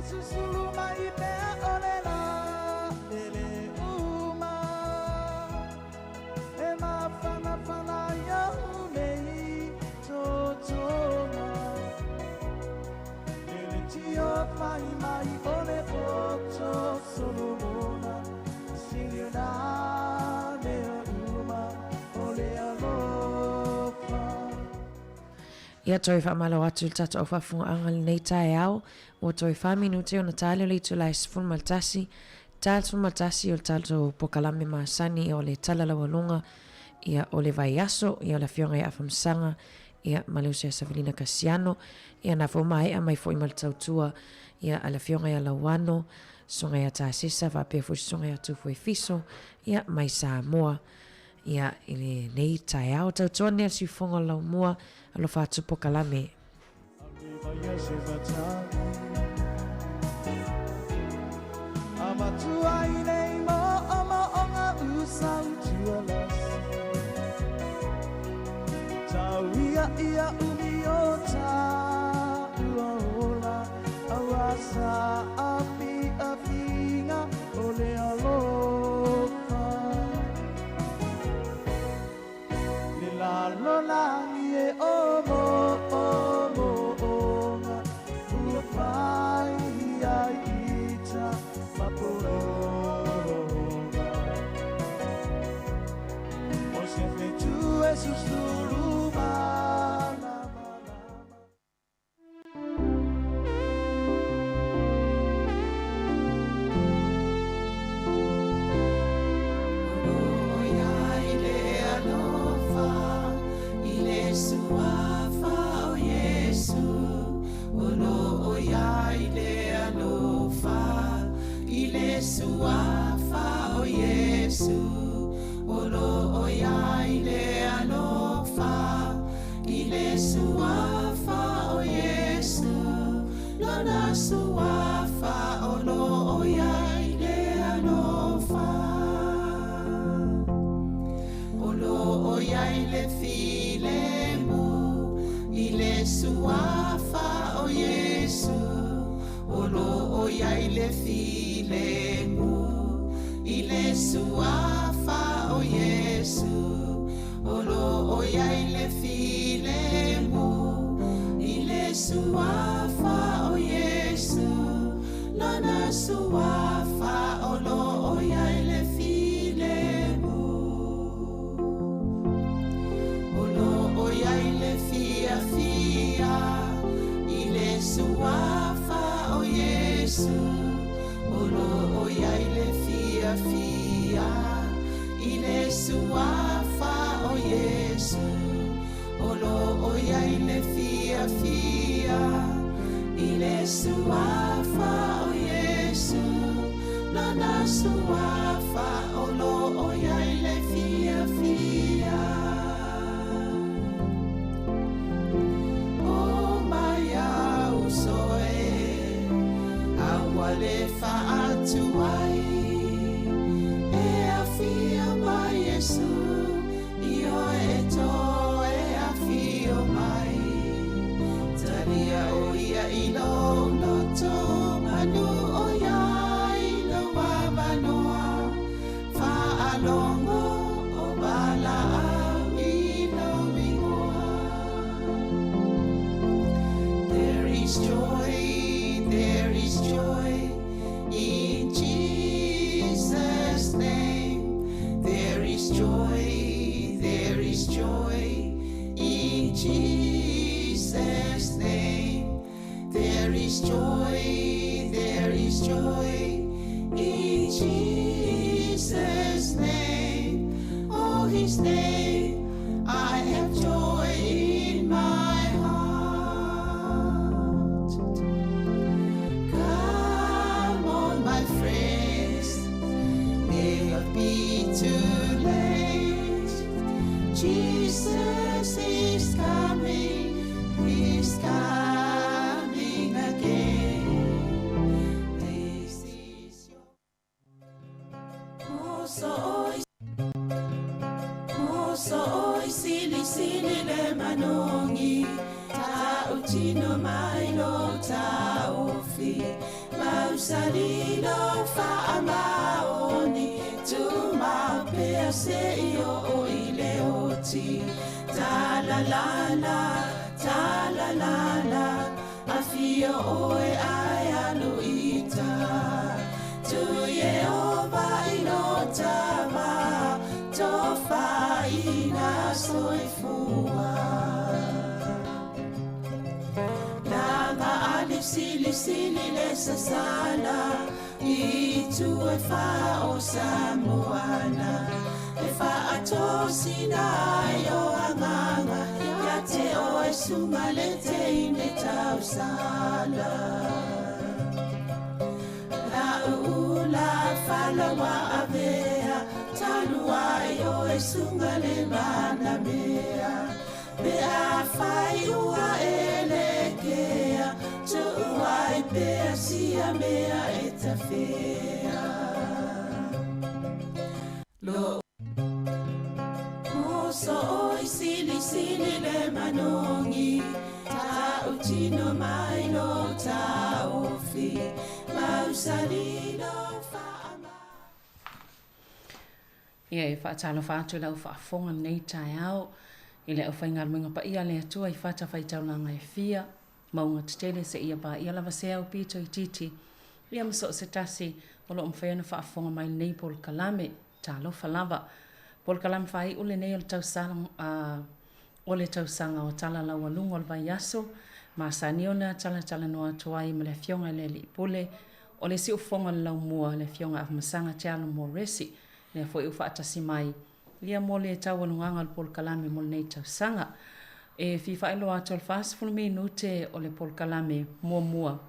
susulu mai mea o le la ele uma. E mafanafana iau nei totoga. E le tiofai mai o le poto Solomona. Sili ona mea uma o le alofa. Ia toe faamalo atu i le tatou faafofogaaga i lenei taeao. Ua toe fa minute ona tali o le itula e 11, ta 11 o le tatou pokalame masani o le Tala Laualuga ia o le vaiaso ia o le Afioga ia Afamasaga ia ma le uso ia Savelina Kasiano ia na foi maea mai foi ma le tautua ia a le Afioga ia Lauano Susuga ia Tasesa faapea foi Susuga ia Tufuefiso ia mai Samoa ia i lenei taeao. Tautua nei a le siufofoga o le laumua, alofa atu pokalame. Le lalolagi e o moomooga ua fai ai ita ma pologa. O se fetu e susulu malamalama. Mausalilo faamaoni Tumau pea seia oo i le oti Talalala, talalala Afio oe ae alu i uta Tu Ieova i lo ta va Tofaina soifua Laga ali silisili le sasala I itu e fā o Samoana E faatosina ai o agaga Ia te oe suga le teine tausala Lauula falaua avea Talu ai oe suga le manamea Pe afai ua e lekea Tuu ai pea sia mea e tafea Lo Uso oi silisili le manogi Tautino mai lo taofi Mausali lo faama. Ia, e faatalofa atu i lau faafofoga lenei taeao i le aufaigaluega paia a le Atua i fatafaitaulaga e fia, mauga tetele seia paia lava se aupito itiiti, ia ma so o se tasi o lo o mafai ona faafofoga mai i lenei polokalame. Talofa lava. Polokalame faaiu lenei o le tausaga, o le tausaga o Tala Laualuga o le Vaiaso, masani ona talatalanoa atu ai ma le Afioga i le Alii Pule o le Siufofoga o le Laumua, le Afioga Afamasaga Tealo Moresi, lea foi ua faatasi mai ia mo le taualugaga o le polokalame mo lenei tausaga. E fia faailoa atu o le 40 minute o le polokalame muamua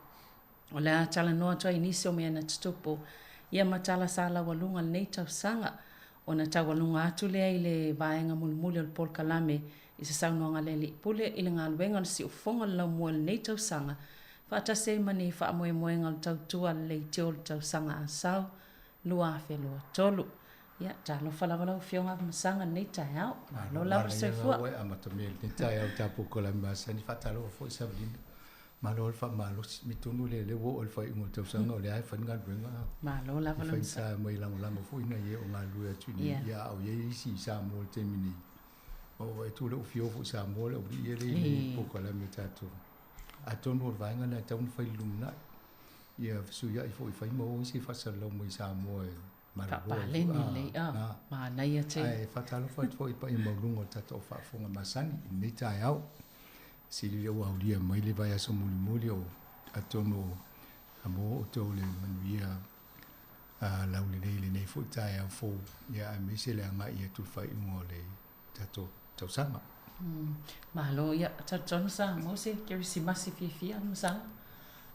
O le a talanoa atu ai i nisi o mea na tutupu ia ma tala sa laualuga lenei tausaga, ona taualuga atu lea i le vaega mulimuli o le polokalame i se saunoaga a le Alii Pule i le galuega o le siufofoga o le laumua i lenei tausaga, faatasi ai ma ni faamoemoega o le tautua a le leitio o le tausaga Asau 2023. Ia, talofa lava lau Afioga Afamasaga i lenei taeao. Malo lava le soifua. Malo amata mea i lenei taeao i tatou polokalame masani. Faatalofa foi Savalina. Malo le faamalosi, mitonu lea lea ua oo i le faaiuga o le tausaga o lea e fai le galuega. Malo lava le faigata mai lagolago foi nai e o galulue atu i inei, ia a o i ai isi i Samoa i le taimi nei. Ma ua vaai atu o lea ua fia o foi i Samoa le aualii ia lea e i inei i polokalame a tatou. Atonu o le vaega lena e tatau ona fai i le lumanai, ia fesuiai foi fai ma o isi e faasalalau mai i Samoa e malolo ai foi. Faapaleni lelei, a, manaia tele. Ae faatalofa atu foi i paia maualuga o le tatou faafofoga masani i lenei taeao. Sili lea ua aulia mai le vaiaso mulimuli o atonu o maua outou le manuia laulelei i lenei foi taeao fou, ia aemaise le agai atu i le faaiuga o le tatou tausaga. Malo, ia, talitonu sa maua se Kerisimasi fiafia Masaga?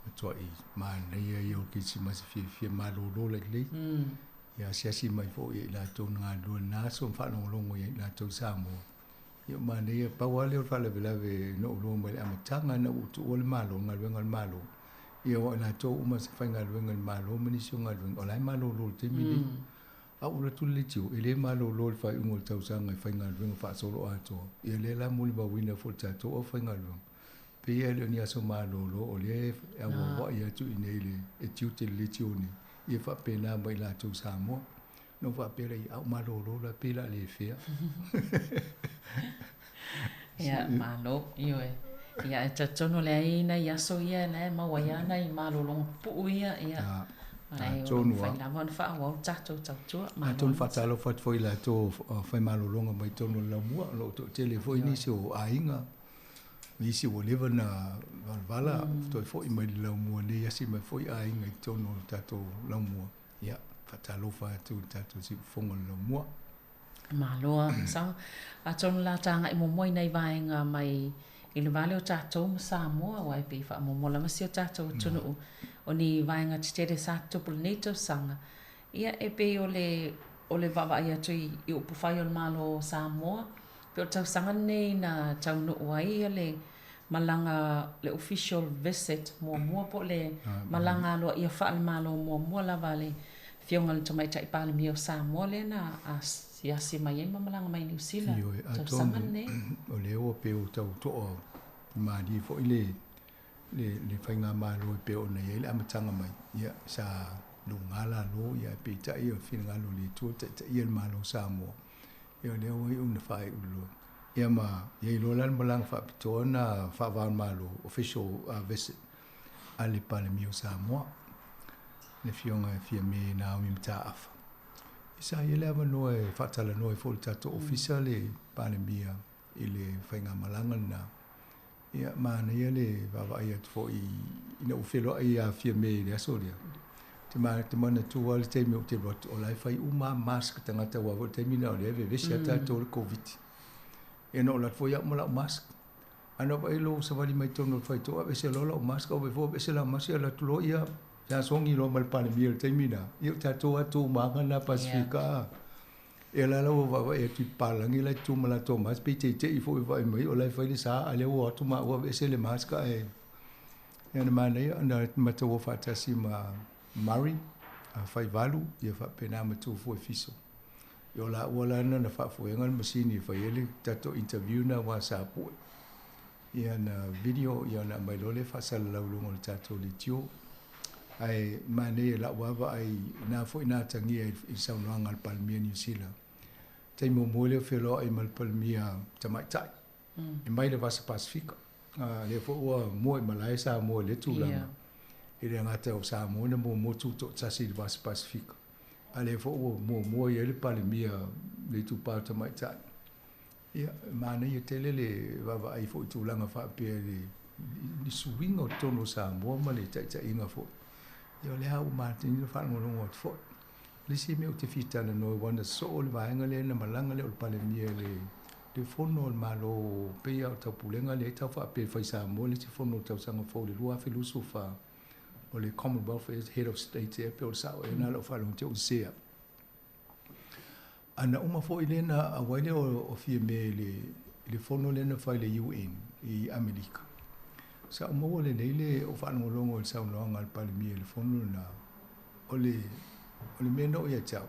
Matuai manaia ia o le Kerisimasi fiafia, malolo lailei. Ia asiasi mai foi ia i latou na galulue i lena aso ma faalogologo ia i latou i Samoa. Ia manaia, pau lava lea o le faalavelave na ou iloa mai le amataga ina ua ou tuua le Malo, le galuega a le Malo, ia aua o i latou uma sa faigaluega i le Malo ma nisi o galuega, o la e malolo i le taimi lenei. A ou alu atu i le leitio, e le malolo i le faaiuga o le tausaga e faigaluega faasoloatoa. Ia lea la molimauina foi e le tatou aufaigaluega, pei lava e le o ni aso malolo o lea e auauai atu i inei i le e tiute i le leitio nei, ia faapena ma i latou i Samoa. Ona ou faapea lea, a ou malolo la, pei o le a le fea. Ia, malo, ioe. Ia, e talitonu o lea e i ai nai aso ia la e maua ai lava nai malologa pupuu ia, ia. Ae o lo o mafai lava ona faaauau le tatou tautua. Malo. Atonu faatalofa atu foi i latou o fai malologa mai totonu o le laumua, o lo o toatele foi nisi o aiga, nisi ua leva ona valavala, toe foi mai le laumua nei, asi mai foi aiga i totonu o le tatou laumua. Ia, faatalofa atu i le tatou siufofoga o le laumua. Malo a sao. Atonu la ta agai muamua i nai vaega mai i le va lea o tatou ma Samoa aua e pei e faamuamua lava si o tatou atunuu o ni vaega tetele sa tutupu i lenei tausaga. Ia e pei o le o le vaavaai atu i upufai o le Malo o Samoa, pei o le tausaga lenei na taunuu ai le malaga le official visit muamua po o le malaga aloaia faale-Malo muamua lava a le Afioga i le Tamaitai Palemia o Samoa lea na asiasi mai ai ma malaga mai Niu Sila i tausaga lenei. O lea ua pei ua tau to'a malie foi le le faigamalo e pei ona i ai le amataga mai, ia, sa luga lalo, ia, peitai o le finagalo o le Atua e taitaia le Malo o Samoa, ia o lea ua iu ina faaiu loa. Ia ma i ai loa la le malaga faapitoa na faava-o-Malo, official visit a le Palemia o Samoa, le Afioga ia Fiame Naomi Mataafa. Sa i ai le avanoa e faatalanoa ai foi i le tatou Ofisa le Palemia i le faigamalaga lena. Ia, manaia le vaavaai atu foi ina ua feiloai ia Fiame i le aso lea. Ou te manatua lava le taimi ou te alu atu, o la e fai uma lava mask a tagata aua foi o le taimi lena o lea e vevesi lava tatou i le Koviti. Ia na ou alu atu foi au ma lau mask. Ae na ou vaai loa ua savali mai totonu o le faitotoa aveese loa lau mask, ou vaai foi ua aveese lau mask, ia alu atu loa ia, sa sogi loa ma le Palemia i le taimi lena. Ia o tatou lava tu ma aga lena Pasefika a. Ia la la ua vaavaai atu i papalagi la e tutu ma latou mask, pei teitei foi vaai mai o la e fai le sa, a o lea ua o atu maua aveese le mask ae ia na manaia ona matou o faatasi ma Murray Faivalu ia faapena ma Tufu Efiso. Ia o laua la na faafoeina le masini e fai ai le tatou interview na aua sa pue. Ia na video ia ona aumai loa lea faasalalau i luga o le tatou leitio. Ae manaia i lau lava vaai na foi na atagia i le saunoaga a le Palemia o Niu Sila. Taimi muamua lea o feiloai ma le Palemia Tamaitai e mai le Vasa Pasefika. Lea foi ua mua i malae Samoa i lea tulaga. E le gata o Samoa na muamua tutoatasi i le Vasa Pasefika, a lea foi ua muamua i ai le Palemia le itupa Tamaitai. Ia, e manaia tele le vaavaai foi i tulaga faapea i le suiga o totonu o Samoa ma le taitaiga foi. Ia o lea ua matagi le faalogologo atu foi. O le isi mea ou te fia talanoa aua na sosoo le vaega lea na malaga lea o le Palemia i le fono a le Malo pei lava o Taupulega lea e tau faapea e fai Samoa le isi fono o le tausaga fou i le 2024 o le Commonwealth Head of State ea pe o le sao ea lena o lau faalogo te i ua sese au. A na uma foi lea na auai lea o Fiame i le fono lea na fai i le UN i Amerika, sa ou maua lelei le ou faalogologo i le saunoaga a le Palemia i le fono lena, o le o le mea na oo ia te au,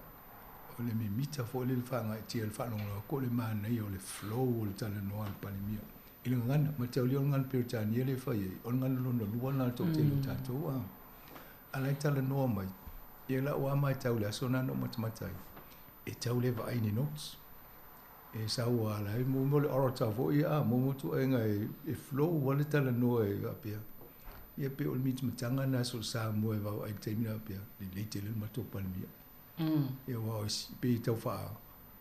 o le mimita foi lea i le faagaeetia i le faalogologo atu o le manaia o le flow o le talanoa a le Palemia i le gagana. Mataulia o le gagana Peretania lea e fai ai, o le gagana lona lua lena o le toatele o tatou a. A la e talanoa mai, ia lau lava matau i le aso lena na ou matamata ai, e tau le vaai i ni notes. E sau lava la e mo le orator foi a mo ituaiga e flow lava le talanoa e faapea. Ia pei o le mitamitaga lena so o Samoa e vaavaai i le taimi lena faapea, lelei tele le matou Palemia. Ia aua o isi pei e tau faa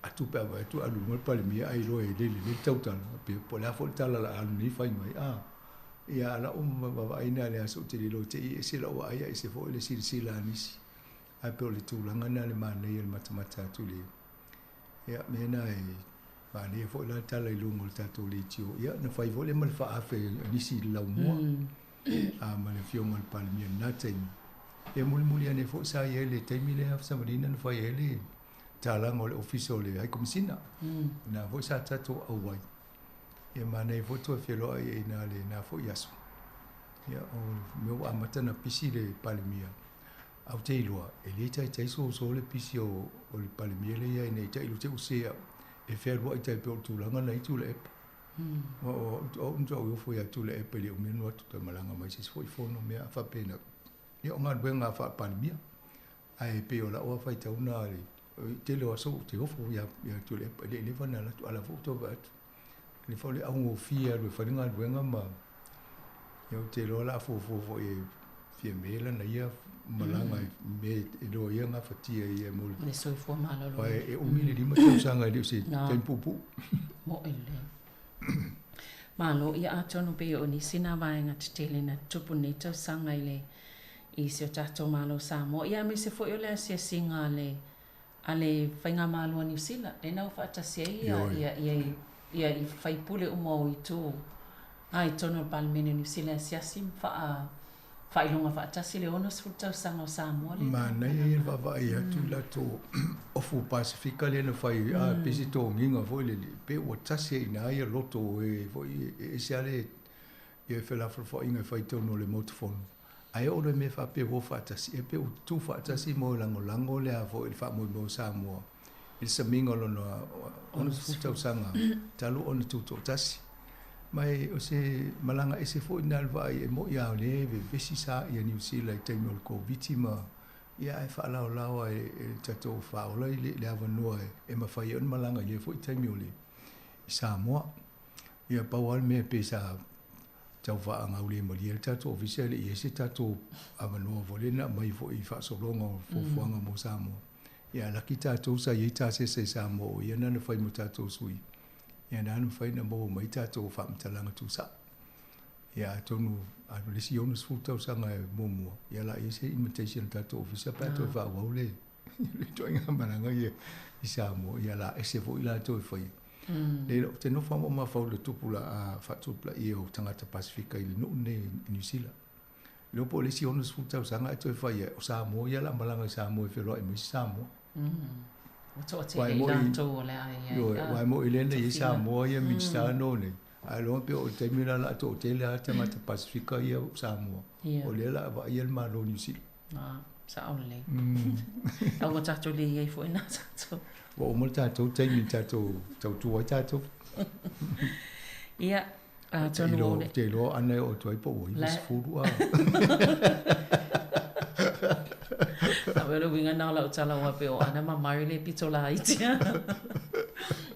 atu pe a vaai atu e alu i luga le Palemia ai loa e le lelei le tautala faapea po o le a foi le tala o le a alu nei fai mai a. Ia a o lau vaavaai lena i le aso ou te le iloa te i ese lau vaai ae ese foi le silasila a nisi. Ae pei o le tulaga lena le manaia o le matamata atu i le ia mea na e manaia foi la le tala i luga o le tatou leitio. Ia na fai foi lea ma le faaafe a nisi i le laumua a ma le afioga i le Palemia i lena taimi. Ia mulimuli ane foi sa i ai le taimi lea Savalina na fai ai le talaga o le Ofisa o le High Commissioner. Na foi sa tatou auai. Ia manaia foi toe feiloai ai i lena foi aso. Ia o mea ua amata ona pisi le Palemia, ae ou te iloa, e le taitai soso le pisi o le Palemia lea e i ai nei, tailo te i ua se au, e fealuai tai pei o le tulaga na i Tuilaepa. O au na ou ofo ia Tuilaepa e le umi ona atu toe malaga mai se isi foi fono mea faapena. Ia o galuega faa-Palemia. Ae pei o lau lava faitau na i le tele o aso ou te ofo ia Tuilaepa, e le i leva ona alu atu, a o la foi ua toe vaai atu. O le foi le augofie e alu e fai le galuega ma ia ou te iloa o le a fuafua foi e Fiame lana ia malaga i mea e iloa ia gafatia e ia mo le soifua maloloina. Aua e umi le 5 tausaga e le o se taimi puupuu. Moʻi lelei. Malo, ia atonu pei o nisi na vaega tetele na tutupu i lenei tausaga i le i si o tatou Malo o Samoa, ia aemaise foi o le asiasiga a le a le Faigamalo a Niu Sila, lena ua faatasi ai ia, ia, ia, ia i faipule uma o itu a i totonu o le Palemene o Niu Sila e asiasi ma faa, faailoga faatasi le 60 tausaga o Samoa lea. Manaia ia le vaavaai atu i latou ofu Pasefika lea na fai, a pei se togiga foi lele, pei ua tasi ai i ina ia loto o e foi e ese lava le ia felafolafoaiga e fai i totonu o le Maota Fono. Ae oo loa i mea faapea ua o faatasi, e pei ua tutu faatasi ma lagolago le a foi le faamoemoe o Samoa i le samiga o lona 60 tausaga talu ona tutoatasi. Ma e o se malaga ese foi lena i le vaai, e moni lava o lea e vevesi sa ia Niu Sila i taimi o le Koviti ma ia ae faalaolao lava e le tatou faaola i le avanoa e mafai ai ona malaga i lea foi taimi o le i Samoa. Ia pau lava le mea pei sa tau faagaulemalie ai le tatou ofisa e le i i ai se tatou avanoa foi lea na aumai foi i faasologa o fuafuaga mo Samoa. Ia ae laki tatou sa i ai tasese i Samoa o ia na na fai mo tatou sui, ia na na mafai ona maua mai tatou faamatalaga tuusao. Ia atonu a o le isi 60 tausaga e muamua, ia o le a i ai se invitation a le tatou ofisa pe a toe faaauau le ituaiga malaga ia i Samoa, ia o le a ese foi latou e faia. Leai, ou te nofo lava ma mafaufau i le tupulaga faatupulaia o tagata Pasefika i le nuu lenei i Niu Sila. Iloa po o le isi 60 tausaga ae toe fai ai, o Samoa ia o le a malaga i Samoa e feloai ma isi Samoa. Ua toatele i latou o le a i ai. Ioe, aua e moni lea na i ai Samoa ia Minisita no nei, ae iloa pei o le taimi lena o le a toatele lava tagata Pasefika ia o Samoa, o lea o le a vaaia le Malo o Niu Sila. Sao lelei. Ae ua tatou le i ai foi na tatou. Ua uma le tatou taimi tatou tautua ai tatou. Ia, atonu o le... Ou te iloa ana e oo atu ai po ua 90 a. A o le uiga na o lau tala aua pei o Ana ma Mari le pito laiti.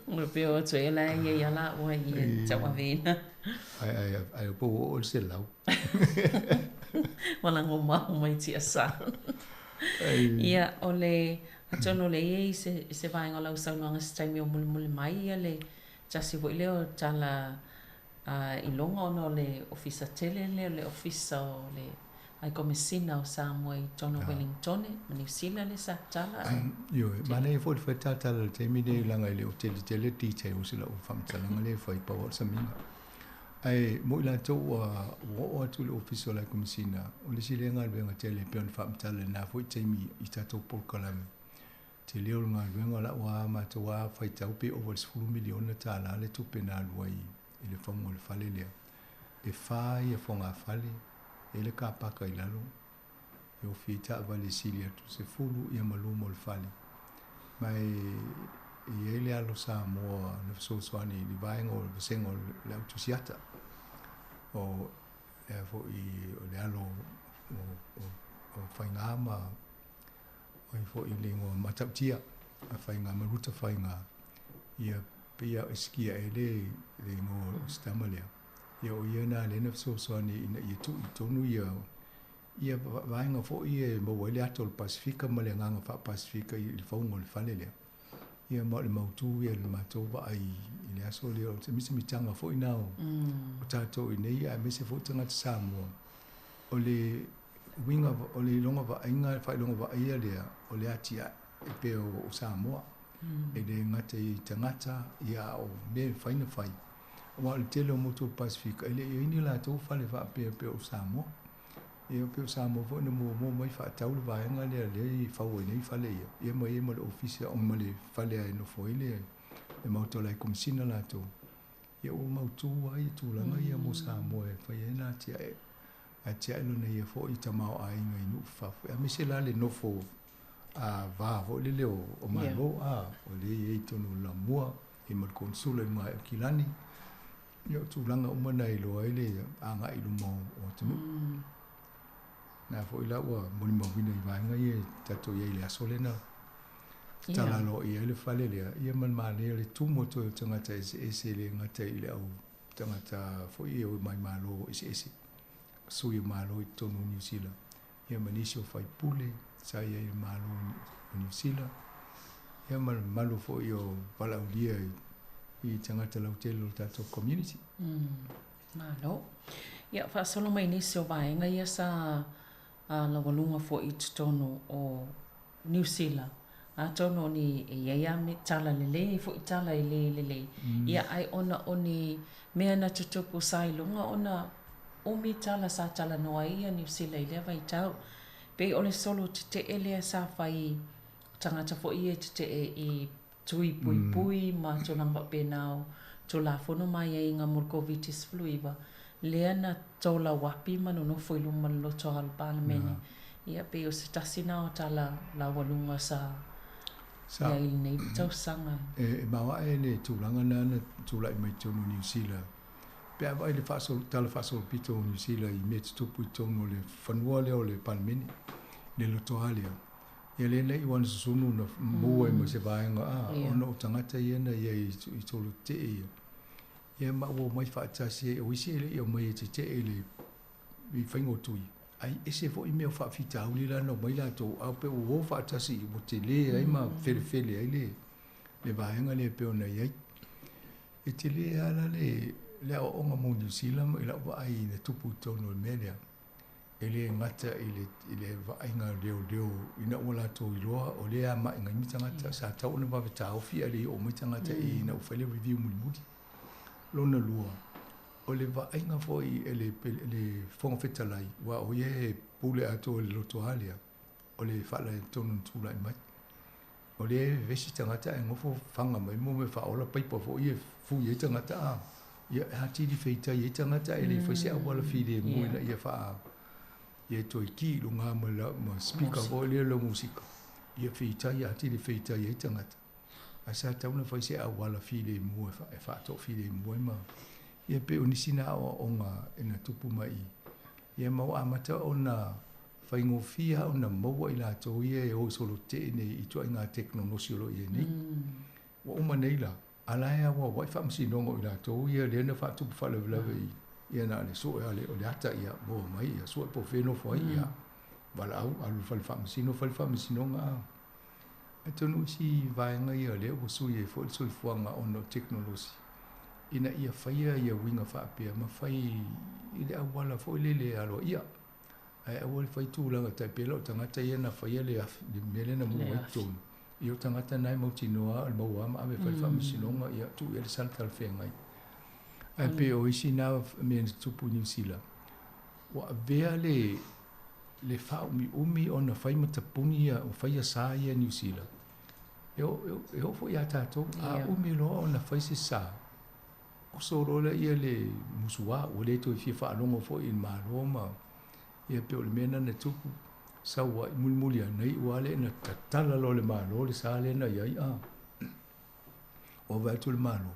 O pei o atu ai la e i ai a la ua i e tauaveina. Ai, ai, ai, po ua oo i le 100. Ua lago mau mai tiasa. Ia, o le, atonu o le i ai se, se vaega o lau saunoaga se taimi o mulimuli mai, ia le tasi foi lea o tala a iloga ona o le ofisa tele lea, o le ofisa o le Ai Komesina o Samoa i totonu o Welingtone ma Niu Sila lea sa tatala. Ioe, manaia foi le fai tatala i le taimi lenei leaga e le o tele tele details i lau faamatalaga lea e fai pau lava o le samiga. Ae mo i latou ua oo atu i le Ofisa o le Komesina, o le isi lea galuega tele e pei ona faamatala i lena foi taimi i tatou polokalame. Tele o le galuega o lau lava matou lava faitau pe ova i le $10 miliona le tupe na alu ai i le fauga o le fale lea. E fa ia fogafale, e i ai le kapaka i lalo, e ofi ai taavale e sili atu 10 ia ma luma o le fale. Ma e i ai le alo Samoa na fesoasoani i le vaega o le vasega o le au tusiata. O lea foi o le alo o Faiga ma o ai foi le igoa Matautia a Faiga ma Ruta Faiga. Ia pei lava o Esikia ea le igoa o si tama lea. Ia o ia na lea na fesoasoani ina ia tuu i totonu ia ia vaega foi e maua ai le ata o le Pasefika ma le agaga faa-Pasefika i le fauga o le fale lea. Ia ma o le mautu ia i le matou vaai i le aso lea, o se mitamitaga foi na o tatou i inei aemaise foi tagata Samoa. O le uiga o le iloga vaaiga, faailoga vaaia lea o le atiae e pei o Samoa. E le gata i tagata, ia a o mea e mafai ona fai. Aua o le tele o motu o le Pasefika, e le i i ai ni latou fale faapea pei o Samoa. Ia pei o Samoa foi na muamua mai faatau le vaega lea lea e fau ai nei fale ia, ia ma i ai ma le ofisa o ma le fale e nofo ai le Maota o le Komesina latou. Ia ua mautu lava ia tulaga ia mo Samoa e fai ai ona atiae, atiae lona ia foi tamaoaiga i nuu fafo. Aemaise la le nofo a va foi lele o Malo, a o lea e i ai i totonu o le Lamua, i ma le Konesula i luga ae o Kilani. Ia o tulaga uma na e iloa ai le agai i luma o atunuu. Na foi la ua molimauina i vaega ia e tatou i ai i le aso lea na tala aloaia ai le fale lea, ia ma le manaia o le tumu atu ai o tagata eseese e le gata i le au tagata foi ia o mai Malo eseese, sui o Malo i totonu o Niu Sila, ia ma nisi o faipule sa i ai i le Malo o Niu Sila, ia ma le mamalu foi o valaaulia i tagata lautele o le tatou community. Malo. Ia, faasolo mai nisi o vaega ia sa laualuga foi i totonu o Niu Sila. Atonu o ni e i ai lava me tala lelei, e foi tala e le lelei. Ia, ae ona o ni mea na tutupu sa iloga ona umi tala sa talanoa ai ia Niu Sila i lea vaitau. Pei o le solo tetee lea sa fai o tagata foi ia e tetee i tui puipui ma tulaga faapena o Tulafono ma aiaiga mo le Koviti-19, lea na tolauapi ma nonofo i luma o le lotoa o le Palemene. Ia, pei o se tasi na o tala laualuga sa i ai i lenei tausaga. E maoae le tulaga na na tulai mai totonu o Niu Sila. Pe a vaai i le faasolo, tala faasolopito o Niu Sila i mea tutupu i totonu o le fanua lea o le Palemene, le lotoa lea, ia lea na iu lava ina susunu na maua ai ma se vaega a, ona o tagata ia na i ai i solo tetee ia. Ia ma ua omai faatasi ai, o isi e le i omai e tetee i le i faiga o tui, ae ese foi mea o faafitauli la na omai latou, ae pei ua o faatasi ua tele ai ma felefele ai le le vaega lea e pei ona i ai. E tele lava la le le aoaoga mo Niu Sila i lau vaai ina tupu i totonu o le mea lea. E le gata i le i le vaaiga leoleo ina ua latou iloa o lea e amai mai tagata, sa tatau ona vave taofi ae le i oo mai tagata i ina ua fai le review mulimuli. Lona lua, o le vaaiga foi e le le Fofoga Fetalai, aua o ia e pule atoa i le lotoa lea, o le faaletonu na tulai mai. O lea e vevesi tagata ae nofo faga mai mo mea faaola paipa foi ia e fui ai tagata a. Ia e atili feitai ai tagata ae le fai se auala filemu ina ia faa ia toe ki i luga ma la ma speaker foi lea lau musika. Ia feitai atili feitai ai tagata. Ae sa tatau ona fai se auala filemu e faatoafilemu ai ma ia pei o nisi na aoaoga na tupu mai i. Ia ma ua amata ona faigofie lava ona maua i latou ia e o i solo tetee nei i ituaiga tekonolosi o lo o i ai nei. Ua uma nei la, a o la e auauai faamasinoga o i latou ia lea na faatupu faalavelave i ia na o le sue lava o le ata ia maua mai ia sue po o fea e nofo ai ia valaau alu i le fale faamasino fai le faamasinoga a. Atonu o isi vaega ia o lea ua sui ai foi le soifuaga ona o tekonolosi ina ia faia ia uiga faapea ma fai i le auala foi lele aloaia. Ae aua le fai tulaga tai pei la o tagata ia na faia le le mea lea na mumu ai totonu. Ia o tagata na e mautinoa o le maua lava ma ave e fai le faamasinoga ia tuu i ai le sala talafeagai. Ae pei o isi na mea na tutupu i Niu Sila, ua avea le le faaumiumi ona fai ma tapuni ia, faia sa ia i Niu Sila, e oo foi ia tatou, a umi loa ona fai se sa, oso loa lea le musuā, ua le toe fia faalogo foi i le Malo ma, ia pei o le mea lena na tupu, sau ai, mulimuli ane, na iu lava lea ina tatala loa e le Malo le sa lea na i ai, a. Ua vaai atu le Malo,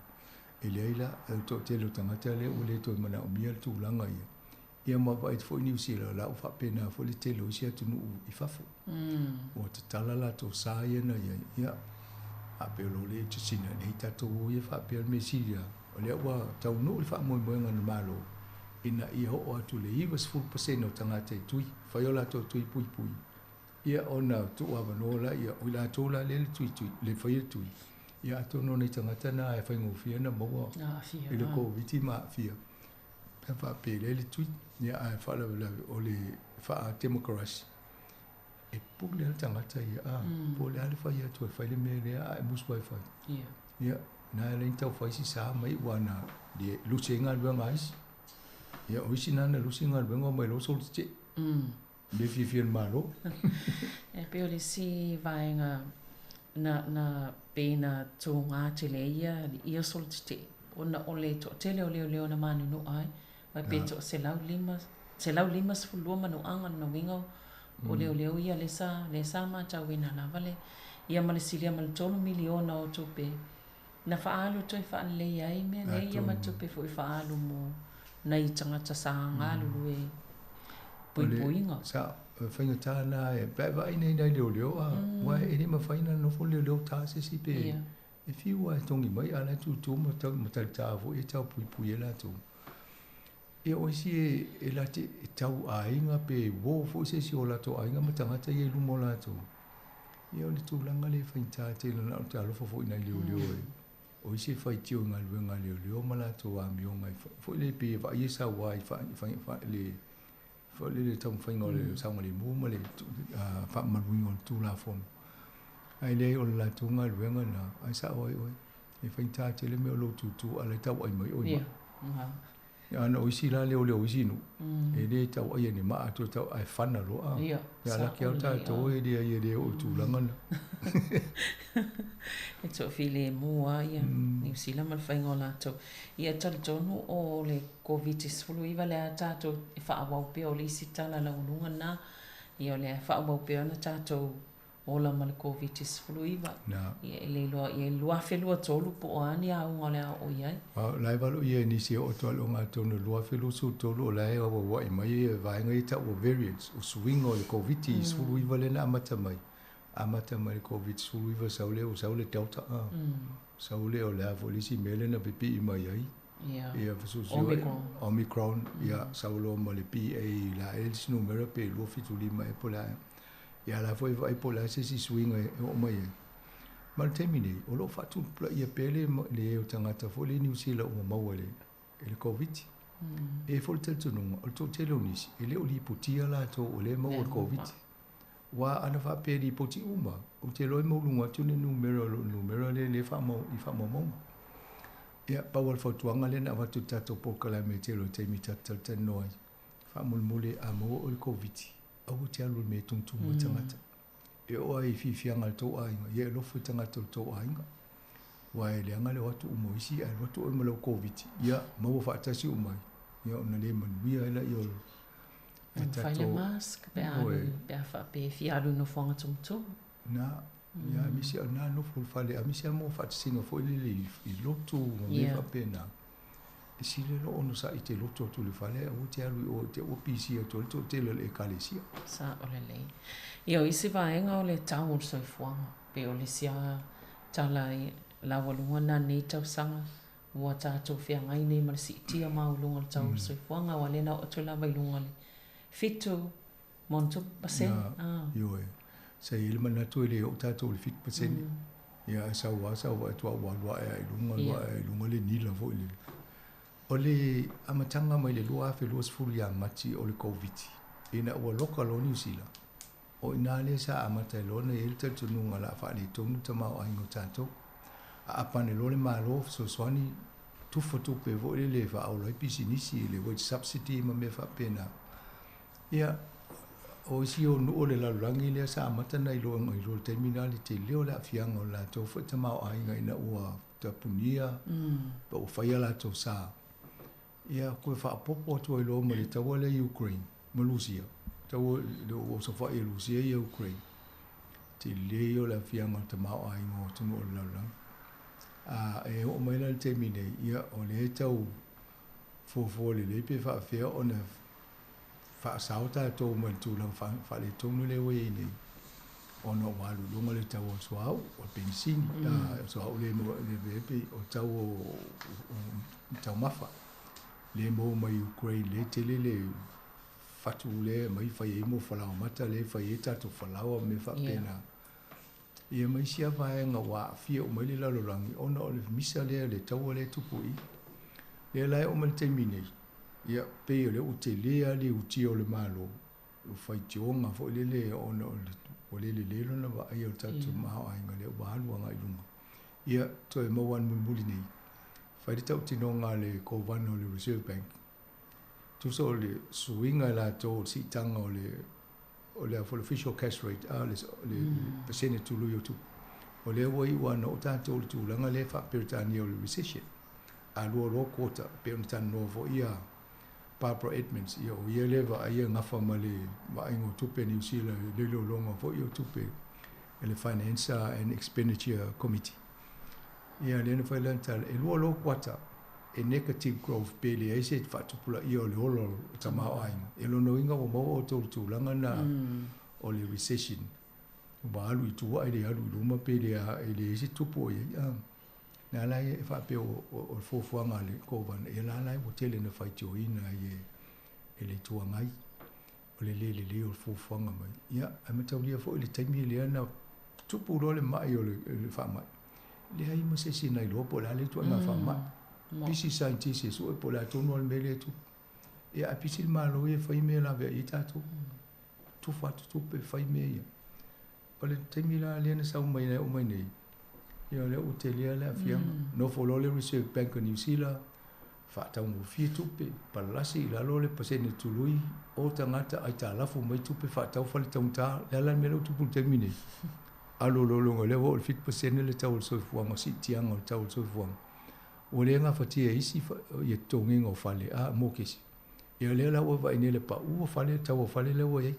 e leai la, o le toatele o tagata lea ua le toe manaomia le tulaga ia. Ia ma vaai atu foi Niu Sila, o la ua faapena foi le tele o isi atunuu i fafo. Ua tatala latou sa ia na i ai, ia, a pei o lo le sina nei tatou o ia faapea le mea sili lava, o lea ua taunuu le faamoemoega a le Malo ina ia oo atu i le 90% o tagata e tui, fai o latou tui puipui, ia ona tuu avanoa laia, o i latou la lea le tuitui, le faia le tui, ia atonu o nai tagata na e faigofie ona maua i le Koviti ma aafia. Pe a faapea e leai le tui, ia ae faalavelave o le faa-democracy, e pule lava le tagata ia, a, po o le a le fai atu e fai le mea lea, a e musu lava e fai. Ia, na e le tau fai si sa mai ua na le lusi ai galuega a isi. Ia, o isi na na lusi galuega omai loa solo tetee. Mea fiafia i le Malo. E pei o le isi vaega na, na pei na tūgā tele ai ia, ia solo tetee, ona o le toatele o leoleo na manunua ai, vai pe toa 105, 152 manuaga lona uiga o leoleo ia lea sa, lea sa matauina lava le, ia ma le silia ma le tolu miliona o tupe na faaalu toe faaleleia ai mea nei, ia ma tupe foi faaalu mo nai tagata sa galulue i puipuiga. Sa, faigata lena e, pe a e vaai nei nai leoleo a, aua e le mafai ona nofo le leoleo ta se isi pe, e fiu lava e togi mai a o la e tutu ma tau ma talita foi e tau puipui ai latou. Ia o isi e e te e tau aiga pe uo foi se isi o latou aiga ma tagata ia i luma o latou. Ia o le tulaga lea e faigata tele na o le alofa foi i nai leoleo e o isi e faitio i galuega a leoleo ma latou amioga e foi lele pei e vaai e saua i le foi lele taumafaiga o le saogalemu ma le faamamaluina o le Tulafono. Ae leai o le latou galuega lena, ae sao ai oe, e faigata tele mea o lou tutu a o la e tauai mai oe i maa. Ana o isi la leoleo o isi nuu, e le tauaia ni maa toe tau ae fana loa. Ia, laki lava tatou e leai e le oo i le tulaga lena. E toafilemu lava ia Niu Sila ma le faiga o latou. Ia talitonu o le Koviti-19 lea a tatou e faaauau pea o le isi tala laualuga lena, ia o lea e faaauau pea ona tatou Ola ma le Koviti-19. Na. Ia e le iloa i ai 2023 po o a ni auga o le a oo i ai. A o la e valoia e nisi e oo atu lava i le ogatotonu o le 2023 o la e auauai mai ia vaega ia e tau o variants, o suiga o le Koviti-19 lea na amata mai, amata mai le Koviti-19 sau lea ua sau le Delta, sau lea o le a foi le isi mea lea na pipii mai ai. Ia fesuisuiai. Omicron. Ia sau loa ma le BA la ea le isi numera pe 275 ea po o le a ea. Ia la foi e vaai po o le a se isi suiga e oo mai ai. Ma le taimi nei, o lo o faatupulaia pea le le o tagata foi lea i Niu Sila ua maua i le, i le Koviti. E i ai foi le talitonuga, o le toatele o nisi, e le o lipotia latou o lea e maua i le Koviti. Aua ana faapea e lipoti uma, ou te iloa e maualuga atu le numera o lo o numera lea e faamau i faamaumauga. Ia, pau lava o le fautuaga lea na avatu i le tatou polokalame i le tele o taimi tatou te talatalanoa ai, faamolemole a maua oe i le Koviti, aua e te alu i le mea e tumutumu ai tagata. E oo lava i fiafiaga a le tou aiga, ia e alofa i tagata o le tou aiga. Aua e leaga le o atu uma o isi ae alu atu oe ma lau Koviti, ia maua faatasi uma ai, ia ona le manuia ai lea o le tatou. Fai le mask pe a alu, pe a faapea e fia alu i nofoaga tumutumu. Na, ia aemaise o lena nofo i le fale, aemaise lava mo faatasiga foi lele i lotu ma mea faapena. E sili ai lou onosai e te lotu atu i le fale ae aua e te alu i o i te i ua pisi atu ai le toatele o le Ekalesia. Sao lelei. Ia, o isi vaega o le tau o le soifuaga, pei o le isi lava tala laualuga lena i lenei tausaga, ua tatou feagai nei ma le siitia maualuga o le tau o le soifuaga, aua o lea na oo atu lava i luga o le 7 ma ono tupu pasene. Na, ioe. Sa i ai le manatu e le oo tatou i le 7%. Ia ae sau lava sau vaai atu ua alu ae lava i luga, alu ae lava i luga le nila foi lele. O le amataga mai le 2020 ia Mati o le Koviti, ina ua loka loa Niu Sila, o i ina lea sa amata ai loa ona i ai le talitonuga o le a faaletonu le tamaoaiga o tatou. Aapane loa le Malo fesoasoani, tufa tupe foi lele e faaola ai pisinisi, le wage subsidy ma mea faapena. Ia, o isi o nuu o le lalolagi lea sa amata ona iloa i le taimi lena le tele o le aafiaga o le latou foi tamaoaiga ina ua tapunia pa ua fai a latou sa. Ia, toe faaopoopo atu ai loa ma le taua lea i Ukraine ma Lusia, taua le ua osofai e Lusia ia Ukraine. Tele ia o le aafiaga o le tamaoaiga o atunuu o le lalolagi. A e oo mai la i le taimi nei, ia, o lea e tau fuafua lelei pe faafefea ona faasao tatou mai le tulaga faaletonu lea ua i ai nei, ona ua alu i luga le tau o le suauu, o le penisini, suauu le pe o le tau o taumafa lea e maua mai Ukraine, lea e tele le fatu lea e aumai fai ai mo falaoamata lea e fai ai tatou falaoa ma mea faapena. Ia ma isi lava vaega ua aafia uma ai le lalolagi ona o le misa lea, le taua lea e tupu i i. Lea la e oo mai le taimi nei, ia pei o lea ua tele lava le utia o le Malo, o faitioga foi lele ona o le ua le lelei lona vaaia o le tatou tamaoaiga lea ua alu agai i luga. Ia toe maua lava mulimuli nei, fai le tautinoga a le Kovana o le Reserve Bank, tusa o le suiga e latou o le siitaga o le o le a foi le official cash rate, a le pasene tului o tupe. O lea ua iu lava ina oo tatou i le tulaga lea e faa-Peretania o le recession. A lua loa quota, pei ona talanoa foi ia Barbara Edmonds, ia o ia lea e vaaia gafa ma le vaaiga o tupe a Niu Sila i le iloiloga foi o tupe e le Finance and Expenditure Committee. Ia lea na fai lana tala, e lua loa kuata e negative growth pe leai se faatupulaia o le ola o le tamaoaiga. E lona uiga ua maua outou i le tulaga lena o le recession. Ua alu i tua ae le alu i luma pe e leai se tupu o i ai. Na ala ai e faapea o le fuafuaga a le Kovana, ia la la ua tele na faitioina ai e le Itu Agai o le le lelei o le fuafuaga mai. Ia, ae mataulia foi le taimi lea na tupu loa le mai o le faamai, leai ma se isi na iloa po o le a le ituaiga faamai. Pisi scientist e sue po o le a tonu lava le mea lea e tupu. Ia, ae pisi le Malo ia e fai mea e laveai ai tatou. Tufa atu tupe fai mea ia. O le taimi la lea na sau mai ai e oo mai nei, ia o lea ua tele lava le aafiaga. Nofo loa le Reserve Bank o Niu Sila, faataugofie tupe, palasi i lalo le pasene tului o tagata aitalafu mai tupe faatau fale taugata. O le a la le mea lea ua tupu i le taimi nei? Alu loa i luga, lea ua oo i le 7% le tau o le soifuaga, siitiaga o le tau o le soifuaga. Ua le gafatia e isi ia totogiga o fale, a mokesi. Ia lea la ua vaai nei i le pau o fale, tau o fale lea ua i ai.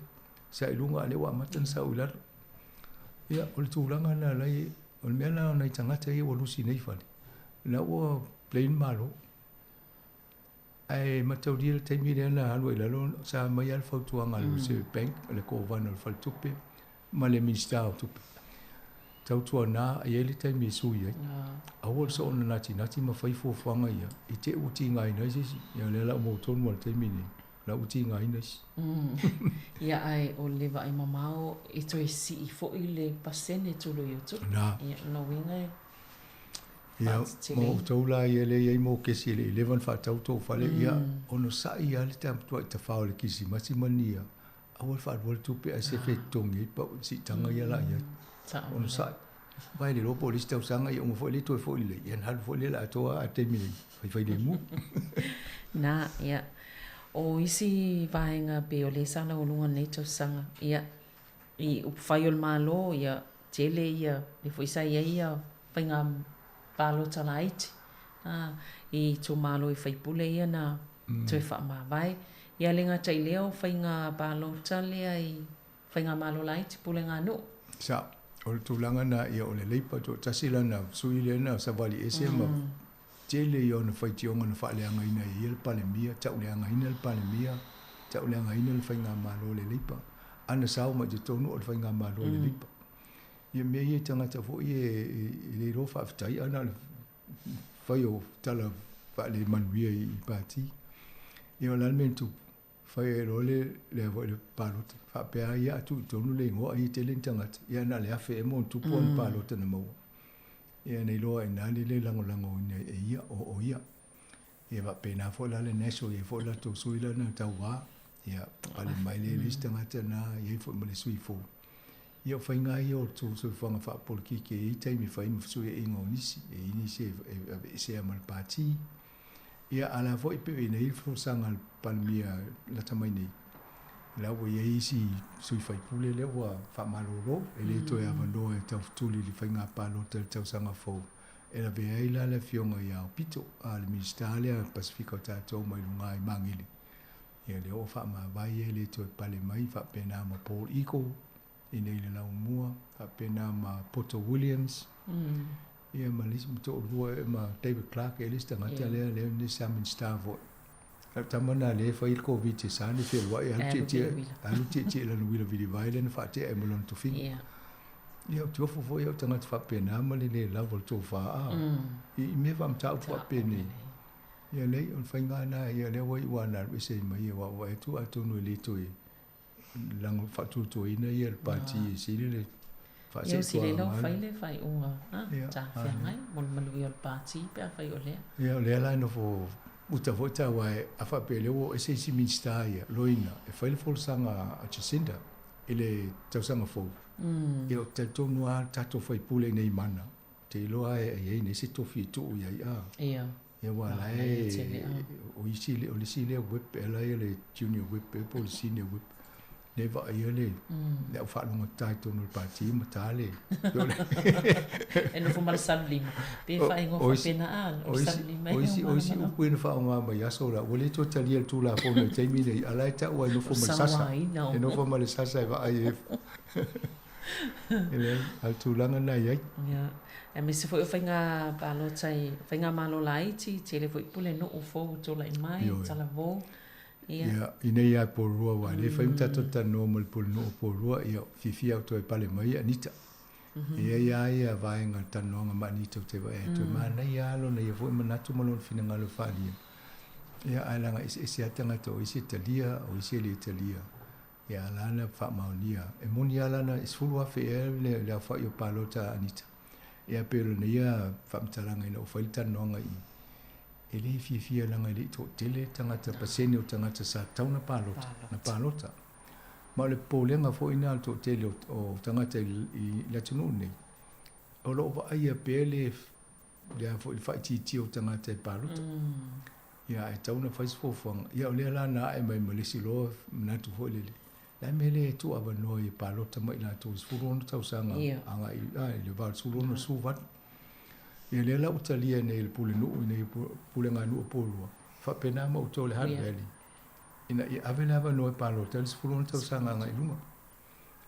Sa i luga a o lea ua amata ona sau i lalo. Ia, o le tulaga lena la e, o le mea la o nai tagata ia ua lusi nei fale, la ua lelei le Malo. Ae mataulia le taimi lea na alu ai i lalo, sa aumai lava le fautuaga a le Reserve Bank, le Kovana o le Faletupe ma le Minisita o Tupe, tautuana e i ai le taimi e sui ai. Aua le soona natinati ma fai fuafuaga ia i te i ua tigaina ai se isi. Ia o lea la ua maua tonu lava i le taimi lenei, o la ua tigaina isi. Ia ae o le vaai mamao e toe sii foi le pasene tului o tupe. Na. Ia o lona uiga e Ia, ma outou la ia lea e i ai mokesi e le i leva ona faatau tou fale, ia onosai lava le matuai tafa o le Kirisimasi ma ni ia, aua le faalua le tupe ae sefe e totogi ai pau siitaga ia la i ai. Onosai. Aua e le iloa po o le isi tausaga ia uma foi lea toe foi lelei, ia ona alu foi lea o le a atoa lava taimi e faifai lemu. Na, ia. O isi vaega pei o lea sa laualuga i lenei tausaga, ia, i upufai o le Malo, ia, tele ia, lea foi sa i ai ia faiga palota laiti, a, i itumalo i faipule ia na toe faamavae. Ia le gata i lea o faiga palota lea i faigamalo laiti, pulega nuu. Sa, o le tulaga lena, ia o le Labour toatasi lana sui lea na savali ese ma tele ia ona faitioga na faaleagaina e ia le Palemia, tauleagaina le Palemia, tauleagaina le faigamalo a le Labour. Ana sao mai i totonu o le faigamalo a le Labour. Ia mea ia i tagata foi ia e le iloa faafetai ae na o le fai o tala faalemanuia i pati. Ia o le a le mea na tupu? Fai ai loa le lea foi le palota faapea ai ia a tuu i totonu le igoa ai e tele ni tagata ia na o le 1000 ea ma ona tupu ona palota na maua. Ia na iloa ai i ina le le lagolagoina e ia o ia. Ia faapena foi la le National e i ai foi latou sui la na tauva ia pale mai le le isi tagata na i ai foi ma le sui fou. Ia o faiga ia o le soifuaga faapolokiki e i ai taimi e fai ma fesuiaiga o nisi, e i ai nisi e aveesea ma le pati. Ia a la foi pe i nei le folasaga a le Palemia lata mai nei, la ua i ai isi sui faipule lea ua faamalolo, e le toe avanoa e taufetuli i le faiga palota i le tausaga fou. E lavea ai la le afioga ia Aupito, a le Minisita lea Pasefika o tatou mai luga i Magele. Ia lea ua faamavae e le toe pale mai faapena ma Paul Eagle i nei le Laumua, faapena ma Poto Williams. Ia ma le isi ma toalua ea ma David Clark ea le isi tagata lea lea le sa Minisita foi. Lau tama lena lea e fai le Koviti e sa ona fealuai alu tietie alu tietie i lana uila vilivae lea na faatea ai ma lona tofiga. Ia ou te ofo foi au i tagata faapena ma le le lava o le tofa a i mea faamataupu faapenei. Ia leai o le faiga lena ia lea ua iu lava ina alu ese ai ma ia aua ua vaai atu atonu e le toe lago faatuatuaina ia le pati e sili le Ia o sili lau fai le faaiuga talafeagai mo le manuia o le pati pe afai o lea. Ia o lea la e nofo uta foi taua a faapea lea ua oo ese isi Minisita ia loina e fai le folasaga a Jacinda i le tausaga fou. Ia ou te talitonu lava tatou faipule i nei mana, ou te iloa lava e i ai nei se tofi e tuu i ai a. Ia. Ia aua la e o isi o le isi lea whip e ala ia le junior whip e po o le senior whip le vaaia le le au faalogotata i totonu o le pati ma ta le E nofo ma le salulima pe faaigoa faapena a o le salulima o isi o isi upu ia na faaaoga mai aso la ua le toe talia e le Tulafono i le taimi lenei a la e tau ai e nofo ma le sasa e nofo ma le sasa e vaai e E leai, a o le tulaga lena e i ai. Ia, aemaise foi o faiga palota i faigamalo laiti, tele foi pulenuu fou ua tulai mai, Ioe. talavou. Ia. Ia, i nei lava Porirua aua o lea e fai ma tatou talanoa ma le pulenuu o Porirua, ia, fiafia au toe pale mai Anita. E i ai lava ia vaega o le talanoaga ma Anita ou te vaai atu, e manaia lava lona ia foi manatu ma lona finagalo e faaalia. Ia, ae leaga eseese lava tagata, o isi e talia, o isi e le talia. Ia a la na faamaonia. E moni lava lana e 10,000 ea le le aofai o palota a Anita. Ia pei o lona ia faamatalaga ina ua fai le talanoaga i i, e le fiafia leaga e le i toatele tagata pasene o tagata sa tatau ona palota, na palota. Ma o le popolega foi lena o le toatele o o tagata i i le atunuu lenei, o lo o vaaia pea le le a foi le faaitiitia o tagata e palota. Ia ae tatau ona fai se fuafuaga. Ia o lea la na ae mai ma le isi loa manatu foi lele, le a le mea le tuuavanoa i palota mai latou i 16 tausaga agai i le va o le 16 18. Ia lea la ua talia nei e le Pulenuu nei Puleganuu o Porirua, faapena ma outou i le Hutt Valley, ina ia ave le avanoa e palota ai le 16 tausaga agai i luga.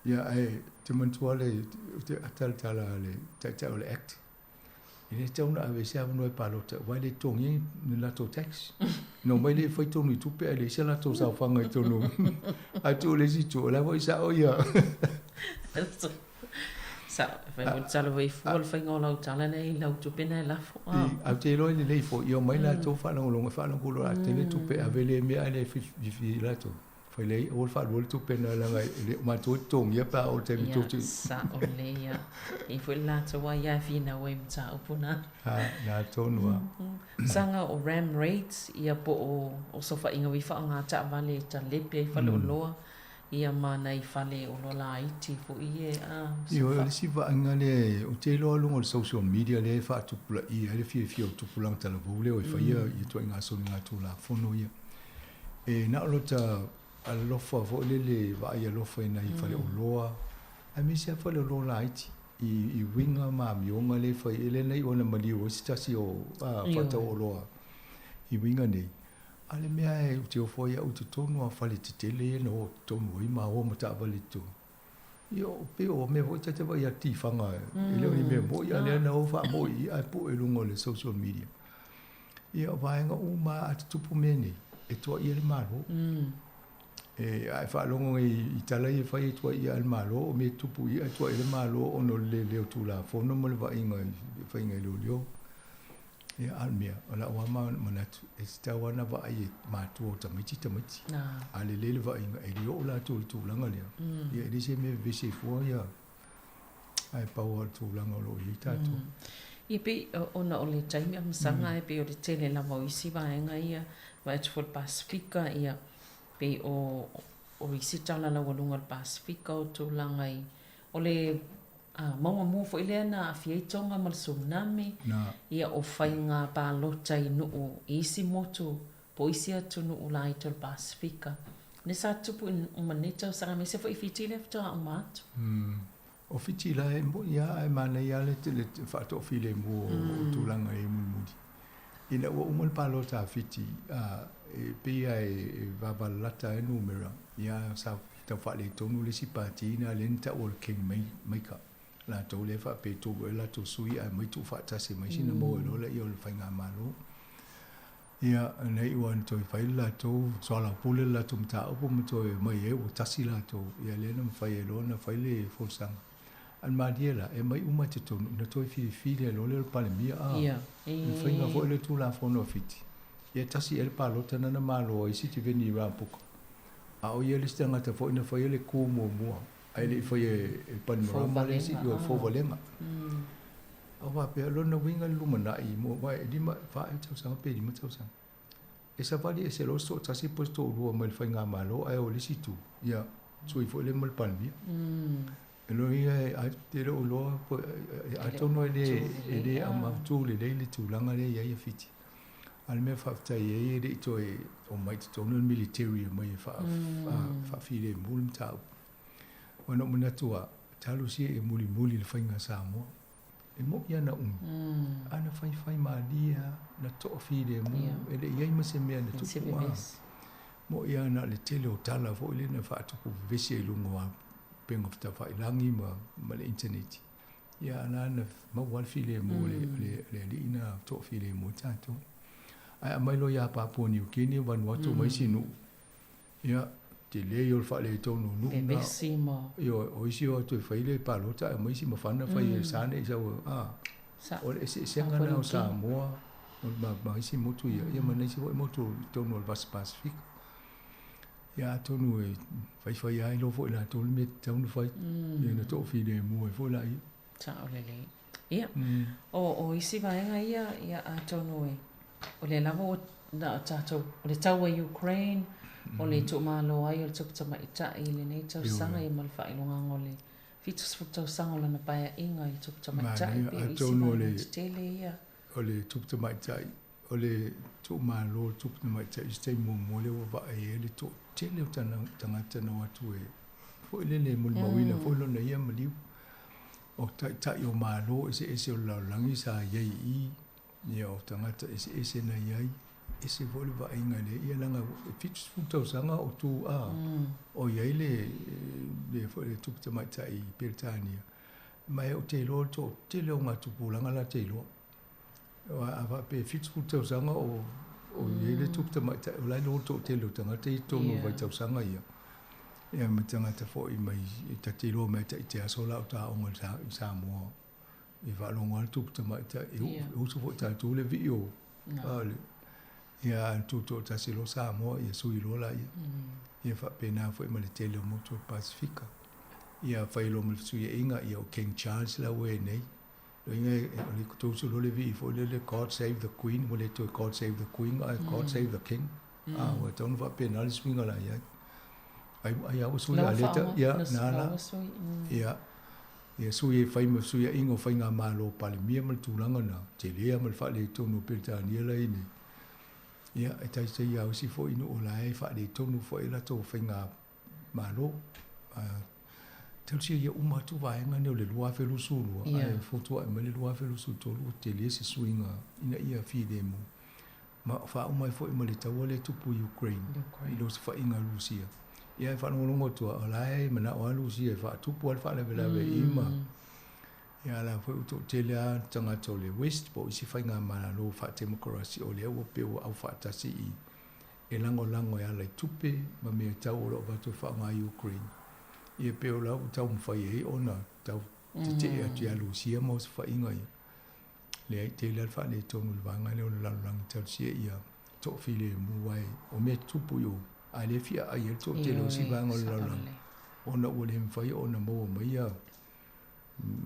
Ia, ae ou te manatua le, ou te ata le tala a le Taitai o le Act, e le tatau ona ave ai se avanoa e palota aua e le totogia ni latou tax. Na omai lea e fai tonu i tupe ae leai se latou saofaga i totonu. Ae tuu i le isi itu, o la foi e sao ia. Sao, e fai foi le tala foi fua le faiga o lau tala lea i lau tupe na e lafo. Ae ou te iloa e lelei foi, ia omai latou faalogologo e faalogo loa a tele tupe e ave lea mea ae le fiafia latou. Fai lea, aua le faalua le tupe na leaga e le o matou e totogia pe a oo i le taimi tou te... Ia, sao lelei ia. E i ai foi le latou aia e finau ai i mataupu na. Ha, na tonu lava. Saga o ram raids, ia po o osofaiga foi faaaoga taavale e talepe ai faleoloa, ia ma nai fale oloa laiti foi ia a. Ioe, o le isi vaaiga lea, ou te iloa luga o le social media lea e faatupulaia ai le fiafia o tupulaga talavou lea e faia ituaiga soligatulafono ia. E na o lota alofa foi lele vaai alofa i nai faleoloa, aemaise lava faleoloa laiti i uiga ma amioga lea e fai ai, lea na iu ina maliu ai se tasi o faatau oloa i uiga nei. A o le mea ou te ofo ai au i totonu lava o fale tetele ia na o totonu ai ma o ma taavale i totonu. Ia, pei o mea foi ta te vaai atu tifaga e le o ni mea moni, a o lea na o faamoi i i ae pue i luga o le social media. Ia, o vaega uma lava a tutupu mea nei, e tuuaia le Malo. E, a e faalogo nei i tala ia e fai e tuuaia lava le Malo, o mea e tutupu i i ae tuuaia le Malo ona o le lelei o Tulafono ma le vaaiga i faiga i leoleo. Ia, a o le mea, o lau lava manatu, e tatau lava ona vaai e matua o tamaiti tamaiti. A lelei le vaaiga, e le oo latou i le tulaga lea. Ia, e leai se mea e vevesi ai fua ia, ae pau lava o le tulaga o lo o i ai tatou. Ia, pei ona o le taimi a masaga e pei o le tele lava o isi vaega ia, vaai atu foi i le Pasefika, ia, pei o isi tala laualuga o le Pasefika o tulaga i, o le mauga mua foi lea na aafia ai Tonga ma le tsunami, ia o faiga palota i nuu i isi motu po o isi atunuu laiti o le Pasefika. Lea sa tupu uma nei tausaga aemaise foi i Fiti lea faatoa uma atu. O Fiti la e moni lava ae manaia lava le faatoafilemu o tulaga i mulimuli. Ina ua uma le palota a Fiti, e pei lava e vavalalata ai numera, ia sa tau faaletonu le isi pati lena lea na tau o le King Maker, latou lea e faapea e tolu ea latou sui ae omai tuufaatasi mai sina maua ai loa lea o le faigamalo. Ia, na iu lava ina toe fai le latou soalaupule le latou mataupu ma toe omai ai ua tasi latou, ia lea na mafai ai loa ona fai le folasaga. A o le malie la, e aumai uma i totonu, ona toe filifili ai loa lea o le Palemia, a, le faiga foi lea o le Tulafono a Fiti, ia tasi ea le palota na na malo ai Sitiveni Rabuka, a o ia le isi tagata foi na faia le ku muamua, ae le i faia e Panimarama le isi, ioe, Fouvalega. A faapea, o lona uiga i le lumanai, aua e 5, 4 ea tausaga pe 5 tausaga. E savali ese loa se toatasi po o se toalua mai le faigamalo ae o le isi itu, ia, sui foi lea ma le Palemia. E lona uiga, ou te le o iloa, atonu e le mautu lelei le tulaga lea e i ai Fiti. A o le mea faafetai ai e le i toe omai i totonu le military e omai e faafilemu le mataupu. Ona ou manatu lava, talosia ia mulimuli le faiga a Samoa. E moni lava na umi, a na faifai malie lava, na toafilemu, e le i i ai ma se mea na tupu. Moni lava na o le tele o tala foi lea na faatupu vevesi ai i luga o upega tafailagi ma le initaneti, ia a o la na maua lava le filemu e le alii na toafilemu ai tatou. Ae aumai loa ia Papua Niu Kini, Vanuatu ma isi nuu, Ia, tele ia o le faaletonu o nuu na. Vevesi ma. Ioe, o isi o atu e fai le palota ae omai isi mafana fai e sa nei sau a. O le eseesega lena o Samoa ma isi motu ia, ia ma nisi foi motu i totonu o le Vasa Pasefika. Ia atonu e faifai lava iloa foi e latou le mea e tatau ona fai, ia ona toafilemu ai foi laia. Sao lelei. Ia, o isi vaega ia, ia atonu e, o lea lava ua na o tatou, o le taua i Ukraine, o le tuumalo ai o le Tupu Tamaitai i lenei tausaga, ia ma le faailogaga o le 70 tausaga o lana paeaiga i Tupu Tamaitai, e pei o isi vaega tetele ia. O le Tupu Tamaitai, o le tuumalo o le Tupu Tamaitai i se taimi muamua lea ua vaai ai le toatele o tagata na o atu e foi lele e molimauina foi lona ia maliu. O taitai o Malo eseese o le lalolagi sa i ai i i, ia o tagata eseese na i ai. ese foi le vaaiga i le ia leaga e 70 tausaga o tu a o i ai le le foi le tupu tamaitai i Peretania ma e ou te iloa o le toatele o gatupulaga la te iloa. Aua a faapea e 70 tausaga o o i ai le tupu tamaitai o la e iloa le toatele o tagata ia i totonu o vaitausaga ia. Ia ma tagata foi mai ta te iloa mai lava ite aso la o ta aoga i Samoa e faalogo lava le tupu tamaitai e usu foi tatou le vii o le ia a tutoatasi loa Samoa ia sui loa laia. Ia faapena foi ma le tele o motu o le Pasefika. Ia fai loa ma le fesuiaiga ia o King Charles la ua i ai nei. Loiga o le tousu loa le vii foi lele God save the Queen ua le toe God save the Queen ae God save the King. A ua tatau ona faapena le suiga la i ai. Ai ai a ua sui a le ta ia na la. Ia ia sui e fai ma fesuiaiga o faigamalo Palemia ma le tulaga na tele lava ma le faaletonu o Peretania la i ai nei. Ia e taitai lava o isi foi nuu o la e faaletonu foi latou faigamalo. Tausia ia uma atu vaega nei o le 2022 ae fotuai mai le 2023 ua tele se suiga ina ia filemu ma faauma ai foi ma le taua lea e tupu i Ukraine i le osofaiga a Rusia. Ia e faalogologo atu lava, o la e manao lava Rusia e faatupu lava le faalavelave i i ma ia a la foi ua toatele lava tagata o le West po o isi faigamalo faatemokarasi o lea ua pei ua aufaatasi i e lagolago e ala i tupe ma mea tau o lo o avatu e faaaoga i Ukraine. Ia pei o la ua taumafai ai ona tau tetee atu ia Rusia ma osofaiga ia. Leai, tele lava le faaletonu i le vaega lea o le lalolagi talosia ia toafilemu aua o mea tutupu i o, a le fia aai ai le toatele o isi vaega o le lalolagi ona ua le mafai ona maua mai ia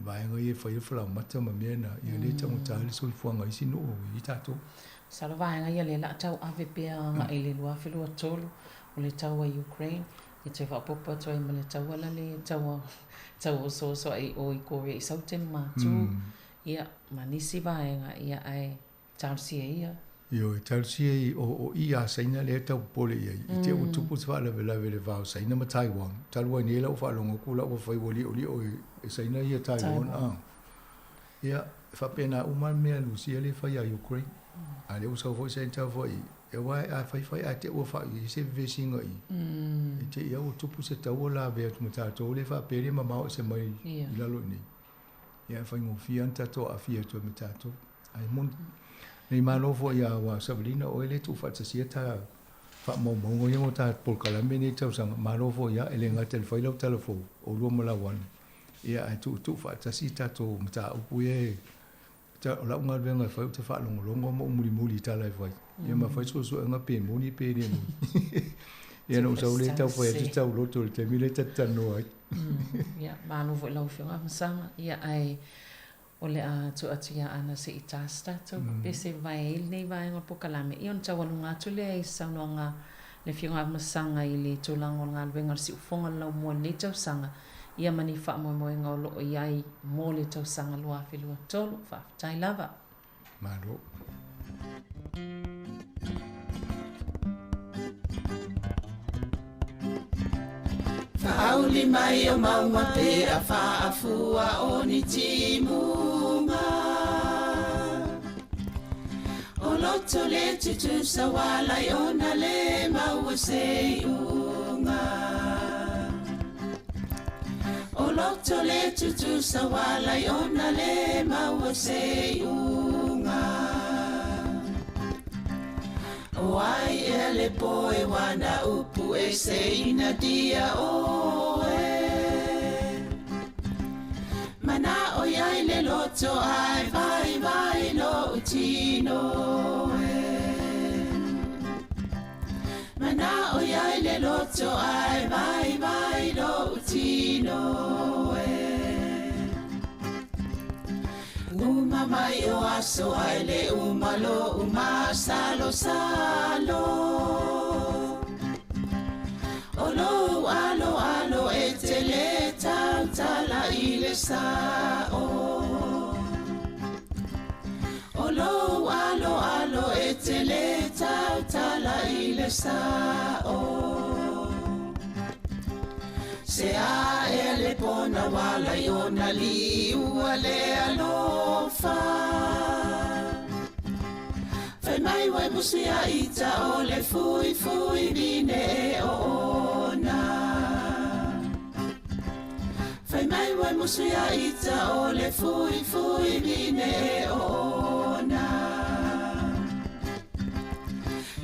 vaega ia e fai ai le falaoamata ma mea na, ia lea e taugata ai le soifuaga o isi nuu i tatou. Masalo vaega ia lea o le a tau ave pea agai i le 2023 o le taua i Ukraine e toe faaopoopo atu ai ma le taua la le taua tau osooso ai i o i Korea i Saute ma Matu ia ma nisi vaega ia ae talosia ia. Ioe, talosia i o i a Saina lea e tau popole i ai. I te i ua tupu se faalavelave i le va o Saina ma Taiwan. Talu ai nei lau faalogo atu la ua fai ua liolio e Saina ia Taiwan. A. Ia, e faapena uma lava mea a Rusia lea e fai ia Ukraine. A lea ua sau foi Saina tau foi, aua a fai fai ae te i ua fai i se vevesiga i. I te i lava ua tupu se taua lavea atu ma tatou lea faapea le mamao ese mai i lalo i inei. Ia e faigofie lava ona tatou aafia atu ai ma tatou. Ae moni, nei malo foi ia aua Savalina o oe lea e tuufaatasia ta faamaumauga ia mo ta polokalame nei tausaga. Malo foi ia, e le gata i le fai lau tala fou, oulua ma Lauana, ia ae tuutuufaatasi tatou mataupu ia e o lau galuega e fai ou te faalogologo ma ou mulimuli i tala e fai. Ia ma fai suesuega pe moni pe le moni. Ia ona ou sau lea tau fai atu tau loto i le taimi lea ta te talanoa ai. Ia, malo foi i lau Afioga Afamasaga. Ia, ae o le a tuu atu ia Ana se i ta se tatou pese vae ai lenei vaega o le polokalame. Ia ona taualuga atu lea i se saunoaga a le Afioga Afamasaga i le tulaga o le galuega o le siufofoga o le laumua i lenei tausaga, ia ma ni faamoemoega o lo o i ai mo le tausaga 2023. Faafetai lava. Malo. Faauli mai o mauga pe a faafua o ni timuga O loto le tutusa walai ona le maua se iuga O loto le tutusa walai ona le maua se iuga O ai ea le poe wana upu e se ina dia oe Mana'o iai le loto ae vaivai lo'u tino e Mana'o iai le loto ae vaivai lo'u tino e Uma mai o aso ae le uma lo'u masalosalo O lou aloalo e te le tautala i le sa'o O lou aloalo e te le tautala i le sa'o Se a ea le pona wala i ona liua le alofa. Fai mai wai musu ia ita o le fui fui vine e o ona. Fai mai wai musu ia ita o le fui fui vine e o ona.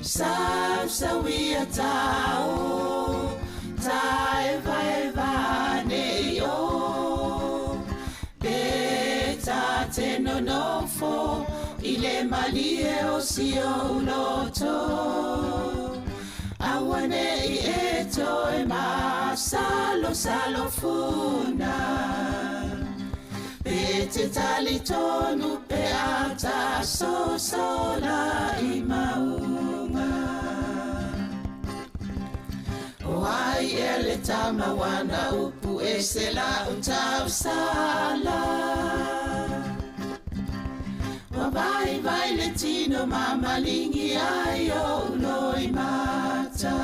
Sau sau ia tau, tae vai vai nei o. Pe ta te nonofo, i le malie o si o uloto. Aua nei e toe ma salo salo funa. Pe te tali tonu pe ata so sola i maunga. O ai e le tama wana upu e se la utau sala. Wa vai vai le tino mamalingi ai o uloi mata.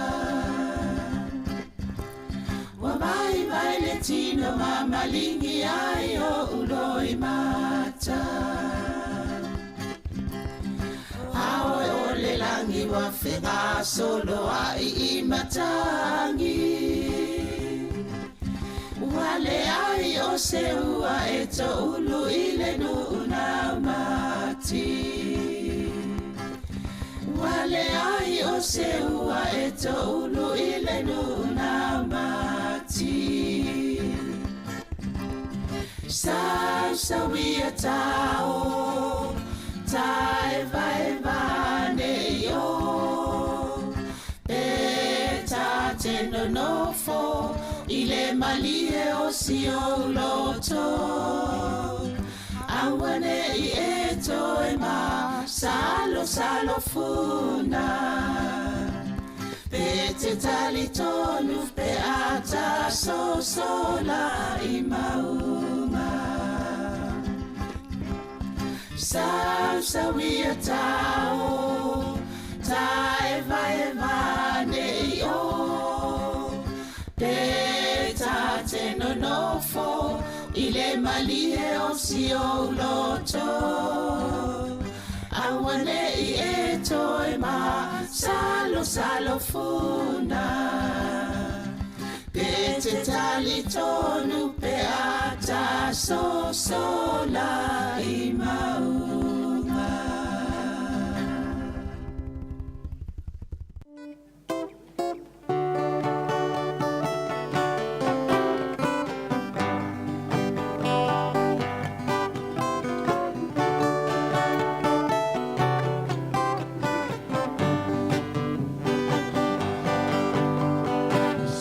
Wa vai vai le tino mamalingi ai o uloi mata. Aoe o le langi wa whenga solo ai i matangi. Wale ai o se ua e to ulu i le nuu mati. Wale ai o se ua e to ulu i le nuu mati. Sau sau ia tau, tae vai vai nei o. Pe ta te nonofo, i le malie o si o loto. Aua nei e toe ma salo salo funa. Pe te tali tonu pe ata so sola i maunga. Sau sau ia tau, tae vai vai nei o. Pe ta te nonofo, i le malie o si o loto. Aua nei e toe ma salo salo funa. Pe te tali tonu pe ata so sola i maunga.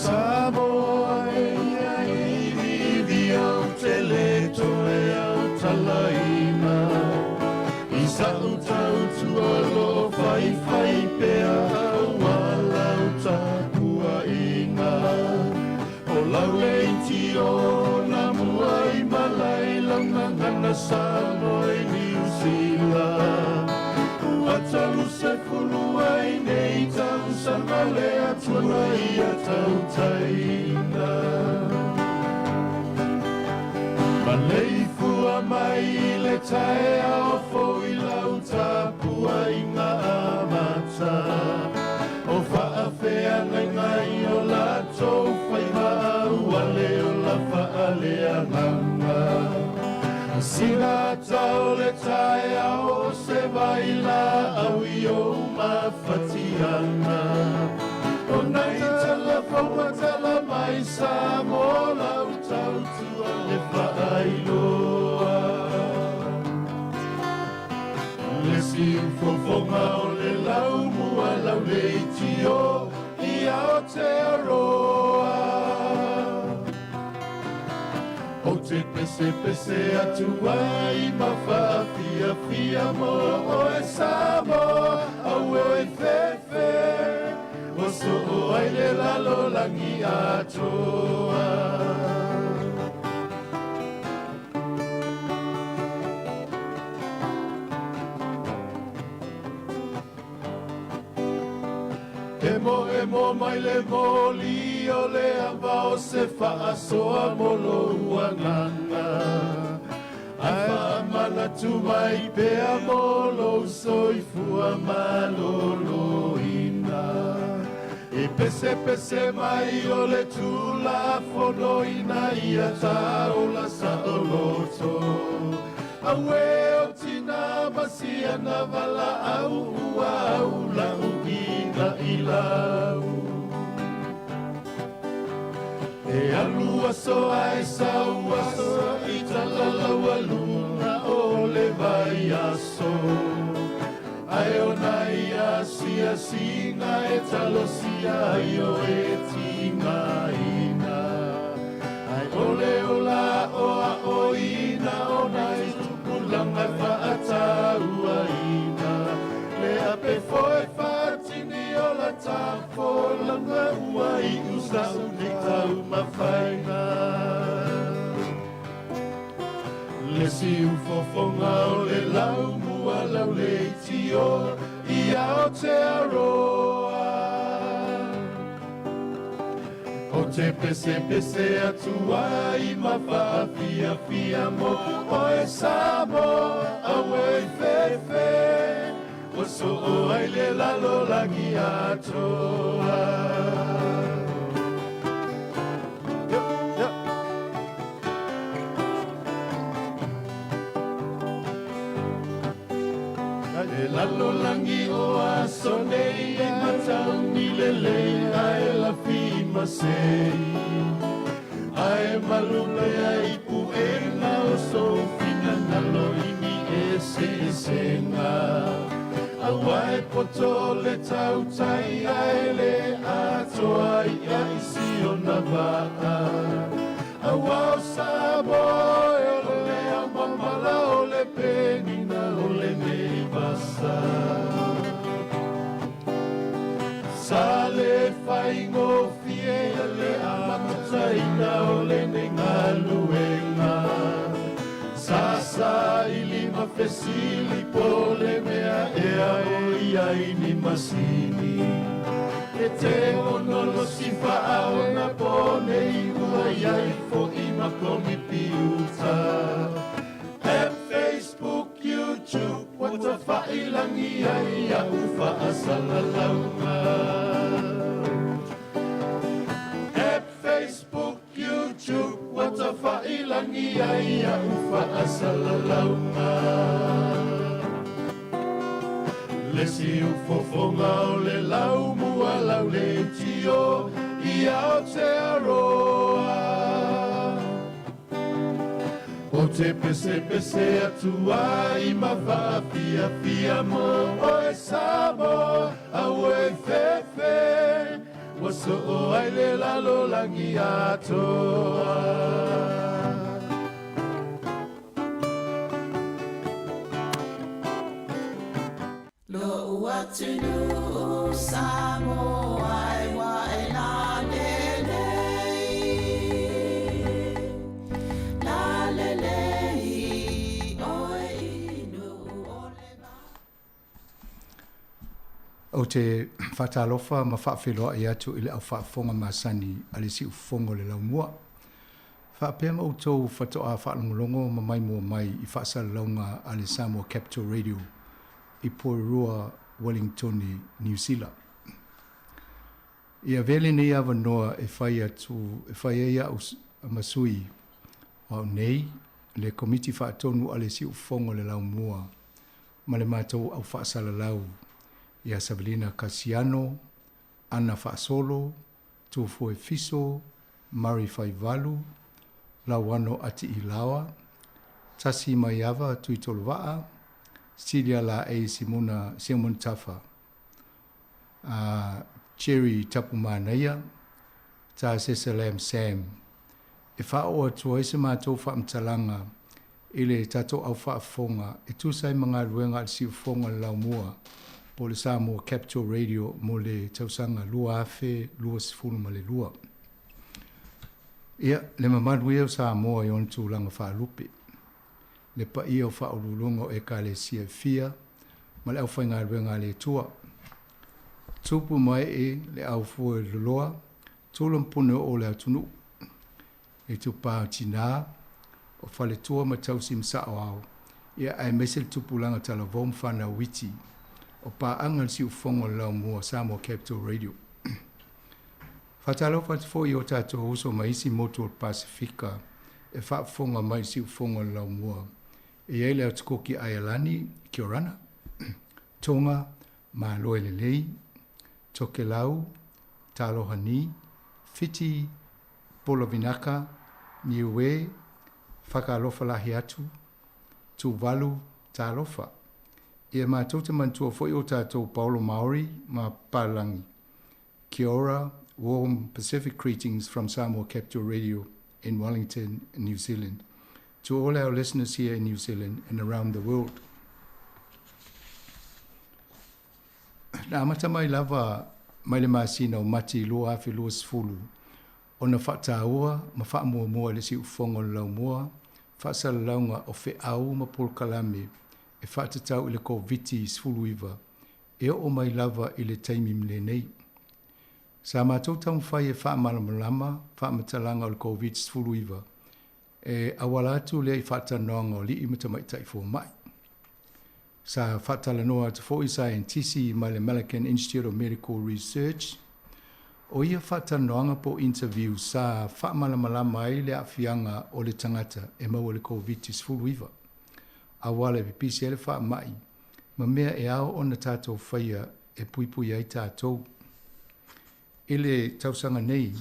Samoa e ia i vivi au te le toe au talaina. I sa'u tautua lo fai fai pea au alau tapuaʻiga. O lau le iti o na mua i malai lau gagana Samoa i Niu Sila. Ua talu sefulu ai nei tausaga le Atua ia tautaina. Maleifua mai i le taeao fou i lau tapuaiga amata. O faafeagaiga i o latou faiva ua le ola faaleagaga. Sina tau le taeao o se vai laau i ou mafatiaga. O nai tala faua tala mai Samoa lau tautua le faailoa. Le siufofoga o le laumua lau le itio i Aotearoa. O te pese pese atu ai ma faafiafia mo oe Samoa au e fefe. O soo ai le lalolagi atoa. Emo emo mai le moli o le ava o se faasoa mo lou agaga. Ai manatu mai pea mo lou soifua malōlōina. E pesepese mai o le Tulafono ina ia taola saoloto. Auē o tinā ma siana valaau ua aulauina i lau. E alu aso ae sau aso i talalaualuga o le vaiaso. Ae o nai asiasiga e talosia ai o e tigaina. Ae o le ola aoaoina o nai tupulaga e faatauaina. Le apefo e faatini o la tafolauga ua iu sa'u nei taumafaiga. Le siufofoga o le laumua lauleitio i Aotearoa. O te pesepese atu ai ma faafiafia mo oe Samoa, auē fefe, ua soo ai le lalolagi atoa. E lalolagi o aso nei e matauni lelei ae lafi masei. Ae malu pea i puega o sou finagalo i ni eseesega. Aua e poto le tautai ae le atoa ia i si ona vaa. Aua o Samoa e o le aomamala o le penina o lenei vasa. Sa le faigofie le amataina o lenei galuega. Sa saili ma fesili po o le mea ea o i ai ni masini. E te ono losi faaonaponei ua i ai fo'i ma komipiuta. App, Facebook, YouTube, ua tafa'ilagi ai a'u fa'asalalauga. App, Facebook, YouTube, ua tafa'ilagi ai a'u fa'asalalauga. Le siufofoga o le laumua lauleitio i Aotearoa. O te pesepese atu ai ma faafiafia mo oe Samoa, auē fefe, ua soo ai le lalolagi atoa. Lo'u atunuu Samoa e ua e lalelei, lalelei oe i nuu o le va. Ou te faatalofa ma faafeiloai atu i le au faafofoga masani a le Siufofoga o le Laumua. Faapea ma outou faatoa faalogologo ma maimoa mai i faasalalauga a le Samoa Capital Radio i Porirua, Wellingtone, Niu Sila. I avea lenei avanoa e fai atu, e fai ai a'u ma sui o a'u nei, le Komiti Faatonu a le Siufofoga o le Laumua ma le matou au faasalalau ia Savelina Kasiano, Ana Faasolo, Tufoe Fiso, Murray Faivalu, Lauano Atiilaoa, Tasi Maiava Tuitolovaa, Celia Laei Simona Simon Tafa, a Jerry Tapumanaia, Ta Sesalam Sam, e faaoo atu ai se matou faamatalaga i le tatou au faafofoga e tusa ai ma galuega a le Siufofoga o le Laumua po o le Samoa Capital Radio mo le tausaga 2022. Ia, le mamalu ia o Samoa i ona tulaga faalupe, le paia o faauluuluga o Ekalesia e fia ma le aufaigaluega a le Atua. Tupu ma ee le au fue loloa, tula ma puneoo o le atunuu, le itupa o tinā, o faletua ma tausi ma saoao, Ia aemaise le tupulaga talavou ma fanau iti o paaga i le siufofoga o le Laumua Samoa Capital Radio. Faatalofa atu foi i o tatou uso mai isi motu o le Pasefika e faafofoga mai i le siufofoga o le Laumua. E i ai le Atukoki Aialani, Kia-orana, Tonga, Malo e lelei, Tokelau, Talohani, Fiti, Polovinaka, Niue, Fakalofa lahi atu, Tuvalu, Talofa. Ia matou te manatua foi o tatou paolo Maori ma Palangi. Kia ora, warm Pacific greetings from Samoa Capital Radio in Wellington, New Zealand. To all our listeners here in New Zealand and around the world. Na amata mai lava mai le masina o Mati 2020 ona faataua ma faamuamua e le Siufofoga o le Laumua faasalalauga o feau ma polokalame e faatatau i le Koviti-19 e oo mai lava i le taimi lenei. Sa matou taumafai e faamalamalama faamatalaga o le Koviti-19 e auala atu lea i faatalanoaga o alii ma tamaitai fomai. Sa faatalanoa atu foi saienitisi mai le American Institute of Medical Research. O ia faatalanoaga po o interview sa faamalamalama ai le aafiaga o le tagata e maua i le Koviti-19, auala e pipisi ai le faamai ma mea e ao ona tatou faia e puipui ai tatou. I le tausaga nei,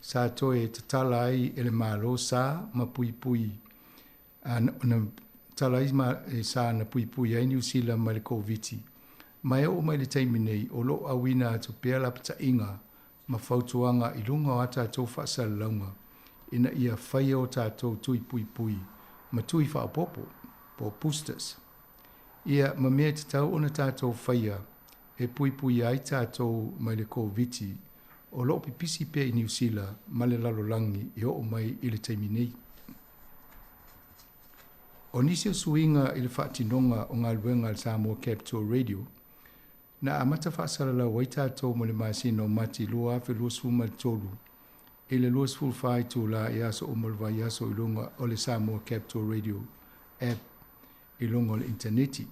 sa toe tatala ai e le Malo sa ma puipui na tatala ai sa na puipui ai Niu Sila mai le Koviti, ma e oo mai le taimi nei o lo o auina atu pea lapataiga ma fautuaga i luga o a tatou faasalalauga ina ia faia o tatou tui puipui ma tui faaopoopo po o boosters. Ia ma mea e tatau ona tatou faia e puipuia ai tatou mai le Koviti o lo o pipisi pea i Niu Sila ma le lalolagi e oo mai i le taimi nei. O nisi o suiga i le faatinoga o galuega a le Samoa Capital Radio, na amata faasalalau ai tatou mo le masina o Mati 2023 i le 24 itula i aso uma o le vaiaso i luga o le Samoa Capital Radio app i luga o le initaneti.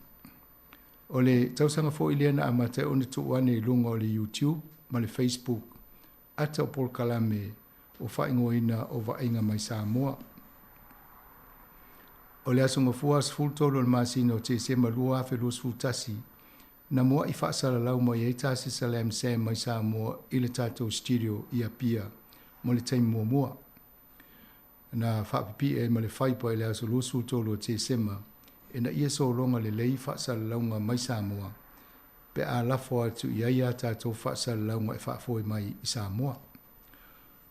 O le tausaga foi lea na amata ai ona tuu ane i luga o le YouTube ma le Facebook ata o polokalame o faaigoaina o Vaaiga mai Samoa. O le aso Gafua 13 o le masina o Tesema 2021, na muai faasalalau mai ai Tasesa Lam Sam mai Samoa i le tatou studio i Apia mo le taimi muamua. Na faapipii ai ma le faipa i le aso 23 o Tesema ina ia sologa lelei faasalalauga mai Samoa pe a lafo atu i ai a tatou faasalalauga e faafoe mai i Samoa.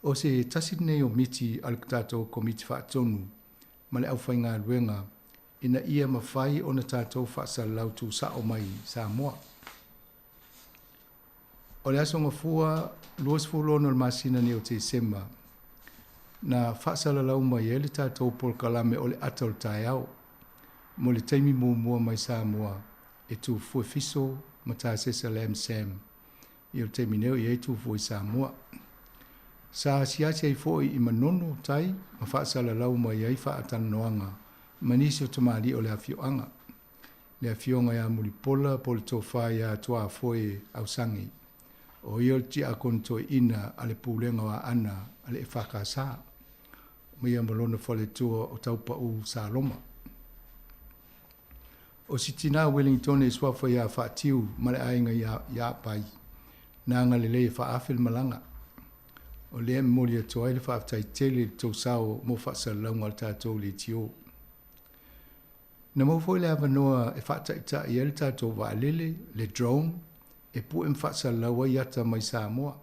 O se tasi lenei o miti a le tatou Komiti Faatonu ma le aufaigaluega ina ia mafai ona tatou faasalalau tuusao mai Samoa. O le aso Gafua 26 o le masina nei o Tesema, na faasalalau mai ai le tatou polokalame o le ata o le taeao mo le taimi muamua mai Samoa e Tufue Fiso ma Tasesa Lam Sam. I o le taimi nei o i ai Tufue i Samoa. Sa asiasi ai foi i Manono tai ma faasalalau mai ai faatalanoaga ma nisi o tamalii o le afioaga, le afioga ia Mulipola po o le Tofa ia Tuafoe Ausagi, o ia o le tiakono toeaina a le Pulega o Aana a le EFKS, ma ia ma lona faletua o Taupau Saloma. O si tina Wellingtone e suafa ia Faatiu ma le aiga ia Apai, na agalelei e faaafe le malaga. O lea e momoli atu ai le faafetai tele i le tou sao mo faasalalauga o le tatou leitio. Na maua foi le avanoa e faataitai ai le tatou vaalele, le drone, e pue ma faasalalau ai ata mai Samoa.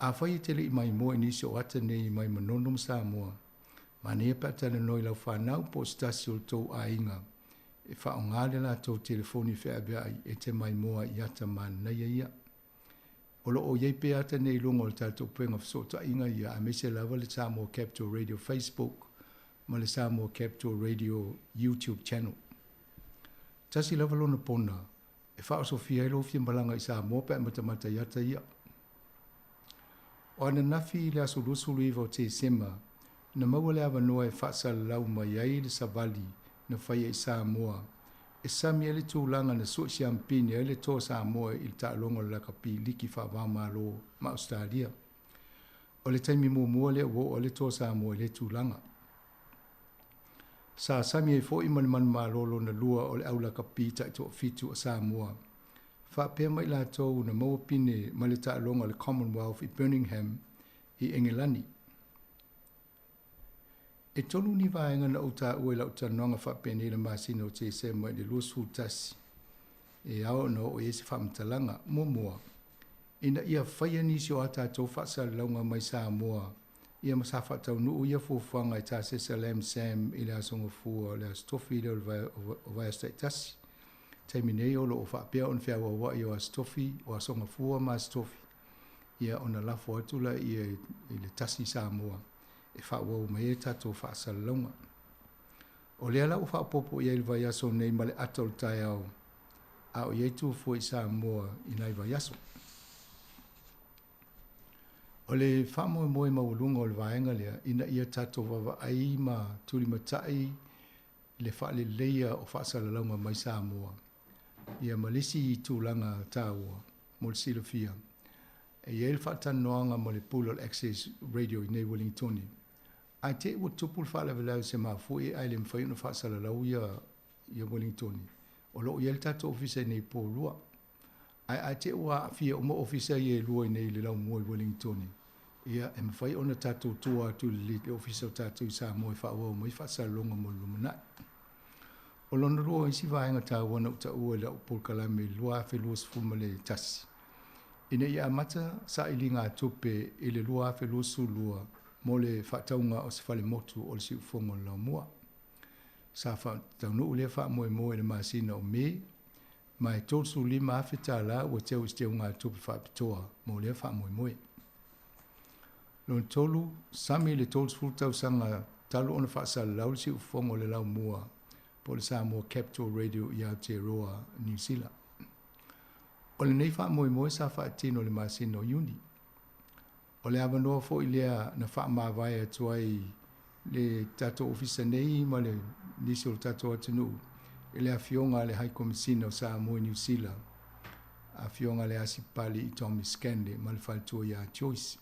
Afai e te le i maimoa i nisi o ata nei mai Manono ma Samoa, manaia pe a talanoa i lau fanau po o se tasi o le tou aiga e faaaoga le latou telefoni feaveai e te maimoa i ata manaia ia. O lo o i ai pea ata nei i luga o le tatou upega fesootaiga ia, aemaise lava le Samoa Capital Radio Facebook ma le Samoa Capital Radio YouTube channel. Tasi lava lona pona e faaosofia ai lou fia malaga i Samoa pe a matamata i ata ia. O ananafi i le aso 29 o Tesema, na maua le avanoa e faasalalau mai ai le savali na faia i Samoa e sami ai le tulaga na sue siampini ai le Toa Samoa i le taaloga o le lakapi liki faava-o-Malo ma Ausetalia. O le taimi muamua lea ua oo ai le Toa Samoa i lea tulaga. Sa sami ai foi ma le manumalo lona lua o le au lakapi taitoafitu a Samoa faapea ma i latou na maua pine mai le taaloga o le Commonwealth i Birningham i Engelani. E tolu ni vaega na ou taua i lau talanoaga faapenei i le masina o Tesema i le 21 e ao ona oo i ai se faamatalaga. Muamua, ina ia faia nisi o a tatou faasalalauga mai Samoa ia ma sa faataunuu ia fuafuaga e tasesa Lam Sam i le Aso Gafua o le Aso Tofi lea o vaiaso taitasi. Taimi nei o lo o faapea ona feauauai o Aso Tofi, o Aso Gafua ma Aso Tofi, ia ona lafo atu laia i le tasi Samoa e faaauau mai ai tatou faasalalauga. O lea la ua faaopoopo i ai le vaiaso nei ma le ata o le taeao a o i ai tuafua i Samoa i nai vaiaso. O le faamoemoe maualuga o le vaega lea ina ia tatou vaavaai ma tulimatai le faaleleia o faasalalauga mai Samoa ia ma le isi tulaga taua mo le silafia. E i ai le faatalanoaga ma le pule o le Access Radio i nei Ueligitone. Ae te i ua tupu le faalavelave se mafuie ae le mafai ona faasalalau ia Ueligitone, o lo o i ai le tatou ofisa i nei i Porirua. Ae a te i ua aafia uma ofisa ia e lua i nei i le laumua i Ueligitone, ia e mafai ona tatou tua atu i le ofisa o tatou i Samoa e faaauau mai faasalalauga mo le lumanai. O lona lua o isi vaega taua na ou taua i lau polokalame i le 2021, ina ia amata sailiga tupe i le 2022 mo le faatauga o se falemotu o le siufofoga o le Laumua. Sa faataunuu lea faamoemoe i le masina o Me, ma e $35,000 ua teu i se teugatupe faapitoa mo lea faamoemoe. Lona tolu, sami le 30 tausaga talu ona faasalalau le siufofoga o le Laumua po o le Samoa Capital Radio i Aotearoa, Niu Sila. O lenei faamoemoe sa faatino i le masina o Iuni. O le avanoa foi lea na faamavae atu ai le tatou ofisa nei ma le nisi o le tatou atunuu i le afioga a le High Komisina o Samoa i Niu Sila, afioga a le Asi Papali'i Tommy Scanley ma le faletua ia Joyce.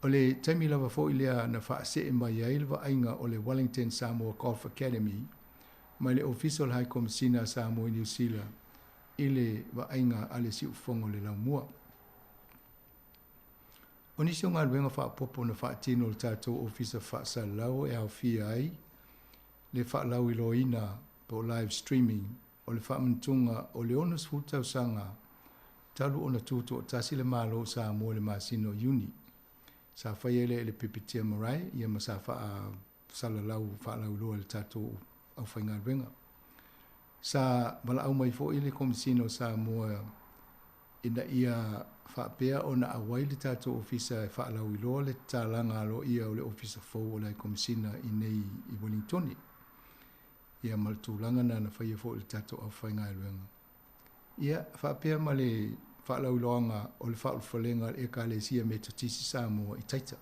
O le taimi lava foi lea na faasee mai ai le vaaiga o le Wellington Samoa Golf Academy mai le Ofisa o le High Komisina a Samoa i Niu Sila i le vaaiga a le siufofoga o le Laumua. O nisi o galuega faaopoopo na faatino e le tatou Ofisa Faasalalau e aofia ai le faalauiloaina po o live streaming o le faamanatuga o le 60 tausaga talu ona tutoatasi le Malo o Samoa i le masina o Iuni. Sa faia lea i le Pipitea Marae ia ma sa faasalalau faalauiloa e le tatou aufaigaluega. Sa valaau mai foi le Komisina o Samoa ina ia faapea ona auai le tatou ofisa e faalauiloa le tatalaga aloaia o le ofisa fou o le Komisina i nei i Ueligitone. Ia ma le tulaga na na faia foi e le tatou aufaigaluega. Ia faapea ma le faalauiloaga o le faaulufalega a le Ekalesia Metotisi Samoa i Taita.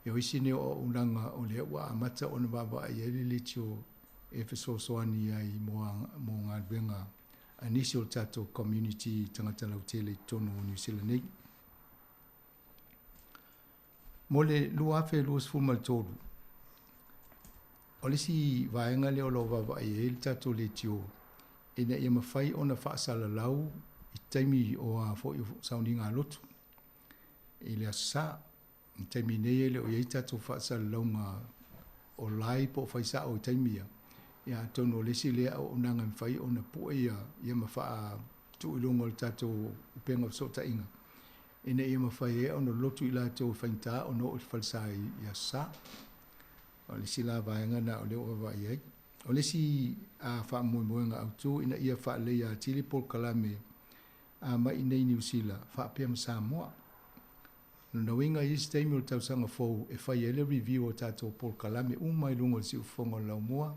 Ia o isi nei o auaunaga o lea ua amata ona vaavaai ai le leitio e fesoasoani ai mo galuega a nisi o le tatou community tagata lautele i totonu o Niu Sila nei. Mo le 2023, o le isi vaega lea o lo o vaavaai ai le tatou leitio ina ia mafai ona faasalalau i taimi o a foi o sauniga lotu i le Aso Sa. I le taimi nei e le o i ai tatou faasalalauga o live po o faisao i taimi ia, ia atonu o le isi lea auaunaga e mafai ona pue ia ma faatuu i luga o le tatou upega o fesootaiga ina ia mafai ai ona lotu i latou e faigata ona oo i le falesa i Aso Sa. O le isi la vaega na o lea ua vaavaai ai. O le isi faamoemoega autu ina ia faaleleia atili polokalame mai i nei Niu Sila faapea ma Samoa. Lona uiga i isi taimi o le tausaga fou e fai ai le review o tatou polokalame uma i luga o le siufofoga o le Laumua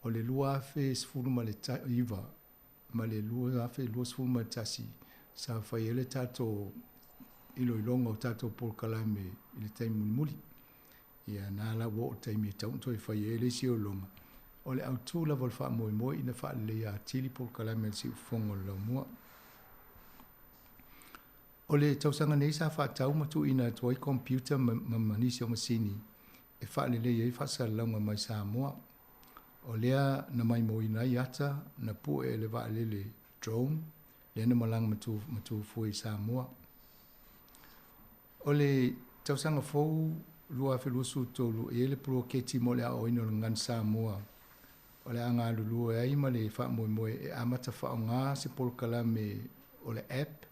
o le 2019 ma le 2021 sa fai ai le tatou iloiloga o tatou polokalame i le taimi mulimuli. Ia na la ua oo i le taimi e tatau ona toe fai ai le isi iloiloga. O le autū lava o le faamoemoe ina faaleleia atili polokalame a le Siufofoga o le Laumua. O le tausaga nei sa faatau ma tuuina atu ai computer ma nisi o masini e faaleleia ai faasalalauga mai Samoa. O lea na maimoaina ai ata na pue e le vaalele drone lea na malaga ma tufue i Samoa. O le tausaga fou 2023 e i ai le poloketi mo le aoaoina o le gagana Samoa o le a galulue ai ma le faamoemoe e amata faaaoga se polokalame o le app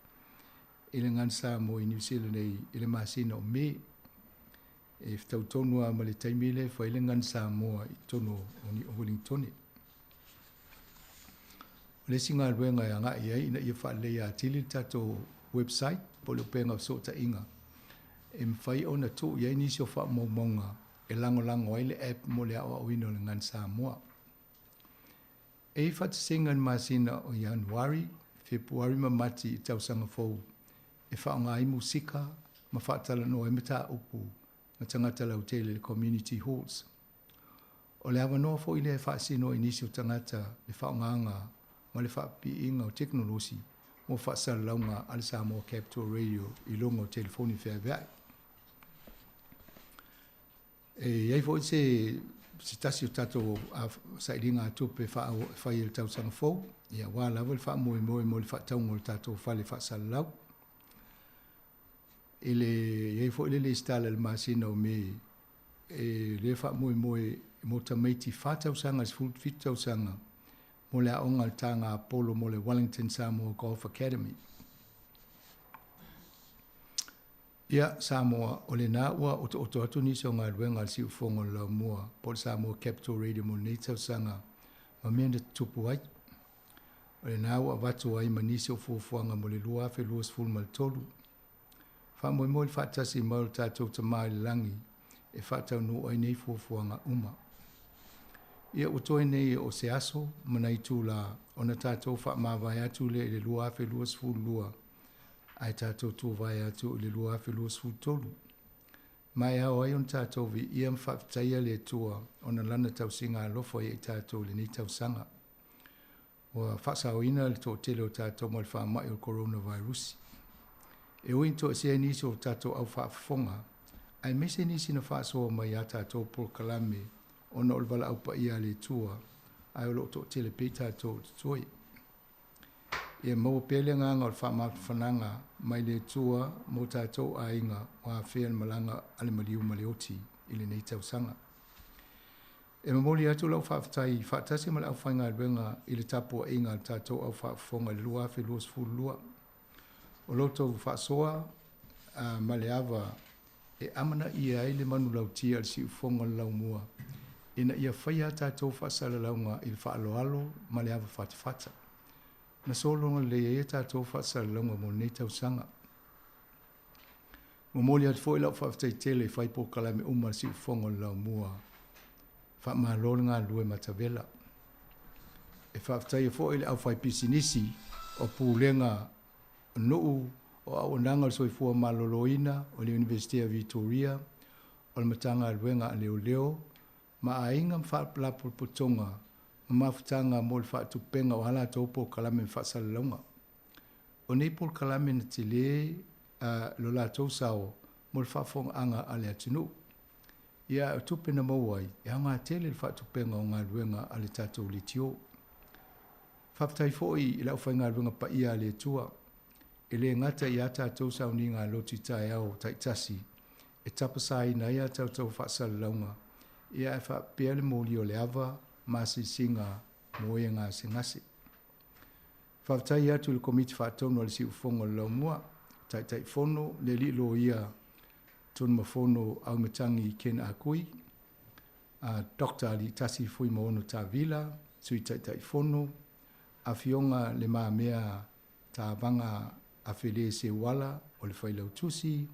i le gagana Samoa i Niu Sila nei i le masina o Me. E fetau tonu lava ma le taimi lea e fai ai le gagana Samoa i totonu o Wellingtone. O le isi galuega e agai i ai ina ia faaleleia atili le tatou website po o le upega o fesootaiga e mafai ona tuu i ai nisi o faamaumauga e lagolago ai le app mo le aoaoina o le gagana Samoa. E i ai faatasiga i le masina o Ianuari, Fepuari ma Mati i le tausaga fou e faaaoga ai musika ma faatalanoa ai mataupu ma tagata lautele i le community halls. O le avanoa foi lea e faasino ai i nisi o tagata le faaaogaga ma le faapipiiga o tekonolosi mo faasalalauga a le Samoa Capital Radio i luga o telefoni feaveai. E i ai foi se se tasi o tatou sailigatupe e fai i le tausaga fou, ia aua lava le faamoemoe mo le faatauga o le tatou fale faasalalau. I le i ai foi le lesitala i le masina o Me e lea faamoemoe mo tamaiti 4 tausaga i le 17 tausaga mo le aoga a le Taga Apollo mo le Wellington Samoa Golf Academy. Ia, Samoa, o lena ua otooto atu nisi o galuega a le Siufofoga o le Laumua po o le Samoa Capital Radio mo lenei tausaga ma mea na tutupu ai. O lena ua avatu ai ma nisi o fuafuaga mo le 2023. Faamoemoe i le faatasi mai o le tatou Tama i le lagi e faataunuu ai nei fuafuaga uma. Ia ua toe nei o se aso ma nai itula ona tatou faamavae atu lea i le 2022 ae tatou tuvae atu i le 2023. Ma e ao ai ona tatou viia ma faafetaia le Atua ona lana tausiga alofa ia i tatou i lenei tausaga. Ua faasaoina le toatele o tatou mai le faamai o le coronavirus. E ui ina toesea nisi o tatou au faafofoga, aemaise nisi na faasoa mai ia tatou polokalame ona o le valaau paia a le Atua, ae o lo o toatele pea i tatou o totoe. Ia maua pea le agaga o le faamafanafanaga mai le Atua mo tatou aiga ua afea le malaga a le maliu ma le oti i lenei tausaga. E momoli atu lau faafetai faatasi ma le aufaigaluega i le tapuaiga a le tatou au faafofoga i le 2022. O lo outou faasoa ma le ava e amanaia ai le manulautia a le Siufofoga o le Laumua ina ia faia a tatou faasalalauga i le faaaloalo ma le ava fatafata. Na sologa lelei ai a tatou faasalalauga mo lenei tausaga. Momoli atu foi lau faafetai tele i fai polokalame uma a le Siufofoga o le Laumua. Faamalo le galulue matavela. E faafetaia foi le aufaipisinisi o Pulega o Nuu o Auaunaga o le Soifua Maloloina o le Iunivesite a Vitoria, o le Matagaluega a Leoleo ma aiga ma faalapotopotoga ma mafutaga mo le faatupega o a latou polokalame ma faasalalauga. O nei polokalame na tele lo latou sao mo le faafofogaaga a le atunuu. Ia ae o tupe na maua ai, e aoga tele le faatupega o galuega a le tatou leitio. Faafetai foi i le aufaigaluega paia a le Atua, e le gata i a tatou sauniga a lotu i taeao taitasi e tapasaina ai a tatou faasalalauga, ia ae faapea le molia o le ava ma asiasiga mo e gasegase. Faafetai atu i le Komiti Faatonu a le Siufofoga o le Laumua, Taitaifono, le Alii Loia Tunumafono Auimatagi Ken Akui, Doctor Aliitasi Fuimaono Tavila, Sui Taitaifono, Afioga Le Mamea Tavaga Afele Seuala o le Failautusi,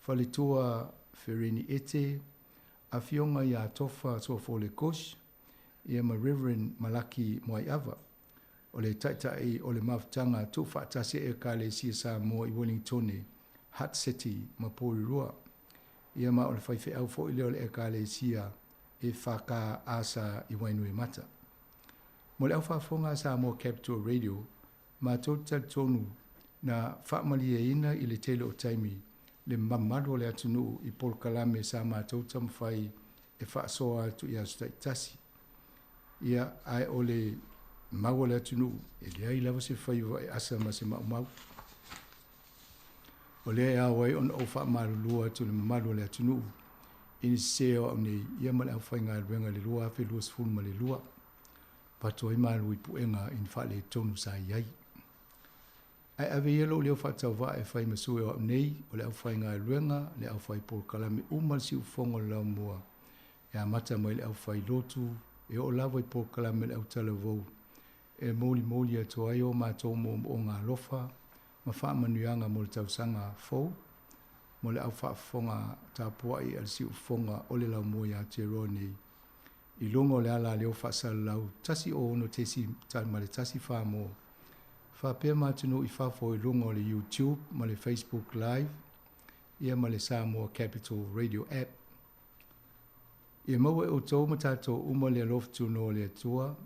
Faletua Fereni Ete, Afioga ia Tofa Suafole Kush, ia ma Reverend Malaki Moaiava, o le Taitai o le Mafutaga Tuufaatasi a Ekalesia Samoa i Wellingtone, Hutt City ma Porirua. Ia ma o le faifeau foi lea o le Ekalesia EFKA sa i Wainuiomata. Mo le au faafofoga a Samoa Capital Radio, matou te talitonu na faamalieina i le tele o taimi le mamalu o le atunuu i polokalame sa matou taumafai e faasoa atu i aso taitasi. Ia, ae o le mau a le atunuu, e leai lava se faiva e asa ma se maumau. O lea e ao ai ona ou faamalulua atu i le mamalu o le atunuu i ni sese o au nei ia ma le aufaigaluega i le 2022, avatu ai malu i puega i ni faaletonu sa i ai. Ae ave ia lou leo faatauvaa e fai ma sui o au nei, o le aufaigaluega, le aufai polokalame uma a le Siufofoga o le Laumua, e amata mai i le aufai lotu, e oo lava i polokalame a le autalavou, e molimoli atu ai o matou moomooga alofa ma faamanuiaga mo le tausaga fou, mo le au faafofoga tapuai a le Siufofoga o le Laumua i Aotearoa nei, i luga o le alaleo faasalalau 106.1 Samoa, faapea ma atunuu i fafo i luga o le YouTube ma le Facebook Live, ia ma le Samoa Capital Radio App. Ia maua e outou ma tatou uma le alofa tunoa o le Atua,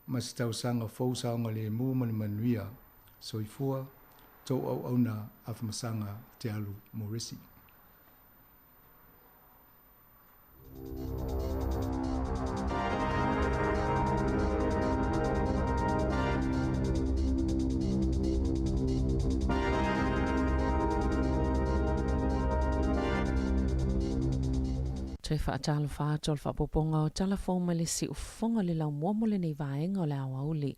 ma se tausaga fou saogalemu ma le manuia. Soifua, tou auauna Afamasaga Te Alu Morisi. Toe faatalofa atu o le faaopoopoga o tala fou mai le siufofoga o le laumua mo lenei vaega o le aoauli.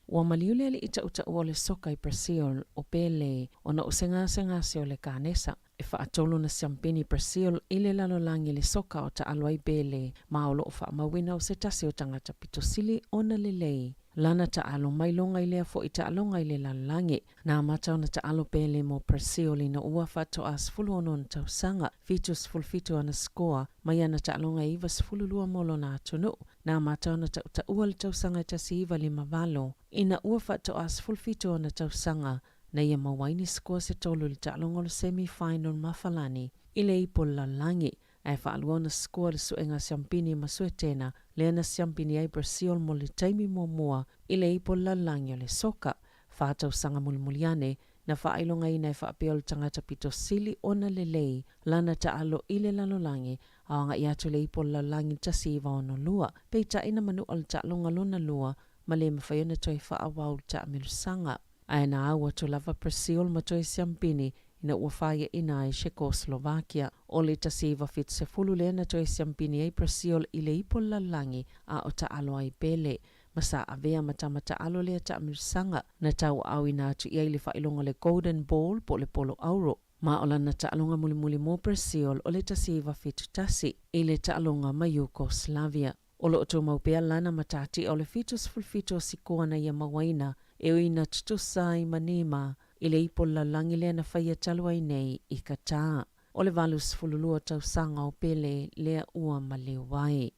Ua maliu le alii tautaua o le soka i Brazil o Pele ona o se gasegase o le kanesa. E faatolu ona siampini Brazil i le lalolagi le soka o taalo ai Pele ma o lo o faamauina o se tasi o tagata pito sili ona lelei lana taalo mai luga i lea foi taaloga i le lalolagi. Na amata ona taalo Pele mo Brazil ina ua faatoa 16 ona tausaga, 77 ana sikoa mai ana taaloga e 92 mo lona atunuu. Na amata ona tautaua le tausaga e 1958 ina ua faatoa 17 ona tausaga na ia maua ai ni sikoa se tolu i le taaloga o le semi final ma Falani i le ipu o le lalolagi, ae faalua ona sikoa le suega siampini ma Suetena lea na siampini ai Brazil mo le taimi muamua i le ipu o le lalolagi o le soka. Fa tausaga mulimuli ane, na faailogaina e faapea o le tagata pito sili ona lelei lana taalo i le lalolagi a o agai atu le ipu o le lalolagi 1962, peitai na manua le taaloga lona lua ma le mafai ona toe faaauau le taamilosaga. Ae na au atu lava Brazil ma toe siampini ina ua faiaina ai Czechoslovakia. O le 1970 lea na toe siampini ai Brazil i le ipu o le lalolagi a o taalo ai Pele ma sa avea ma tama taalo lea taamilosaga na tauaaoina atu i ai le faailoga o le Golden Ball po o le polo auro. Ma o lana taaloga mulimuli mo Brazil o le 1971 i le taaloga ma Yugoslavia. O lo o tumau pea lana matatia o le 77 o sikoa na ia mauaina e ui na tutusa ai ma Neymar i le ipu o le lalolagi lea na faia talu ai nei i Qatar. O le 82 tausaga o Pele lea ua maliu ai.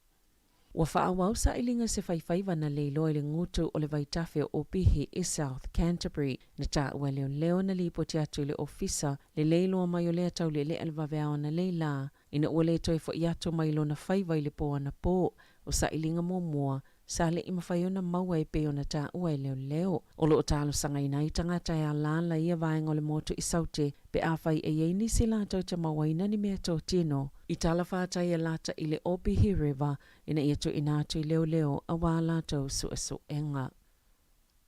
Ua faaauau sailiga se faifaiva na le iloa i le gutu o le vaitafe o Opihi i South Canterbury. Na taua e leoleo na lipoti atu i le ofisa le le iloa mai o lea taulealea le vaveao analeila la, ina ua le toe foi atu mai lona faiva i le pō anapō. O sailiga muamua, sa le i mafai ona maua e pei ona taua e leoleo. O lo o talosagaina ai tagata e alaala i ia vaega o le motu i Saute pe afai e i ai nisi latou te mauaina ni mea totino i talafatai e lata i le Opihi River ina ia tuuina atu i leoleo aua latou suesuega.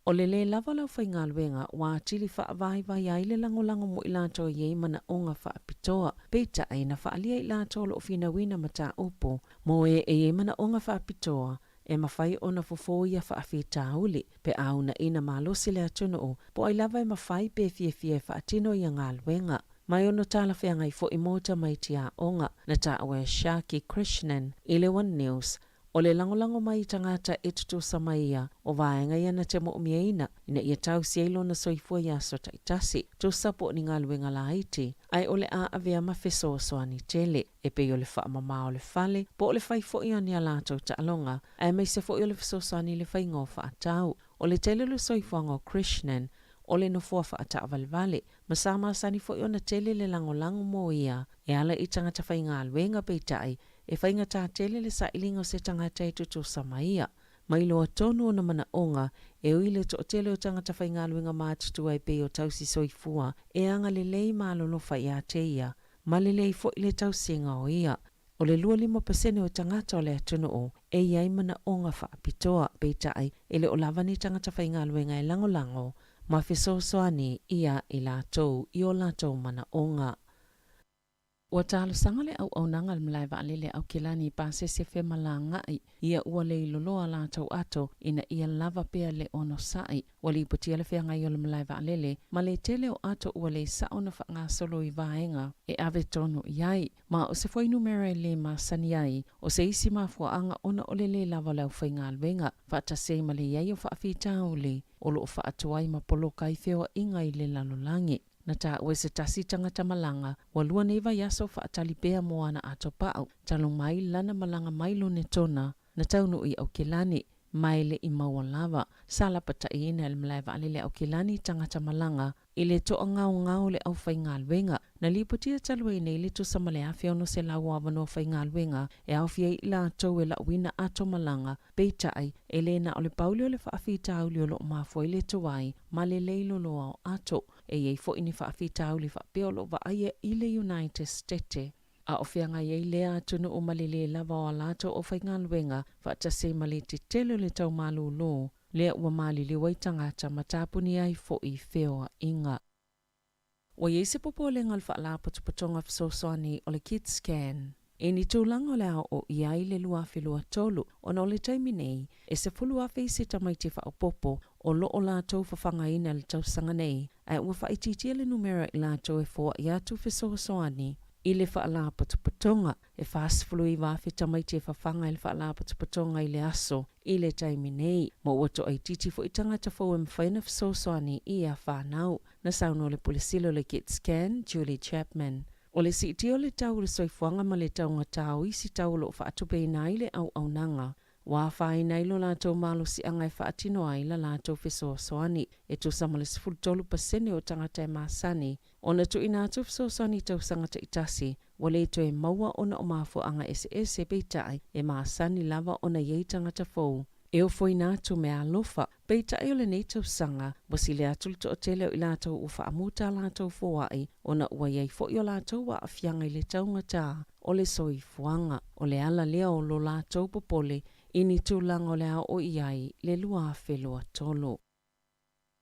O le lē lava o le aufaigaluega ua atili faavaivai ai le lagolago mo i latou e i ai manaoga faapitoa. Peitai, na faaalia i latou o lo o finauina mataupu mo e e i ai manaoga faapitoa e mafai ona fofo ia faafitauli pe a uunaina malosi le atunuu po o ai lava e mafai pe fiafia e faatino ia galuega. Ma e ono talafeagai foi mo tamaiti aoga. Na taua e Sharky Krishnan i le One News O le lagolago mai i tagata e tutusa mai ia, o vaega ia na te moomiaina ina ia tausi ai lona soifua i aso taitasi, tusa po o ni galuega laiti, ae o le a avea ma fesoasoani tele, e pei o le faamama o le fale, po o le fai foi o ni a latou taaloga, aemaise foi o le fesoasoani i le faiga o faatau. O le tele o le soifuaga o Krishnan, o le nofoa faataavalevale, ma sa masani foi ona tele le lagolago mo ia e ala i tagata faigaluega, peitai, E faigata tele le sailiga o se tagata e tutusa ma ia. Ma iloa tonu ona manaoga, e ui i le toatele o tagata faigaluega matutua e pei o tausi soifua e agalelei ma alolofa ia te ia, ma lelei foi le tausiga o ia. O le 25% o tagata o le atunuu e i ai manaoga faapitoa, peitai, e le o lava ni tagata faigaluega e lagolago ma fesoasoani ia i latou i o latou manaoga. Ua talosaga le auaunaga a le Malae Vaalele Aukilani i pasese femalagaai ia ua le iloloa latou ato ina ia lava pea le onosai. Ua lipotia le feagai o le malae vaalele ma le tele o ato ua le sao na faagasolo i vaega e ave tonu i ai. Ma o se fuainumera e le masani ai o se isi mafuaaga ona o le le lava o le aufaigaluega faatasi ai ma le i ai o faafitauli o lo o faatuai ma poloka ai feoaiga i le lalolagi. Na taua e se tasi tagata malaga, ua lua nei vaiaso o faatali pea mo ana ato pau, talu mai lana malaga mai Lonetona, na taunuu i Aukilani, ma e le i maua lava. Sa lapataiina e le malae vaalele Aukilani tagata malaga i le toagaogao o le aufaigaluega. Na lipotia talu ai nei le tusa ma le 1,600 o avanoa faigaluega e aofia ai i latou e lauina ato malaga, Peitai, e le na o le pau lea o le faafitauli o lo o mafua ai le tuai ma le le iloloa o ato. E i ai foi ni faafitauli faapea o lo o vaaia i le United Stete. A o feagai ai lea atunuu ma le lē lava o a latou aufaigaluega faatasi ai ma le tetele o le tau malūlū lea ua maliliu ai tagata ma tapunia ai foi feoaiga. Ua i ai se popolega o le Faalapotopotoga Fesoasoani o le KidsCan i ni tulaga o le a oo i ai le 2023 ona o le taimi nei e 10,000 isi tamaiti faaopoopo o lo o latou fafagaina i le tausaga nei ae ua faaitiitia le numera i latou e foai atu fesoasoani i le Faalapotopotoga. E 49,000 tamaiti e fafaga i le Faalapotopotoga i le aso i le taimi nei, ma ua toaitiiti foi tagata fou e mafai ona fesoasoani i ia fanau. Na saunoa le Pule Sili o le KidsCan, Julie Chapman, O le siitia o le tau o le soifuaga ma le taugata o isi tau o lo o faatupeina ai le auaunaga, ua afaina ai lo latou malosiaga e faatino ai la latou fesoasoani. E tusa ma le 13% o tagata e masani ona tuuina atu fesoasoani i tausaga taitasi, ua le toe maua ona o mafuaaga eseese, peitai, e masani lava ona i ai tagata fou e ofoina atu meaalofa. Peitai o lenei tausaga, ua sili atu le toatele o i latou ua faamuta a latou foai ona ua i ai foi o latou aafiaga i le taugata o le soifuaga. O le ala lea o lo latou popole i ni tulaga o le a oo i ai le 2023.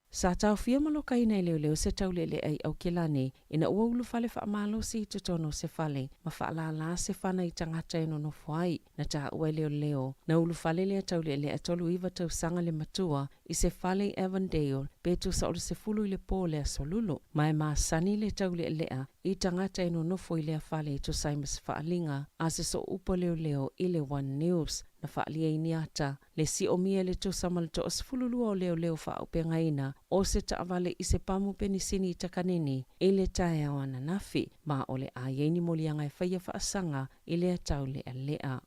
Sa taofia ma lokaina e leoleo se taulealea i Aukilani ina ua ulufale faamalosi i totonu o se fale ma faalālā se fana i tagata e nonofo ai. Na taua e leoleo, na ulufale lea taulealea 39 tausaga le matua i se fale i Avondale pe tusa o le 10 i le po le Aso Lulu. Ma e masani le taulealea i tagata e nonofo i lea fale e tusa ai ma se faaaliga a se sooupu a leoleo i le One News. Na faaalia i ni ata le siomia i le tusa ma le 12 o leoleo faaaupegaina o se taavale i se pamu penisini i Takanini i le taeao ananafi, ma o le a i ai ni moliaga e faia faasaga i lea taulealea.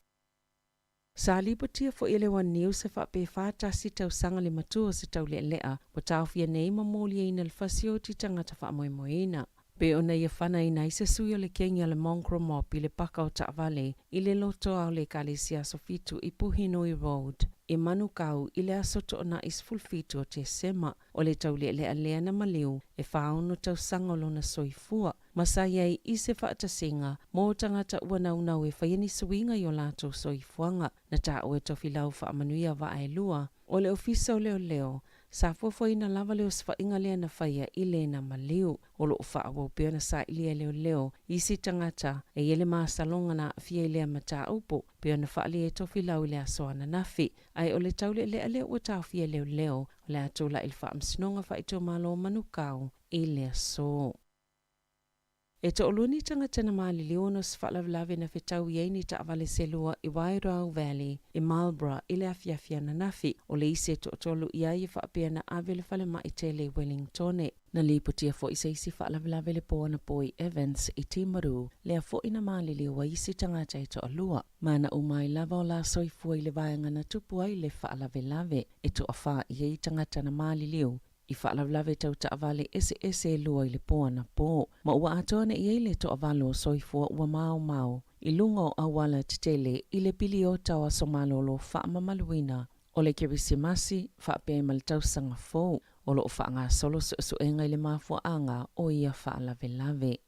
Sa lipotia foi e le One News e faapea 41 tausaga le matua o se taulealea ua taofia nei ma moliaina le fasioti tagata faamoemoeina. Pe ona ia fanaina ai se sui o le kegi a le Mongrel Mob i le paka o taavale i le lotoa o le Ekalesia Aso Fitu i Puhinui Road i Manukau i le aso Toonai 17 o Tesema. O le taulealea lea na maliu e 46 tausaga o lona soifua ma sa i ai i se faatasiga mo tagata ua naunau e faia ni suiga i o latou soifuaga. Na taua e Tofilau Faamanuia Vaaelua o le Ofisa o Leoleo, sa fuafuaina lava le osofaiga lea na faia i lena maliu. O lo o faaauau pea ona sailia e leoleo isi tagata e i ai le masaloga na aafia i lea mataupu, pei ona faaalia e Tofilau i le aso ananafi. Ae o le taulealea lea ua taofia e leoleo, o le a tulai i le Faamasinoga Faaitumalo o Manukau i le aso. E toalua ni tagata na maliliu ona o se faalavelave na fetau i ai ni taavale se lua i Wairau Valley i Marlborough i le afiafi ananafi. O le isi e toatolu i ai e faapea na ave i le falemai tele i Wellingtone. Na lipotia foi se isi faalavelave i le po anapo i Evans i Timaru, lea foi na maliliu ai isi tagata e toalua. Ma na uma ai lava o la soifua i le vaega na tupu ai le faalavelave. E toafa i ai tagata na maliliu i faalavelave tau taavale eseese e lua i le po anapo, ma ua atoa nei i ai le toavalu o soifua ua maomao. i luga o auala tetele i le piliota o aso malolo faamamaluina o le Kerisimasi faapea ai ma le Tausaga Fou, o lo o faagasolo suesuega i le mafuaaga o ia faalavelave.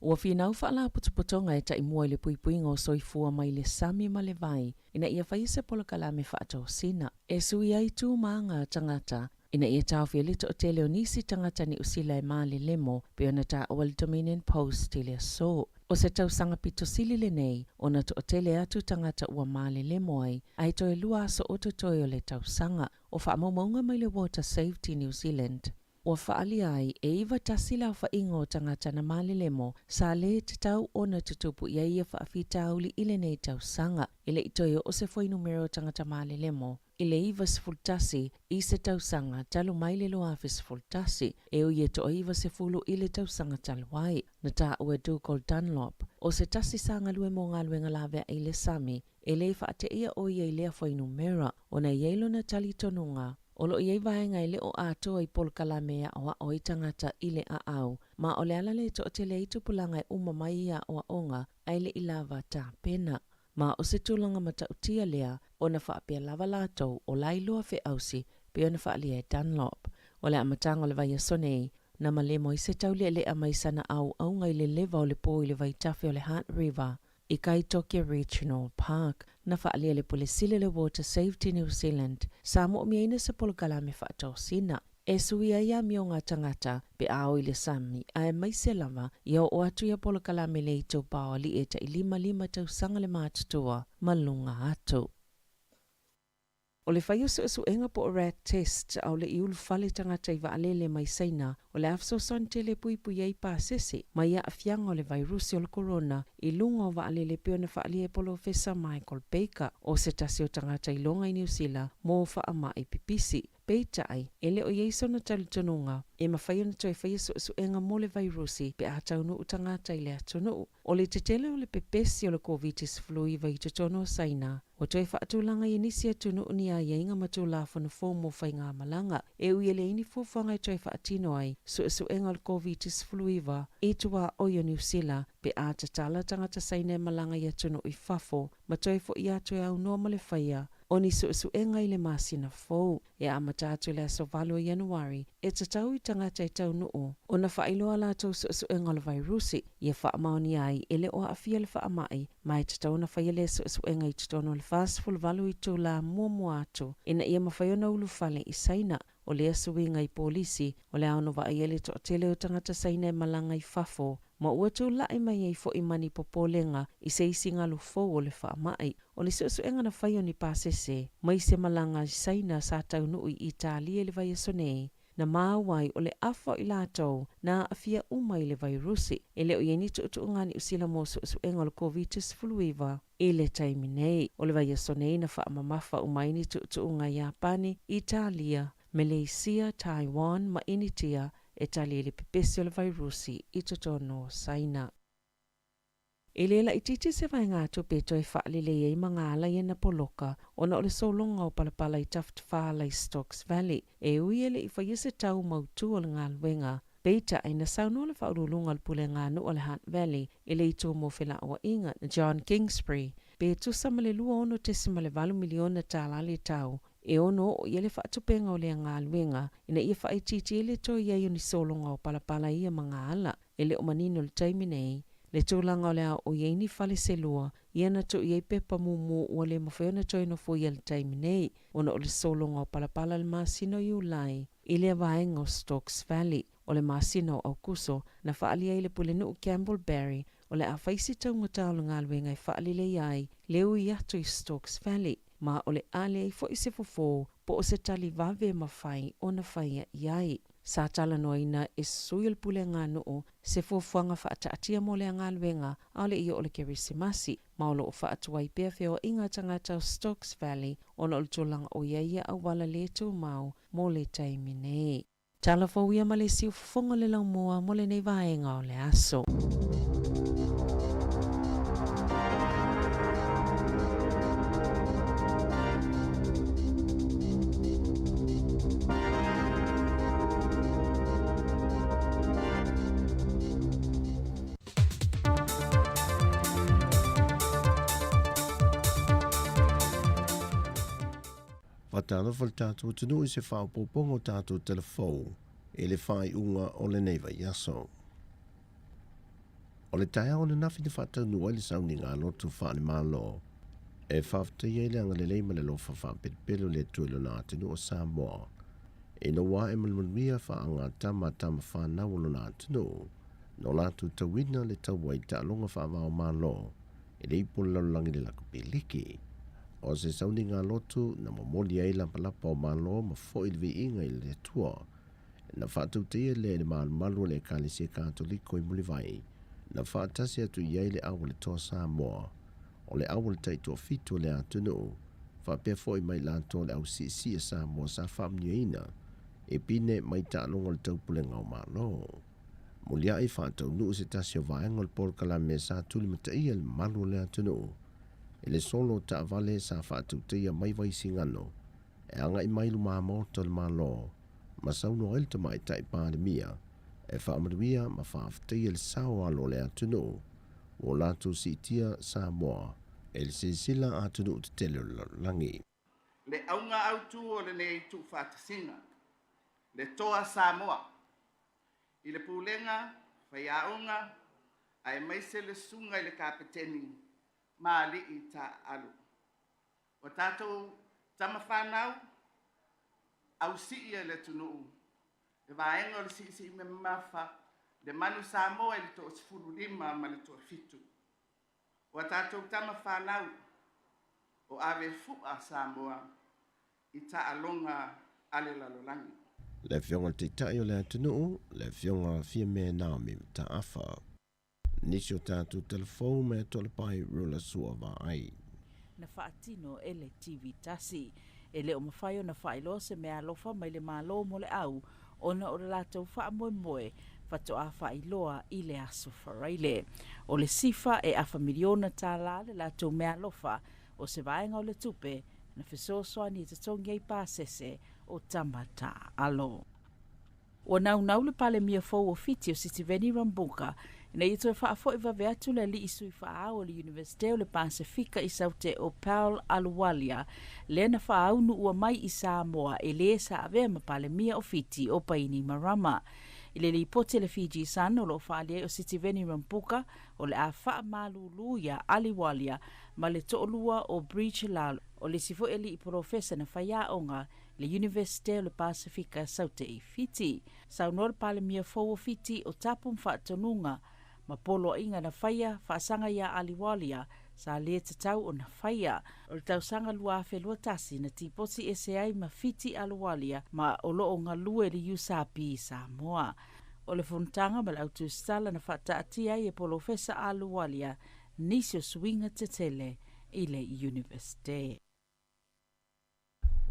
Ua finau faalapotopotoga e taimua i le puipuiga o soifua mai le sami ma le vai ina ia faia se polokalame faatosina e sui ai tu ma aga a tagata ina ia taofia le toatele o nisi tagata Niu Sila e malelemo pei ona taua le Dominion Post i le aso. O se tausaga pito sili lenei ona toatele atu tagata ua malelemo ai ae toe lua aso o totoe o le tausaga. O faamaumauga mai le Water Safety New Zealand ua faaalia ai e 91 le aofaiga o tagata na malelemo sa lē tatau ona tutupu i ai ia faafitauli i lenei tausaga. E le i toe oo se fuainumera o tagata malelemo i le 91 i se tausaga talu mai le 2011, e ui e toa 90 i le tausaga talu ai. Na taua e Dougal Dunlop, o se tasi sa galue mo galuega laveai i le sami, e lē faateia ʻo ia i lea fuainumera ona e i ai lona talitonuga o lo o i ai vaega e le o atoa i polokalame e aʻoaʻo ai tagata i le aau, ma o le ala lea e toatele ai tupulaga e uma mai i aʻoaʻoga ae le i lava tapena. Ma o se tulaga matautia lea ona faapea lava latou o la iloa feausi pei ona faaalia e Dunlop. O le amataga o le vaiaso nei, na malemo ai se taulealea mai sana auauga i le leva o le pō i le vaitafe o le Hutt River i Kaitoke Regional Park, na faaalia le Pule Sili o le Water Safety New Zealand, sa moʻomiaina se polokalame faatosina e sui ai amioga a tagata pe a o i le sami aemaise lava ia oo atu ia polokalame le itupa o alii e tai 55 tausaga le matutua ma luga atu. O le fai o suesuega po o rat test a o le i ulufale tagata i vaalele mai Saina, o le a fesoasoani tele e puipui ai pasese mai aafiaga o le vairusi o le korona i luga o vaalele pei ona faaalia e Polofesa Michael Baker, o se tasi o tagata iloga i Niu Sila mo faamai pipisi. Peitai, e le o i ai sona talitonuga e mafai ona toe faia suesuega mo le vairusi pe a taunuu tagata i le atunuu. O le tetele o le pepesi o le Koviti-19 i totonu o Saina, ua toe faatulaga i nisi atunuu ni aiaiga ma tulafono fou mo faigamalaga, e ui e leai ni fuafuaga e toe faatino ai suesuega o le Koviti-19 i tuaoi o Niu Sila pe a tatala tagata Saina e malaga i atunuu i fafo ma toe fo'i atu e aunoa ma le faia o ni suesuega i le masina fou. E amata atu i le aso 8 o Ianuari, e tatau i tagata e taunuu ona faailoa a latou suesuega o le vairusi, ia faamaonia ai e le o aafia le faamai, ma e tatau ona faia lea suesuega i totonu o le 48 itula muamua atu ina ia mafai ona ulufale i Saina. O lea suiga i polisi, o le a ono vaaia le toatele o tagata Saina e malaga i fafo, ma ua tulai mai ai foi ma ni popolega i se isi galu fou o le faamai. O le suesuega na fai o ni pasese mai se malaga i Saina sa taunuu i Italia i le vaiaso nei, na maua ai o le afa o i latou na aafia uma i le vairusi. E le o i ai ni tuutuuga a Niu Sila mo suesuega o le Koviti-19 i le taimi nei. O le vaiaso nei na faamamafa uma ai ni tuutuuga i Iapani, Italia, Meleisia, Taiwan ma Initia e tali ai le pepesi o le vairusi i totonu o Saina. E le laitiiti se vaegatupe e toe faalelei ai magaala ia na poloka ona o le sologa o palapala i tafatafaala i Stokes Valley, e ui e le i faia se tau mautū o le galuega. Peitai, na saunoa le faauluuluga o le Pulega-nuu o le Hutt Valley i le itu mo felauaiga, John Kingsbury, pe tusa ma le $26.8 miliona tālā le tau e ono oo i ai le faatupenga o lea galuega ina ia faaitiiti ai le toe i ai o ni sologa o palapala i ia magaala. E le o manino i le taimi nei le tulaga o le a oo i ai ni fale selua ia na tuu i ai pepa mumu ua le mafai ona toe nofoia i le taimi nei ona o le sologa o palapala i le masina o Iulai i lea vaega o Stokes Valley. O le masina o Aukuso na faaalia ai le Pulenuu Campbell Barry o le a fai se taugata o le galuega e faalelei ai le ui atu i Stokes Valley ma o le a leai foi se fofo po o se tali vave e mafai ona faia i ai. Sa talanoaina e sui o le Puleaganuu se fuafuaga faataatia mo lea galuega a o le i oo le Kerisimasi, ma o lo o faatuai pea feoaiga a tagata o Stokes Valley ona o le tulaga o i ai ia auala le tumau mo le taimi nei. Tala fou ia ma le siufofoga o le laumua mo lenei vaega o le aso. Faatalofa le tatou atunuu i se faaopoopoga o tatou telefou i le faaiuga o lenei vaiaso. O le taeao ananafi na faataunuu ai le sauniga lotu faale-Malo e faafetaia ai le agalelei ma le alofa faapelepele o le Atua i lona atunuu o Samoa, ina ua ae ma le manuia faagatama a tama fanau o lona atunuu na o latou tauina le taua i taaloga faava o Malo i le ipu o le lalolagi le lakapi liki. O se sauniga lotu na momoli ai lapalapa o Malo ma foi le viiga i le Atua. Na faatautaia lea i le malumalu o le Ekalesia Katoliko i Mulivai, na faatasi atu i ai le au a le Toa Samoa, o le au o le taitoafitu o le atunuu, faapea foi ma i latou o le au siisii a Samoa sa faamanuiaina i pine mai taaloga o le Taupulega o Malo. Muliai faataunuu se tasi o vaega o le polokalame sa tulimataia le mamalu o le atunuu i le solo o taavale sa faatautaia mai Vaisigano e agai mai lumamaota o le Malo ma saunoa ai le Tamaitai Palemia e faamanuia ma faafetaia le sao alo o le atunuu ua latou siitia Samoa i le silasila atunuu tetele o le lalolagi. Le auga autu o lenei tuufaatasiga, le Toa Samoa, i le Pulega, Faiaoga, aemaise le Susuga i le Kapeteni ma alii taaalo. Ua tatou tama fanau, ausii e le atunuu, le vaega o le siisii mamafa, le manu Samoa i le toa-15 ma le toa-7. Ua tatou tama fanau, o ave fua Samoa i taaloga a le lalolagi. Le Afioga i le Taitai o le atunuu, le Afioga Fiame Naomi Mataafa. Nisi o tatou talafou mai Toalepai Rula Sua Vaai. Na faatino e le TV tasi. E le o mafai ona faailoa se meaalofa mai le Malo mo le au ona o le latou faamoemoe faatoa faailoa i le Aso Faraile. O le sifa e afa miliona tālā le latou meaalofa o se vaega o le tupe na fesoasoani e totogi ai pasese o tama taaalo. Ua naunau le Palemia fou o Fiti o Sitiveni Rabuka ina ia toe faafoi vave atu le alii sui faaao o le Iunivesite o le Pasefika i Saute o Paul Ahluwalia, lea na faaunuua mai i Samoa e lē sa avea ma Palemia o Fiti o Bainimarama. I le lipoti a le Fiji Sun o lo o faaalia ai o Sitiveni Rabuka o le a faamalulu iā Ahluwalia ma le toalua o Brij Lal, o le isi foi alii polofesa na faiaoga le Iunivesite o le Pasefika Saute i Fiti. Saunoa le Palemia fou o Fiti o tapu ma faatonuga ma poloaiga na faia faasaga iā Ahluwalia sa lē tatau ona faia. O le tausaga 2021 na tipoti ese ai ma Fiti Ahluwalia ma o loo galue le USAP i Samoa. O le fonotaga ma le autusitala na faataatia ai e polofesa Ahluwalia nisi o suiga tetele i le Iunivesite.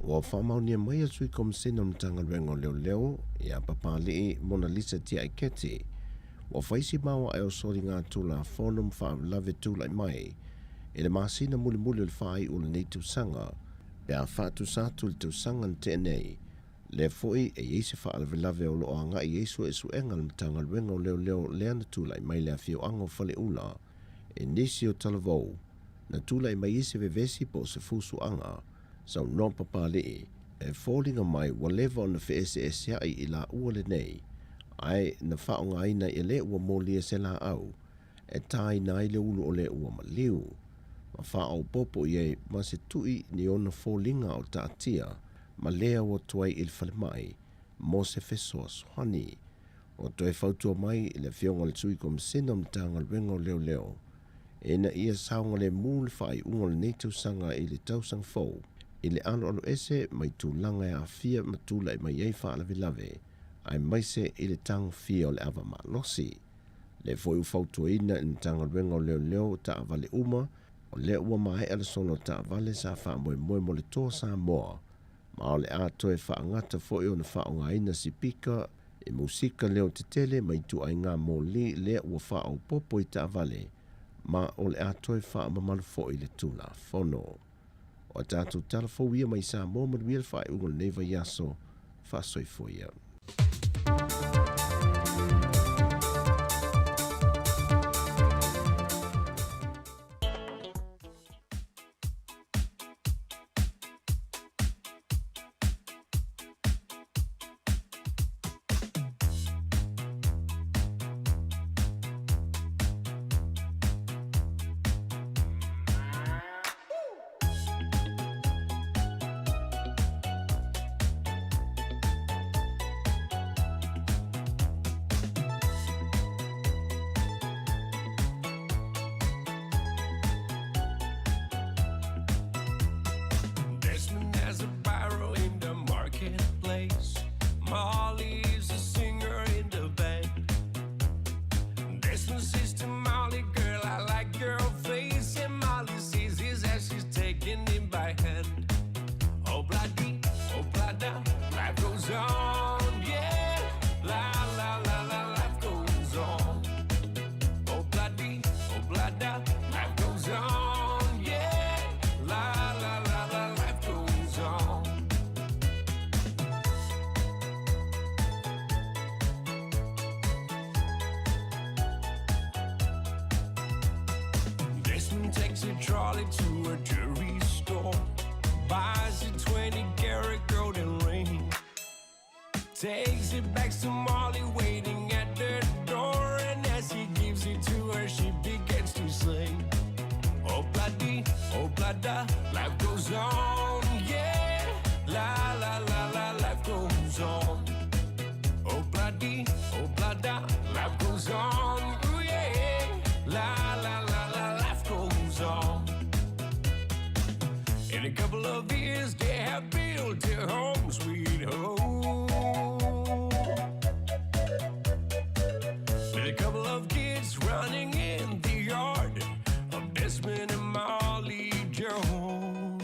Ua faamaonia mai e le Sui Komisena o le Matagaluega o Leoleo, ia Papali'i Monalisa Tiaiketi, ua fai si maoae o soligatulafono ma faalavelave tulai mai i le masina mulimuli o le faaiu o lenei tausaga, pe a faatusa atu i le tausaga na tea nei, lea foi e i ai se faalavelave o lo o agai i ai suesuega a le Matagaluega o Leoleo lea na tulai mai le afioaga o Faleula i nisi o talavou na tulai mai ai se vevesi po o se fusuaga. Saunoa Papali'i, e foliga mai ua leva ona feeseesea'i i laua lenei, ae na faaaogaina e le ua molia se laau e tāina ai le ulu o le ua maliu, ma faaopoopo i ai ma se tu'i ni ona foliga o taatia ma lea ua tuai i le falemai mo se fesoasoani. Ua toe fautua mai le Afioga i le Sui Komisena o le Matagaluega o Leoleo ina ia saogalemu le faaiuga o lenei tausaga i le tausaga fou i le aloaloese mai tulaga e aafia ma tulai mai ai faalavelave aemaise i le tagofia o le ava malosi. Lea foi ua fautuaina i le Matagaluega o Leoleo taavale uma o lea ua maea le solo taavale sa faamoemoe mo le Toa Samoa ma o le a toe faagata foi ona faaaogaina sipika i musika leo tetele ma ituaiga moli lea ua faaopoopo i taavale ma o le a toe faamamalu foi le Tulafono. O a tatou tala fou ia mai Samoa manuia le faaiuga o lenei vaiaso. Faasoifua ia. trolley to a jewelry store. Buys a 20 karat golden ring. Takes it back to Molly waiting at the door. And as he gives it to her, she begins to sing. Oh, bloody, oh, blada, life goes on, yeah. La, la, la, la, life goes on. Oh, bloody, oh, blada, life goes on, ooh, yeah. La, la, la, la, life goes on. In a couple of years, they have built a home, sweet home. With a couple of kids running in the yard of Desmond and Molly Jones.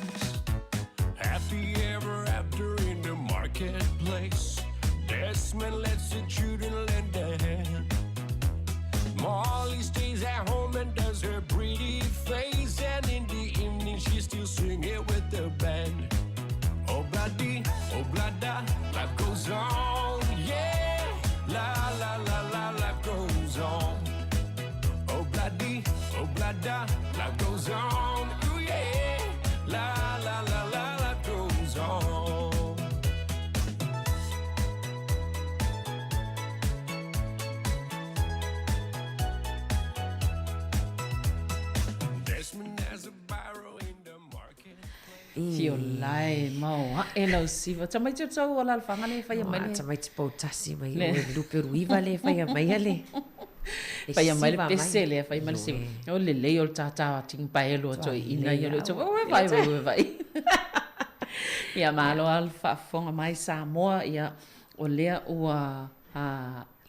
Happy ever after in the marketplace. Desmond lets the children lend a hand. Molly stays at home and does her pretty face. And in the evening, she's still singing with the band. Oh, bloody, oh, blada, life goes on, yeah. La, la, la, la, life goes on. Oh, bloody, oh, blada, life goes on, ooh, yeah. La, la, la, la, life goes on. Desmond has a barrel in the market. Fio lae mau ae lau siva. Tamaiti o tau o lalofaga le faia mai le. Tamaiti poutasi mai o e lupe ruiva le faia mai ale. Faia mai le pese le faia mai le siva. O lelei o le tātā tingpaelo atu ai ina ia le tau. Ue vai ue vai. Ia malo a le faafofoga mai Samoa ia o lea ua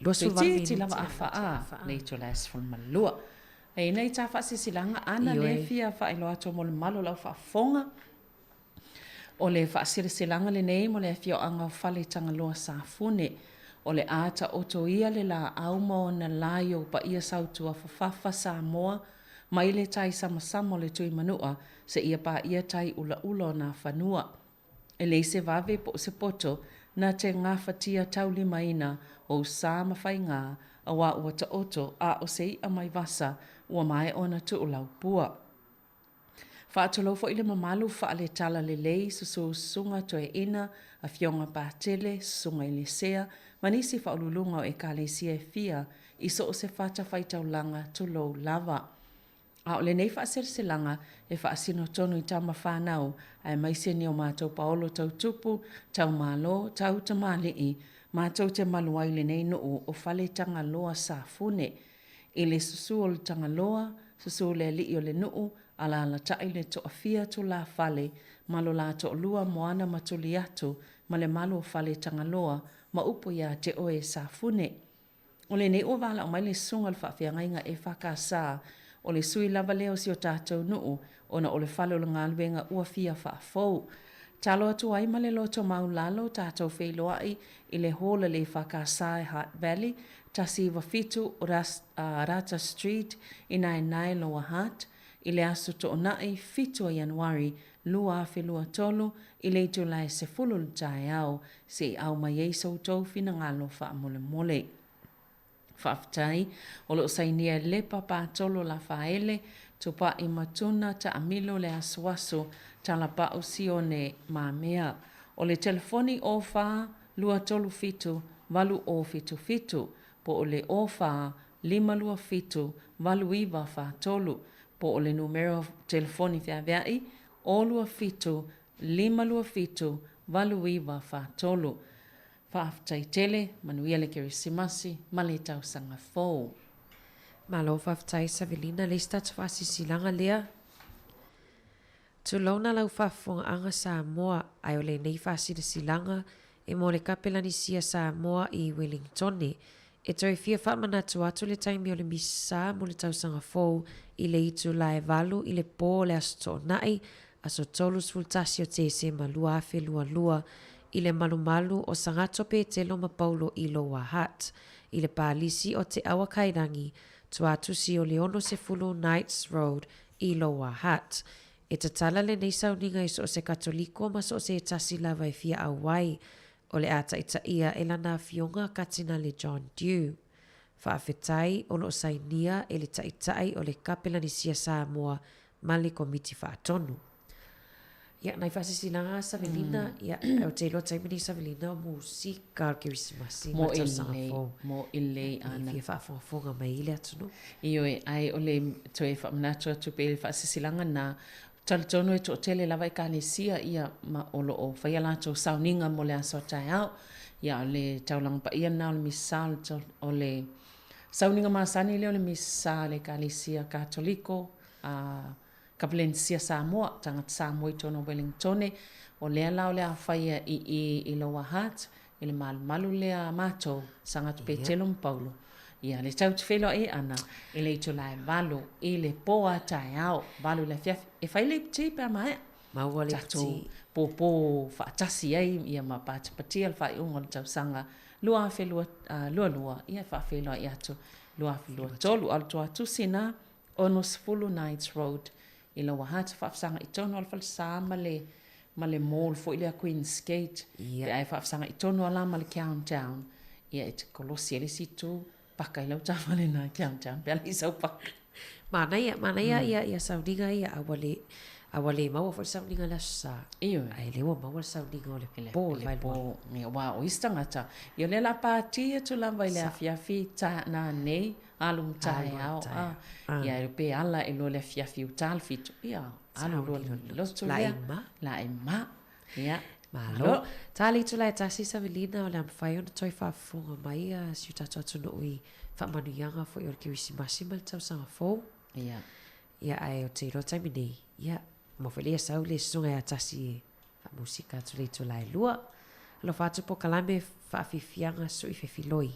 toeitiiti lava a faa le itula e 12. E ina i tā faasisilaga ana lea fia faailoa atu mo le malo o lau faafofoga. O le faasilasilaga lenei mo le afioaga o Faletagaloa Safune. O le a taoto ia le laau ma ona la i ou paia sautuafafafa Samoa mai le tai samasama o le Tuimanua seia paia tai ulaula o nā fanua. E leai se vave po o se poto na te gafatia taulimaina ou sa ma faigā auā ua taoto a o se iʻa mai vasa ua maea ona tuulaupua. Faatulou foi le mamalu faaletala lelei susu Susuga Toeaina, Afioga Patele, Susuga Elesea ma nisi faauluuluga o Ekalesia e fia i so o se fatafaitaulaga tulou lava. A o lenei faaseleselaga e faasino tonu i tama fanau aemaise ni o matou paolo tau tupu, tau malo, tau tamalii, matou te malu ai lenei nuu o Faletagaloa Safune. I le susu o le Tagaloa, susu le alii o le nuu, alaalatai le toafia tulafale ma lo la toalua Moana ma Tuliatu ma le malu o Faletagaloa ma upu ia te oe Safune. O lenei ua valaau mai le susuga o le faafeagaiga EFKS, o le sui lava lea o si o tatou nuu ona o le fale o le galuega ua fia faafou. Talo atu ai ma le loto maulalo tatou feiloai i le hall a le EFKS i Hutt Valley, 197 Rata Street i Naenae, Lower Hutt, i le aso Toonai 7 o Ianuari 2023 i le itula e 10 le taeao, se i au mai ai so outou finagalo faamolemole. Faafetai, o lo o sainia e Lepa Patolo Lafaele, Tupai Matuna Taamilo Le Asuasu, Talapau Sione Mamea. O le telefoni 04 237 8077 po o le 04 527 8943 po o le numera telefoni feaveai 027 527 8943. Faafetai tele, manuia le Kerisimasi ma le tausaga fou. Malo faafetai Savelina le isi tatou faasisilaga lea. Tulouna lau faafofogaaga Samoa, ae o lenei faasilasilaga e mo le Kapelanisia Samoa i Welingtone. E toe fia faamanatu atu le taimi o le Misa mo le tausaga fou i le itula e 8 i le po o le Aso Toonai, aso 31 o Tesema 2022, i le malumalu o Sagato Petelo ma Paulo i Lower Hutt, i le palisi o Te Awakairangi, tuatusi o le 60 Knights Road i Lower Hutt. E tatala lenei sauniga i so o se Katoliko ma so o se tasi lava e fia auai. O le a taitaia e lana afioga Katinale John Dew. Faafetai o lo o sainia e le Taitai o le Kapelanisia Samoa ma le Komiti Faatonu. Ia, nai faasilasilaga a Savelina, ia, ae ou te iloa taimi nei Savelina o musika o le Kerisimasi ma le tausaga fou. Mo i lelei ana. E fia faafogafoga mai ai le atunuu. Ioe, ae o le toe faamanatu atu pea i le faasilasilaga lena, talitonu e toatele lava ekalesia ia ma o lo o faia latou sauniga mo le aso a taeao. Ia, o le taulaga paia lena o le Misa o le sauniga masani lea o le Misa a le Ekalesia Katoliko a Kapelenisia Samoa, tagata Samoa i totonu o Wellingtone, o lea la o le a faia i i i Lower Hutt, i le malumalu lea a matou, Sagatu Petelo ma Paulo, ia le tau te feiloai ana i le itula e 8 i le po a taeao, 8 i le afiafi, e fai le iputi pe a maea. Maua le iputi. Tatou pōpō faatasi ai ia ma patipatia le faaiuga o le tausaga 2022, ia e faafeiloai atu 2023. A o le tuatusi na, 60 Knights Road i Lower Hutt, faafesagai tonu a le falesa ma le ma le mall foi lea Queens Gate, pe a e faafesagai tonu a la ma le Countdown, ia e te kolosi ai le isi itu, paka i lau taavale na Countdown pe a leai sau paka. Manaia, manaia ia ia sauniga ia, a ua le, a ua le maua foi le sauniga i le Aso Sa. Ioe. Ae lea ua maua le sauniga o le po, le vaeluaga. Ia, aua o isi tagata, ia o lea o le a pati atu lava i le afiafi ta, nanei, alu ma taeao, a, ia pe ala e loa le afiafi uta le fitu, ia, alu loa le lotu lea. La'i ma. La'i ma. Ia. Malo. Ta le itula e tasi Savelina o le a mafai ona toe faafofoga mai si o tatou atunuu i faamanuiaga foi o le Kerisimasi ma le tausaga fou. Ia. Ia ae ou te iloa taimi nei, ia, maua foi lea sau le susuga ia Tasi e faamusika atu le itula e lua. Alofa atu polokalame faafiafiaga sui fefiloi.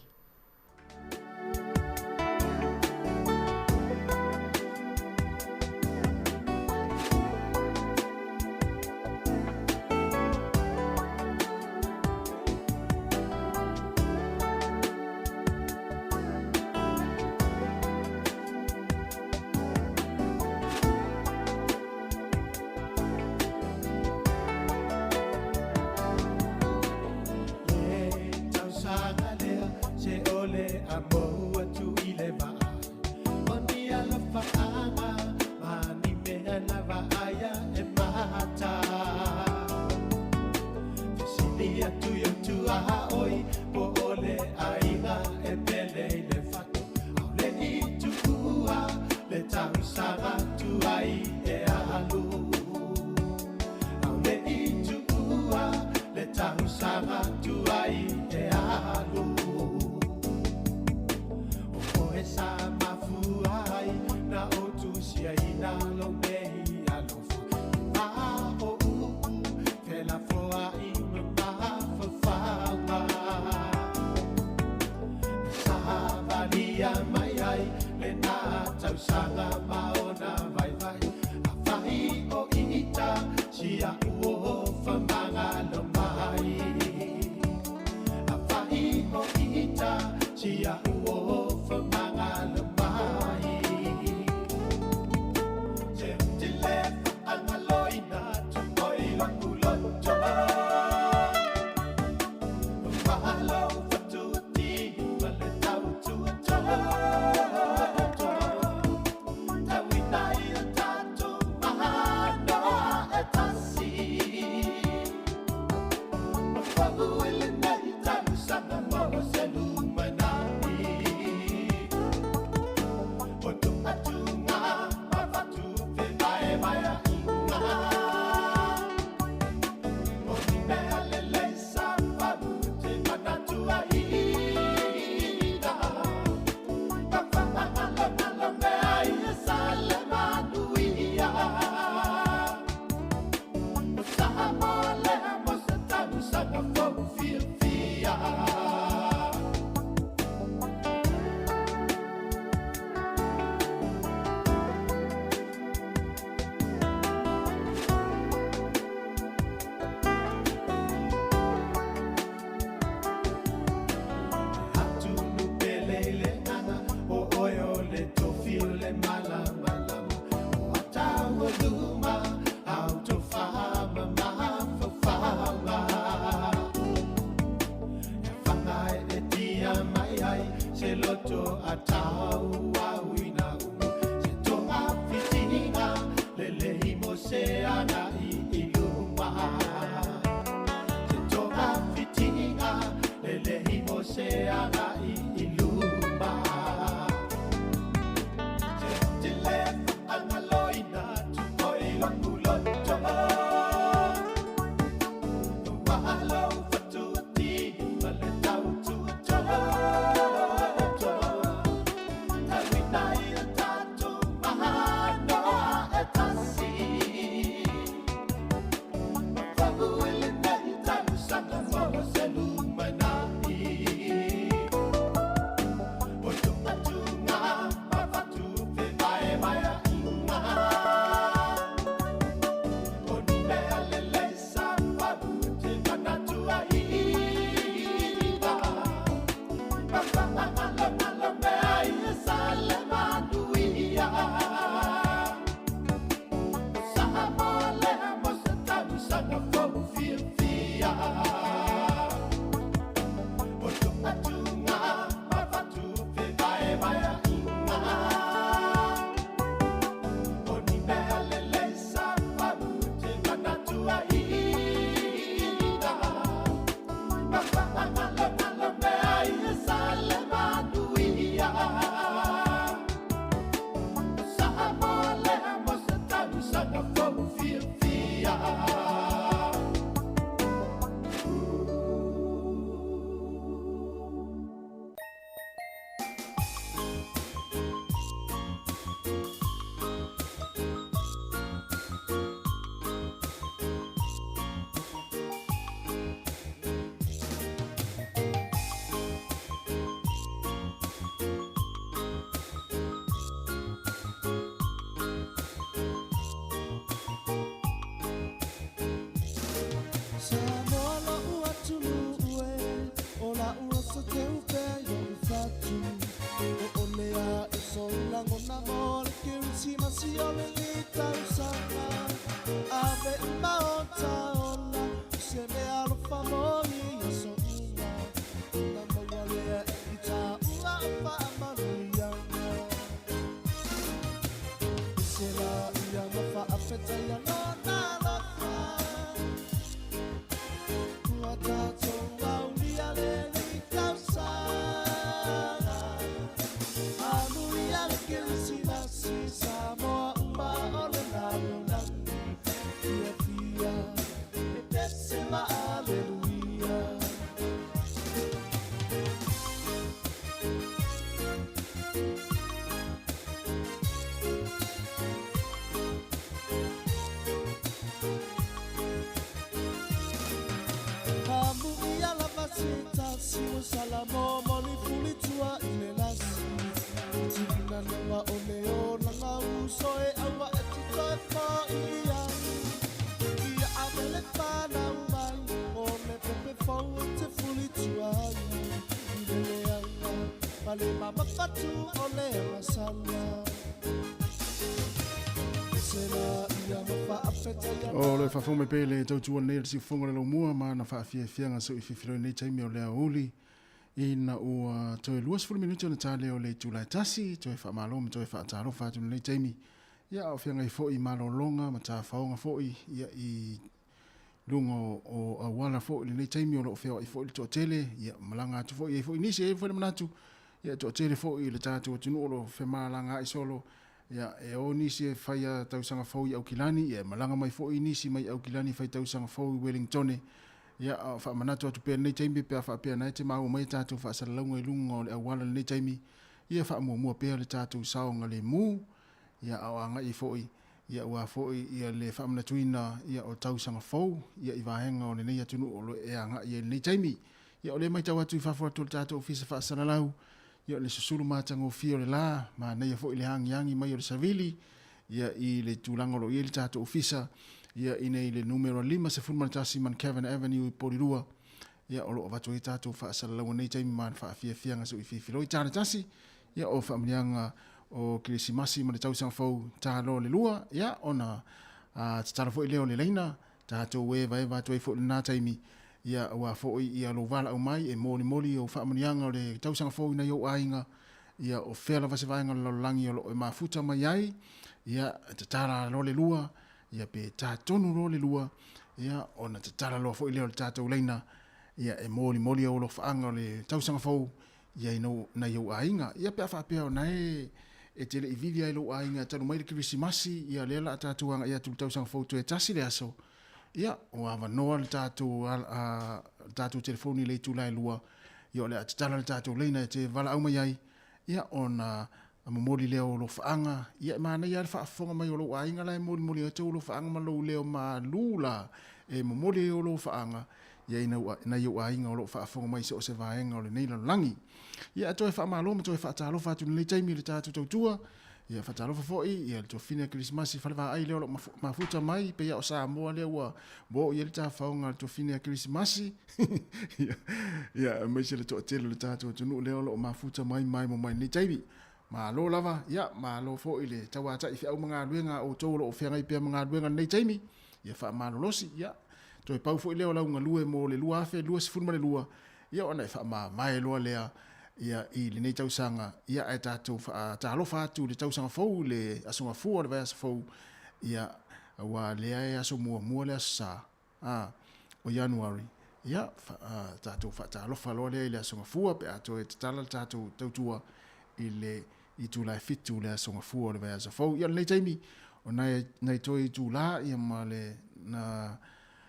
ma fatu o le agasala. Se la ia ma faafetaia. O le faafofoga mai pea i le tautua nei o le siufofoga o le laumua ma ana faafiafiaga seu i fifiloi nei taimi o le aoauli ina ua toe 20 minute ona ta lea o le itula e tasi toe faamalo ma toe faatalofa atu i lenei taimi ia a o feagai foi i malologa ma tafaoga foi ia i luga o auala foi i lenei taimi o lo o feoai foi le toatele ia malaga atu foi i ai foi nisi e i ai foi le manatu ia e toatele foi i le tatou atunuu o lo o femalagaai solo ia e o nisi e fai a tausaga fou i Aukilani ia e malaga mai foi nisi mai Aukilani e fai tausaga fou i Wellingtone ia a o faamanatu atu pea i lenei taimi pe a faapea na e te maua mai a tatou faasalalauga i luga o le auala i lenei taimi ia faamuamua pea le tatou saogalemu ia a o agai ai foi ia aua foi ia le faamanatuina ia o tausaga fou ia i vaega o lenei atunuu o lo e agai ai i lenei taimi. Ia o lea e matau atu i fafo atu o le tatou Ofisa Faasalalau, ia o le susulu matagofie o le la, manaia foi le agiagi mai o le savili ia i le tulaga o lo o i ai le tatou Ofisa ia i nei le numera 51 Monkevin Avenue i Porirua, ia o lo o avatu ai tatou faasalalauga nei taimi ma le faafiafiaga seu i fifiloi tala tasi ia o faamanuiaga o Kerisimasi ma le tausaga fou talo le lua ia ona tatalo foi lea o le laina tatou evaeva atu ai foi i lena taimi ia aua foi ia lou valaau mai e molimoli ou faamanuiaga o le tausaga fou i nai ou aiga ia o fea lava se vaega o le lalolagi o lo o e mafuta mai ai ia tatala loa le lua ia pe ta tonu loa le lua, ia ona tatala loa foi lea o le tatou laina, ia e molimoli ou alofaaga o le tausaga fou ia i nai ou aiga. Ia pe a faapea o na e e te le i vili ai lou aiga talu mai le Kerisimasi, ia lea la a tatou agai atu i le tausaga fou toe tasi le aso, ia ua avanoa le tatou a le tatou telefoni i le itula e 2, ia o le a tatala le tatou laina e te valaau mai ai, ia ona momoli lea o alofaaga, ia e manaia lava le faafofoga mai o lou aiga la e molimoli ai outou alofaaga ma lou leo malu la e momoli ai alofaaga ia i nai ou aiga o lo o faafofoga mai i so o se vaega o lenei lalolagi. Ia e toe faamalo ma toe faatalofa atu i lenei taimi i le tatou tautua. Ia faatalofa foi ia le tuafafine a Kerisimasi Falevaai lea o lo o mafuta mai pei lava o Samoa lea ua oo i ai le tafaoga a le tuafafine a Kerisimasi. Ia aemaise le toatele o le tatou atunuu lea o lo o mafuta mai maemo mai lenei taimi. Malo lava, ia malo foi le tauatai feau ma galuega a outou o lo o feagai pea ma galuega i lenei taimi. Ia faamalolosi, ia toe pau foi lea o lau galue mo le 2022, ia ona e faamavae loa lea ia i lenei tausaga, ia ae tatou faatalofa atu i le tausaga fou i le Aso Gafua o le vaiaso fou, ia aua lea e aso muamua le Aso Sa. A, o Ianuari, ia, tatou faatalofa loa lea i le Aso Gafua pe a toe tatala le tatou tautua i le itula e 7 le Aso Gafua o le vaiaso fou. Ia, o lenei taimi, o nai, nai toe itula, ia ma le, na,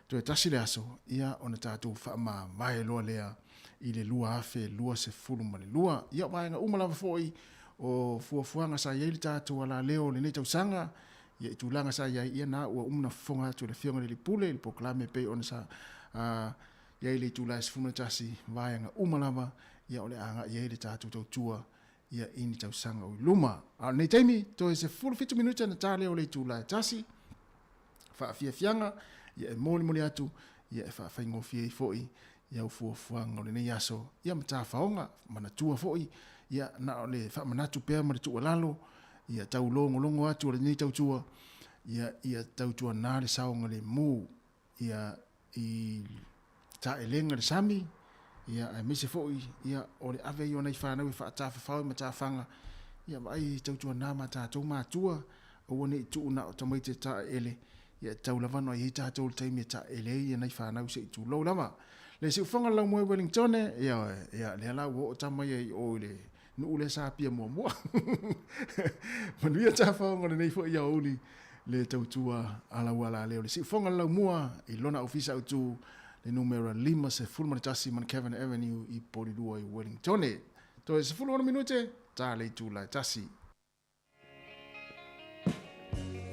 toe tasi le aso, ia, ona tatou faamavae loa lea i le 2022. Ia, o vaega uma lava foi o fuafuaga sa i ai le tatou alaleo o lenei tausaga, Ia i tulaga sa i ai, ia na ua uma ona fofoga atu e le Afioga i le Alii Pule i le polokalame e pei ona sa i ai le itula e 11 vaega uma lava, ia o le a agai ai le tatou tautua ia i ni tausaga o i luma. A o lenei taimi, toe 17 minute ona ta lea o le itula e tasi, faafiafiaga, ia e molimoli atu, ia e faafaigofie ai foi i au fuafuaga o lenei aso, ia ma tafaoga, manatua foi, ia na o le faamanatu pea ma le tuualalo, ia taulogologo atu o lenei tautua, ia ia tautuana le saogalemu, ia i taelega le sami, ia aemaise foi ia o le ave ai o nai fanau e faatafafao i matafaga, ia vaai tautuana ma tatou matua, aua ne i tuu na o tamaiti e taeele, ia e tatau lava ona i ai tatou i le taimi e taeele ai nai fanau se i tulou lava. Le siufaga o le laumoe Wellingtone, ia, ia lea la ua oo tama ia i o i le nuu lea sa apia muamua. Manuia tafaoga o lenei foi aoauli le tautua a lau alaleo. Le siufaga o le laumua i lona ofisa autu le numera 51 Monkevin Avenue i Porirua i Wellingtone. Toe 16 minute, ta le itula e tasi.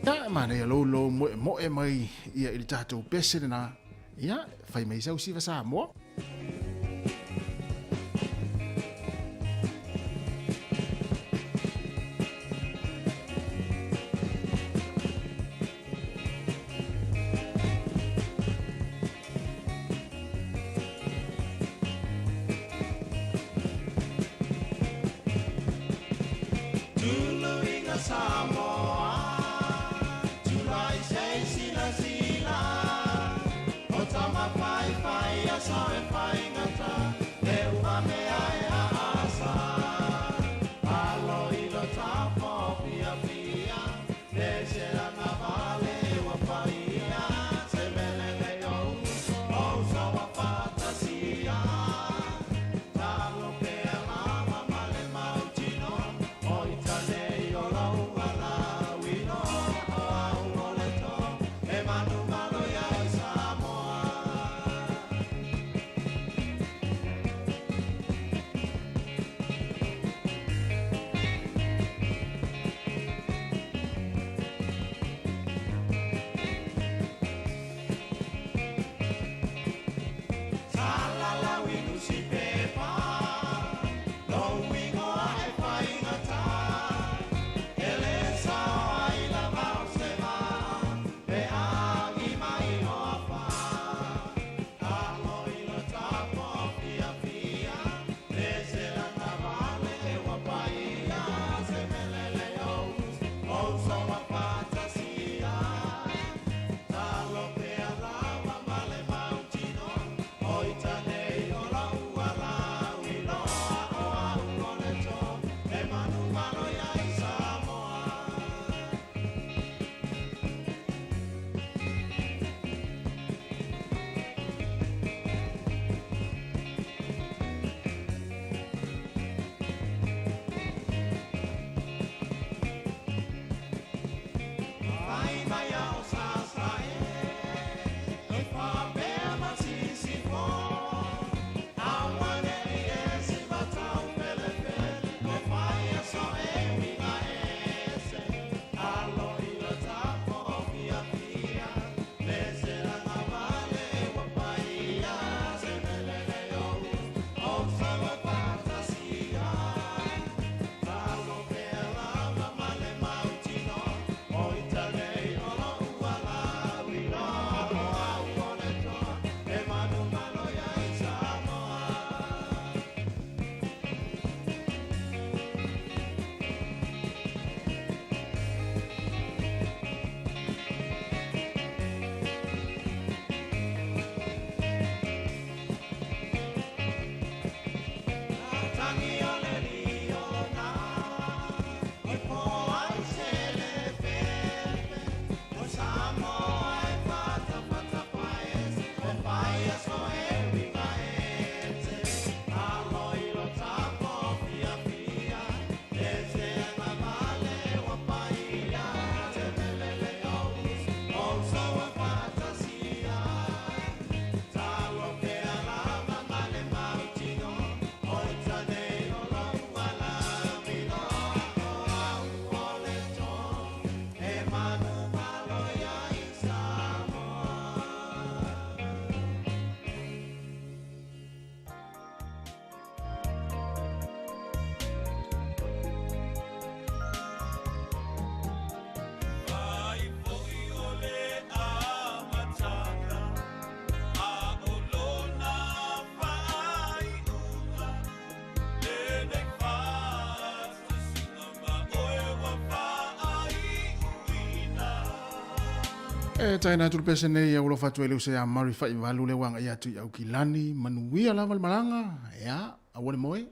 Ia, manaia lou lou moemoe mai ia i le tatou pese lena. Ia, fai mai sau siva Samoa. E taina atu le pese nei ia ulofa atu ai le uso ia Murray Faivalu lea ua agai atu i Aukilani. Manuia lava le malaga, ia, aua le moe.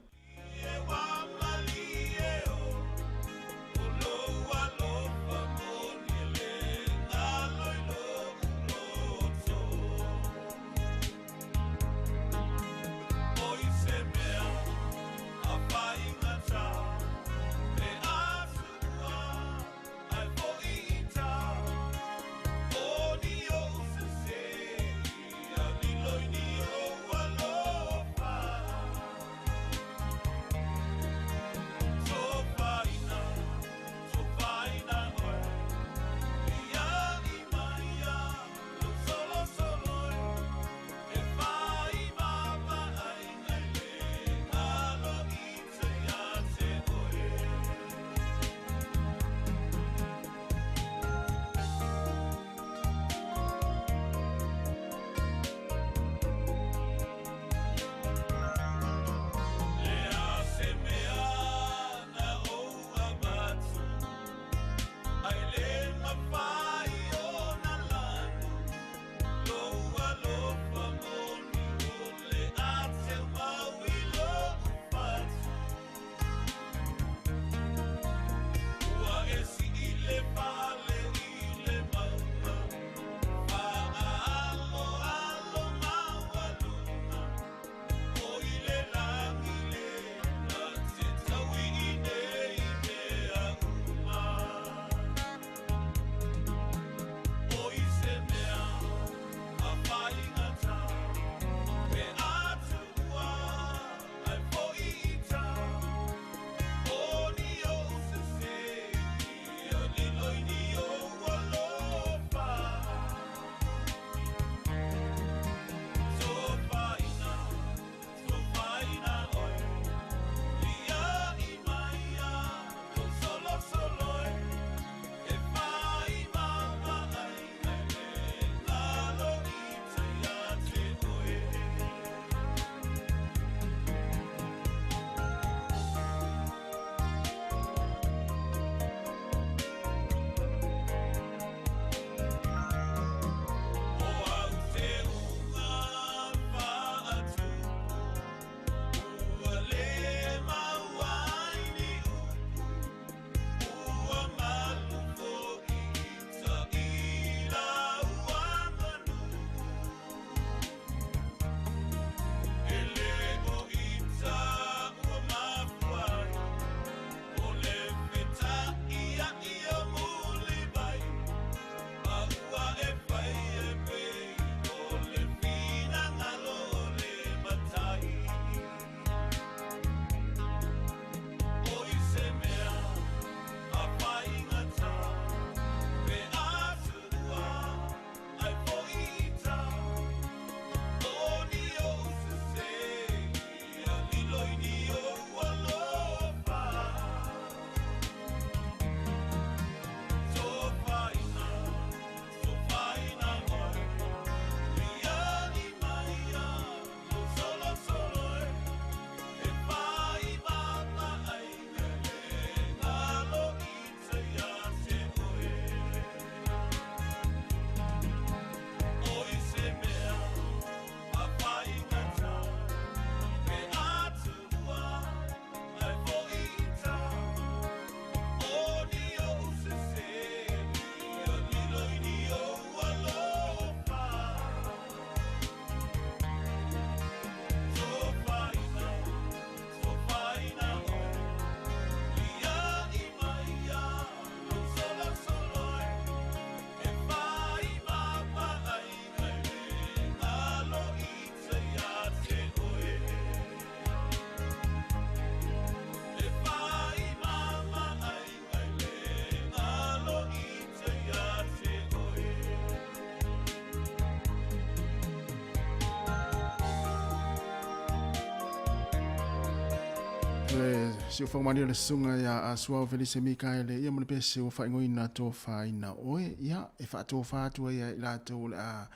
Le siufoga malie o le susuga ia Suao Felise Mikaele ia ma le pese ua faaigoina tofaina oe ia e faatofa atu ai ia i latou o le a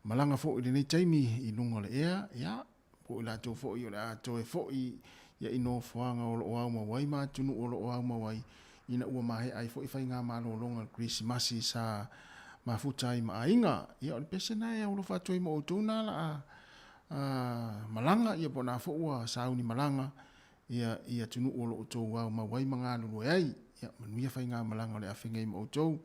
malaga foi i lenei taimi i luga o le ea ia po o i latou foi o le a toe foi ia i nofoaga o lo o aumau ai ma atunuu o lo o aumau ai ina ua maea ai foi faiga malologa o le Kerisimasi sa mafuta ai ma aiga. Ia o le pese lena e aualofa atu ai ma outou na la a malaga, ia po o na foi ua sauni malaga ia i atunuu o lo o outou aumau ai ma galulue ai. Ia manuia faigamalaga o le a feagai ma outou.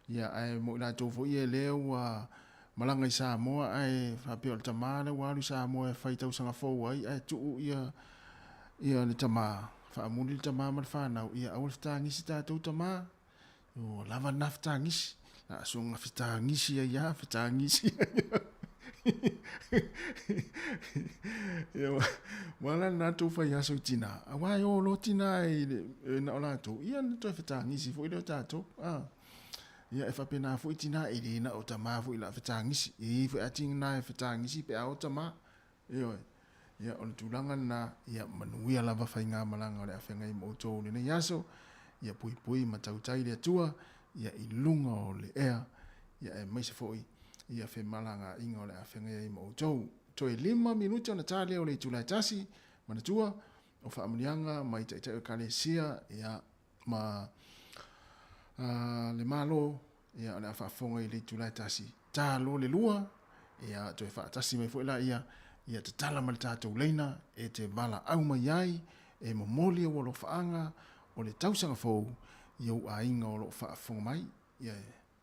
Ia ae mo i latou foi ia lea ua malaga i Samoa ae faapea o le tama lea ua alu i Samoa e fai tausaga fou ai ae tuu ia ia le tama, faamuli le tama ma le fanau, ia aua le fetagisi tatou tama. Ua lava lena fetagisi. La a soga fetagisi ai lava, fetagisi ai lava. Ia, ua ala lena tou fai aso i tina, aua e o loa tina i le, na o latou, ia ona toe fetagisi foi lea o tatou. Ah. Ia, e faapena foi tina, e le na o tama foi la fetagisi. E i ai foi a tina e fetagisi pe a o tama. Ioe. Ia, o le tulaga lena, ia manuia lava faigamalaga o le a feagai ma outou i lenei aso, ia puipui ma tautai le Atua, ia i luga o le ea, ia aemaise foi ia femalagaaiga o le a feagai ai ma outou. Toe 5 minute ona ta lea o le itula e 1, manatua, o faamanuiaga mai Taitai o Ekalesia, ia, ma le Malo, ia, o le a faafofoga i le itula e 1, ta loa le 2, ia, toe faatasi mai foi laia, ia tatala mai le tatou laina e te valaau mai ai, e momoli ou alofaaga o le tausaga fou i ou aiga o lo o faafofoga mai. Ia,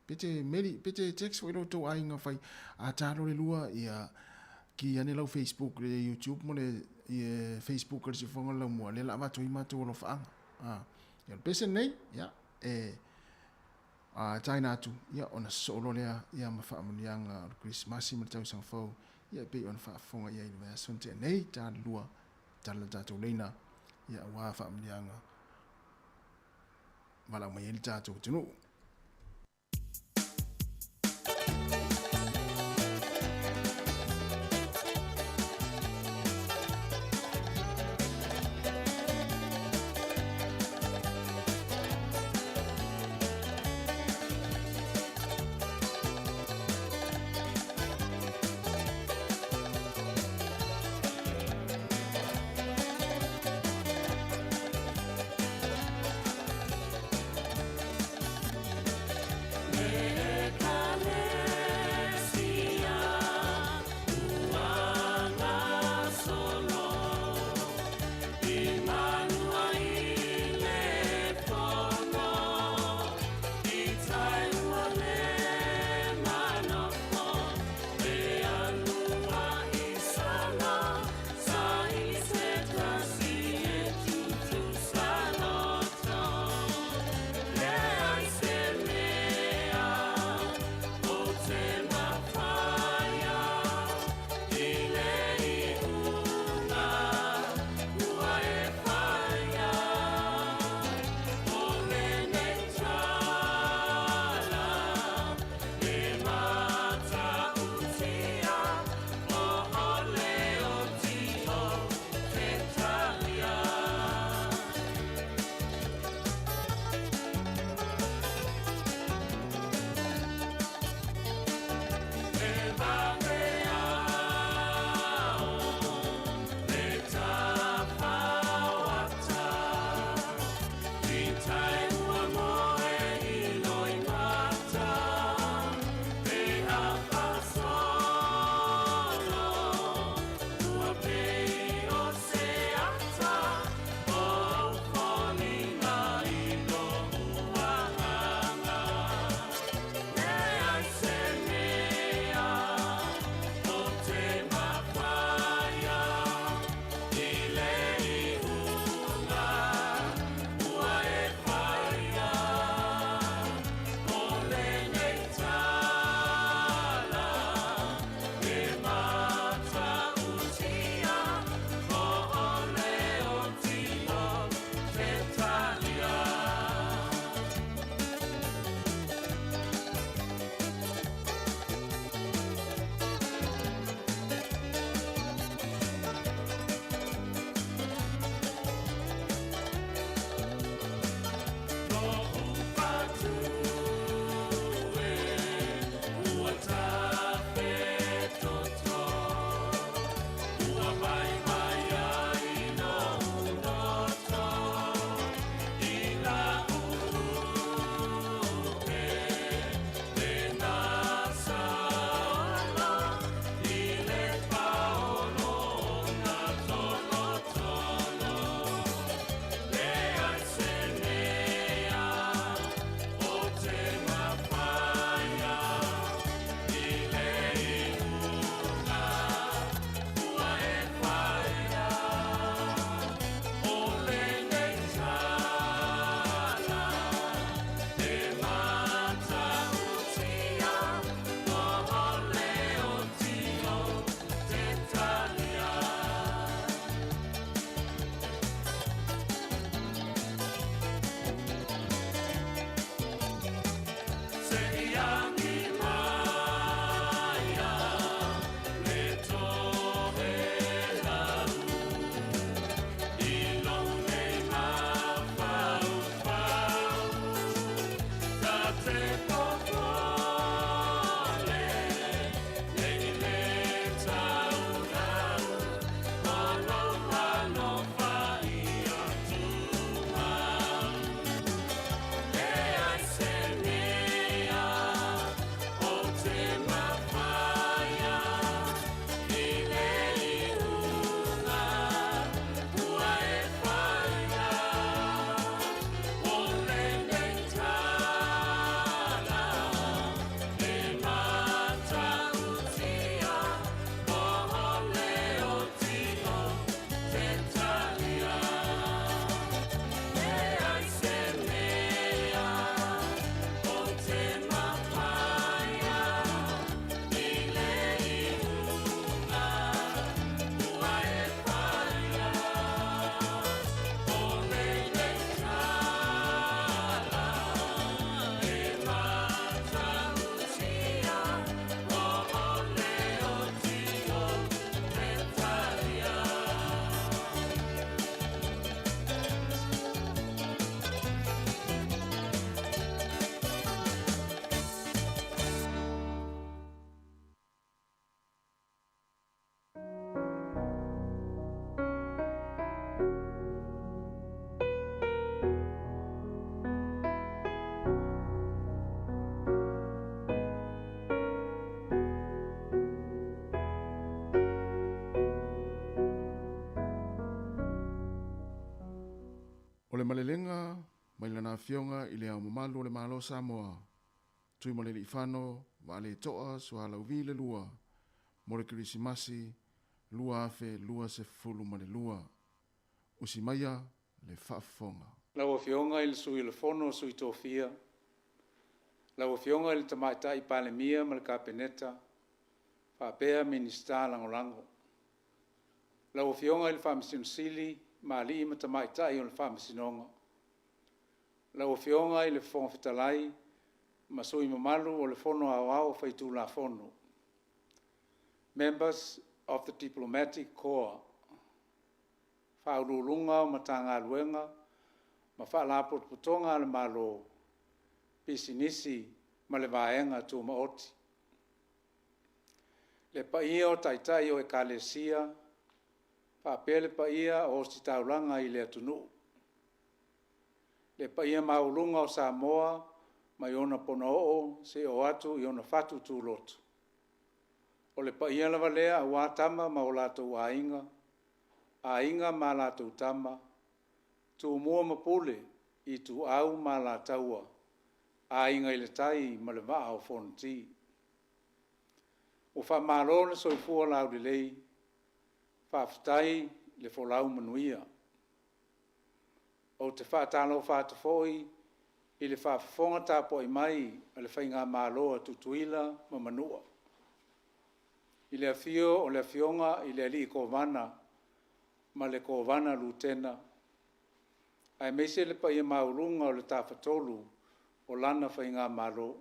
pe te meli, pe te text foi lo tou aiga fai, a ta loa le 2, ia, ki ane lau Facebook, le YouTube mo le ia, Facebook o le Siufofoga o le Laumua, lea la avatu ai matou alofaaga. Ah, ia, o le pese lenei, ia, e, a taina atu, ia, ona sosoo loa lea, ia, ma faamanuiaga o le Kerisimasi ma le tausaga fou, ia, e pei ona faafofoga i ai i le vaiaso na tea nei, ta le 2, tala le tatou leina, ia, aua faamanuiaga valaau mai ai le tatou atunuu. malelega mai Lana Afioga i Le Ao Mamalu o le Malo o Samoa, Tuimalealiifano Vaaleto'a Sualauvi le Lua, mo le Kerisimasi 2022. Usi maia le faafofoga. Lau Afioga i le Sui o le Fono a Sui Tofia, lau Afioga i le Tamaitai Palemia ma le Kapeneta faapea Minisita Lagolago. Lau Afioga i le Faamasino Sili ma alii ma tamaitai o le Faamasinoga. Lau Afioga i le Fofoga Fetalai ma sui usufono mamalu o le Fono Aoao Faitulafono. Members of the Diplomatic Corps, Faauluuluga o Matagaluega ma Faalapotopotoga a le Malo, Pisinisi ma le Vaega Tumaoti. Le paia o Taitai o Ekalesia faapea le paia o Ositaulaga i le atunuu. Le paia maualuga o Samoa mai ona ponaoo seia oo atu i ona fatu tuloto. O le paia lava lea aua Tama ma o latou Aiga, Aiga ma latou Tama, Tumua ma Pule, Ituau ma Alataua, Aiga i le Tai ma le Vaa o Fonoti. Ua faamalo le soifua laulelei, faafetai le folau manuia. Ou te faatalofa atu foi i le faafofoga tapuai mai a le Faigamalo a Tutuila ma Manua, i le afio o le Afioga i le Alii Kovana ma le Kovana Lutena, aemaise le paia maualuga o le Tafatolu o lana Faigamalo.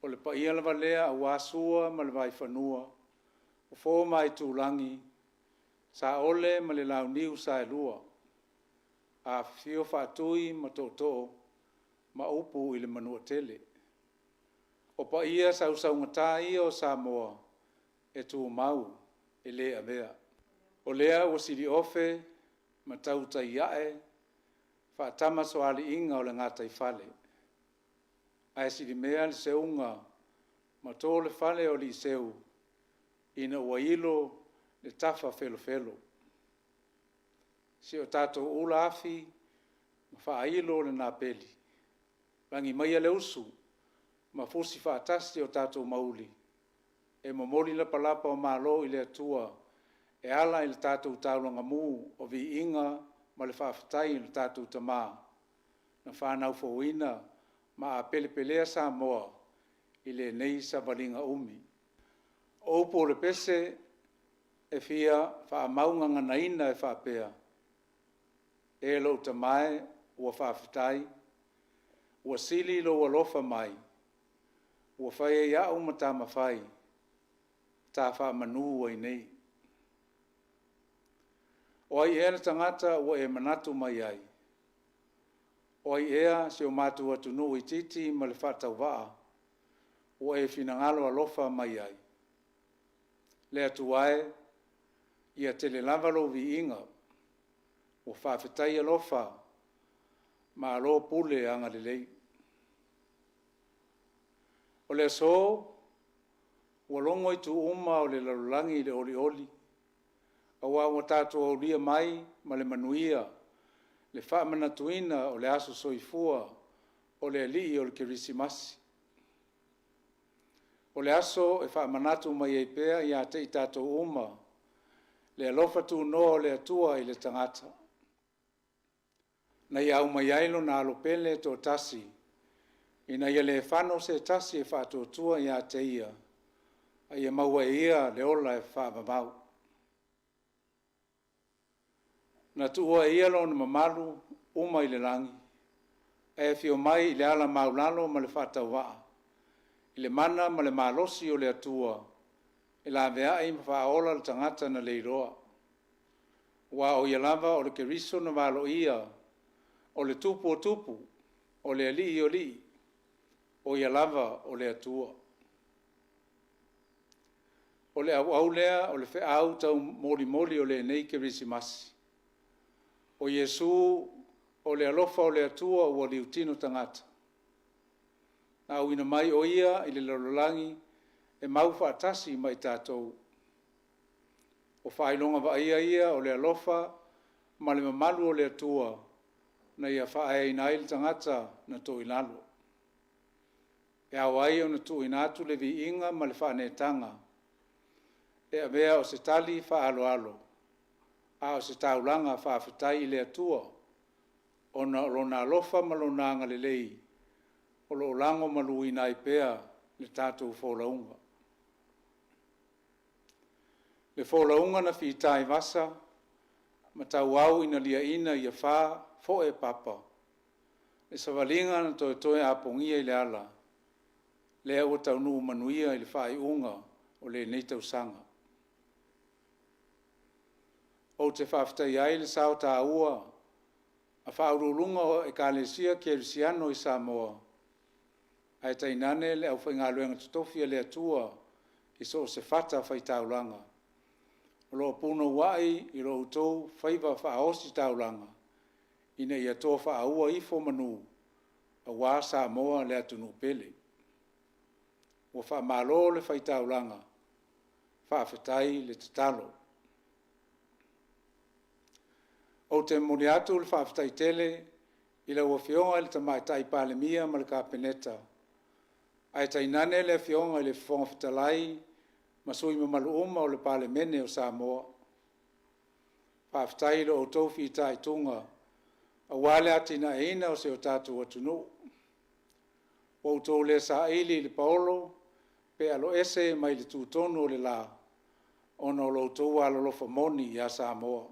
O le paia lava lea aua Sua ma le Vaifanua, Fofo ma Aitulagi, Saole ma le Launiu Saelua, afifio Faatui ma Tootoo ma upu i le Manuatele. O paia sausaugata ia o Samoa e tumau e le avea. O lea ua siliofe ma tautai ae faatamasoaliiga o le gataifale, ae silimea le seuga ma to le fale o aliiseu ina ua ilo le tafa felofelo. Si o tatou ula afi ma faailo le napeli, lagi maia le usu ma fusi faatasi o tatou mauili e momoli lapalapa o malo i le Atua e ala i le tatou taulaga mu o viiga ma le faafetai i le tatou Tama na fanau fouina ma apelepelea Samoa i lenei savaliga umi. O upu o le pese e fia faamaugaganaina e faapea, E lou tama e, ua faafetai, ua sili lou alofa mai, ua fai ai au ma tama fai, ta faamanu ai nei. O ai ea le tagata ua e manatu mai ai? O ai ea si o matou atunuu itiiti ma le faatauvaa ua e finagalo alofa mai ai? Le Atua e, ia tele lava lou viiga, ua faafetai alofa, malo pule agalelei. O le aso, ua logo itu uma o le lalolagi i le olioli, aua ua tatou aulia mai ma le manuia le faamanatuina o le aso soifua o le Alii o le Kerisimasi. O le aso e faamanatu mai ai pea ia te i tatou uma le alofa tunoa o le Atua i le tagata, na ia aumai ai lona alo pele toatasi, ina ia le fano se tasi e faatuatua ia te ia, a ia maua e ia le ola e faavavau. Na tuua e ia lona mamalu uma i le lagi, ae afio mai i le ala maulalo ma le faatauvaa, i le mana ma le malosi o le Atua, e laveai ma faaola le tagata na leiloa. Aua o ia lava o le Keriso na valoia, o le Tupu o tupu, o le Alii o alii, o ia lava o le Atua. O le auau lea o le feau taumolimoli o lenei Kerisimasi. O Iesu o le alofa o le Atua ua liutino tagata. Na auina mai o ia i le lalolagi e mau faatasi ma i tatou. O faailoga vaaia ia o le alofa ma le mamalu o le Atua. na ia faaeaina ai le tagata na toilalo. E ao ai ona tuuina atu le viiga ma le faaneetaga e avea o se tali faaaloalo a o se taulaga faafetai i le Atua ona o Lona alofa ma Lona agalelei o lo o lagomaluina ai pea le tatou folauga. Le folauga na fita i vasa ma tauau ina liaina ia fa foe papa, le savaliga na toetoe a pogia i le ala, lea ua taunuu manuia i le faaiuga o lenei tausaga. Ou te faafetaia ai le sao taua a faauluuluga o Ekalesia Kerisiano i Samoa, ae tainane le aufaigaluega totofi a le Atua i so o se fatafaitaulaga o lo o punouai i lo outou faiva faaositaulaga ina ia toa-faaua ifo manu aua Samoa le atunuu pele. Ua faamalo le fai taulaga, faafetai le tatalo. Ou te momoli atu le faafetai tele i lau Afioga i le Tamaitai Palemia ma le Kapeneta, ae tainane le Afioga i le Fofoga Fetalai ma sui usufono mamalu uma o le Palemene o Samoa. Faafetai i lo outou fitaituga aua le atinaeina o si o tatou atunuu. Ua outou le saili i le paolo pe aloese mai le tutonu o le la ona o lo outou alolofa moni ia Samoa.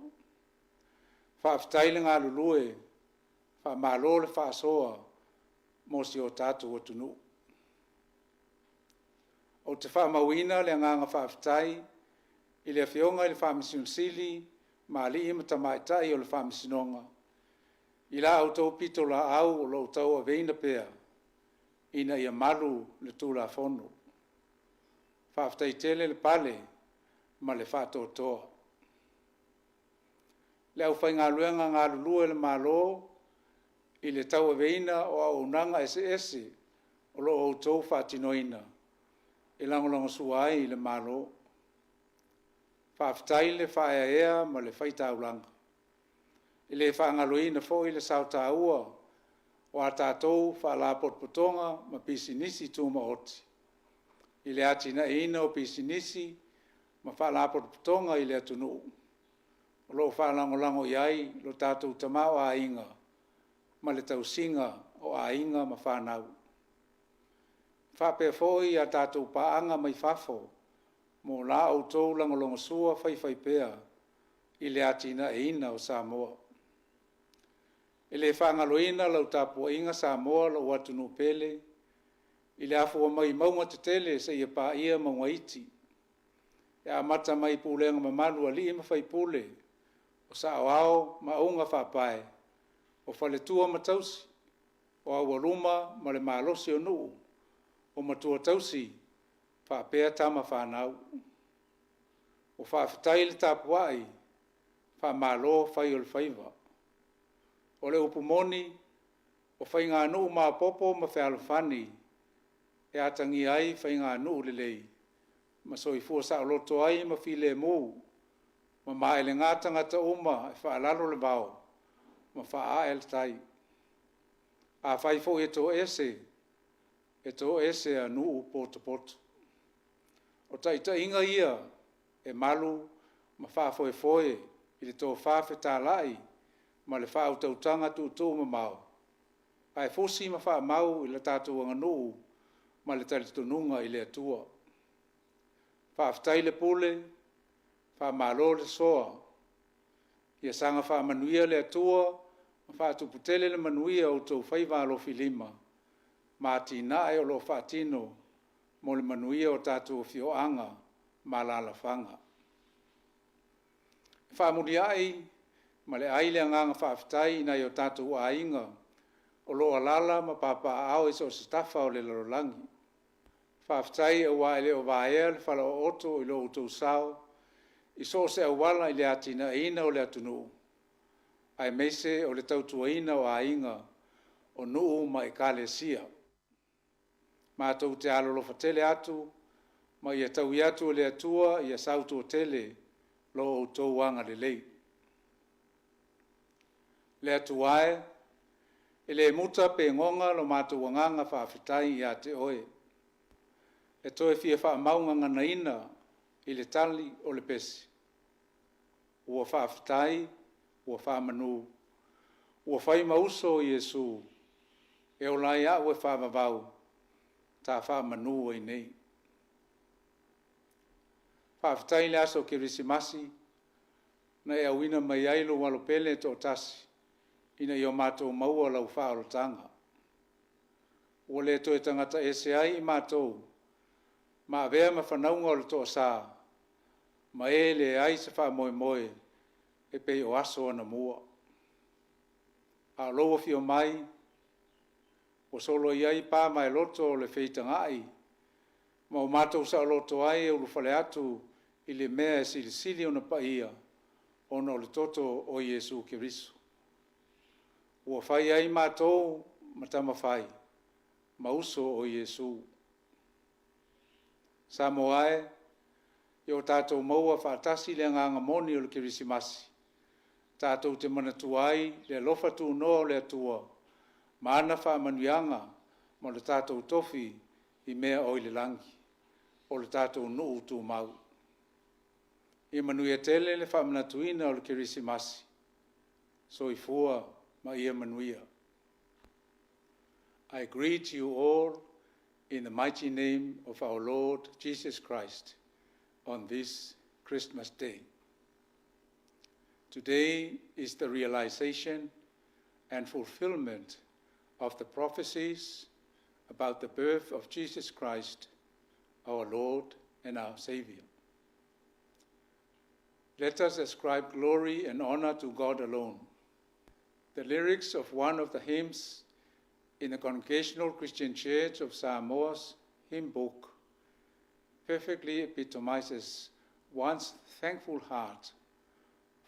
Faafetai le galulue, faamalo le faasoa mo si o tatou atunuu. Ou te faamauina le agaga faafetai i le Afioga i le Faamasino Sili ma alii ma tamaitai o le Faamasinoga i la outou pitolaau o lo o tauaveina pea ina ia malu le Tulafono. Faafetai tele le pale ma le faatoatoa. Le aufaigaluega galulue a le Malo i le tauaveina o auaunaga eseese o lo o outou faatinoina e lagolagosua ai i le Malo. Faafetai le faaeaea ma le faitaulaga. E le faagaloina foi le sao taua o a tatou Faalapotopotoga ma Pisinisi Tumaoti i le atinaeina o pisinisi ma Faalapotopotoga i le atunuu o lo o faalagolago i ai lo tatou tamaoaiga ma le tausiga o aiga ma fanau. E faapea foi a tatou paaga mai fafo mo la outou lagolagosua faifaipea i le atinaeina o Samoa. E le faagaloina lau tapuaiga Samoa lou atunuu pele, i le afua mai mauga tetele seia paia mauga iti, e amata mai i pulega mamalu a alii ma faipule, o saoao ma augafaapae, o faletua ma tausi, o aualuma ma le malosi o nuu, o matua tausi faapea tama fanau. Ua faafetai le tapuai, faamalo fai o le faiva. O le upu moni, o faiganuu maopoopo ma fealofani e atagia ai faiganuu lelei ma soifua saoloto ai ma filemu ma maelega tagata uma e faalalo le vao ma faaae le tai. Afai foi e toese, e toese a nuu potopoto. O taitaiga ia e malu ma faafoefoe i le tofa fetalai ma le faautautaga tuutuumamao ae fusi ma faamau i le tatou aganuu ma le talitonuga i le Atua. Faafetai le pule, faamalo le soa. Ia saga faamanuia le Atua ma faatuputele le manuia o outou faiva alofilima ma atinae o lo o faatino mo le manuia o tatou afioaga ma alaalafaga. E faaamuliai ma le ai le agaga faafetai i nai o tatou aiga o lo o alaala ma papaaao i so o se tafa o le lalolagi. Faafetai aua e le o vaea le falaooto i lo outou sao i so o se auala i le atinaeina o le atunuu aemaise o le tautuaina o aiga, o nuu ma ekalesia. Matou te alolofa tele atu ma ia taui atu e le Atua ia sautuatele lo outou agalelei. Le Atua e, E le muta pe goga lo matou agaga faafetai ia te oe. E toe fia faamaugaganaina i le tali o le pese. Ua faafetai, ua faamanu, ua fai ma uso o Iesu, e ola ai au e faavavau, ta faamanu ai nei. Faafetai i le aso Kerisimasi na e auina mai ai lou alo pele e toatasi ina ia matou maua lau faaolataga. Ua le toe tagata ese ai i matou, ma avea ma fanauga o le toasa, ma e leai se faamoemoe e pei o aso anamua. A o lou afio mai, ua soloia ai pa vaeloto o le feitagai ma o matou saoloto ai e ulufale atu i le mea e silisili ona paia ona o le toto o Iesu Keriso. Ua fai ai matou ma tamafai ma uso o Iesu. Samoa e, ia o tatou maua faatasi le agaga moni o le Kerisimasi, tatou te manatua ai le alofa tunoa o le Atua ma ana faamanuiaga ma lo tatou tofi i mea o i le lagi, o le tatou nuu tumau. Ia manuia tele le faamanatuina o le Kerisimasi. Soifua ma ia manuia. I greet you all in the mighty name of our Lord Jesus Christ on this Christmas Day. Today is the realization and fulfillment of the prophecies about the birth of Jesus Christ, our Lord and our Savior. Let us ascribe glory and honor to God alone. The lyrics of one of the hymns in the Congregational Christian Church of Samoa's hymn book perfectly epitomizes one's thankful heart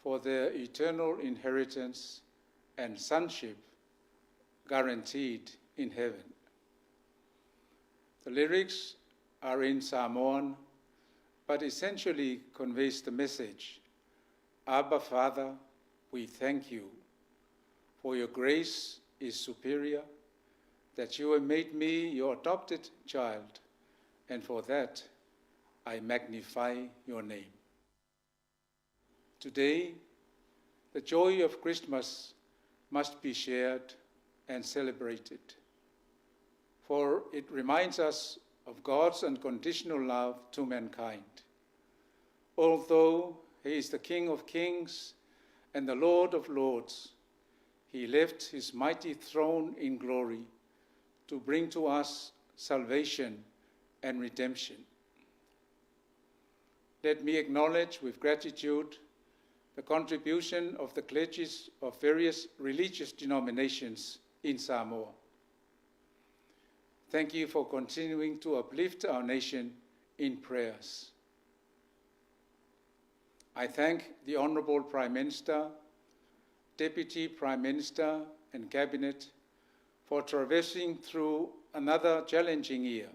for their eternal inheritance and sonship guaranteed in heaven. The lyrics are in Samoan, but essentially conveys the message, Abba Father, we thank you, for your grace is superior, that you have made me your adopted child, and for that I magnify your name. Today, the joy of Christmas must be shared and celebrated, for it reminds us of God's unconditional love to mankind. Although he is the King of kings and the Lord of lords, he left his mighty throne in glory to bring to us salvation and redemption. Let me acknowledge with gratitude the contribution of the clergies of various religious denominations in Samoa. Thank you for continuing to uplift our nation in prayers. I thank the Honorable Prime Minister, Deputy Prime Minister and Cabinet for traversing through another challenging year.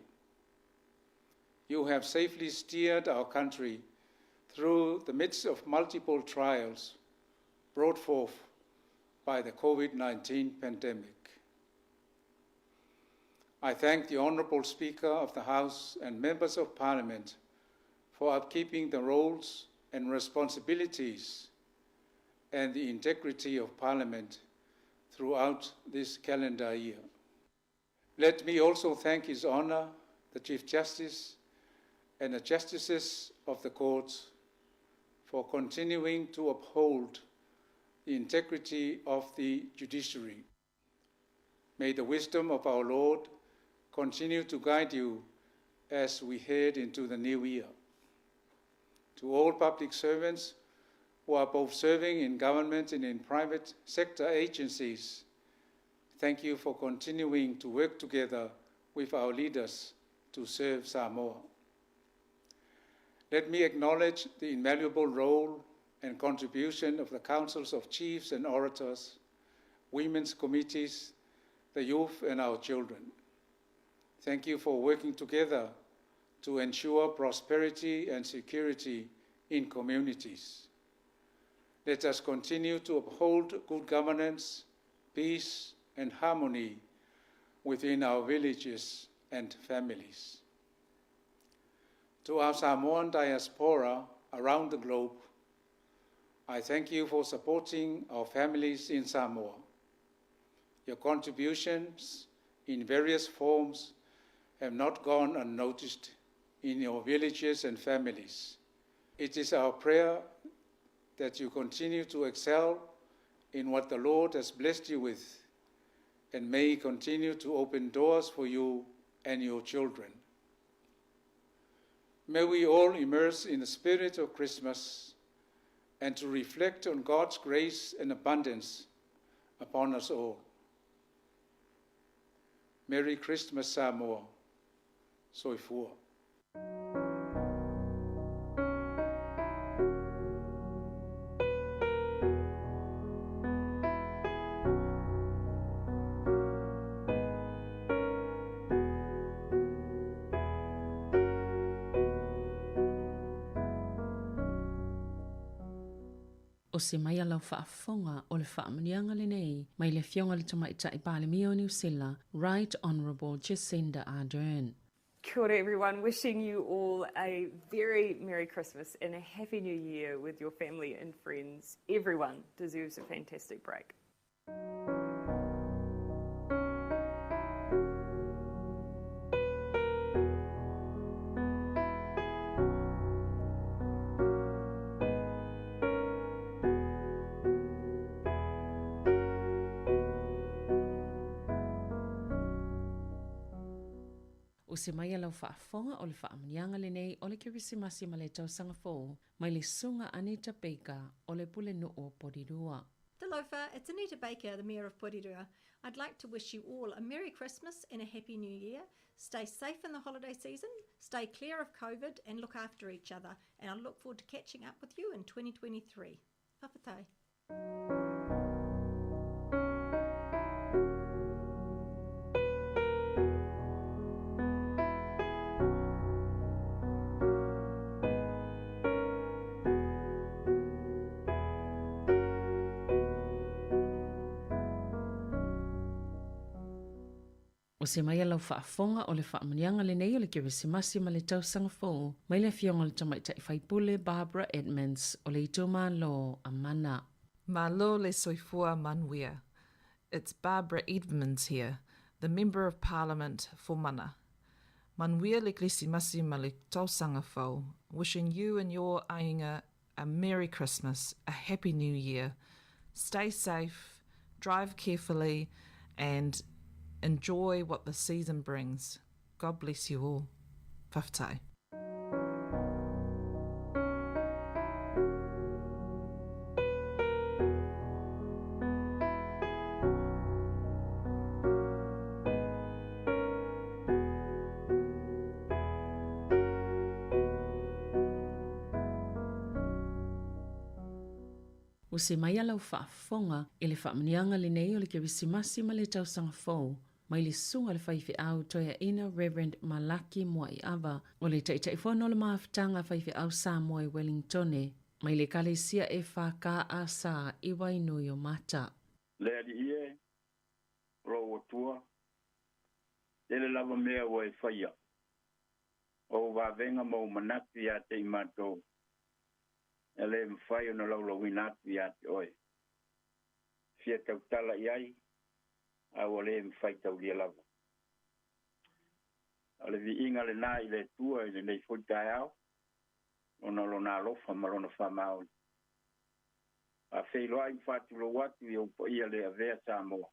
You have safely steered our country through the midst of multiple trials brought forth by the COVID-19 pandemic. I thank the Honourable Speaker of the House and Members of Parliament for upkeeping the roles and responsibilities and the integrity of Parliament throughout this calendar year. Let me also thank His Honour, the Chief Justice, and the Justices of the Courts for continuing to uphold the integrity of the judiciary. May the wisdom of our Lord continue to guide you as we head into the new year. To all public servants who are both serving in government and in private sector agencies, thank you for continuing to work together with our leaders to serve Samoa. Let me acknowledge the invaluable role and contribution of the councils of chiefs and orators, women's committees, the youth and our children. Thank you for working together to ensure prosperity and security in communities. Let us continue to uphold good governance, peace, and harmony within our villages and families. To our Samoan diaspora around the globe, I thank you for supporting our families in Samoa. Your contributions in various forms have not gone unnoticed in your villages and families. It is our prayer that you continue to excel in what the Lord has blessed you with and may He continue to open doors for you and your children. May we all immerse in the spirit of Christmas and to reflect on God's grace and abundance upon us all. Merry Christmas, Samoa. Soifua. O se mai a lau faafofoga o le faamanuiaga lenei mai le Afioga i le Tamaitai Palemia o Niu Sila, Right Honourable Jacinda Ardern. Kia ora everyone, wishing you all a very Merry Christmas and a Happy New Year with your family and friends. Everyone deserves a fantastic break. O se mai a lau faafofoga o le faamanuiaga lenei o le Kerisimasi ma le Tausaga Fou mai le Susuga Anita Baker o le Pulenuu o Porirua. Talofa, it's Anita Baker, the Mayor of Porirua. I'd like to wish you all a Merry Christmas and a Happy New Year. Stay safe in the holiday season, stay clear of COVID and look after each other. And I look forward to catching up with you in 2023. Papatai. O se mai a lau faafofoga o le faamanuiaga lenei o le Kerisimasi ma le Tausaga Fou mai le Afioga i le Tamaitai Faipule Barbara Edmonds o le itumalo Amana. Malo le soifua manuia. It's Barbara Edmonds here, the Member of Parliament for Mana. Manuia le Kerisimasi ma le Tausaga Fou, wishing you and your aiga a Merry Christmas, a Happy New Year. Stay safe, drive carefully, and enjoy what the season brings. God bless you all. Faftai. Ua se mai a lau faafofoga i le faamanuiaga lenei o le Kerisimasi ma le Tausaga Fou mai le Susuga i le Faifeau Toeaina Rev. Malaki Muaiava o le Taitaifono o le Mafutaga Faifeau Samoa i Wellingtone mai le Ekalesia EFKS i Wainuiomata. Le Alii e, o lou Atua, tele lava mea ua e faia, o ou vavega ma ou manatu ia te i matou, e le mafai ona laulauina atu ia te oe. Fia tautala i ai, a ua le mafai taulia lava. O le viiga lenā i le Atua i lenei foi taeao, ona o Lona alofa ma Lona faamaoni. Faafeiloai ma faatulou atu i ou paia le avea Samoa.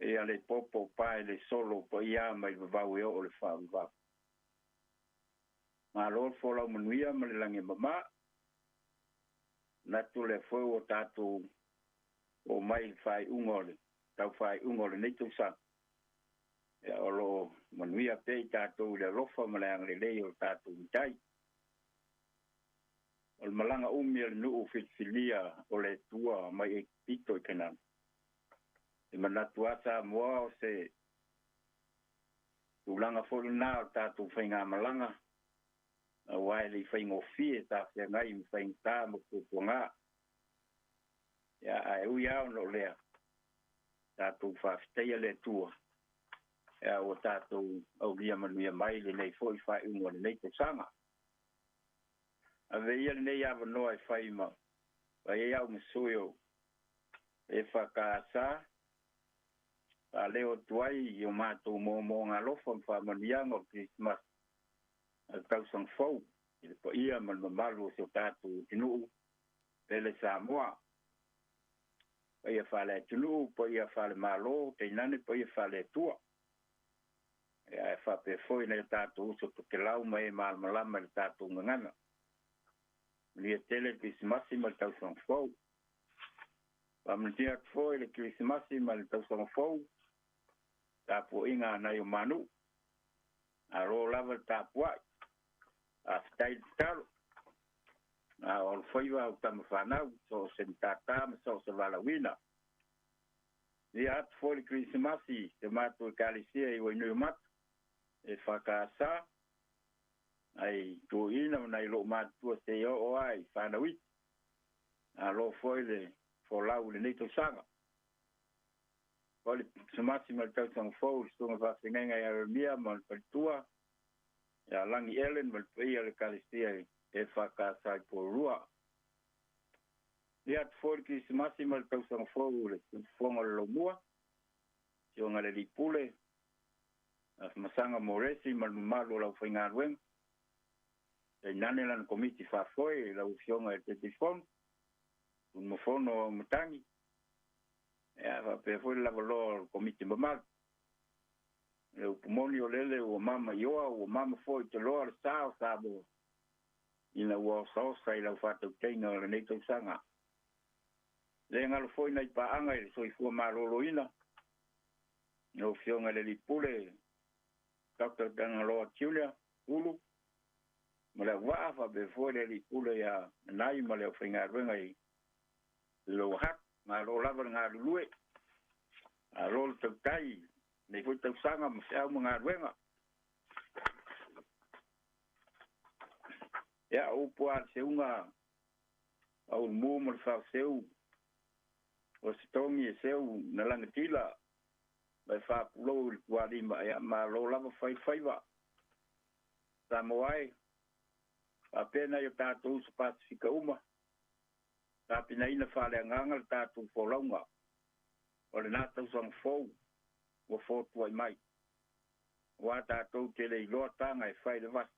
Ia le popo pae le solo paia mai le vavau e oo le faavavau. Malo le folau manuia ma le lagi e mama. Manatu lea foi ua tatou oo mai i le faaiuga o le tau faaiuga o lenei tausaga. Ia o lo o manuia pea i tatou i le alofa ma le agalelei o le tatou Matai. O le malaga umi a le nuu filifilia o le Atua mai Ekipito i Kanana. E manatu lava Samoa o se tulaga foi lena o le tatou faigamalaga aua e le i faigofie tafeagai ma faigata ma puapuaga. Ia, ae ui lava ona o lea, Tatou faafetaia le Atua ia ua tatou aulia manuia mai lenei foi faaiuga o lenei tausaga. Ave ia lenei avanoa e fai ma fai ai au ma sui o EFKS faaleo atu ai i o matou moomooga alofa ma faamanuiaga o le Kerisimasi ma le tausaga fou i le paia ma le mamalu o si o tatou atunuu pele Samoa. Paia faale-atunuu, paia faale-Malo, tainane paia faale-Atua. Ia ae faapea foi nai o tatou uso tokelau ma e malamalama i le tatou gagana. Manuia tele le Kerisimasi ma le tausaga fou. Faamanuia atu foi le Kerisimasi ma le tausaga fou, tapuaiga a nai o ma nuu. Malo lava le tapuai, faafetai le tatalo. A o alofaiva au tama fanau, so o se matata ma so o se valaauina. Ia atu foi le Kerisimasi i si o matou Ekalesia i Wainuiomata, EFKS, nai toeaiina ma nai loomatutua seia oo lava i fanau iti. Malo foi le folau i lenei tausaga. O le Kerisimasi ma le tausaga fou i le Susuga Faafeagaiga ia Ieremia ma le faletua ia Lagi Ellen ma le paia o le Ekalesia i EFKS i Porirua. Ia atu foi le Kerisimasi ma le tausaga fou i le Fofoga o le Laumua, Afioga i le Alii Pule, Afamasaga Moresi ma le mamalu o le aufaigaluega, tainane lana komiti faafoe i lau Afioga i le Taitaifono, Tunumafono Auimatagi, ia faapea foi le lavaloa o le komiti mamalu. Le upu moni o lele ua mama i oa, ua mama foi i te loa le sa o Samoa, ina ua osaosa i lau faatautaiga o lenei tausaga. Le galo foi nai paaga i le soifua maloloina, lau Afioga i le Alii Pule, Dr. Tagaloa Junior Ulu, ma le auvaa faapea foi le Alii Pule ia Nanai ma le aufaigaluega i Lower Hutt. Malo lava le galulue, malo le tautai i lenei foi tausaga ma feau ma galuega. Ia, o upu lava a le seuga a Ulumu ma le Faoseu, o se togi e seu na lagatila ma e faapulou i le tualima, ia malo lava fai faiva. Samoa e, faapea nai o tatou uso Pasefika uma, tapenaina faaleagaga le tatou folauga o lena tausaga fou ua fotuai mai. Aua tatou te le iloa taga e fai i le vasa.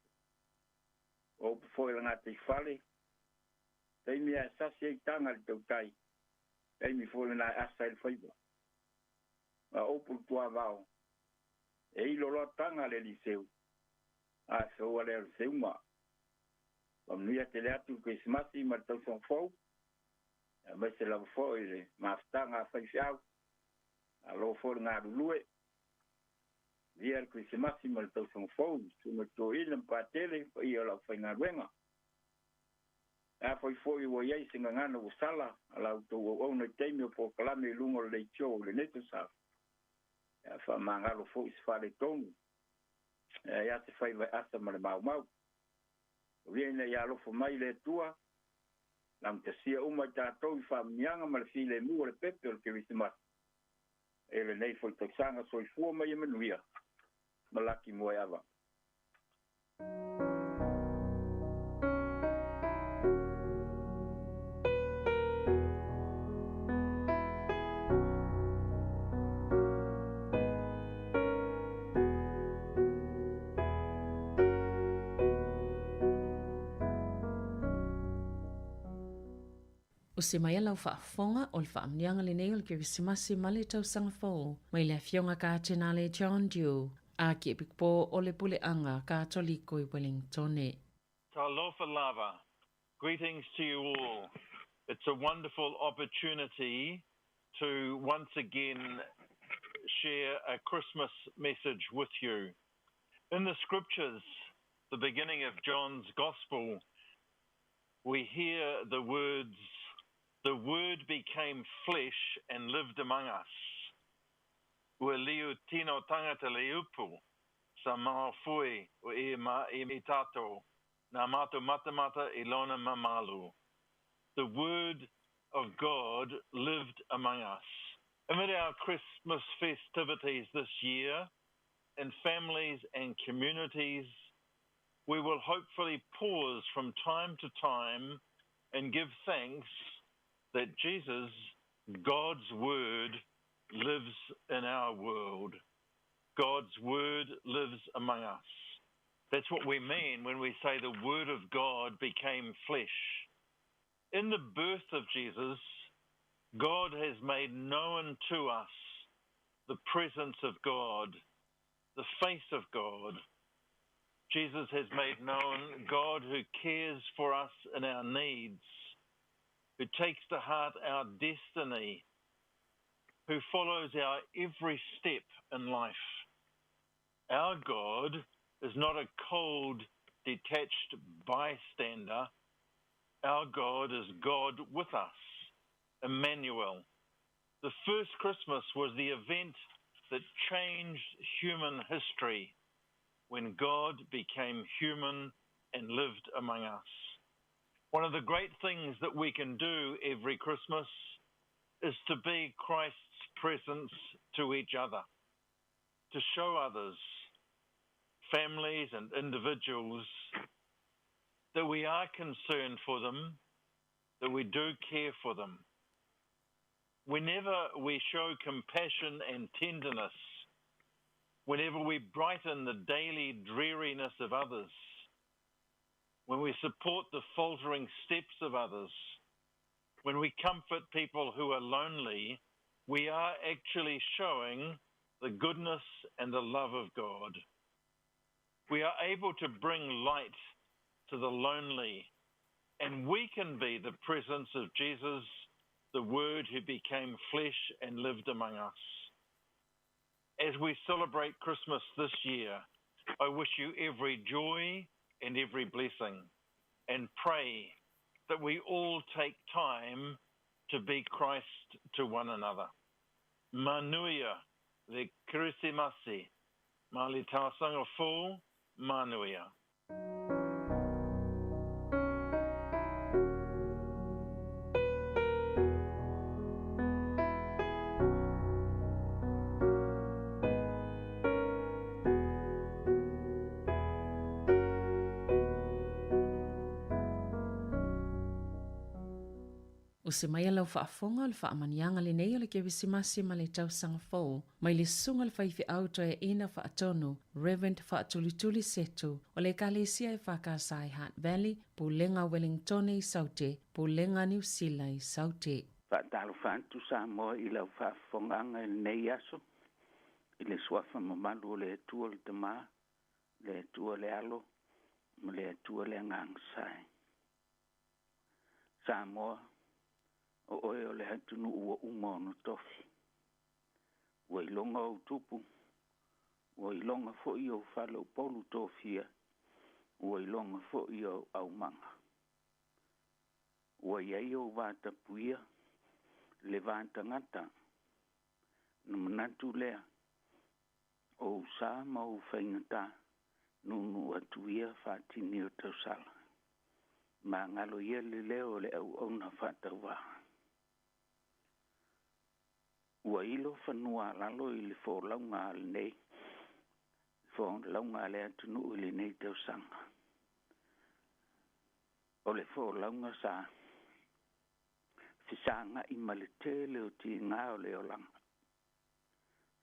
O upu foi a le gataifale, taimi lava e sasi ai taga i le tautai, taimi foi lena e asa ai le faiva. A o upu i le tuavao, e ilo loa taga a le aliseu, a e feua lea o le seuga. Faamanuia tele atu le Kerisimasi ma le tausaga fou, aemaise lava foi le mafutaga a faifeau. Malo foi le galulue. Via le Kerisimasi ma le tausaga fou, Susuga Toeaina ma Patele, paia o le aufaigaluega. A fai foi ua i ai se gagana ua sala a la outou auauna i taimi o polokalame i luga o le leitio i lenei tausaga, ia faamagalo foi se faaletonu e ai se faiva e asa ma le maumau. Taulia ina ia alofa mai le Atua, laugatasia uma i tatou i faamanuiaga ma le filemu o le pepe o le Kerisimasi e lenei foi tausaga. Soifua ma ia manuia. Malaki Moeava. O se mai a lau faafofoga o le faamanuiaga lenei o le Kerisimasi ma le Tausaga Fou mai le Afioga Katenale John Dew, Akiepikopo o le Puleaga Katoliko i Wellingtone. Talofa lava. Greetings to you all. It's a wonderful opportunity to once again share a Christmas message with you. In the scriptures, the beginning of John's Gospel, we hear the words, The Word became flesh and lived among us. Ua liu tino tangata le upu, sa maofui o e ma e i tātou, nā mātou matamata i lona mamalu. The Word of God lived among us. Amid our Christmas festivities this year, in families and communities, we will hopefully pause from time to time and give thanks that Jesus, God's Word, lives in our world. God's Word lives among us. That's what we mean when we say the Word of God became flesh. In the birth of Jesus, God has made known to us the presence of God, the face of God. Jesus has made known God who cares for us in our needs, who takes to heart our destiny, who follows our every step in life. Our God is not a cold, detached bystander. Our God is God with us, Emmanuel. The first Christmas was the event that changed human history when God became human and lived among us. One of the great things that we can do every Christmas is to be Christ's presence to each other, to show others, families and individuals, that we are concerned for them, that we do care for them. Whenever we show compassion and tenderness, whenever we brighten the daily dreariness of others, when we support the faltering steps of others, when we comfort people who are lonely, we are actually showing the goodness and the love of God. We are able to bring light to the lonely, and we can be the presence of Jesus, the Word who became flesh and lived among us. As we celebrate Christmas this year, I wish you every joy and every blessing, and pray that we all take time to be Christ to one another. Manuia le Kerisimasi, ma le tausaga fou, manuia. Usi mai lau faafofoga o le faamanuiaga lenei o le Kerisimasi ma le tausaga fou mai le susuga i le faifeau toeaina faatonu Reverend Faatulituli Setu o le Ekalesia EFKS i Hutt Valley, Pulega Wellingtone i Saute, Pulega Niu Sila i Saute. Faatalofa atu Samoa i lau faafofogaaga i lenei aso, i le suafa mamalu o le Atua le Tamā, le Atua le Alo, ma le Atua le Agaga Sae. Samoa, o oe o le atunuu ua uma ona tofi. Ua iloga ou tupu, ua iloga foi ou faleupolu tofia, ua iloga foi ou aumaga. Ua i ai ou vatapuia, le va tagata, ona manatu lea, o ou sa ma ou faigata, nuunuu atu ia faatini o tausala. Magalo ia le leo o le auauna faatauvā. Ua ilo fanua a lalo i le folauga a lenei folauga a le atunuu i lenei tausaga. O le folauga sa fesagai ma le tele o tiga o le olaga.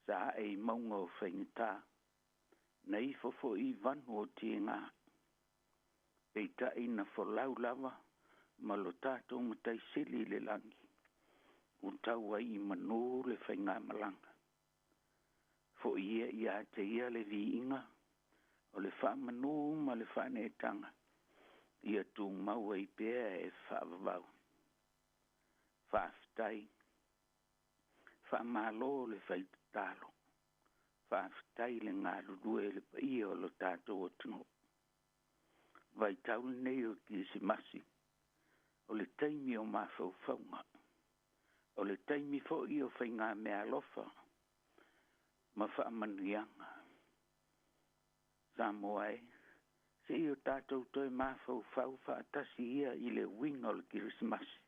Sa ae i mauga o faigata, na ifo foi i vanu o tiga. Peitai na folau lava ma lo tatou Matai Sili i le lagi, ua tau ai i manu le faigamalaga. Foi ia ia te ia le viiga, o le faamanu ma le faaneetaga, ia tumau ai pea e faavavau. Faafetai, faamalo le fai tatalo, faafetai le galulue i le paia o lo tatou atunuu. Vaitau lenei o Kirisimasi, o le taimi o mafaufauga, o le taimi foi o faigameaalofa ma faamanuiaga. Samoa e, se i o tatou toe mafaufau faatasi ia i le uiga o le Kerisimasi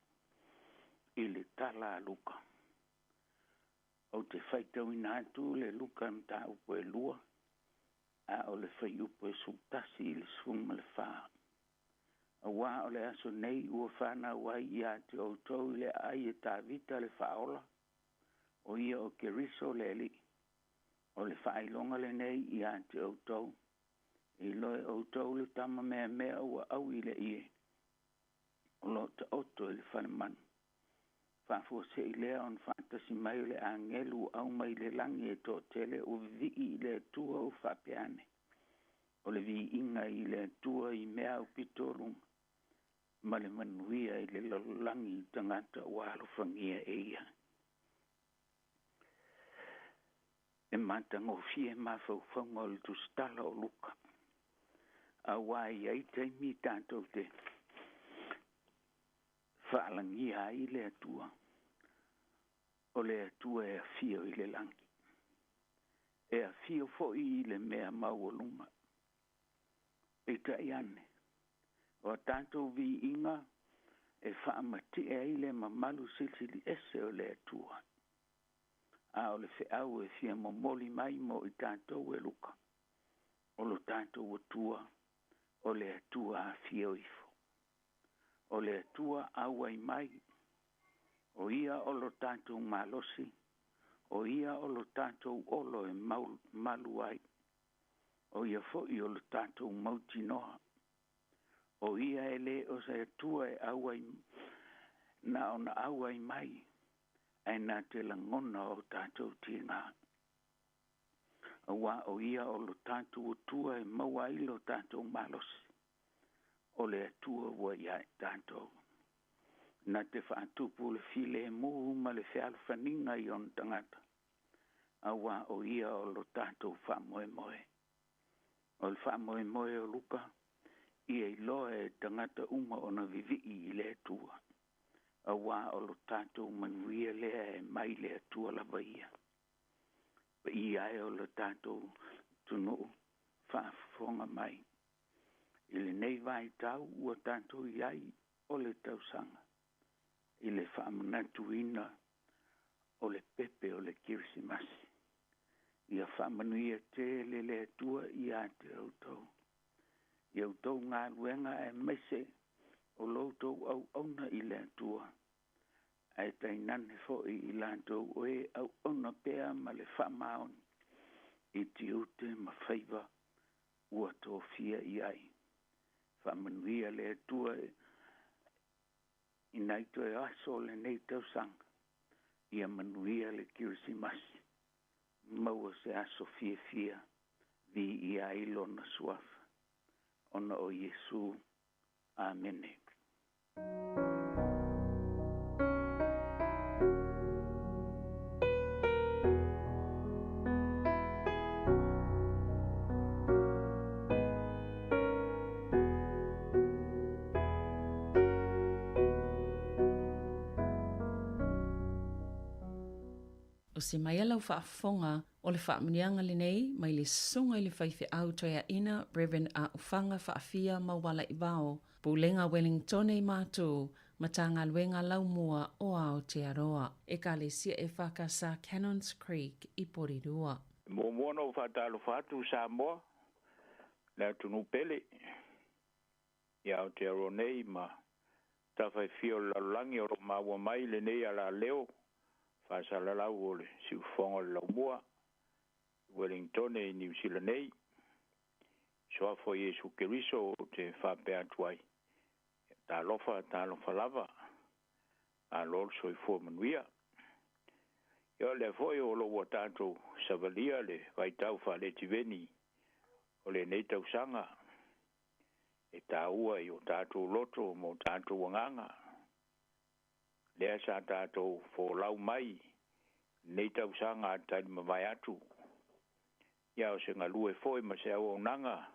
i le tala a Luka. Ou te faitauina atu le Luka mataupu e 2, a o le fuaiupu e 11 i le 14. Auā o le aso nei ua fanau ai ia te outou i le aai e Tavita le Faaola, o ia o Keriso le Alii. O le faailoga lenei ia te outou, e iloa e outou le tama meamea ua aui i le ie, o lo o taoto i le falemanu. Faafuasei lea ona faatasi mai o le agelu ua aumai i le lagi e toatele ua vivii i le Atua ua faapea ane, O le viiga i le Atua i mea aupito o luga, ma le manuia i le lalolagi i tagata ua alofagia e ia. E matagofie mafaufauga o le tusitala o Luka, auā e i ai taimi tatou te faalagia ai le Atua, o le Atua e afio i le lagi, e afio foi i le mea maualuga. Peitai ane, o a tatou viiga e faamatie ai le mamalu silisili ese o le Atua, a o le feau e fia momoli mai mo i tatou e Luka, o lo tatou Atua, o le Atua afio ifo. O le Atua auai mai, o ia o lo tatou malosi, o ia o lo tatou olo e malu ai, o ia foi o lo tatou mautinoa. O ia e le o se Atua e auai na ona auai mai, ae na te lagona o tatou tiga. Auā o ia o lo tatou Atua e maua ai lo tatou malosi, o le Atua ua ia i tatou. Na te faatupu le filemu ma le fealofaniga i ona tagata, auā o ia o lo tatou faamoemoe. O le faamoemoe o Luka, ia iloa e tagata uma ona vivii i le Atua, auā o lo tatou manuia lea e mai le Atua lava ia. Paia e o lo tatou atunuu faafofoga mai. I lenei vaitau ua tatou i ai o le tausaga i le faamanatuina o le pepe o le Kerisimasi. Ia faamanuia tele le Atua ia te outou, i a outou galuega aemaise o lo outou auauna i le Atua, ae tainane foi i latou o e auauna pea ma le faamaoni i tiute ma faiva ua tofia i ai. Faamanuia le Atua i nai toe aso o lenei tausaga, ia manuia le Kerisimasi, maua se aso fiafia, viia ai Lona suafa, ona o Iesu. Amene. O se mai a lau faafofoga, o le faamanuiaga lenei mai le Susuga i le Faifeau Toeaina Rev. A'ufaga Faafia Maualaivao, Pulega Wellingtone i Matu, Matagaluega Laumua o Aotearoa. Ekalesia EFKS Cannons Creek i Porirua. E muamua ona ou faatalofa atu Samoa, le atunuu pele i Aotearoa nei ma tafa e fia o le lalolagi o lo o maua mai lenei alaleo faasalalau o le siufofoga o le laumua i Wellingtone i Niu Sila nei. Suafa o Iesu Keriso ou te faapea atu ai, talofa, talofa lava, malo le soifua manuia. Ia o lea foi o lo o ua tatou savalia le vaitau faaletiveni o lenei tausaga e taua i o tatou loto ma o tatou agaga. Lea sa tatou folau mai lenei tausaga a talimavae atu, ia o se galue foi ma se auaunaga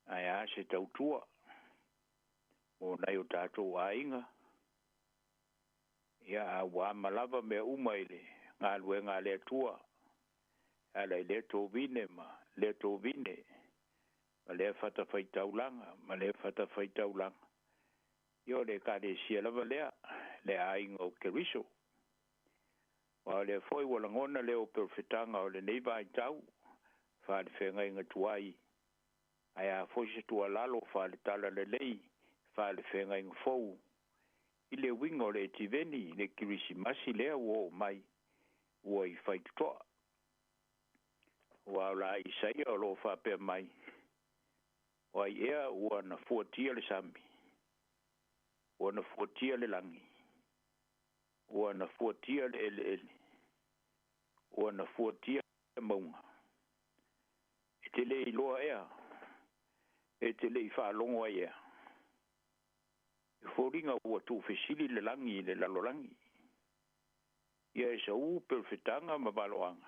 ae a se tautua mo nai o tatou aiga, ia a ua ama lava mea uma i le galuega a le Atua, e ala i lea tovine ma lea tovine, ma lea fatafaitaulaga ma lea fatafaitaulaga, ia o le Ekalesia lava lea, le aiga o Keriso. Aua o lea foi ua lagona leo o perofetaga o lenei vaitau faalefeagaiga tuai, ae a foi se tuualalo faale-talalelei faalefeagaiga fou i le uiga o le Etiveni le Kerisimasi lea ua oo mai ua i faitotoa. Aua o la Isaia o lo o faapea mai, O ai ea ua na fuatia le sami, ua na fuatia le lagi, ua na fuatia le eleele, ua na fuatia mauga. E te le iloa ea, e te le i faalogo ai ea. E foliga ua tuufesili le lagi i le lalolagi. Ia e saū perofetaga ma valoaga,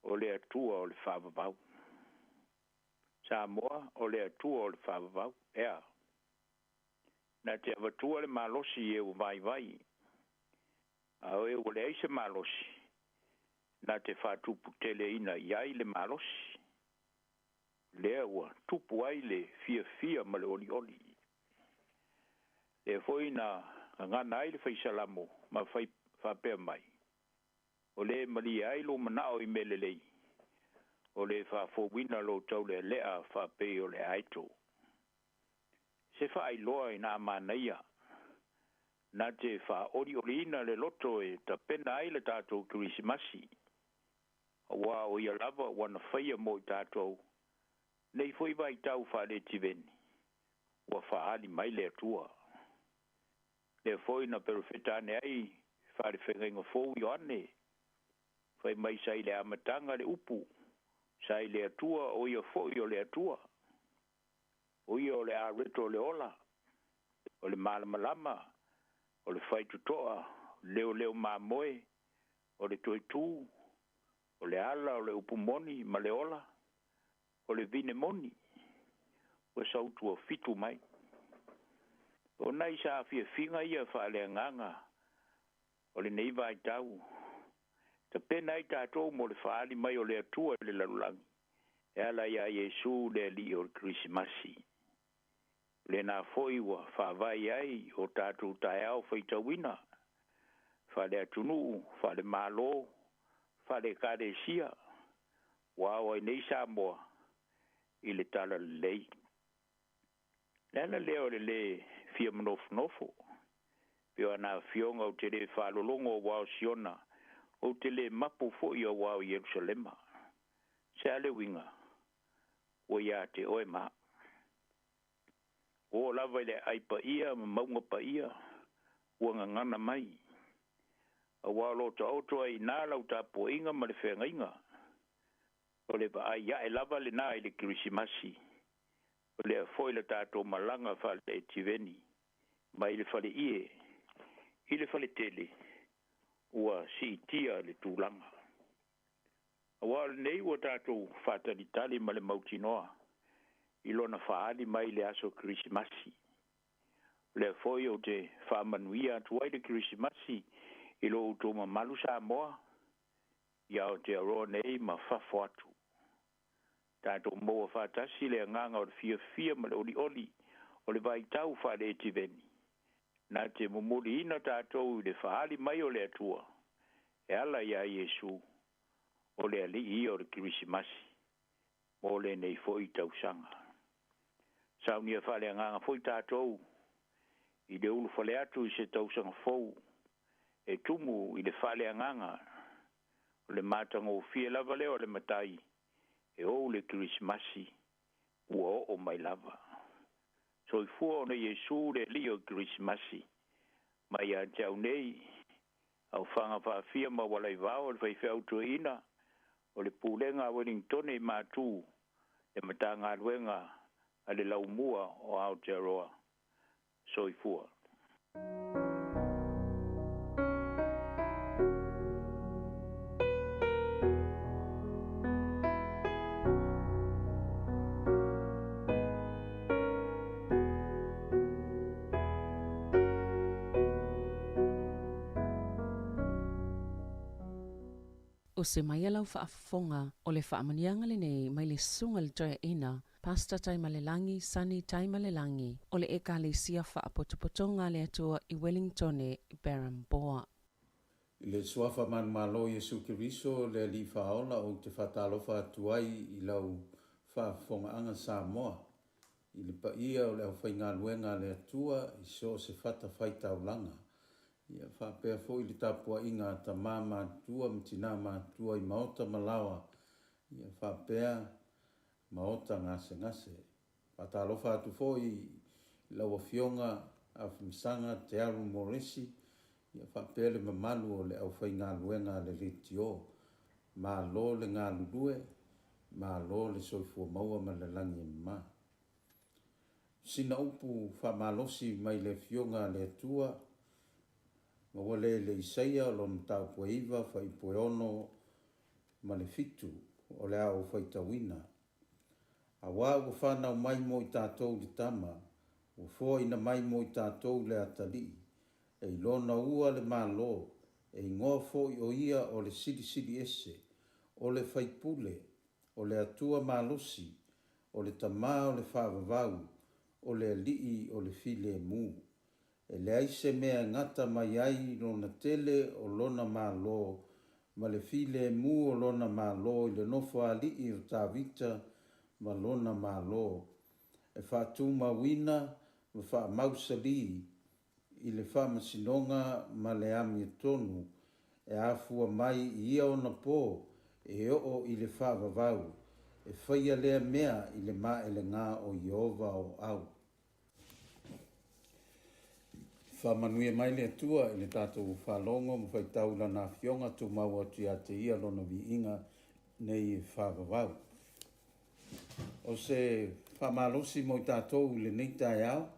o le Atua o le faavavau. Samoa, o le Atua o le faavavau. Ea! Na te avatua le malosi i e ua vaivai, a o e ua leai se malosi, na te faatuputeleina i ai le malosi, lea ua tupu ai le fiafia ma le olioli. Lea foi na gagana ai le Fai Salamo ma fai faapea mai, O le malie ai lou manao i mea lelei, o le faafouina lou taulealea faapei o le aeto. Se faailoa ina a manaia, na te faaolioliina le loto e tapena ai le tatou Kerisimasi, aua o ia lava ua na faia mo i tatou nei foi vaitau faale-Etiveni, ua faaali mai le Atua. Lea foi na perofeta ane ai faalefeagaiga fou Ioane, fai mai sa i le amataga le upu, sa i le Atua o ia foi o le Atua. O ia o le areto o le ola, o le malamalama, o le faitotoa, leoleo mamoe, o le toetū, o le ala o le upu moni ma le ola, o le vine moni, ua sautuafitu mai. O nai saafiafiga ia faaleagaga o lenei vaitau, tapena ai tatou mo le faaali mai o le Atua i le lalolagi, e ala iā Iesu le Alii o le Kerisimasi. O lena foi ua faavae ai o tatou taeao faitauina, faale-atunuu, faale-Malo, faale-Ekalesia, ua ao ai nei Samoa i le talalelei. O le ala lea o le lē fia manofonofo, pei o ana afioga ou te lē faalologo auā o Siona, ou te lē mapu foi auā o Ierusalema. Se a le uiga? Ua iā te oe ma. Ua oo lava i le aai paia ma mauga paia, ua gagana mai. Aua o lo o taoto ai i ina lau tapuaiga ma le feagaiga. O le vaai ae lava lena i le Kerisimasi, o lea foi la tatou malaga faale-Etiveni mai le faleie i le faletele, ua siitia le tulaga. Aua o lenei ua tatou faatalitali ma le mautinoa i lona faaali mai i le aso Kerisimasi. O lea foi ou te faamanuia atu ai le Kerisimasi i lo outou mamalu Samoa i Aotearoa nei ma fafo atu. Tatou maua faatasi le agaga o le fiafia ma le olioli o le vaitau faale-Etiveni, na te mumuliina tatou i le faaali mai o le Atua e ala iā Iesu, o le Alii ia o le Kerisimasi mo lenei foi tausaga. Saunia faaleagaga foi tatou i le ulufale atu i se tausaga fou e tumu i le faaleagaga, o le matagofie lava lea o le Matai e ou le Kerisimasi ua oo mai lava. Soifua ona Iesu le Alii o Kerisimasi mai ia te au nei, aofaga faafia ma ualaivao o le faifeau toeaina o le Pulega a Welingtone i Matu, le Matagaluega a le Laumua o Aotearoa. Soifua. O se mai a lau faafofoga, o le faamanuiaga lenei mai le Susuga i le Toeaina, Pastor Taimalelagi Sonny Taimalelagi, o le Ekalesia Faapotopotoga a le Atua i Wellingtone, Baramboa. I le Suafa manumalo o Iesu Keriso le Alii Faaola ou te faatalofa atu ai i lau faafofogaaga Samoa i le paia o le aufaigaluega a le Atua i so o se fatafaitaulaga, ia faapea foi le tapuaiga a tama matutua ma tina matutua i maota ma laoa, ia faapea maota gasegase. Faatalofa atu foi i lau Afioga Afamasaga Tearu Moresi, ia faapea le mamalu o le aufaigaluega a le Leitio. Malo le galulue, malo le soifua maua ma le lagi e mama. Sina upu faamalosi mai le Afioga a le Atua, maua lea i le Isaia o lona mataupu e 9, fuaiupu e 6 ma le 7, o le a ou faitauina. Auā ua fanau mai mo i tatou le Tama, ua foaina mai mo i tatou le Atalii, e i lona ua le Malo, e igoa foi o ia o le Silisili Ese, o le Faipule, o le Atua Malosi, o le Tama o le Faavavau, o le Alii o le Filemu. E leai se mea e gata mai ai lona tele o lona Malo ma le filemu o lona Malo i le nofoalii o Tavita ma lona Malo, e faatumauina ma faamausalī i le faamasinoga ma le amiotonu e afua mai i ia ona pō e oo i le faavavau, e faia lea mea i le maelegā o Ieova o au. Faamanuia mai le Atua i le tatou faalogo ma faitau i Lana Afioga, tumau atu ia te Ia Lona viiga nei e faavavau. O se faamalosi mo i tatou i lenei taeao,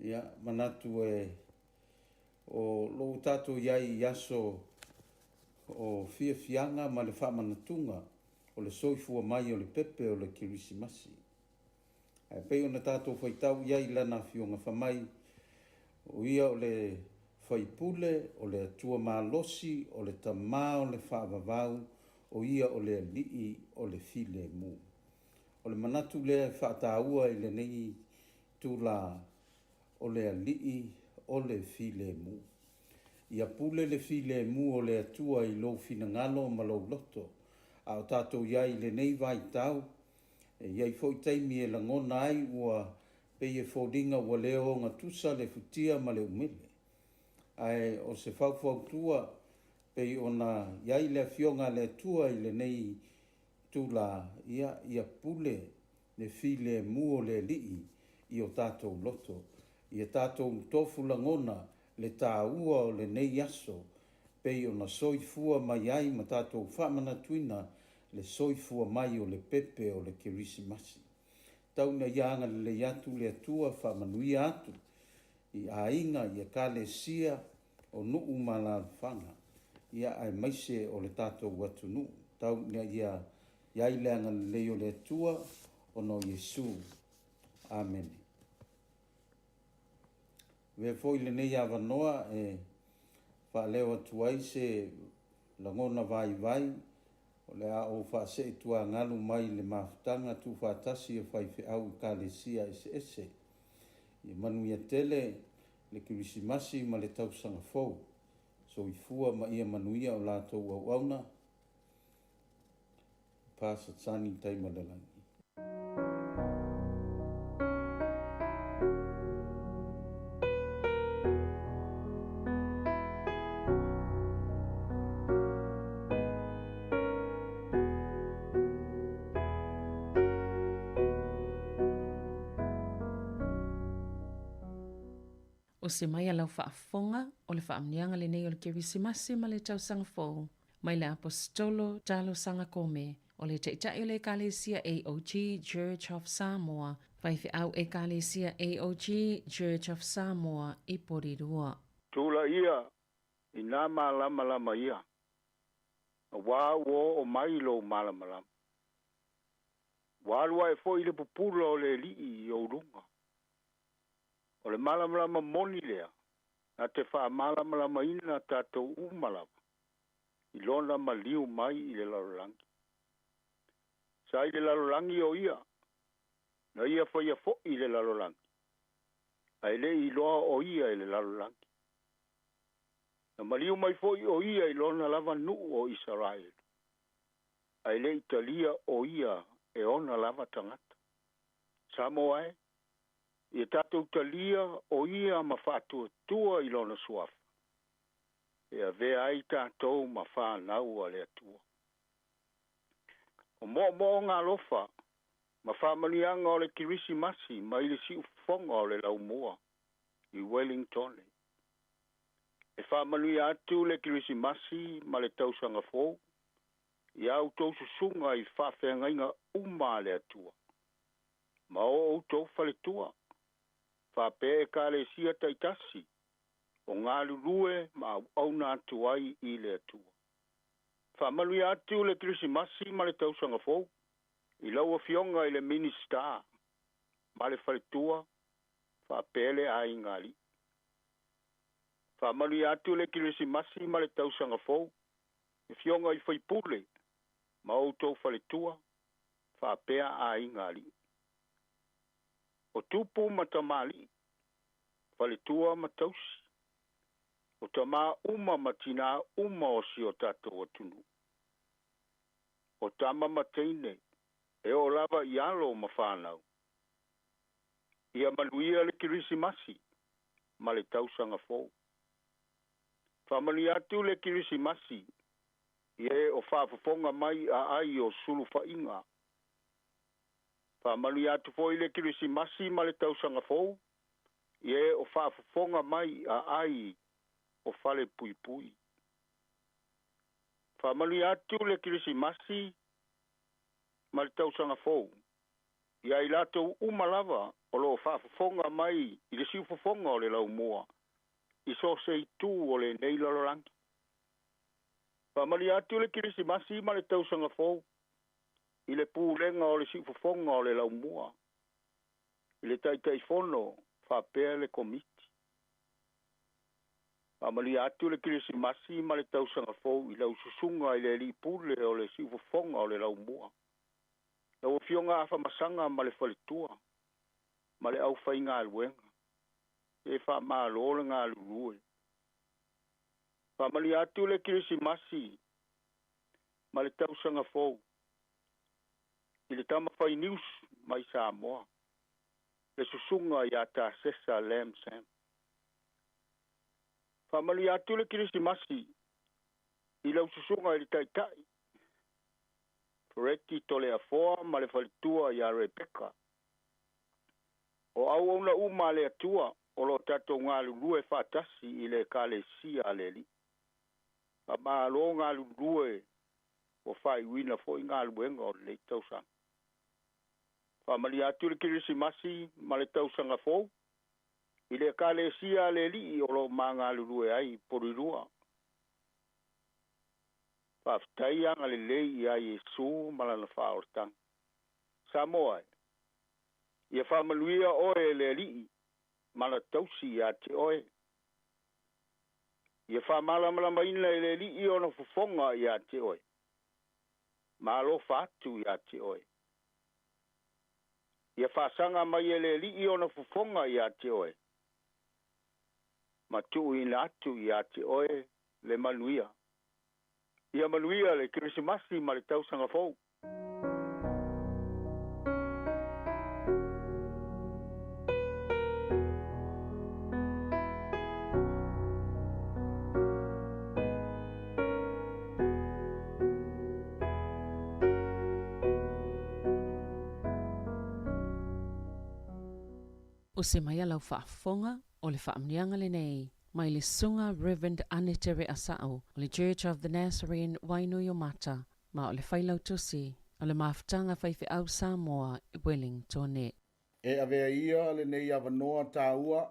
ia, manatu e o lo o tatou i ai i aso o fiafiaga ma le faamanatuga o le soifua mai o le pepe o le Kerisimasi. Ae pei ona tatou faitau i ai i Lana Afioga fai mai, o Ia o le Faipule, o le Atua malosi, o le Tama o le faavavau, o Ia o le Alii o le filemu. O le manatu lea e faataua i lenei itulā, o le Alii o le filemu. Ia pule le filemu o le Atua i lou finagalo ma lou loto. A o tatou i ai i lenei vaitau, E i ai foi taimi e lagona ai ua pei e foliga ua le ogatusa le futia ma le umele. Ae o se faufautua pei ona i ai le Afioga a le Atua i lenei itulā, ia, ia pule le filemu o le Alii i o tatou loto. Ia tatou tofu lagona le taua o lenei aso pei ona soifua mai ai ma tatou faamanatuina le soifua mai o le pepe o le Kerisimasi. Tau ina ia agalelei atu le Atua faamanuia atu i aiga, i ekalesia, o nuu ma alaalafaga, ia aemaise o le tatou atunuu. Tau ina ia i ai le agalelei o le Atua ona o Iesu. Amene. Avea foi lenei avanoa e faaleo atu ai se lagona vaivai o le a ou faasee tuagalu mai le mafutaga tuufaatasi a faifeau Ekalesia eseese. Ia manuia tele le Kerisimasi ma le tausaga fou. Soifua ma ia manuia o latou auauna. Pastor Sonny Taimalelagi. O se mai a lau faafofoga, o le faamanuiaga lenei o le Kerisimasi ma le Tausaga Fou. Mai le Aposetolo Talo Saga Kome, o le Taitai o le Ekalesia AOG Church of Samoa, faifeau Ekalesia AOG Church of Samoa i Porirua. Tulaia i nā malamalama ia, auā ua oo mai lou malamalama. Ua alu ae foi le pupula o le Alii i ou luga. O le malamalama moni lea na te faamalamalamaina tatou uma lava i lona maliu mai i le lalolagi. Sa i le lalolagi o ia, na ia faia foi le lalolagi, ae le i iloa o ia e le lalolagi. Na maliu mai fo'i o ia i lona lava nu'u o Isaraelu, ae le i talia o ia e ona lava tagata. Samoa e, ia tatou talia o ia ma fa'atuatua i lona suafa, e avea ai tatou ma fanau a le Atua. O mo'omo'oga alofa ma fa'amanuiaga o le Kerisimasi mai le si'ufofoga o le laumua i Wellingtone. E fa'amanuia atu le Kerisimasi ma le tausaga fou iā outou susuga i fa'afeagaiga uma a le Atua ma o outou faletua fa'apea ekalesia ta'itasi o galulue ma au'auna atu ai i le Atua. Fa'amanuia atu le Kerisimasi ma le tausaga fou i lau afioga i le Minisita ma le faletua fa'apea le aiga ali'i. Fa'amanuia atu le Kerisimasi ma le tausaga fou i afioga i faipule ma outou faletua fa'apea aiga ali'i. O tupu ma tamali'i, faletua ma tausi, o tamā uma ma tinā uma o si o tatou atunu'u. O tama ma teine e oo lava i alo ma fanau. Ia manuia le Kerisimasi ma le tausaga fou. Fa'amanuia atu le Kerisimasi i e o fa'afofoga mai aai o sulufa'iga. Fa'amanuia atu fo'i le Kerisimasi ma le tausaga fou i e o fa'afofoga mai aai o fale puipui. Fa'amanuia atu le Kerisimasi ma le tausaga fou ia i latou uma lava o lo'o fa'afofoga mai i le si'ufofoga o le laumua i so o se itū o lenei lalolagi. Fa'amanuia atu le Kerisimasi ma le tausaga fou i le pulega o le si'ufofoga o le laumua i le Ta'ita'ifono fa'apea le Komiti. Fa'amanuia atu le Kerisimasi ma le tausaga fou i lau susuga i le ali'i pule o le si'ufofoga o le laumua, lau afioga Afamasaga ma le faletua ma le aufaigaluega, e fa'amālō le galulue. Fa'amanuia atu le Kerisimasi ma le tausaga fou i le tama fai niusu mai Samoa, le susuga iā Tasesa Lam Sam. Fa'amanuia atu le Kerisimasi i lau susuga i le Ta'ita'i Fereti Toleafoa ma le faletua iā Rebeka. O auauna uma a le Atua o lo'o tatou galulue fa'atasi i le Ekalesia a le Ali'i. Fa'amālō galulue ua fa'aiuina fo'i galuega o lenei tausaga. Fa'amalia atu le Kerisimasi ma le tausaga fou i le Ekalesia a le Ali'i o lo'o magalulue ai Porirua. Fa'afetai agalelei iā Iesu ma lana fa'aolataga. Samoa e, ia fa'amanuia oe e le Ali'i ma na tausi iā te oe. Ia fa'amalamalamaina e le Ali'i ona fofoga iā te oe, ma alofa atu iā te oe. Ia fa'asaga mai e le Ali'i ona fofoga iā te oe, ma tu'uina atu iā te oe le manuia. Ia manuia le Kerisimasi ma le tausaga fou. O se mai a lau faafofoga o le faamanuiaga lenei mai le Susuga Rev. Anetere Asa'o o le Church of the Nazarene Wainuiomata ma o le Failautusi o le Mafutaga Faifeau Samoa i Wellingtone. E avea ia lenei avanoa tāua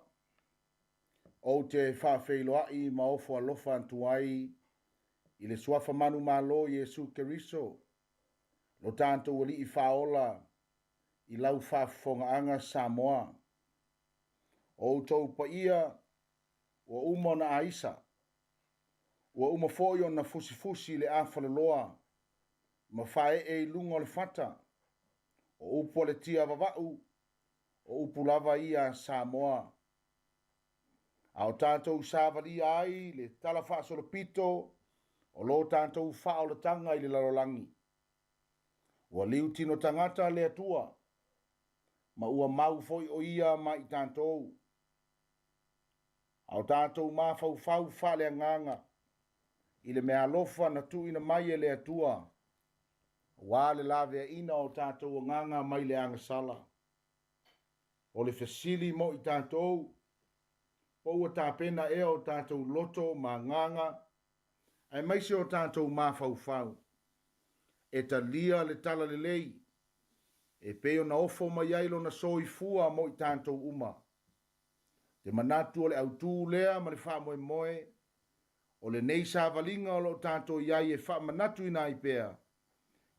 ou te faafeiloa'i ma ofo alofa atu ai i le suafa manumalo Iesu Keriso, lo tatou Ali'i faaola i lau faafofogaaga Samoa. O outou paia ua uma ona aisa, ua uma foi ona fusifusi le afaloloa ma faaee i luga o le fata, o upu a le tia vava'u, o upu lava ia a Samoa. A o tatou savalia ai le talafaasolopito o lo tatou faaolataga i le lalolagi. Ua liutino tagata le Atua, ma ua mau foi o ia ma i tatou. A o tatou mafaufau faaleagaga i le meaalofa na tuuina mai e le Atua, aua le laveaiina o tatou agaga mai le agasala. O le fesili mo i tatou, po ua tapena ea o tatou loto ma agaga, aemaise o tatou mafaufau, e talia le talalelei e pei ona ofo mai ai lona soifua mo i tatou uma. Te manatu o le autū lea ma le faamoemoe o lenei savaliga o lo o tatou i ai e faamanatuina ai pea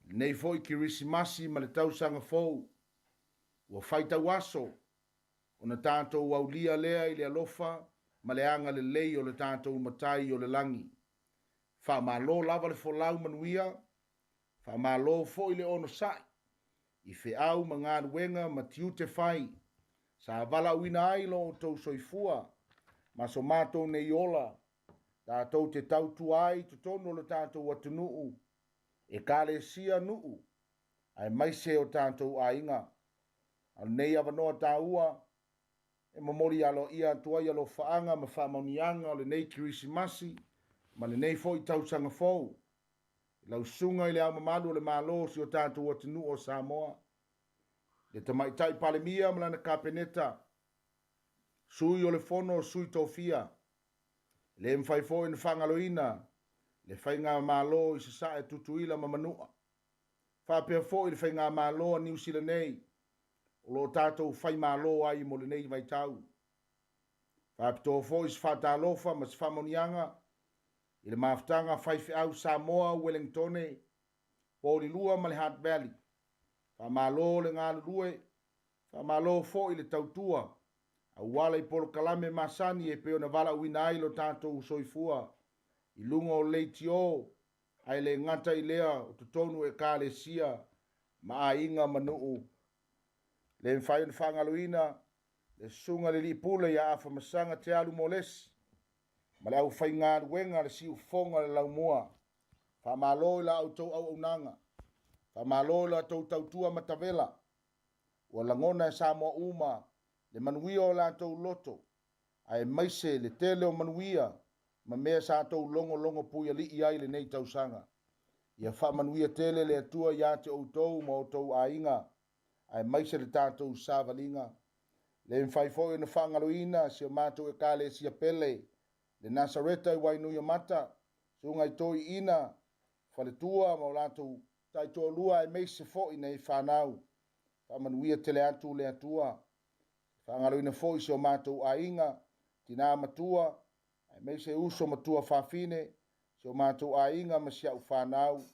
lenei foi Kerisimasi ma le tausaga fou ua faitau aso ona tatou aulia lea i le alofa ma le agalelei o le tatou Matai o le lagi. Faamalo lava le folau manuia, faamalo foi le onosai i feau ma galuega ma tiute fai sa valaauina ai lo outou soifua ma so matou nei ola tatou te tautua ai i totonu o le tatou atunuu, ekalesia, nuu aemaise o tatou aiga. A o lenei avanoa taua e momoli aloaia atu ai alofaaga ma faamanuiaga o lenei Kerisimasi ma lenei foi tausaga fou i lau susuga i Le Ao Mamalu o le Malo o si o tatou atunuu o Samoa, le Tamaitai Palemia ma lana Kapeneta, Sui o le Fono o Sui Tofia. E le mafai foi ona faagaloina le Faigamalo i Sasae Tutuila ma Manua, faapea foi le Faigamalo a Niu Sila nei o lo o tatou faimalo ai mo lenei vaitau. Faapitoa foi se faatalofa ma se faamanuiaga i le mafutaga faifeau Samoa Ueligitone, Poulilua ma le Hutt Valley. Faamalo le galulue, faamalo foi le tautua auala i polokalame masani e pei ona valaauina ai lo tatou soifua i luga o leitio, ae le gata i lea o totonu o ekalesia ma aiga ma nuu. Le mafai ona faagaloina le susuga i le alii pule ia Afamasaga Te Alu Molesi ma le aufaigaluega a le siufofoga o le laumua. Faamalo i la outou auaunaga, faamalo i la outou tautua matavela. Ua lagona e Samoa uma le manuia o latou loto, aemaise le tele o manuia ma mea sa tou logologo puialii ai lenei tausaga. Ia faamanuia tele le Atua ia te outou ma outou aiga, aemaise le tatou savaliga. Le mafai foi ona faagaloina si o matou ekalesia pele, le Nasareta i Wainuiomata, susuga i toeaiina, faletua ma o latou taitoalua, aemaise foi nei fanau. Faamanuia tele atu le Atua. Faagaloina foi si o matou aiga, tina matua, aemaise uso matua fafine, si o matou aiga ma si au fanau.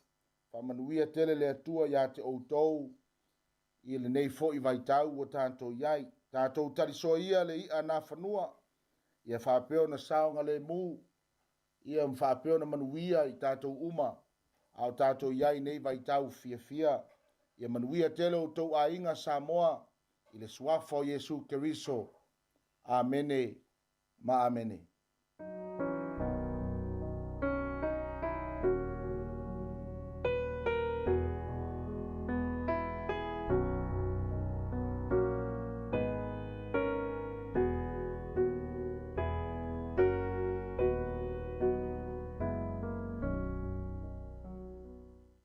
Faamanuia tele le Atua ia te outou i lenei foi vaitau ua tatou i ai. Tatou talisoa ia le i'a nafanua, ia faapea ona saogalemu, ia ma faapea ona manuia i tatou uma, a o tatou i ai nei vaitau fiafia. Ia manuia tele outou aiga Samoa i le suafa o Iesu Keriso. Amene ma amene.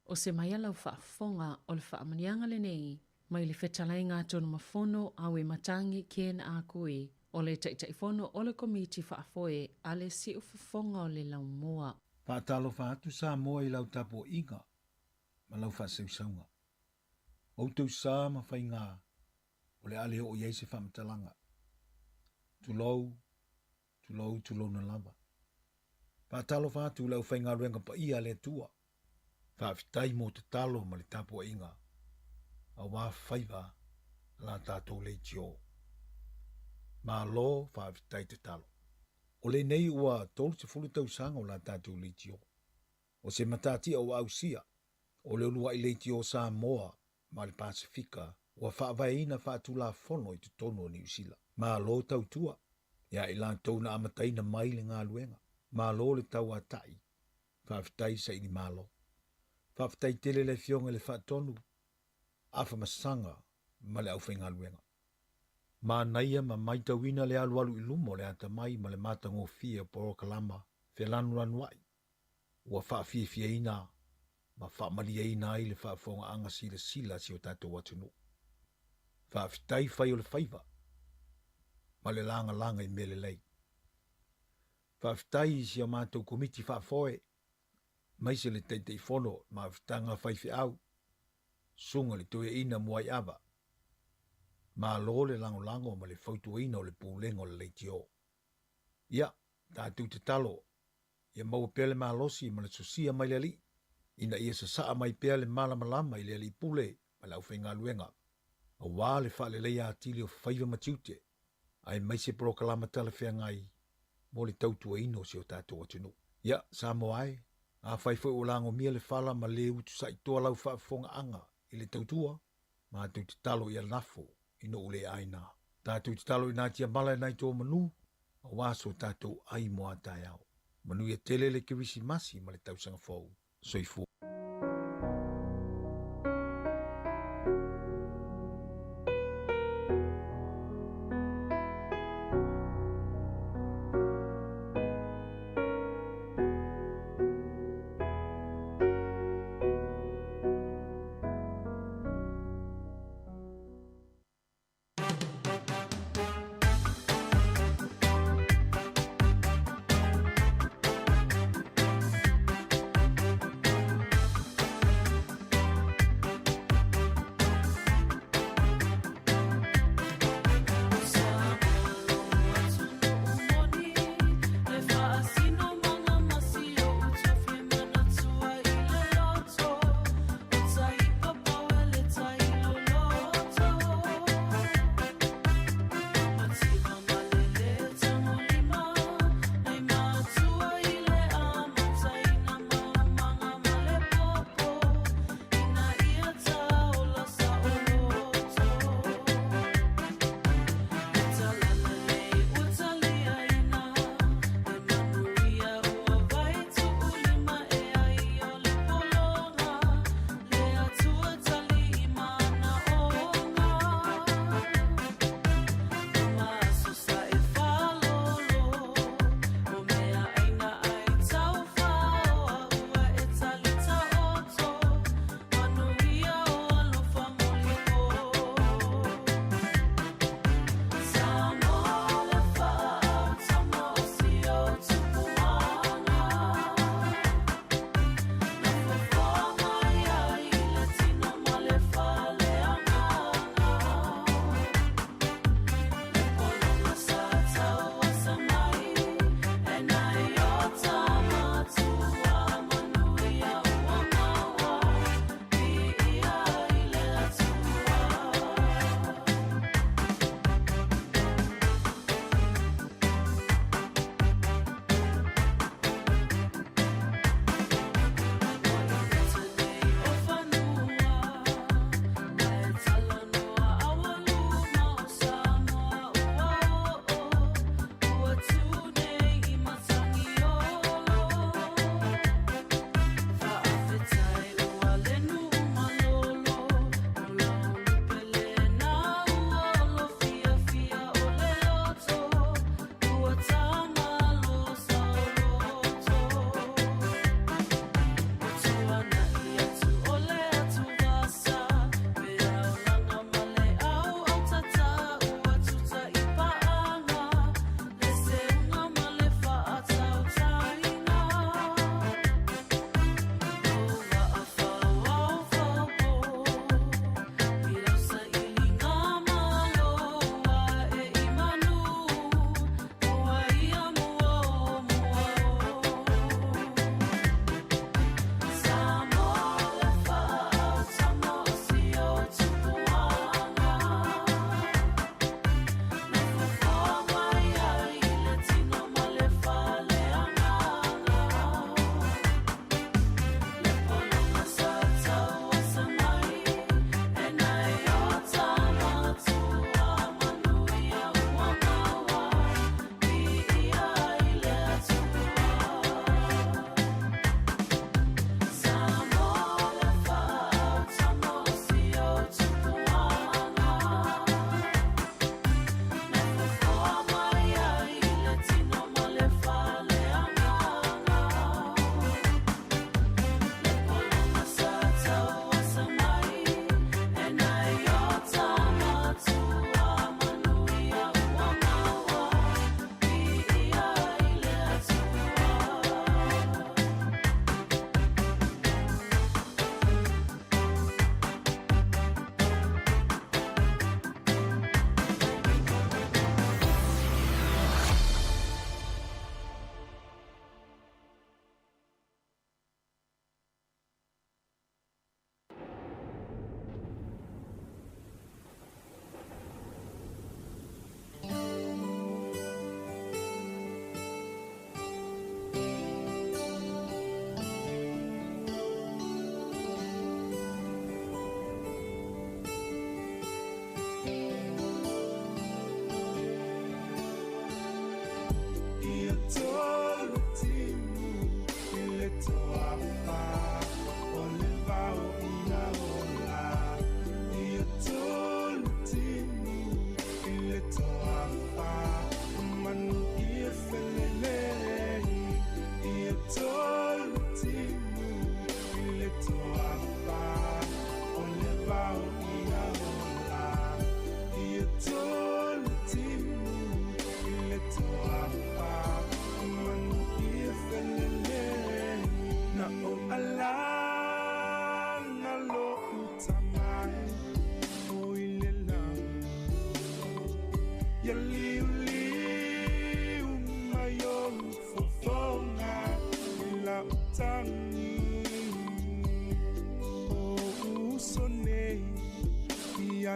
O se mai a lau faafofoga o le faamanuiaga lenei mai le fetalaiga a Tonumafono Auimatagi Ken Ah Kui, o le Taitaifono o le Komiti Faafoe a le Siufofoga o le Laumua. Faatalofa atu Samoa i lau tapuaiga ma lau faasausauga. O outou sa ma faiga o le a le oo i ai se faamatalaga. Tulou, tulou, tulouna lava. Faatalofa atu i le aufaigaluega paia a le Atua. Faafetai mo tatalo ma le tapuaiga aua faiva a la tatou leitio. Malo faafetai tatalo. O lenei ua 30 tausaga o la tatou leitio. O se matatia ua ausia, o le uluai leitio Samoa ma le Pasefika ua faavaeina faatulafono i totonu o Niu Sila. Malo tautua. Ia i latou na amataina mai le galuega. Malo le tauata'i. Faafetai saili malo. Faafetai tele le Afioga i le Faatonu, Afamasaga ma le aufaigaluega. Manaia ma maitauina le alualu i luma o le atamai ma le matagofie o polokalama felanulanua'i ua faafiafiaina ma faamalieina ai le faafofogaaga silasila a si o tatou atunuu. Faafetai fai o le faiva ma le lagalaga i mea lelei. Faafetai i si a matou Komiti Faafoe, aemaise le Taitaifono Mafutaga Faifeau, Susuga i le Toeaina Muaiava. Malo le lagolago ma le fautuaina o le Pulega o le Leitio. Ia, tatou tatalo ia maua pea le malosi ma le sosia mai le Alii, ina ia sasaa mai pea le malamalama i le Alii Pule ma le aufaigaluega, aua le faaleleia atili o faiva ma tiute, aemaise polokalama talafeagai mo le tautuaina o si o tatou atunuu. Ia, Samoa e, afai foi ua lagomia le fala ma le utusaitoa lau faafofogaaga i le tautua, matou tatalo ia lafo i nuu le aina. Tatou tatalo i nā tiamala i nai tō manu, aua so tatou ai mo a taeao. Manuia tele le Kerisimasi ma le tausaga fou. Soifua.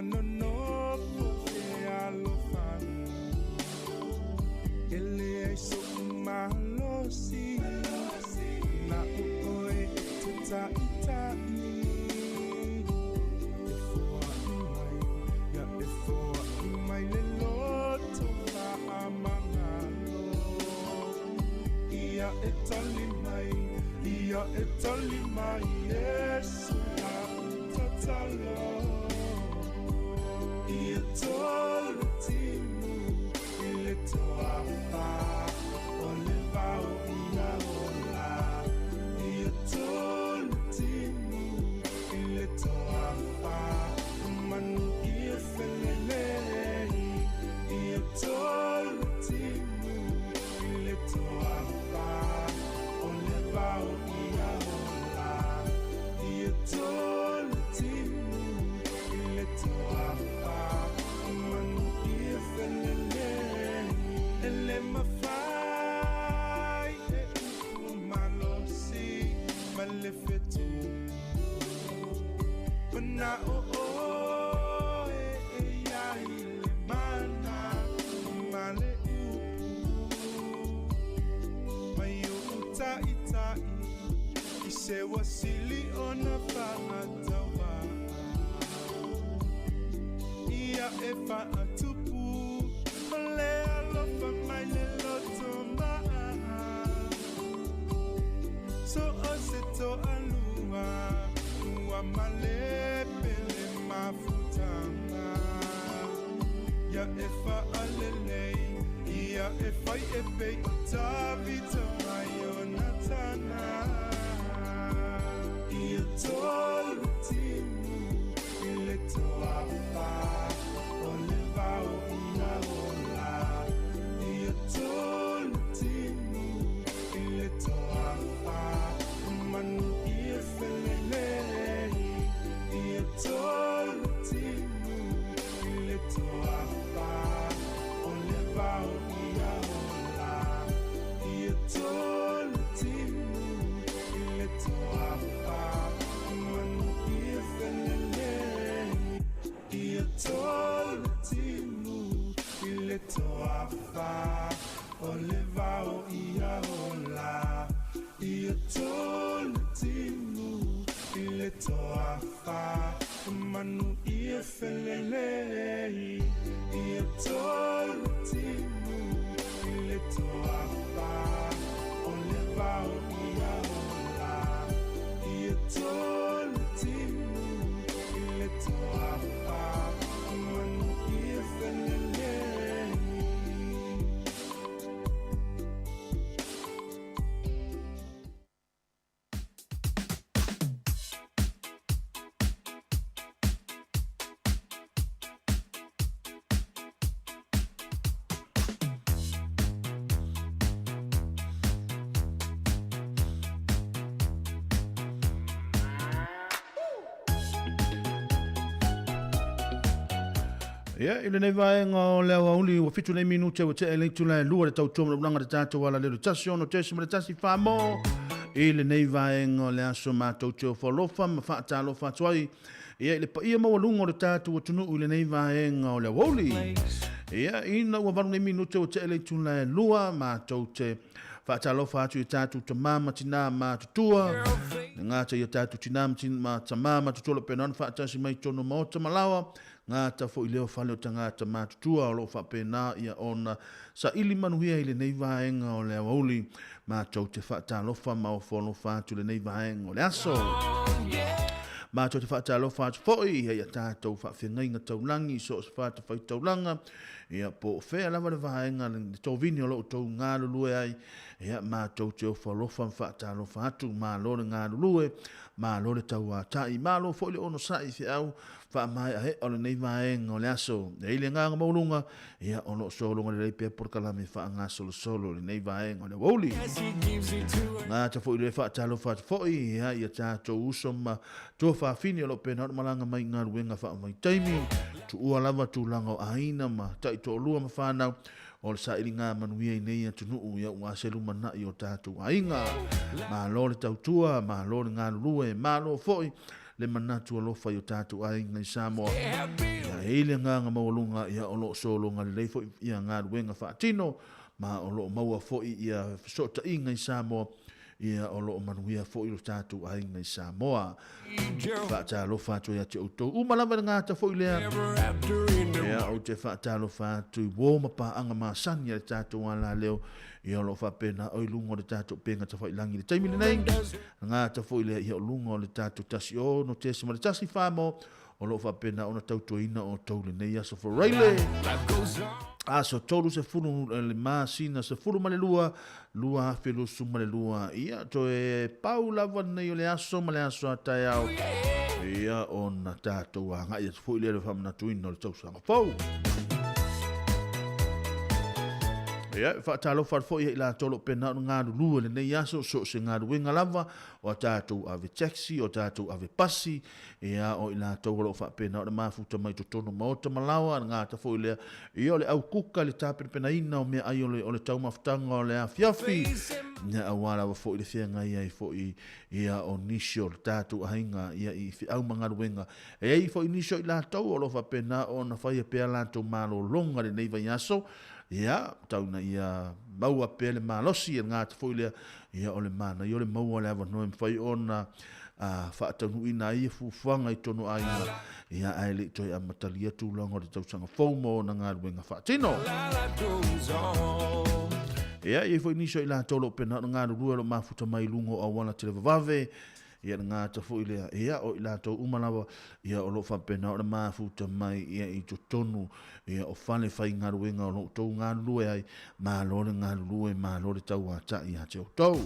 nonofo e alofa E leai soʻu malosi Naʻu ʻoe e te taʻitaʻi E foaʻi mai ia e foaʻi mai le loto faamagalo Ia e tali mai ia e tali mai Iesu laʻu tatalo Ia tolu timu i le toafa o le vao ia ola Ia tolu timu i le toafa manu ia felelei Ia tolu timu i le toafa o le vao ia ola Ia tolu timu i le toafa manu ia felelei E le mafai e upu malosi ma le fetu Mana'o ʻoe e iai le mana ma le upu Mai oʻu taʻitaʻi i se ua sili ona faatauvaa Ia e faatupu o le alofa mai le loto maa So o se toalua ua malepe le mafutaga Ia e faalelei ia e fai e pei o Tavita ma Ionatana Ia tolu timu i le toafa o le vao ia ola Ia tolu timu i le toafa manu ia felelei Ia tolu timu i le toafa o le vao ia ola Ia tolu timu i le toafa manu ia felelei Ia tolu timu i le toafa o le vao ia ola Ia tolu timu i le toafa manu ia felelei Ia tolu timu i le toafa o le vao ia ola Ia tolu timu i le toafa manu ia felelei. Ia, i lenei vaega o le aoauli ua 7 nei minute ua tea i le itula e 2 le tautua ma le ulaga le tatou alalelo 16.1 mo i lenei vaega o le aso matou te ofo alofa ma faatalofa atu ai ia i le paia maualuga o le tatou atunuu i lenei vaega o le aoauli. Ia, ina ua 8 nei minute ua tea i le itula e 2 matou te faatalofa atu i tatou tamā ma tinā matutua, le gata i o tatou tinā ma tamā matutua o lo o pena ona faatasi mai i totonu o maota ma laoa, gata foi lea o fale o tagata matutua o lo o faapena ia ona saili manuia i lenei vaega o le aoauli. Matou te faatalofa ma ofo alofa atu i lenei vaega o le aso. Matou te faatalofa atu foi ia tatou faafeagaiga taulagi i so o se fatafaitaulaga, ia po o fea lava le vaega le tovini o lo o outou galulue ai, ia matou te ofo alofa ma faatalofa atu, malo le galulue, malo le tauatai, malo foi le onosai i feau faamaeaea o lenei vaega o le aso. E i ai le agaga maualuga, ia o lo o sologa lelei pea polokalame faagasolosolo i lenei vaega o le aoauli. Gata foi le faatalofa atu foi ia i a tatou uso ma tuafafine o lo o pena ona malaga mai i galuega faavaitaimi, tuua lava tulaga o aiga ma taitoalua ma fanau o le sailiga manuia i nei atunuu ia ua se lumanai o tatou aiga. Malo le tautua, malo le galulue, malo foi le manatu alofa i o tatou aiga i Samoa. Ia, e i ai le agaga maualuga, ia, o lo o sologa lelei foi ia galuega faatino, ma o lo o maua foi ia fesootaiga i Samoa, ia, o lo o manuia foi lo tatou aiga i Samoa. Faatalofa atu ia te outou uma lava i le gata foi lea. Ia, ou te faatalofa atu i uo ma paaga masani a le tatou alaleo, ia o lo o faapena o i luga o le tatou upega tafailagi i le taimi lenei. Le gata foi lea, ia o luga o le tatou 16.14 mo o lo o faapena ona tautuaina outou i lenei aso Faraile, aso 30 le masina 12, 2022. Ia, toe pau lava lenei o le aso ma le aso a taeao, ia, ona tatou agai atu foi lea i le faamanatuina o le tausaga fou. Ia, e faatalofa atu foi ia i latou o lo o pena ona galulue i lenei aso, so o se galuega lava, o a tatou ave taxi, o a tatou ave pasi, Ia, o i latou o lo o faapena ona mafuta mai totonu o maota ma laoa, le gata foi lea, ia o le au kuka i le tapenapenaina o meaai o le, o le taumafataga o le afiafi, ia aua lava foi le feagai ai foi ia o nisi o le tatou aiga ia i feau ma galuega. E i ai foi nisi o i latou o lo o faapena ona faia pea latou malologa i lenei vaiaso, ia, tau ina ia maua pea le malosi, ia le gata foi lea, ia o le manaia o le maua o le avanoa e mafai ona a faataunuuina ai ia fuafuaga i totonu o aiga, ia ae le i toe amatalia tulaga o le tausaga fou ma ona galuega faatino. Ia, e i ai foi nisi o i latou o lo o pena ona galulue o lo o mafuta mai i luga o auala televavave, ia le gata foi lea, ia o i latou uma lava, ia o lo o faapena ona mafuta mai ia i totonu ia o fale faigaluega o lo o outou galulue ai, malo le galulue, malo le tauatai ia te outou.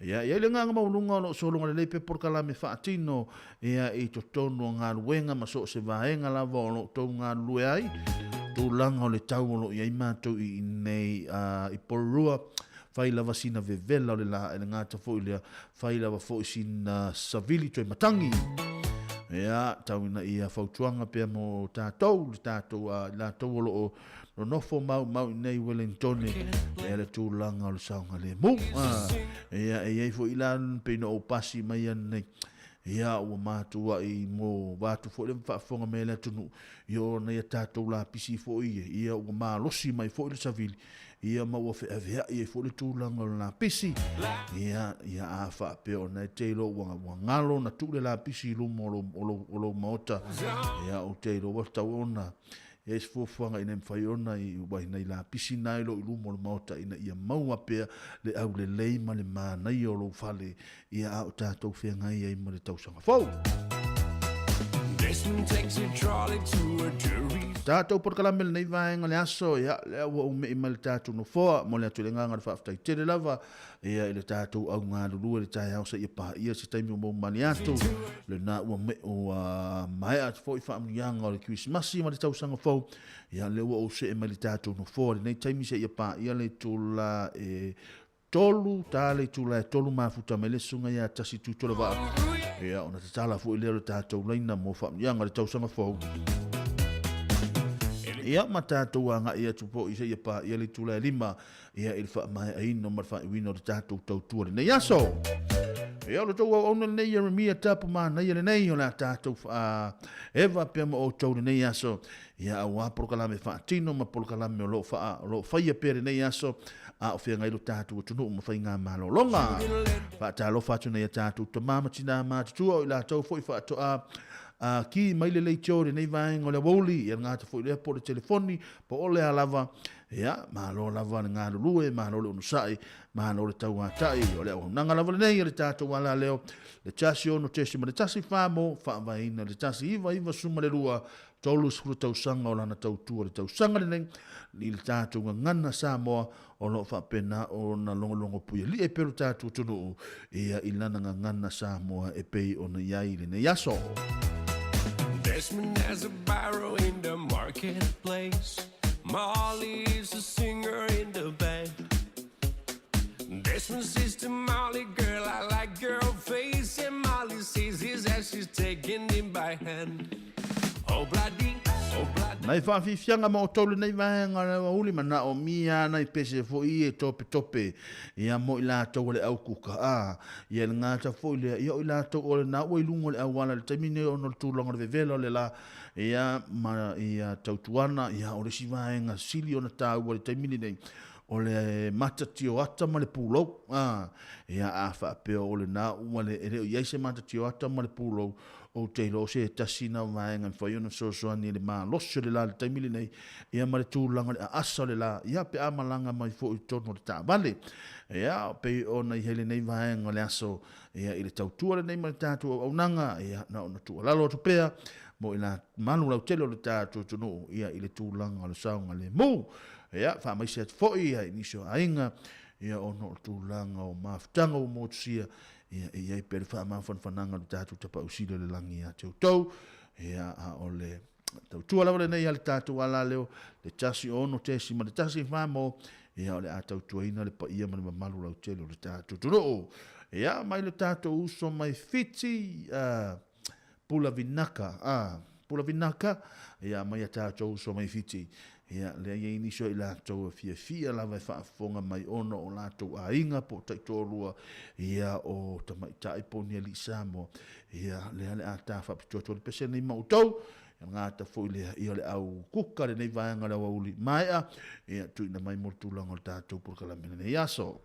Ia, e i ai le agaga maualuga o lo o sologa lelei pea polokalame faatino ia i totonu o galuega ma so o se vaega lava o lo o outou galulue ai, tulaga o le tau o lo o i ai matou i inei i Porirua, fai lava sina vevela o le la, e le gata foi lea, fai lava foi sina savili toe matangi. Ia, tau ina ia fautuaga pea mo tatou, le tatou, i latou o lo o nonofo maumau i nei Wellingtone, ia le tulaga o le saogalemu. Ia, e i ai foi la, pei na ou pasi mai anei, ia, ua matuai mo vaeatu foi le faafofoga mai a le atunuu, ia o nai a tatou lapisi foi ia, ia ua malosi mai foi le savili, ia ma ua feaveai ai foi le tulaga o le lapisi. Ia, ia a faapea ona e te iloa ua, ua galo ona tuu le lapisi i luma o lou, o lou, o lou maota, ia ou te iloa ua tatau ona i ai se fuafuaga ina ia mafai ona i uaina nai lapisi na i lo i luma o le maota ina ia maua pea le aulelei ma le manaia o lou fale, ia a o tatou feagai ai ma le tausaga fou. Tatou polokalame lenei vaega o le aso, ia, lea ua ou me'i mai le tatou nofoa, momoli atu le agaga o le faafetai tele lava, ia, i le tatou au galulue i le taeao seia paia se taimi ua maumali atu, lena ua me, ua maea atu foi faamanuiaga o le Kerisimasi ma le tausaga fou, ia, lea ua ou see mai le tatou nofoa i lenei taimi seia paia le itula e 3, ta le itula e 3 mafuta mai le susuga ia Tasi Tuitolovaa, ia ona tatala foi lea o le tatou laina mo faamanuiaga o le tausaga fou. Ia ma tatou agai atu foi seia paia le itula e 5, ia i le faamaeaina ma le faaiuina o le tatou tautua i lenei aso. Ia o le tou auauna lenei Ieremia Tapu manaia lenei o le a tatou eva pea ma outou lenei aso. Ia aua polokalame faatino ma polokalame o lo o faa, o lo o faia pea lenei aso a o feagai lo tatou atunuu ma faigamalologa. Faatalofa atu nei a tatou tama ma tina matutua o i latou foi faatoa a ki mai le leitio i lenei vaega o le aoauli, ia le gata foi lea po o le telefoni, po o le a lava, ia, malo lava le galulue, malo le onosai, malo le tauatai. O le auaunaga lava lenei a le tatou alaleo, le 16.14 mo faavaeina le 1992 30 tausaga o lana tautua i le tausaga lenei i le tatou gagana Samoa o lo o faapena ona logologo puialii ai pea lo tatou atunuu ia i lana gagana Samoa e pei ona i ai i lenei aso. Desmond has a barrow in the marketplace. Molly is a singer in the band. Desmond says to Molly, girl, I like your face. And Molly says his as she's taking him by hand. Oh bloody, oh bloody. Nai faafiafiaga ma outou lenei vaega o le aoauli manaomia nai pese foi e topetope ia mo i latou o le au kuka a ia le gata foi lea ia o i latou o lena ua i luga o le auala i le taimi nei ona o le tulaga o le vevela o le la. Ia, ma ia tautuana, ia, o le isi vaega sili ona taua i le taimi lenei, o le matatioata ma le pulou. A, ia, a faapea o lena ua le, e le o i ai se matatioata ma le pulou, ou te iloa o se tasi na o vaega e mafai ona fesoasoani i le malosi o le la i le taimi lenei, ia ma le tulaga o le aasa o le la, ia pe a malaga mai foi i totonu o le taavale. Ia, pei ona i ai lenei vaega o le aso, ia, i le tautua lenei ma le tatou auaunaga, ia, na ona tuualalo atu pea mo i la malu lautele o le tatou atunuu, ia, i le tulaga o le saogalemu. Ia, faamaise atu foi ia, i nisi o aiga, ia, ona o le tulaga o mafutaga ua motusia, ia, e i ai pea le faamafanafanaga o le tatou Tapaau Sili o le Lagi ia te outou, ia, a o le tautua lava lenei a le tatou alaleo, le 106.1 Samoa, ia, o le a tautuaina le paia ma le mamalu lautele o le tatou atunuu. Ia, mai le tatou uso mai Fiti, Pula Vinaka, Pula Vinaka, ia, mai a tatou uso mai Fiti. Ia, lea i ai nisi o i latou e fiafia lava e faafofoga mai ona o latou aiga po o taitoalua, ia, o tamaitai po o ni alii Samoa. Ia, lea le a ta faapitoa atu ai le pese lenei ma outou. Ia, gata foi lea, ia, o le au kuka lenei vaega o le aoauli maea, ia, tuuina mai mo le tulaga o le tatou polokalame i lenei aso.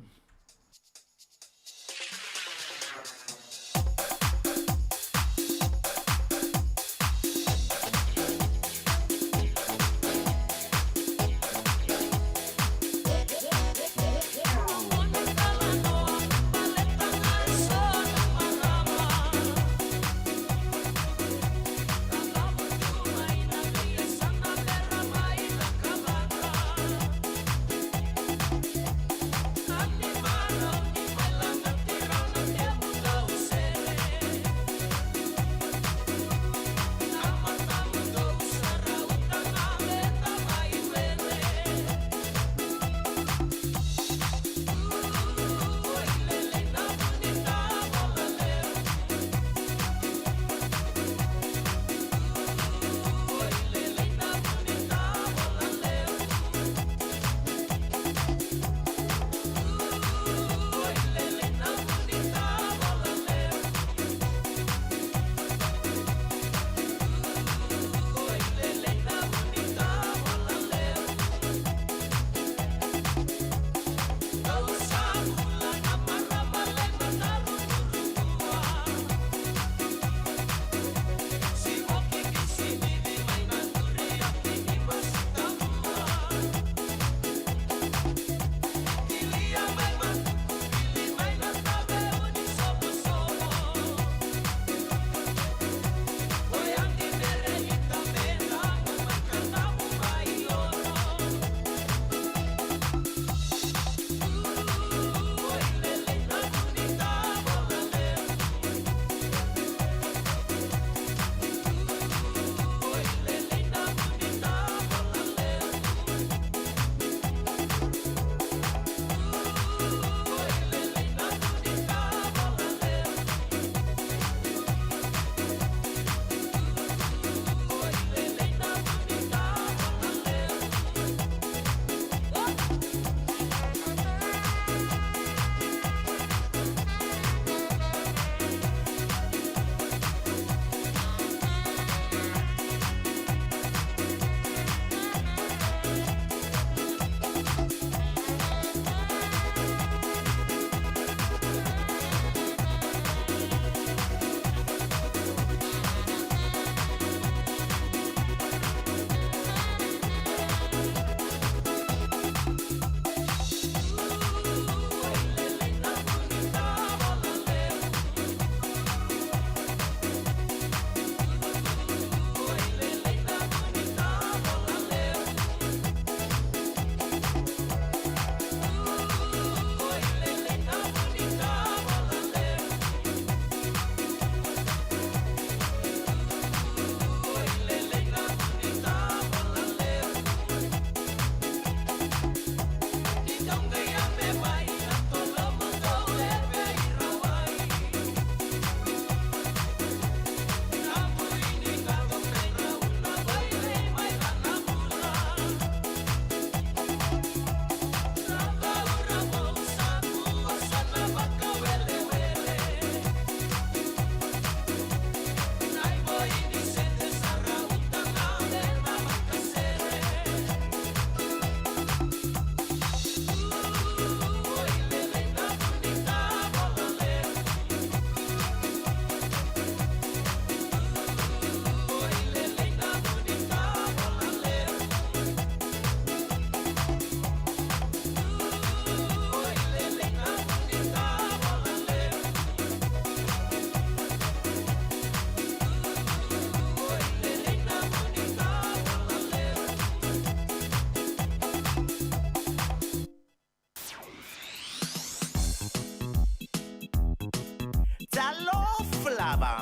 Talofa lava.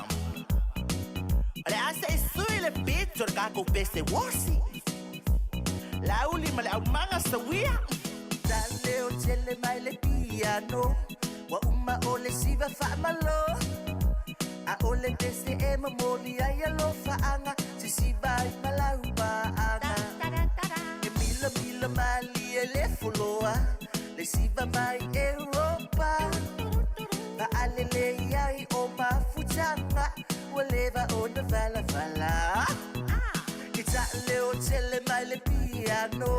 O le a seʻi sui le pito o le tatou pese uosi. Lauli ma le aumaga sauia. Taleo tele mai le piano. Ua uma o le siva faamalo. A o le pese e momoli ai alofaaga. Sisiva ai ma laupaaga. E milamila malie le foloa. Le siva mai Europa. Faalelei ai o mafutaga. Ua leva ona valavala. Ke taaleo tele mai le piano.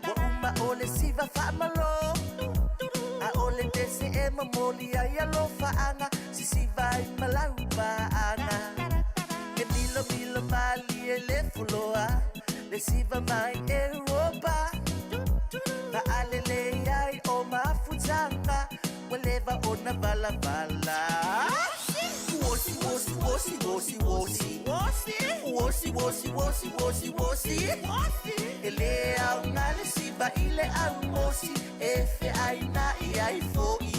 Ua uma o le siva faamalo. A o le pese e momoli ai alofaaga. Sisiva ai ma laupaaga. E milomilo malie le foloa. Le siva mai Europa. Faalelei ai o mafutaga. Ua leva ona valavala. Uosi, uosi, uosi, uosi, uosi. Uosi, uosi, uosi, uosi, uosi. E le aoga le siva i le aumosi. E feainaʻi ai foʻi.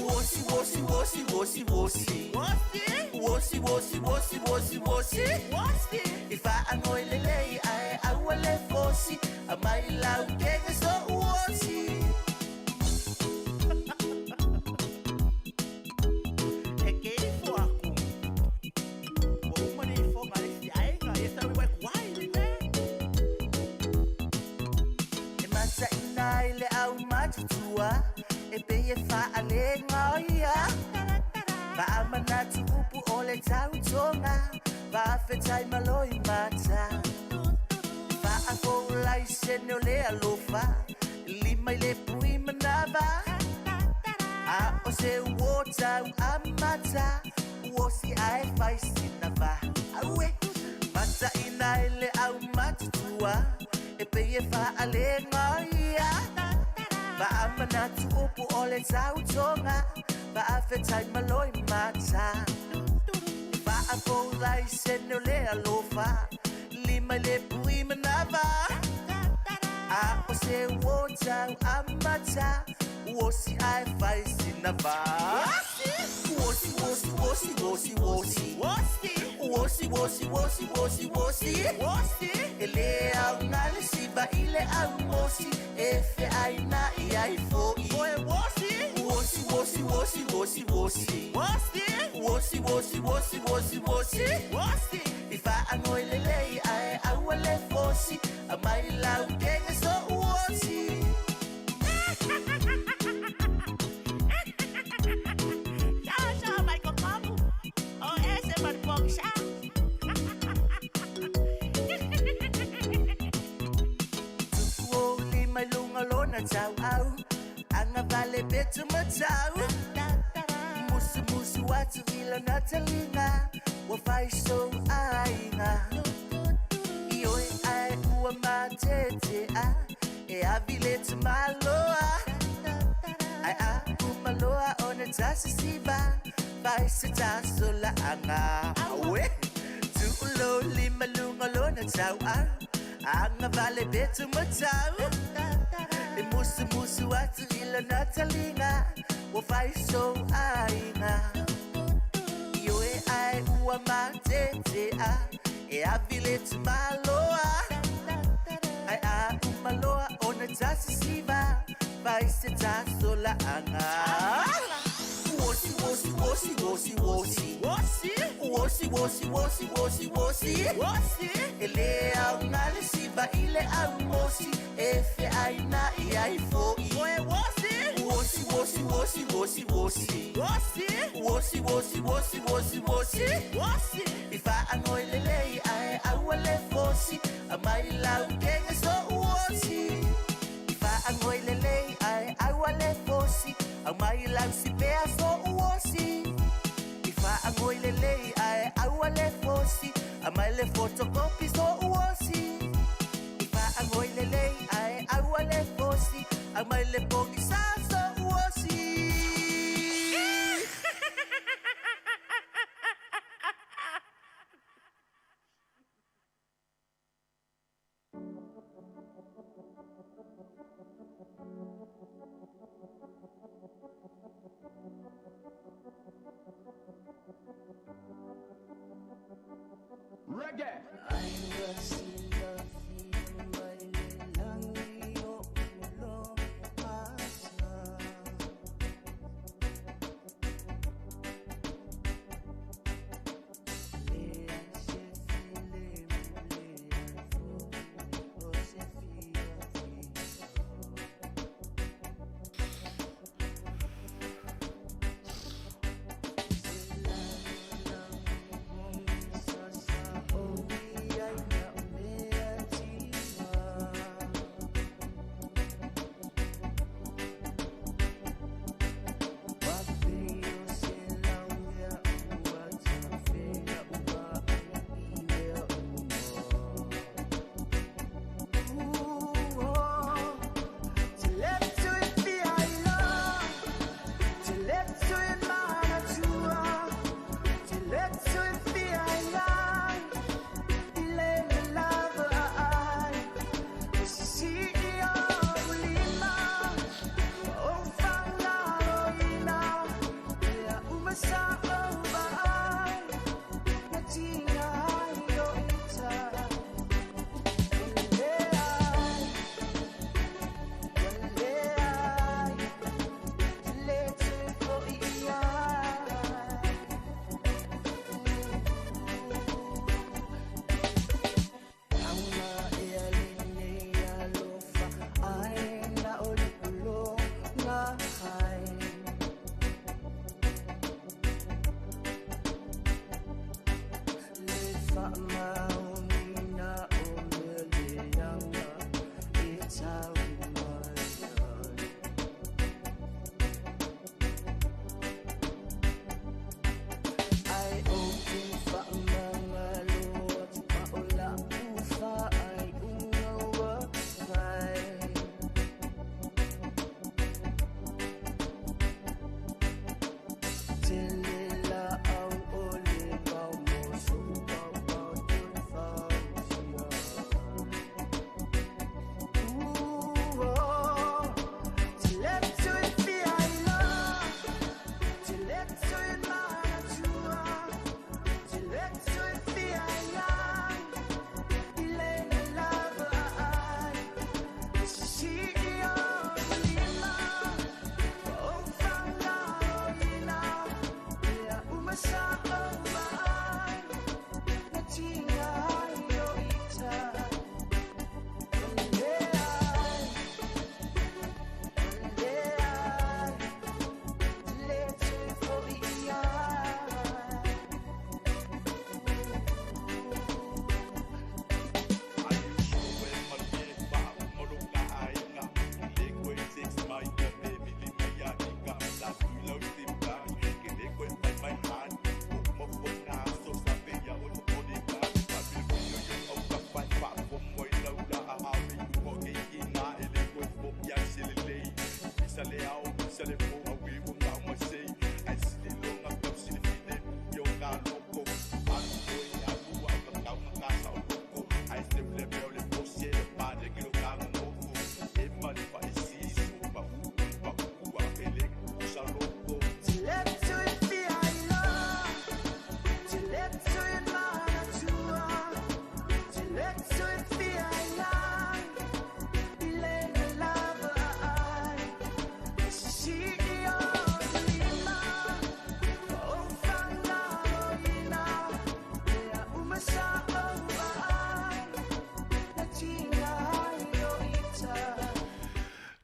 Uosi, uosi, uosi, uosi, uosi. Uosi, uosi, uosi, uosi, uosi. I faagoi lelei ae aua le fosi. Aumai lau kege so uosi. E ke ifo aku. Ua uma le ifoga a le isi aiga, ia sa uiwa e kuai le mea. E mataʻina ai le aumatutua. E pei e faalega ia. Faamanatu upu o le tautoga. Faafetai malo i mata. Faafoulai sene o le alofa. Lima i le pui manava. A o se uo tau amata. Uosi ae fai sina va. Aue. Mataʻina ai le aumatutua. E pei e faalega ia. Faamanatu upu o le tautoga. Faafetai malo i mata. Faafoulai sene o le alofa. Lima i le pui manava. A o se uo tau amata. Uosi ae fai sina va. Uosi, uosi, uosi, uosi, uosi. Uosi, uosi, uosi, uosi, uosi. E le aoga le siva i le aumosi. E feainaʻi ai foʻi. Uosi, uosi, uosi, uosi, uosi. Uosi, uosi, uosi, uosi, uosi. I faagoi lelei ae aua le fosi. Aumai lau kege so uosi. Ciao, Michael Kamu. O ese marpoksa. Tupu o lima i luga lona tauau. Agavale petu matau. Musumusu atu i lona taliga. Ua fai sou aiga. Ioe ae ua matetea. E avi le tamaloa. Ae a umaloa ona tasisiva. Fai se tasolaaga. Aue. Tuulo lima luga lona tauau. Agavale petu matau. E musumusu atu i lona taliga. Ua fai sou aiga. Ioe ae ua matetea. E avi le tamaloa. Ae a umaloa ona tasisiva. Fai se tasolaaga. Uosi, uosi, uosi, uosi, uosi. Uosi, uosi, uosi, uosi, uosi. E le aoga le siva i le aumosi. E feainaʻi ai foʻi. Uosi, uosi, uosi, uosi, uosi. Uosi, uosi, uosi, uosi, uosi. I faagoi lelei ae aua le fosi. Aumai lau kege so uosi. I faagoi lelei ae aua le fosi. Aumai lau sipea so uosi. I faagoi lelei ae aua le fosi. Aumai le photocopy so uosi. I faagoi lelei ae aua le fosi. Aumai le pogisa so uosi.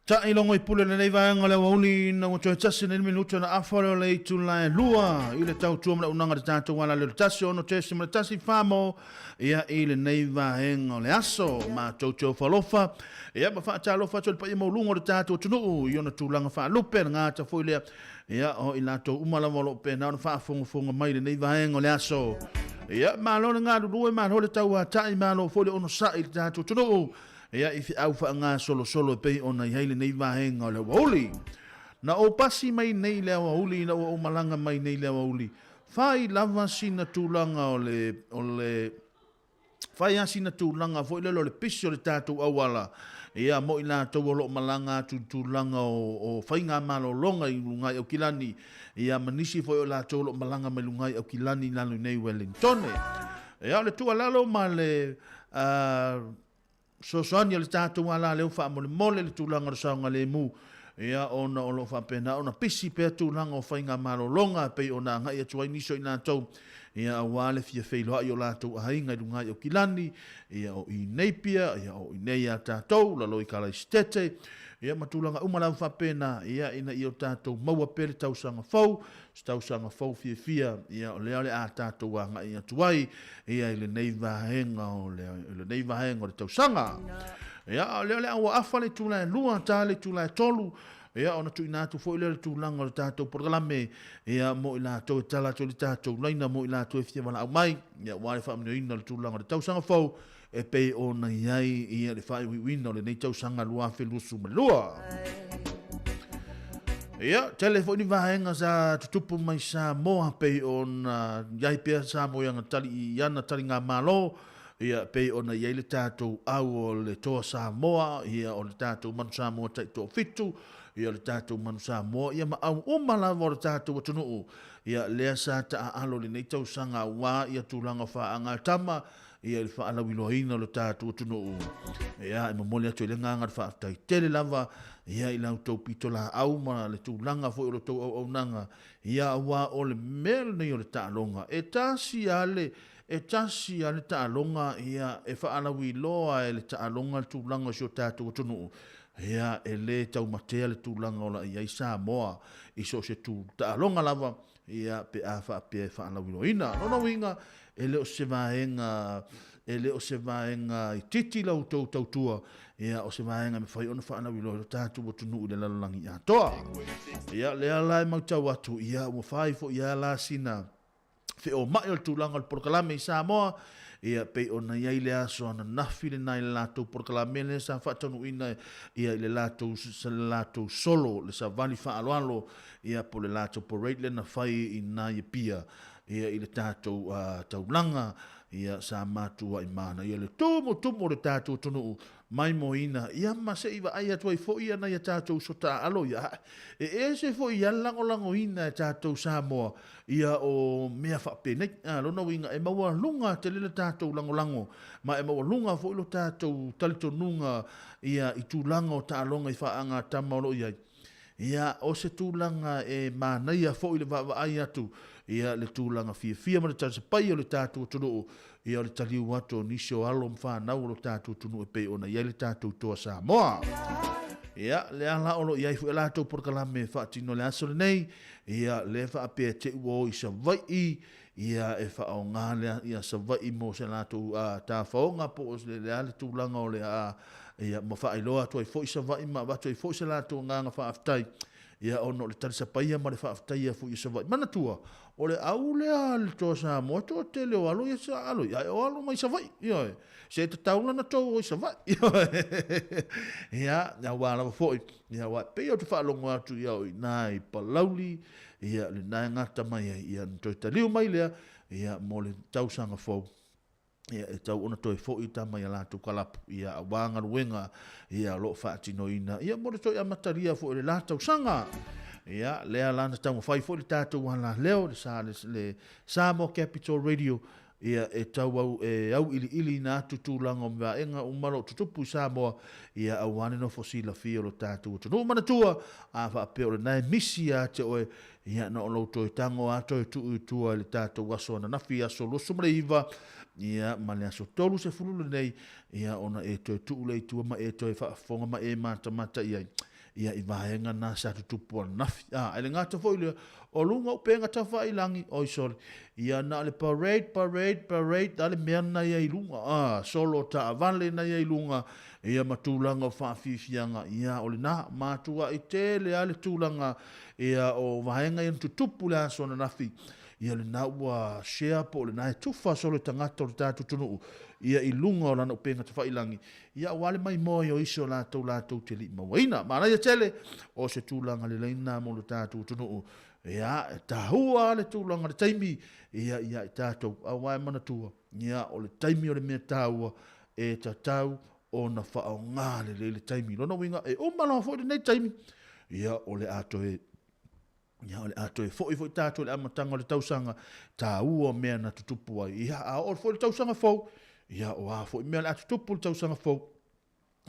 Taʻilogo i pule lenei vaega o le aoauli ina ua toe tasi nei le minuta ona afa lea o le itula e lua i le tautua ma le auaunaga i le tatou ala lea o le 1 6.1 mo ia i lenei vaega o le aso. Matou te ofo alofa ia ma faatalofa atu i le paia maualuga o le tatou atunuu i ona tulaga faalupe, le gata foi lea ia o i latou uma lava o lo o pena ona faafogafoga mai i lenei vaega o le aso. Ia malo le galulue, malo le tauatai, malo foi le onosai i le tatou atunuu. Ia i feau faagasolosolo e pei ona i ai lenei vaega o le aoauli. Na ou pasi mai nei i le aoauli ina ua ou malaga mai nei i le aoauli, fai lava sina tulaga o le, o le, fai lava sina tulaga foi lele o le pisi o le tatou auala, ia, mo i latou o lo o malaga atu i le tulaga o, o faigamalologa i luga i Aukilani, ia, ma nisi foi o latou o lo o malaga mai luga i Aukilani i lalo i nei Wellingtone. Ia, o le tuualalo ma le, fesoasoani o le tatou alaleo faamolemole le tulaga o le saogalemu, ia ona o lo o faapena ona pisi pea tulaga o faigamalologa e pei ona agai atu ai nisi o i latou, ia aua le fia feiloai o latou aiga i luga i Aukilani, ia o i Napier, ia o i nei ia tatou, lalo i Kalaisitete, ia ma tulaga uma lava faapena, ia ina ia o tatou maua pea le tausaga fou, se tausaga fou fiafia, ia o lea o le a tatou agai atu ai ia i lenei vaega o le, lenei vaega o le tausaga. Ia, o lea o le a ua afa le itula e 2, ta le itula e 3, ia ona tuuina atu foi lea le tulaga o le tatou polokalame, ia mo i latou e tala atu i le tatou laina, mo i latou e fia valaau mai, ia aua le faamanioina o le tulaga o le tausaga fou, e pei ona i ai ia le faaiuiuina o lenei tausaga 2022. Ia, tele foi ni vaega sa tutupu mai Samoa pei ona i ai pea Samoa i ana tali i ana taligamalo, ia pei ona i ai le tatou au o le Toa Samoa, ia o le tatou Manu Samoa Taitoafitu, ia o le tatou Manu Samoa, ia ma au uma lava o le tatou atunuu. Ia lea sa taaalo i lenei tausaga aua ia tulaga faagatama, ia i le faalauiloaina o le tatou atunuu. Ia, e momoli atu ai le agaga o le faafetai tele lava ia i la outou pitolaau ma le tulaga foi o la outou auaunaga, ia aua o le mea lenei o le taaloga, e tasi lava le, e tasi lava le taaloga, ia, e faalauiloa e le taaloga le tulaga o si o tatou atunuu, ia, e le taumatea le tulaga o la i ai Samoa i so o se tu taaloga lava, ia, pe a faapea e faalauiloaina. O lona uiga, e le o se vaega, e le o se vaega itiiti la outou tautua, ia, o se vaega e mafai ona faalauiloa i lo tatou atunuu i le lalolagi atoa. Ia, lea la e matau atu, ia, ua fai foi lava la sina feomai o le tulaga o le polokalame i Samoa, ia, pei ona i ai le aso ananafi lena i le latou polokalame lea sa faataunuuina ia i le latou, le latou solo, le savali faaaloalo, ia po o le latou parade lea na fai i ina i Apia ia i le tatou taulaga ia sa matuai manaia le tumutumu o le tatou atunuu maimoaina ia ma se i vaai atu ai foi ia nai a tatou uso taaalo ia e ese foi ia le lagolagoina e tatou Samoa ia o mea faapenei. A lona uiga e maualuga tele le tatou lagolago ma e maualuga foi lo tatou talitonuga ia i tulaga o taaloga i faagatama o lo o i ai. Ia, o se tulaga e manaia foi le vaavaai atu, ia, le tulaga fiafia ma le talisapaia o le tatou atunuu, ia, o le taliu atu o nisi o alo ma fanau o lo tatou atunuu e pei ona i ai le tatou Toa Samoa. Ia, lea la o lo o i ai foi a latou polokalame e faatino i le aso lenei, ia, lea faapea te i ua o i Savaii, ia, e faaaoga lea, ia, Savaii mo se latou tafaoga po o le a le tulaga o le a Ia, ma faailoa atu ai foi Savaii ma avatu ai foi se latou agaga faafetai, ia, ona o le talisapaia ma le faafetaia foi o Savaii. Manatua, o le au lea a le Toa Samoa, e toatele o alo ia sa alo i, ae o alo mai Savaii, ioe. Se tatau la ona tou o i Savaii, ioe. Ia, aua lava foi, ia, aua e pei ou te faalogo atu, ia, o i ina i Palauli, ia, lena e gata mai ai, ia, ona toe taliu mai lea, ia, mo le tausaga fou. Ia, e tau ona toe foi tama i a latou kalapu, ia, aua galuega, ia, o lo o faatinoina, ia, mo le toe amatalia foi o le la tausaga. Ia, lea la na taumafai foi le tatou alaleo, le, sa, le, le Samoa Capital Radio, ia, e tau au, e auiliiliina atu tulaga o vaega uma o lo o tutupu i Samoa, ia, aua le nofo silafia o lo tatou atunuu. Manatua, a faapea o lena e misi ia te oe, Ia, na o lou toe tago a toe tuu i tua i le tatou aso ananafi, aso 29, ia, ma le aso 30 lenei, ia, ona e toe tuu lea i tua ma e toe faafofoga ma e matamata i ai. ia i vaega na sa tutupu ananafi. A, e le gata foi lea, o luga o upega tafailangi, oi sole, ia na o le parade, parade, parade, a le mea na ia i luga, a, solo taavale na ia i luga, ia ma tulaga o faafiafiaga, ia o lena, matuai tele lava le tulaga, ia o vaega ia na tutupu i le aso ananafi, ia lena ua share po o lena e tufa solo i tagata o le tatou atunuu, ia i luga o lana upega tafailangi, ia aua le maimoa ai o isi o latou latou te le i mauaina. Manaia tele, o se tulaga lelei lena mo le tatou atunuu. Ia, e tahua le tulaga o le taimi, ia, ia i tatou, aua e manatua, ia, o le taimi o le mea taua, e tatau ona faaaoga lelei le taimi. Lona uiga, e uma loa foi lenei taimi, ia, o le a toe Ia, o le a toe foi foi tātou i le amataga o le tausaga, tāua mea na tutupu ai. Ia, a oo foi le tausaga fou, ia, o a foi mea o le a tutupu i le tausaga fou,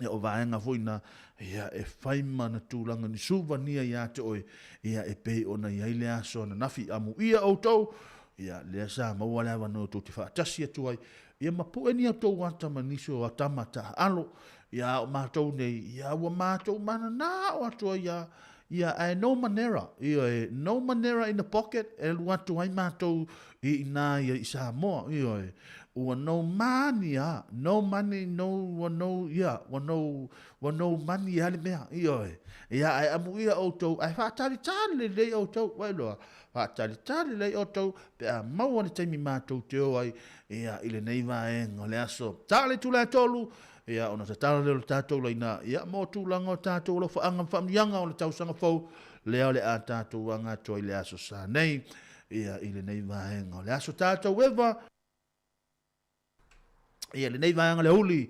ia, o vaega foi na, ia, e fai ma na tulaga ni suvania ia te oe, ia, e pei ona i ai le aso ananafi. Amuia outou, ia, lea sa maua le avanoa tou te faatasi atu ai, ia, ma pue ni a outou ata ma nisi o tama taaalo, ia, a o matou nei, ia, ua matou mananao atu ai lava, Ia, ae no manera, ioe, no manera in the pocket e alu atu ai matou i ina ia i Samoa, ioe. Ua no money a, no money, no, ua no, ia, ua no, ua no money a le mea, ioe. Ia, ae amuia outou, ae faatalitali lelei outou, ua iloa, faatalitali lelei outou pe a maua le taimi matou te o ai, ia, i lenei vaega o le aso. Ta le itula e 3, Ia, ona tatala lea o le tatou laina, ia, mo tulaga o tatou alofaaga ma faamanuiaga o le tausaga fou, lea o le a tatou aga atu ai i le aso sa nei, ia, i lenei vaega o le aso tatou eva, ia, lenei vaega le uli,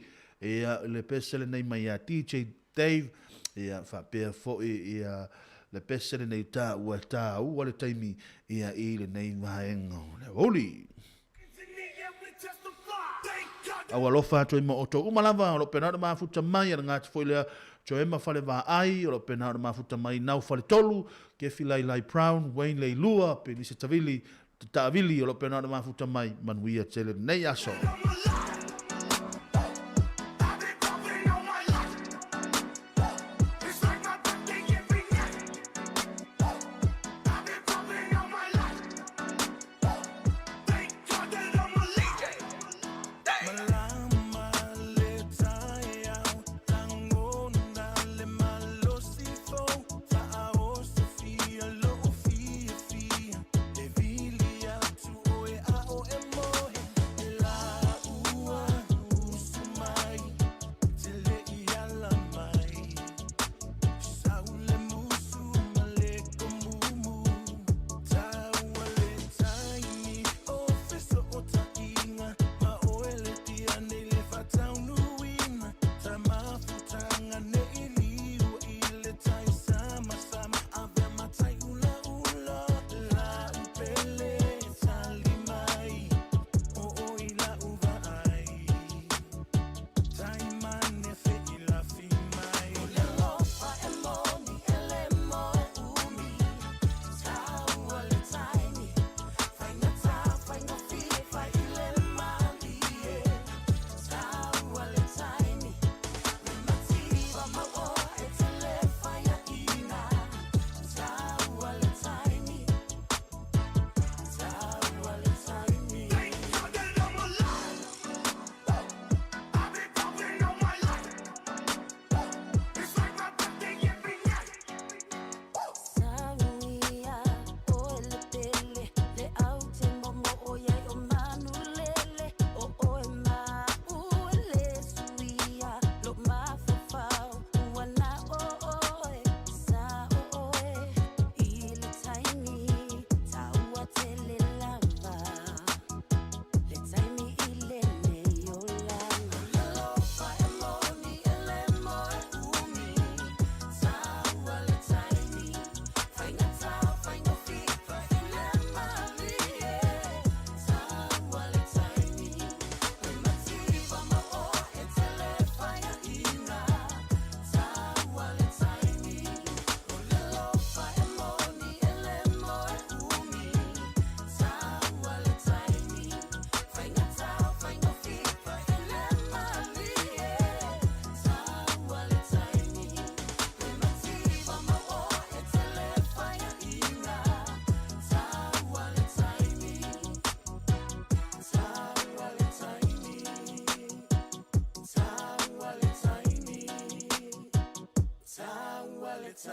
ia, le pese lenei mai ia DJ Dave, ia, faapea foi, ia, le pese lenei tāua e tāua le taimi, ia, i lenei vaega o le uli. A ua alofa atu ai ma outou uma lava, o lo o pena ona mafuta mai a le gata foi lea Joema Falevaai, o lo o pena ona mafuta mai Nau Faletolu, Kefi Lailai Brown, Wayne Leilua, Penise Tavili, Taavili, o lo o pena ona mafuta mai, manuia tele lenei aso.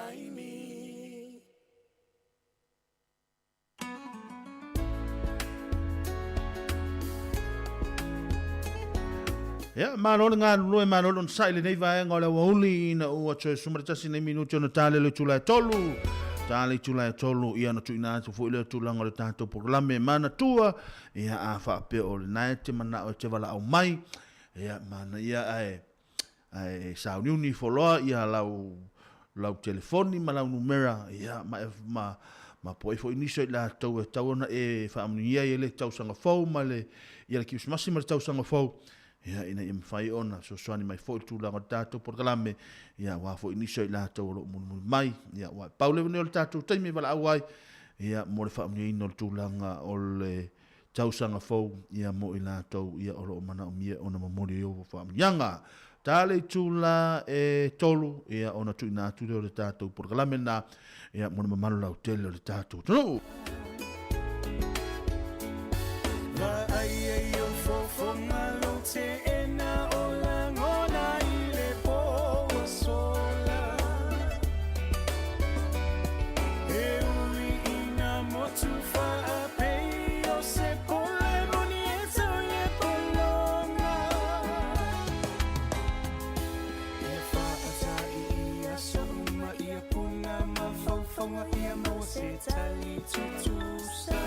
taimi. Ia, malo le galulue, malo le onosai i lenei vaega o le aoauli ina ua toe 11 nei minute ona tali le itula e tolu. Tali itula e tolu, ia ona tuuina atu foi lea tulaga o le tatou polokalame manatua, ia a faapea o lena e te manao e te valaau mai, ia manaia ae ae sauniuni ifo loa ia lau lau telefoni ma lau numera, ia ma ma ma po'i foi nisi o i latou e tatau ona e faamanuia ai i le tausaga fou ma le ia le Kerisimasi ma le tausaga fou, ia ina ia mafai ona fesoasoani mai foi i le tulaga o le tatou polokalame, ia aua foi nisi o i latou o lo o mulimuli mai, ia aua e pau lea o le tatou taimi e valaau ai, ia mo le faamanuiaina o le tulaga o le tausaga fou, ia mo i latou ia o lo o manaomia ona momoli ai o faamanuiaga. Ta le itula e tolu, ia ona tuuina atu lea o le tatou polokalame lena, ia mo le mamalu lautele o le tatou atunuu. Vaai ai o fofoga lou teena o lagona i le po ua sola. E ui ina motu faapei o se pole moni e tau i le pologa. Ia faatai i aso uma ia puna mafaufauga ia maua se tali tutusa.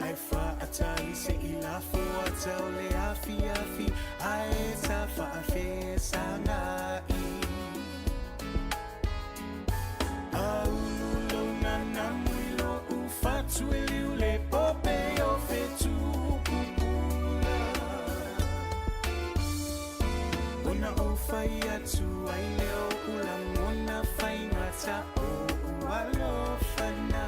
Ae faatali se i lafo ata o le afiafi ae ta faafesagai. Aulu lou nanamu i lou fatu e liu le pope o fetu pupula. Ona ou fai atu ai lea o ou lagona faigata o ou alofa na.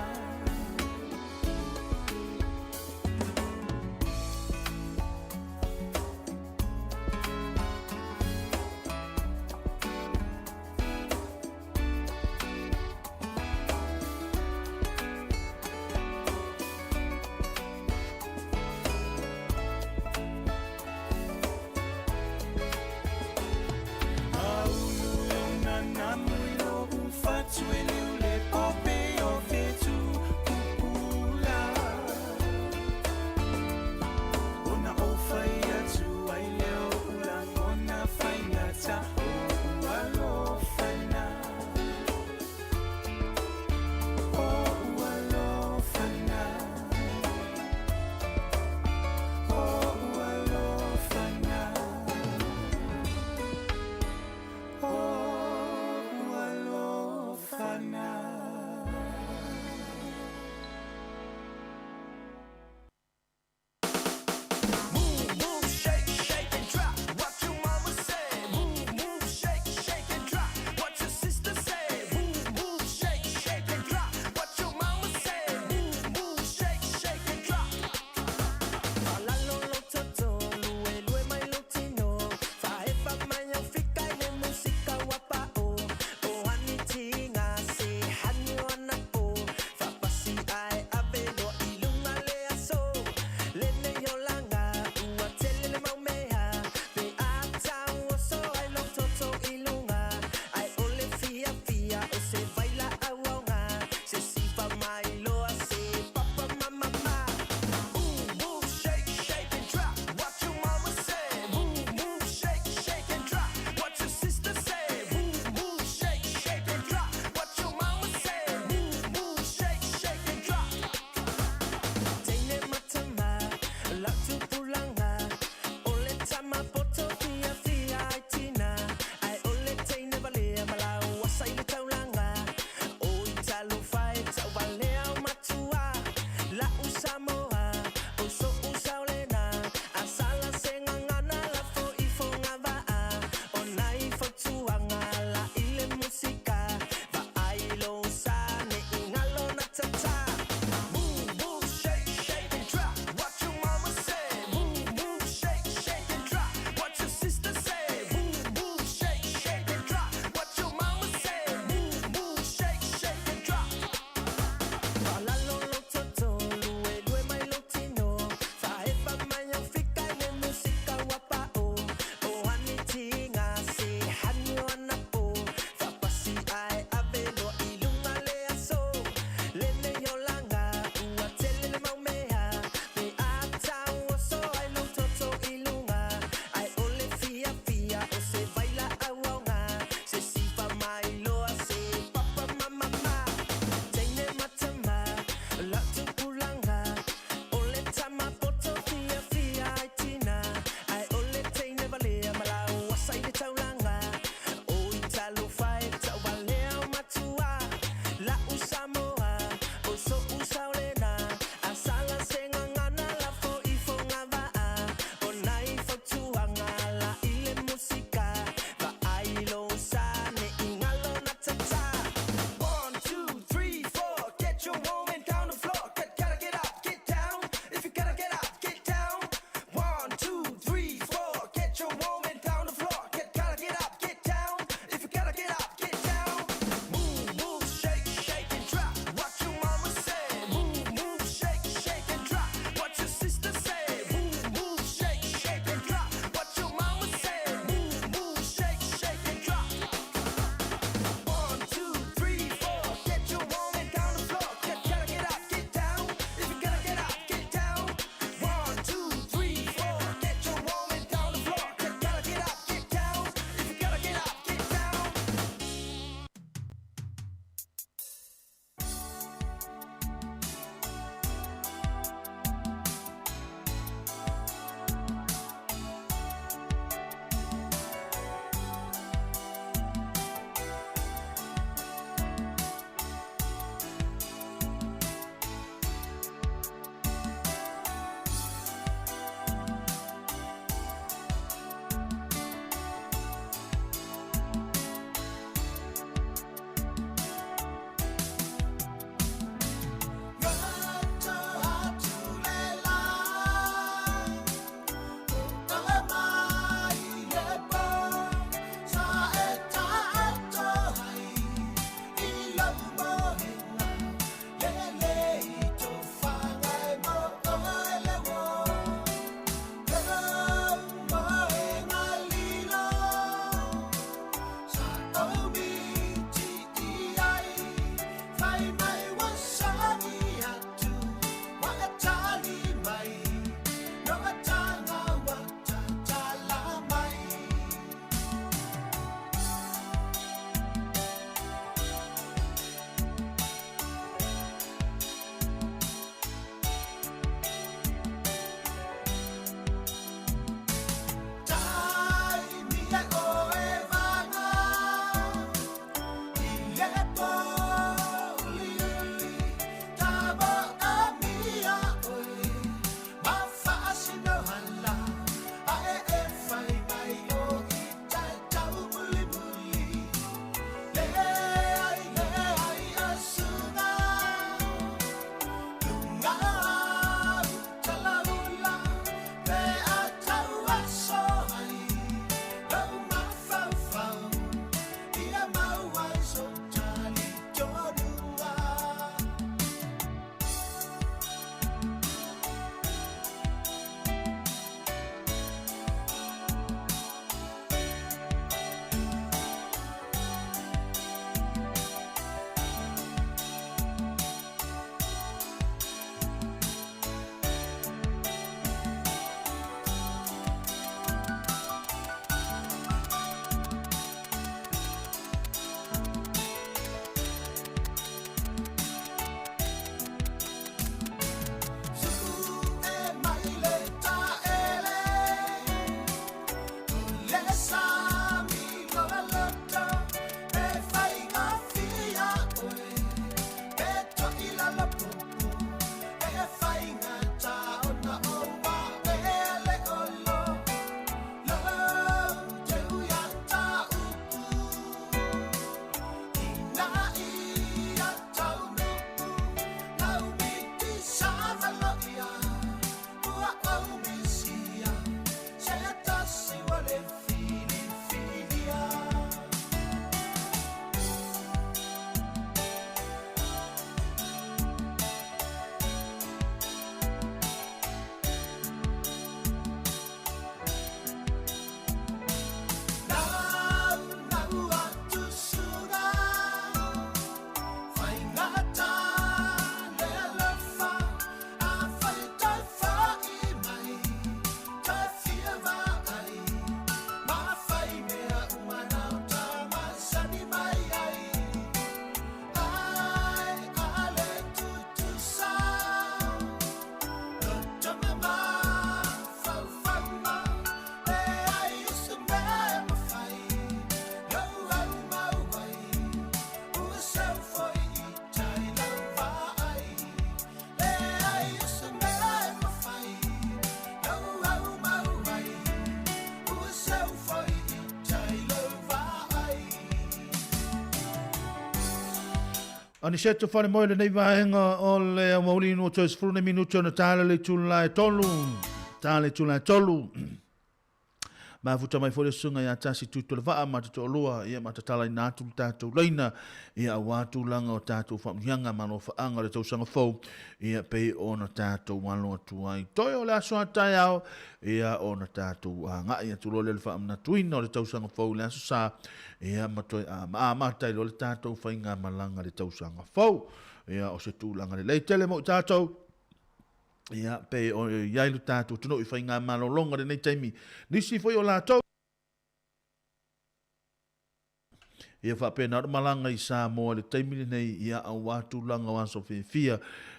Aulu lou nanamu i lou fatu e liu le pope o fetu pupula. Ona ou fai atu ai lea o ou lagona faigata o ou alofa na. O ou alofa na. O ou alofa na. O ou alofa na. Aniseto Falemoe lenei vaega o le aoauli ua toe 10 nei minute ona tala le itula e 3. Tala le itula e 3. Mafuta mai foi le susuga ia Tasi Tuitolovaa ma te toalua, ia ma tatalaina atu le tatou laina, ia aua tulaga o tatou faamanuiaga ma alofaaga o le tausaga fou, ia pei ona tatou alo atu ai. Toe o le aso a taeao, ia ona tatou agai atu loa lea i le faamanatuina o le tausaga fou i le aso Sa, ia ma toe amata ai loa le tatou faigamalaga i le tausaga fou. Ia o se tulaga lelei tele mo i tatou, ia pe o i ai lo tatou atunuu i faigamalologa i lenei taimi. Nisi foi o latou, ia faapena ona malaga i Samoa i le taimi lenei, ia aua tulaga o aso fiafia,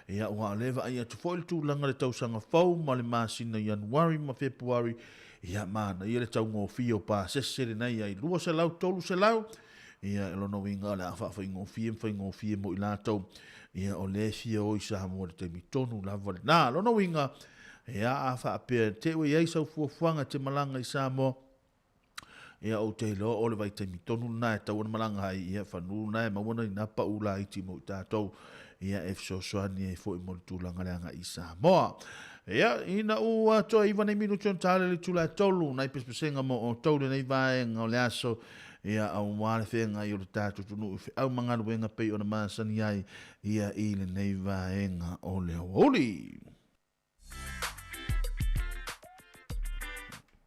ia aua o lea e vaai atu foi le tulaga i le tausaga fou ma le masina Ianuari ma Fepuari, ia manaia le taugofie o pasese lenei ai 200, 300, ia o lona uiga o le a faafaigofie ma faigofie mo i latou, ia o lea e fia o i Samoa i le taimi tonu lava lena. Lona uiga, ia a faapea te ua i ai sau fuafuaga e te malaga i Samoa, ia ou te iloa o le vaitaimi tonu lena e tatau ona malaga ai, ia whanu lena e maua na ina pau laiti mo i tātou, ia e fesoasoani ai foi mo le tulaga le agai i Samoa. Ia, ina ua toe 9 nei minuti ona tale le itula e 3, nai pesepesega mo outou lenei vaega o le aso, ia aua le feagai o le tatou atunuu i feau ma galuega pei ona masani ai ia i lenei vaega o le aoauli.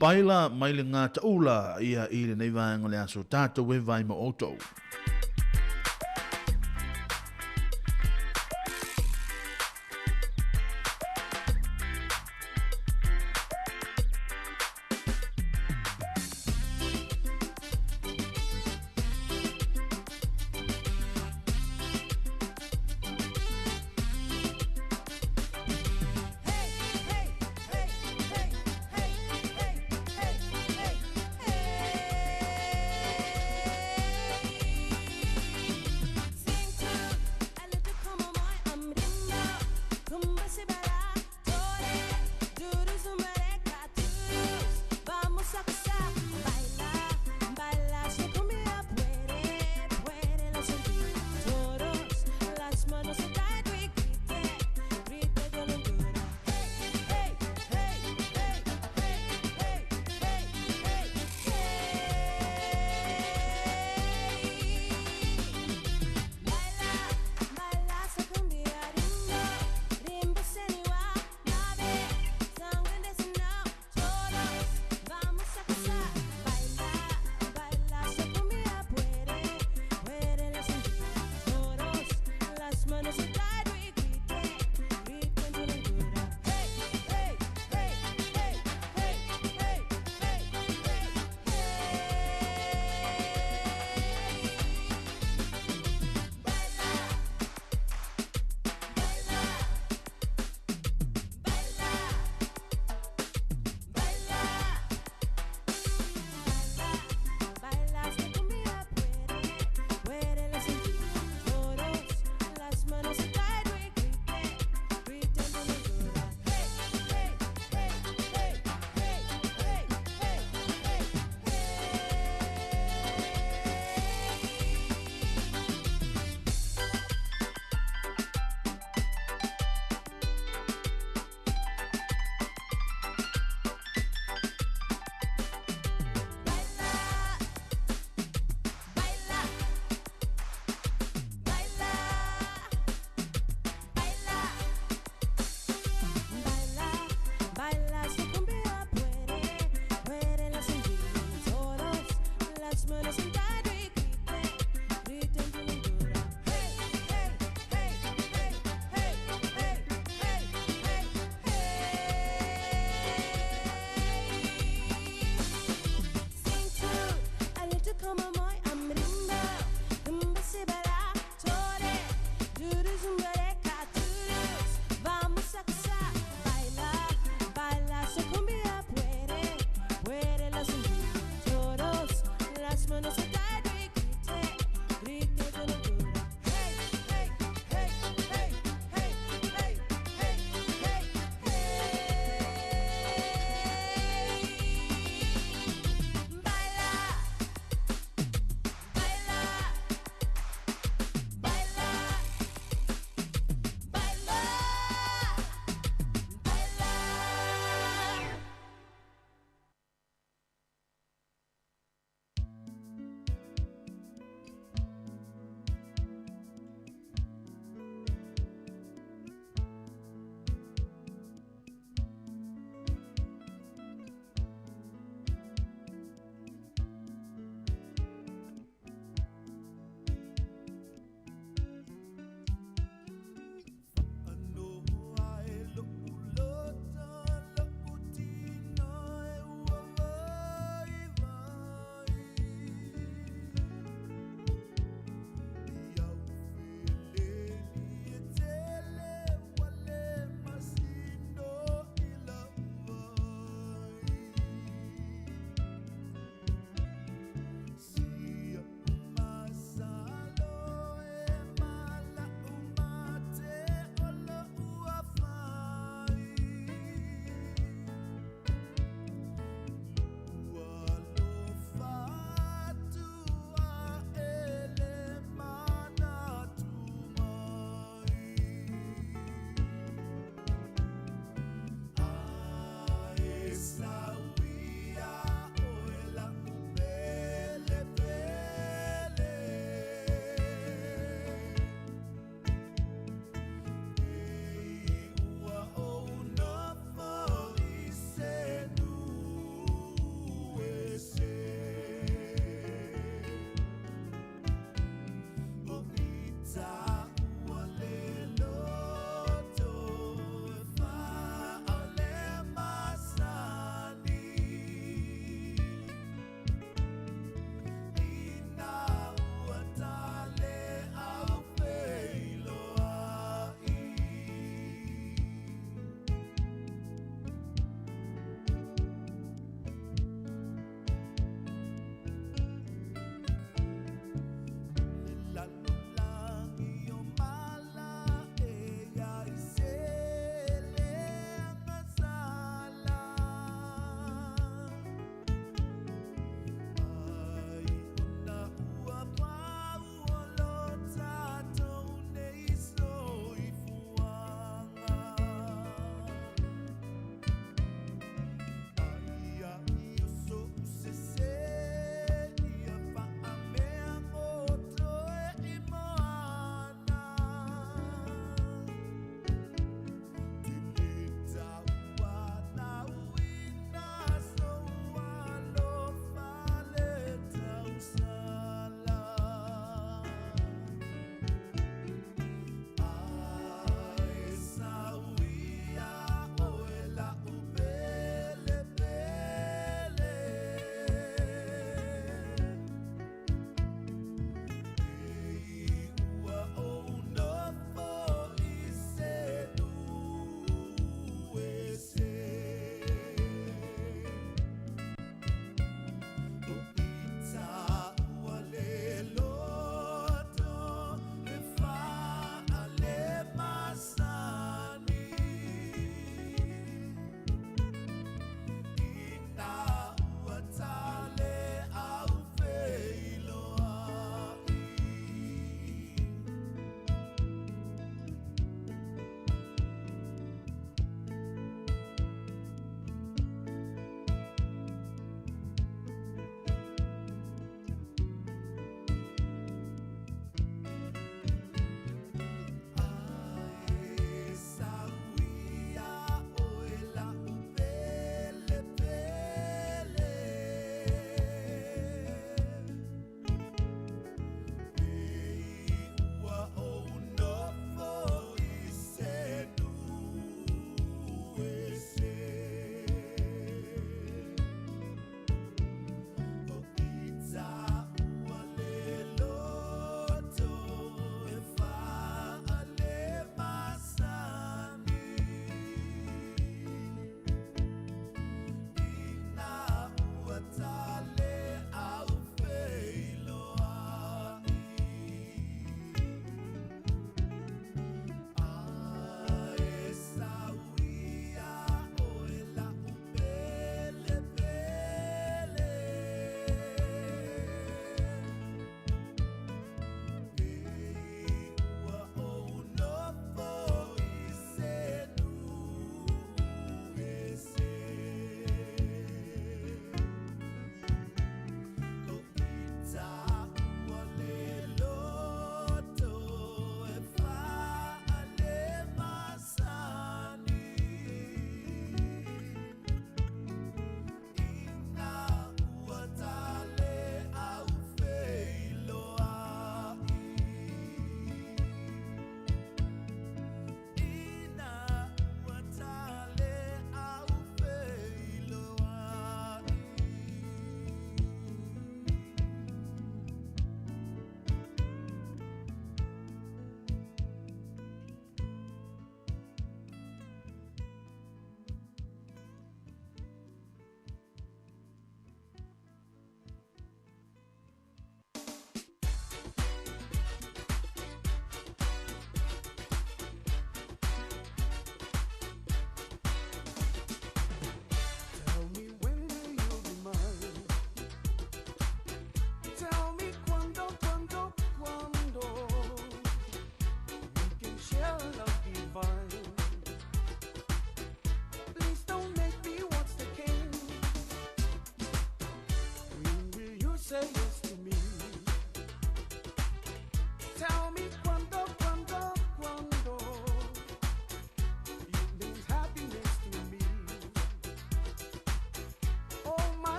Paila mai le gataula ia i lenei vaega o le aso tatou e vai ma outou.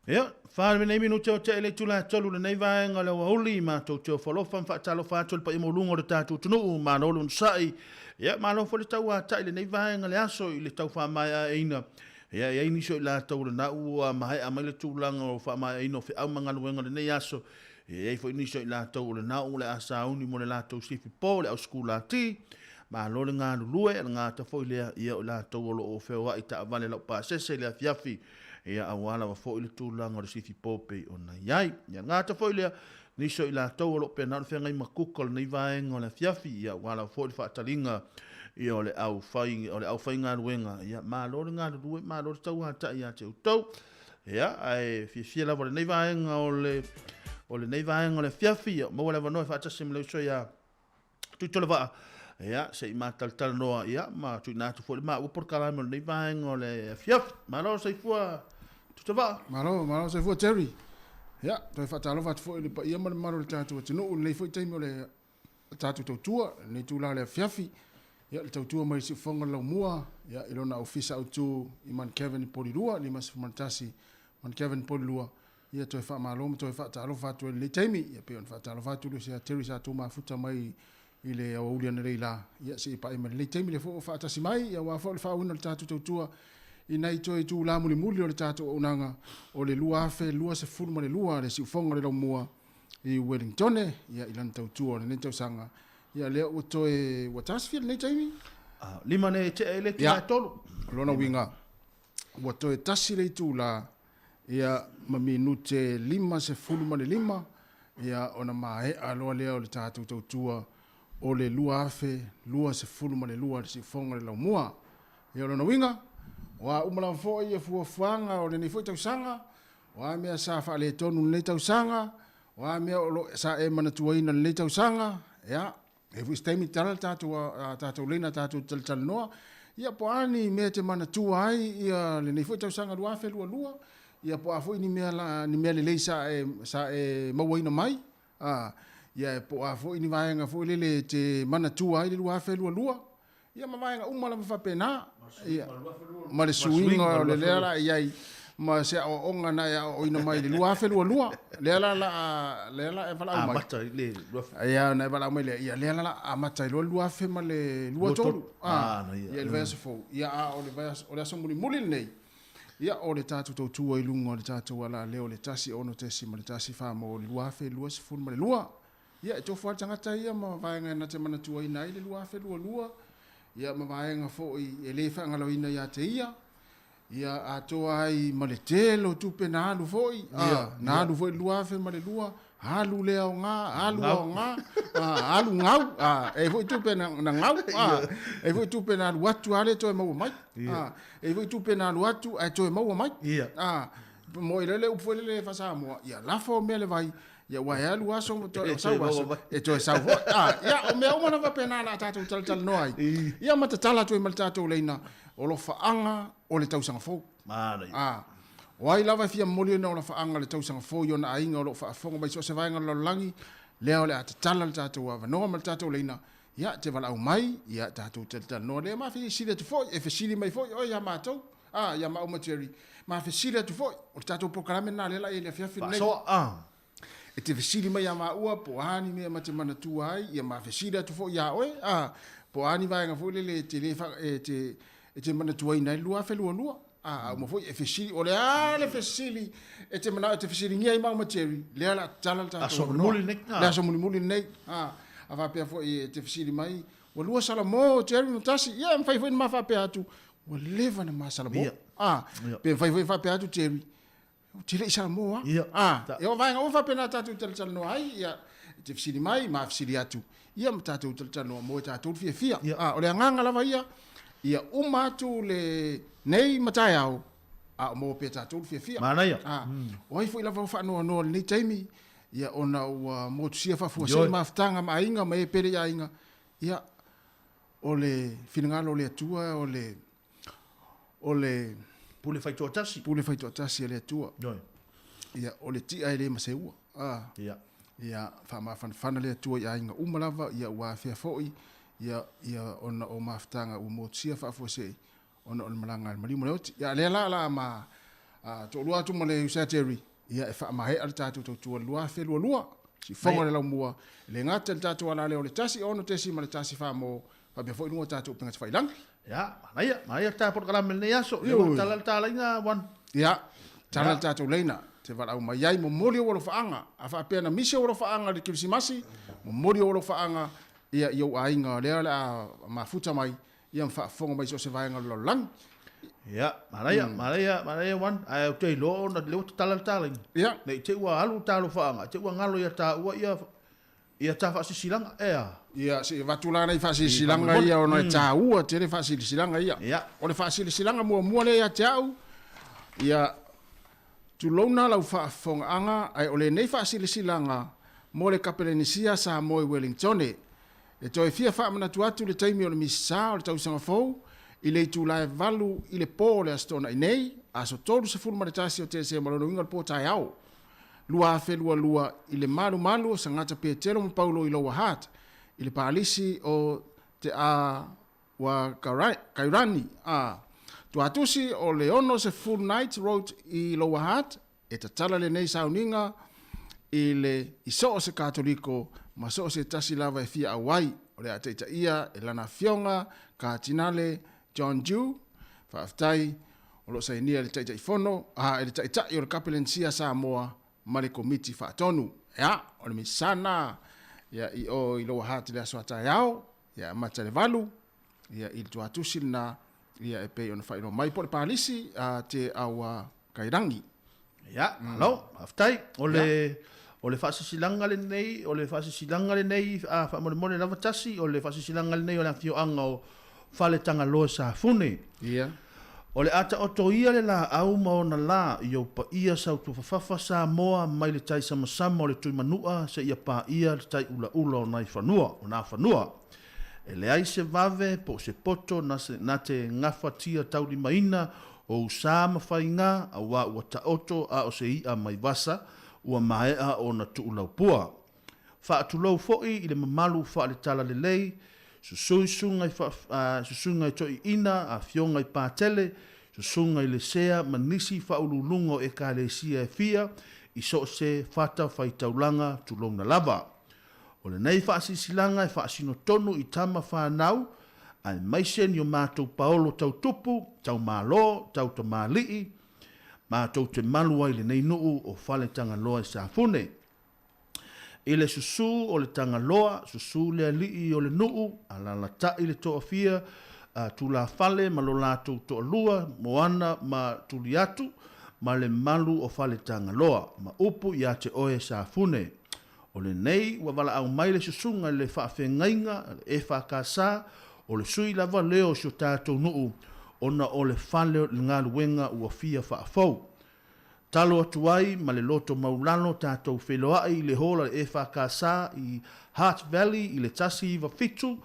Ia, 4 nei minute o tea i le itula e 3 lenei vaega o le aoauli, matou te ofo alofa ma faatalofa atu i le paia maualuga o le tatou atunuu, malo le onosai, ia malo foi le tauatai i lenei vaega o le aso i le tau faamaeaina. Ia, e i ai nisi o i latou o lena ua maea mai le tulaga o faamaeaina o feau ma galuega o lenei aso, ia e i ai foi nisi o i latou o lena ua le a sauni mo le latou sifi po, le ausikulati, malo le galulue, le gata foi lea, ia o i latou o lo o feoai taavale laupasese i le afiafi, ia aua lava foi le tulaga o le sifi po pei ona i ai. Ia gata foi lea, nisi o i latou o lo o pena ona feagai ma kuka o lenei vaega o le afiafi, ia aua lava foi le faataliga ia o le au fai, o le aufaigaluega, ia malo le galulue, malo le tauatai ia te outou. Ia, ae fiafia lava lenei vaega o le o lenei vaega o le afiafi, ia maua le avanoa e faatasi ma le uso ia Tuitolovaa, ia, se i matalatalanoa, ia, ma tuuina atu foi le maua polokalame o lenei vaega o le afiafi. Malo soifua Tuitolovaa. Malo, malo soifua Terry. Ia, toe faatalofa atu foi i le paia ma le mamalu o le tatou atunuu i lenei foi taimi o le tatou tautua, lenei itula o le afiafi. Ia, le tautua mai i Siufofoga o le Laumua, ia, i lona ofisa autu i Mount Kevin i Polilua, 51 Mount Kevin Polilua. Ia toe faamalo ma toe faatalofa atu ai i lenei taimi. Ia pei ona faatalofa atu le uso ia Terry sa tumafuta mai i le aoauli analeila, ia seia paia mai lenei taimi lea foi ua faatasi mai, ia aua foi le faaauauina o le tatou tautua i nai toe itula mulimuli o le tatou auaunaga o le 2022 le siufofoga o le Laumua i Wellingtone, ia i lana tautua o lenei tausaga. Ia lea ua toe ua tasifia lenei taimi. 5 nei e tea i le itula e 3. O lona uiga ua toe tasi le itula ia ma minute 55, ia ona maea loa lea o le tatou tautua o le 2022 le siufofoga o le Laumua. Ia o lona uiga, o a uma lava foi ia fuafuaga o lenei foi tausaga, o a mea sa faaletonu i lenei tausaga, o a mea o lo sa e manatuaina i lenei tausaga, ia, e foi se taimi tala le tatou, tatou leina tatou talatalanoa, ia po o a ni mea e te manatua ai ia lenei foi tausaga 2022, ia po o a foi ni mea la, ni mea lelei sa e, sa e mauaina mai, a, ia po o a foi ni vaega foi lele e te manatua ai le 2022, Ia ma vaega uma lava faapena. Ia, ma le suiga o le lea la i ai ma se aoaoga na e aoaoina mai i le 2022. Lea la la lea la e valaau mai. Amata i le Ia na e valaau mai lea. Ia lea la la amata ai loa le 2023. Ah, ia le vaiaso fou. Ia a o le vaiaso o le aso mulimuli lenei. Ia o le tatou tautua i luga o le tatou alaleo le 16.14 mo le 2022. Ia, e tofu lava le tagata ia ma vaega na te manatuaina ai le 2022, ia ma vaega foi e le faagaloina ia te ia, ia atoa ai ma le tele o tupe na alu foi, a, na alu foi i le 2002, alu le aoga, alu aoga, a, alu gau, a, e i ai foi tupe na, na gau, a, e i ai foi tupe na alu atu a le toe maua mai, a, e i ai foi tupe na alu atu ae toe maua mai, a, mo i le upu foi lele faa-Samoa, ia lafo mea le vai, Ia ua e alu aso ma toe sau aso e toe sau foi. Ah, ia o mea uma lava faapena la tatou talatalanoa ai. Ia ma tatala atu ai ma le tatou leina o lofaaga o le tausaga fou. Manaia. Ah, o ai lava e fia momoli ona lofaaga o le tausaga fou i ona aiga o lo o faafofoga mai so o se vaega o le lalolagi, lea o le a tatala le tatou avanoa ma le tatou leina, ia te valaau mai, ia tatou talatalanoa lea ma fesili atu foi, e fesili mai foi oe ia matou. Ah, ia maua ma Jerry. Ma fesili atu foi, o le tatou polokalame lena lea la i le afiafi lenei. Faasoa, ah. E te fesili mai ia maua po o a ni mea ma te manatua ai, ia ma fesili atu foi ia oe, ah, po o a ni vaega foi lele e te le fa, e te, e te manatuaina ai le 2022. Ah, a uma foi e fesili, o le a le fesili e te manao e te fesiligia ai maua ma Jerry, lea la tatala le tatou Aso mulimuli lenei. Le aso mulimuli lenei. Ah, a faapea foi e te fesili mai, ua lua salamo Jerry ma tasi, ia e mafai foi ona ma faapea atu, Ua leva na ma salamo. Ia. Ah, Ia. pe mafai foi faapea atu Jerry, ou te le i salamo lava. Ia. Ah, ia o vaega uma faapena tatou talatalanoa ai, ia, e te fesili mai, ma fesili atu, ia ma tatou talatalanoa mo e tatou le fiafia. Ia. Ah, o le agaga lava ia, ia uma atu le nei ma taeao, a o maua pea tatou le fiafia. Manaia. Ah, o ai foi lava o faanoanoa i lenei taimi, ia ona ua motusia faafuasei Ioe. mafutaga ma aiga ma e pele i aiga, ia, O le finagalo o le Atua o le o le Pule faitoatasi. Pule faitoatasi a le Atua. Ioe. Ia, o le tia e le ma seua. A. Ia. Ia, faamafanafana le Atua i aiga uma lava, ia ua afea foi, ia, ia ona o mafutaga ua motusia faafuasei, ona o le malaga a le maliu ma le oti. Ia, lea la, la ma, Toalua atu ma le usa Jerry, ia e faamaea le tatou tautua i le 2022. Sifoga le laumua, e le gata i le tatou alaleo o le 1 6.1 mo faapea foi luga o tatou upega tafailagi. Ia, manaia, manaia le ta polokalame i lenei aso. Lea ua tala le talaiga, Wan. Ia, tala le tatou leina. Te valaau mai ai, momoli ou alofaaga. A faapea na misi ou alofaaga i le Kerisimasi, momoli ou alofaaga ia, i ou aiga o lea o le a mafuta mai, ia ma faafofoga mai i so o se vaega o le lalolagi. Ia, manaia, manaia, manaia Wan. Ae ou te iloa ona lea ua tatala le talaiga. Ia. Ne i te i ua alu ta alofaaga, te i ua galo ia taua ia Ia ta faasilasilaga, ea. Ia, se i avatu la nai faasilasilaga ia ona e taua tele faasilasilaga ia. Ia. O le faasilasilaga muamua lea ia te au, ia, tulouna lau faafofogaaga, ae o lenei faasilasilaga mo le Kapelenisia Samoa i Welingtone. E toe fia faamanatu atu le taimi o le Misa o le tausaga fou i le itula e 8 i le po o le Aso Toonai nei, aso 31 o Tesema lona uiga o le po taeao. 2022 i le malumalu o Sagata Petelo ma Paulo i Lower Hutt i le palisi o Te Awa Kairani a Tuatusi o le 60 Knight Road i Lower Hutt. E tatala lenei sauniga i le i so o se Katoliko ma so o se tasi lava e fia auai. O le a taitaia e lana afioga Katinale John Dew. Faafetai o lo o sainia e le Taitaifono, a, e le Taitai o le Kapelensia Samoa ma le Komiti Faatonu. Ia, o le misana, ia, i o i Lower Hutt i le aso a taeao, ia, e amata i le 8, ia, i le tuatusi lena, ia, e pei ona faailoa mai po o le palisi a Te Awa Kairangi. Ia, malo, faafetai. O le, o le faasilasilaga lenei, o le faasilasilaga lenei, a faamolemole lava tasi, o le faasilasilaga lenei o le afioaga o Faletagaloa Safune. Ia. O le a taoto ia le laau ma ona la i ou paia sautuafafafa Samoa mai le tai samasama o le Tuimanua seia paia le tai ulaula o nai fanua, o nā fanua. E leai se vave po o se poto na se, na te gafatia taulimaina ou sa ma faiga auā ua taoto a o se i'a mai vasa ua maea ona tuulaupua. Faatulou foi i le mamalu faale-talalelei, susuga i susuga i toeaiina, afioga i Patele, susuga i le Sea ma nisi faauluuluga o Ekalesia e fia i so o se fata faitaulaga tulouna lava. O lenei faasilasilaga e faasino tonu i tama fanau aemaise ni o matou paolo tau tupu, tau malo, tau tamalii, matou te malu ai lenei nuu o Faletagaloa i Safune. I le susu o le Tagaloa, susu le alii o le nuu, alalatai le toafia, a tulafale ma lo latou toalua, Moana ma Tuliatu, ma le malu o Faletagaloa, ma upu ia te oe Safune. O lenei ua valaau mai le susuga i le faafeagaiga a le EFKS, o le sui lava lea o si o tatou nuu, ona o le fale o le galuega ua fia faafou. Talo atu ai ma le loto maulalo tatou feiloai i le hall a le EFKS i Hutt Valley i le 197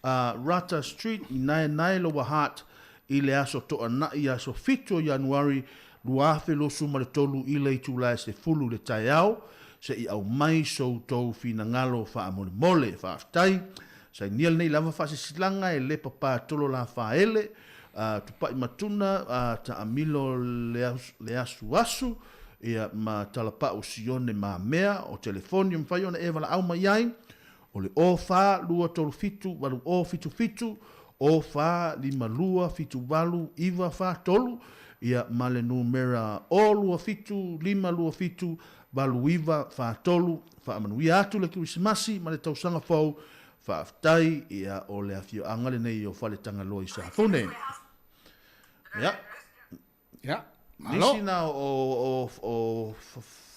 a Rata Street i Naenae Lower Hutt i le aso Toanai aso 7 o Ianuari 2023 i le itula e 10 i le taeao se i aumai so outou finagalo faamolemole. Faafetai. Sainia lenei lava faasisilaga e Lepa Patolo Lafaele a Tupai Matuna, a Taamilo Leasuasu, ia, ma Talapau Sione Mamea, o telefoni e mafai ona e valaau mai ai, o le 04 237 8077, 04 52 78 943, ia, ma le numera 027 527 8943. Faamanuia atu le Kerisimasi ma le Tausaga Fou Faafetai, ia, o le afioaga lenei o Faletagaloa i Safune. Ia. Ia, malo. Nisi na o, o, o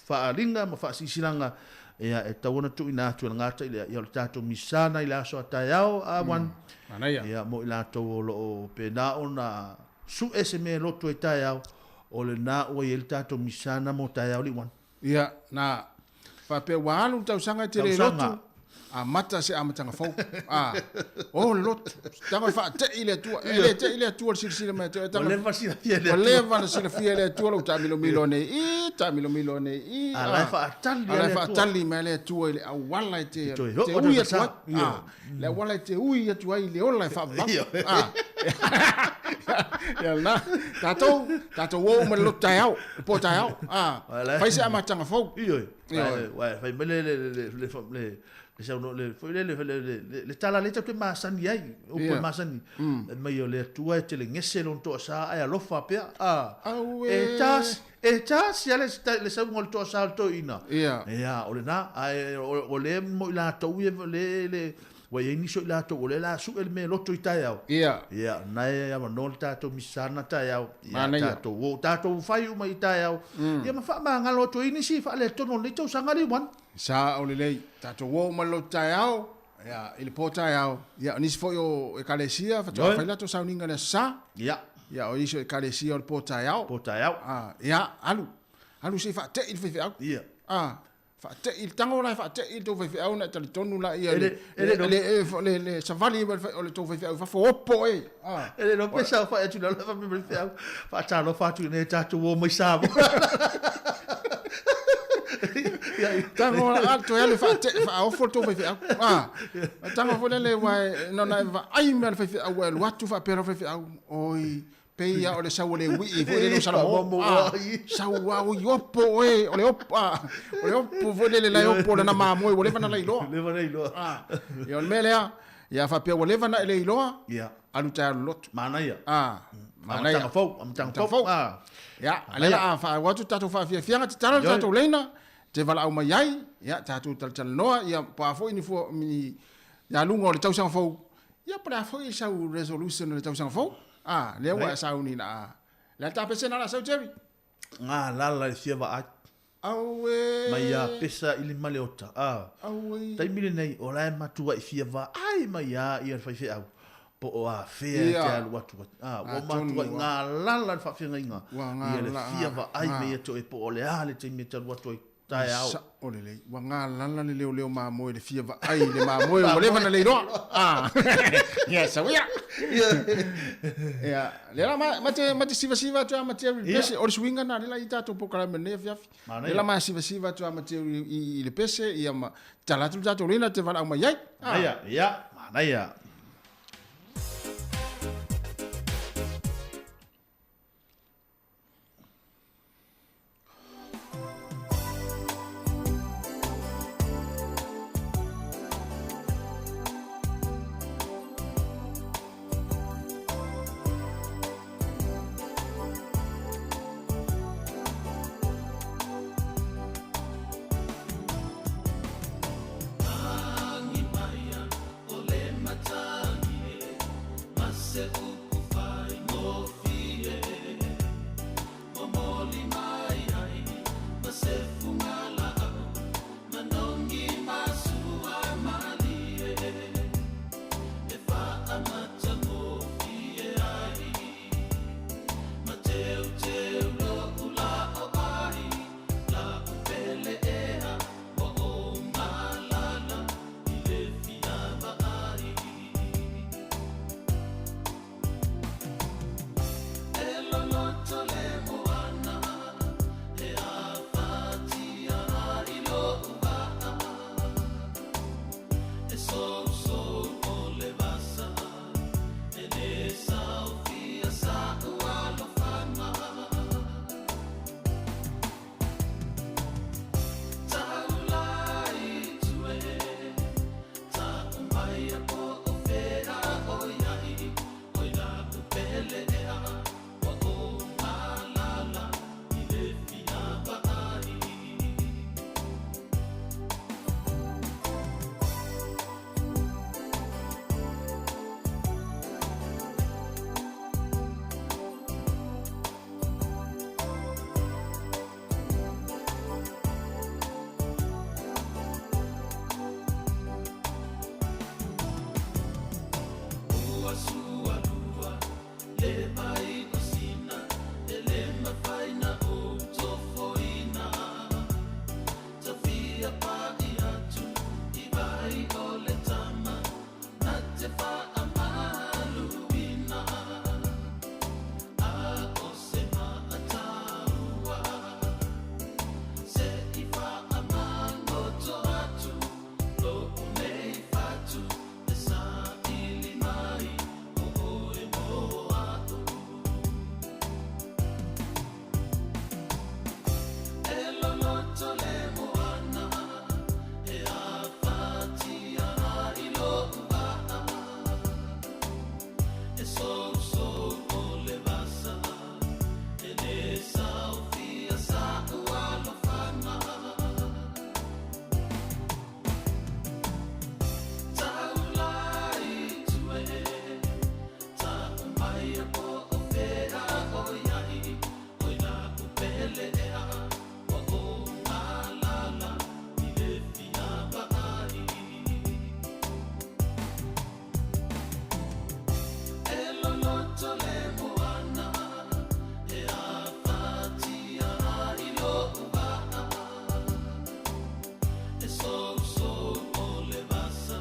faaaliga ma faasiisilaga, ia, e tatau ona tuuina atu e le gata i lea, ia, o le tatou misana i le aso a taeao, a wan, Manaia. ia, mo i latou o lo o pena ona su'e se mea e loto ai taeao, o lena ua i ai le tatou misana mo taeao liuana. Ia, na faapea ua alu le tausaga e te le lotu. Amata se amataga fou. A, o le lotu. Tago e faate'i le Atua. E le te'i le Atua le silasila mai ia te oe. Ua leva silafia e le Atua. Ua leva na silafia e le Atua lou taamilomilo nei i, taamilomilo nei i. A la e faatali lava le Atua. A la e faatali mai le Atua i le auala e te ui atu ai. A, le auala e te ui atu ai i le ola e faavavau. A, ia lena. Tatou, tatou o uma i le lotu taeao, le po taeao. A, fai se amataga fou. Ioe. Ioe. Fai mai le, le, le, le, le, le saunoa, le, foi le, le, le, le, le tala lea tatou te masani ai, upu e masani. Fai mai o le Atua e telegese lona toasa ae alofa pea. A, e tasi, e tasi lava le, le sauga o le toasa o le toeaina. Ia, o lena, ae o lea mo i latou ia, le, le, Ua i ai nisi o i latou o lea o le a sue le mea loto i taeao. Ia. Ia, na e avanoa le tatou misana taeao. Ia, Manaia. tatou o, tatou fai uma i taeao. Ia ma faamagalo atu ai nisi faaletonu o lenei tausaga Liuana. Sao lelei. Tatou o uma i le loto taeao, ia, i le po taeao. Ia, o nisi foi o Ekalesia faatoa fai latou sauniga i le Aso Sa. Ia. Ia, o nisi o Ekalesia o le po taeao. Po taeao. A, ia, alu. Alu se i faate'i le faifeau. Ia. A, Faate'i le tago la e faate'i le tou faifeau ona e talitonu laia le le le savali o le tou faifeau i fafo opo e. E le iloa pe saofai atu i lalo faapea mai le feau, faatalofa atu i inei tatou o mai Samoa. Tago la toe alu e faate'i faaofo le tou faifeau. Tago foi lele aua na ona e vaai mai lava i le faifeau ua e alu atu faapea lau faifeau, oi Pei lava o le sau o le uii foi lele o Salamo. Ah, sau lava oi opo oe, o le opo, ah, o le opo foi lele la e opo lana mamoe ua leva ona lailoa. Leva ona iloa. Ah, ia o le mea lea, ia faapea ua leva ona e le iloa, Ia. alu taeao i le lotu. Manaia. Ah, manaia. Amataga fou, amataga fou. Ah. Ia, a lea la a faaauau atu tatou faafiafiaga, tatalo le tatou leina, te valaau mai ai, ia tatou talatalanoa, ia po a foi ni fua, ni, ia luga o le tausaga fou, Ia po o le a foi sau resolution o le tausaga fou. Ah, lea ua e sauni na a. Le a tapese na la sau Jerry. Galala i le fia vaai. Auē. Mai ia pesa i lima le ota. Ah. Auē. Taimi lenei, o la e matuai fia vaai mai a ia le faifeau. Po o afea e te alu atu ai. Ah, ua matuai galala le faafeagaiga. Ia le fia vaai mai ia te oe po o le a le taimi e te alu atu ai. Taeao. Sao lelei. Ua galala le leoleo mamoe i le fia vaai i le mamoe ua leva na leiloa. Ah. Ia, sau ia. Ia, lea la ma, ma te, ma te sivasiva atu ia Mateo i le pese. O le suiga na lea la i tatou polokalame nei afiafi. Lea la ma sivasiva atu ia Mateo i, i, i le pese, ia ma tala atu le tatou leina te valaau mai ai. Ah. Manaia, ia, manaia. sousou o le vasa E le saofia sa'u alofaga Taula i tua e Ta'u mai po o fea o i ai Oi la'u pele ea Ua ou galala I le fia vaai E loloto le moana E afatia ai lo'u va'a E sousou o le vasa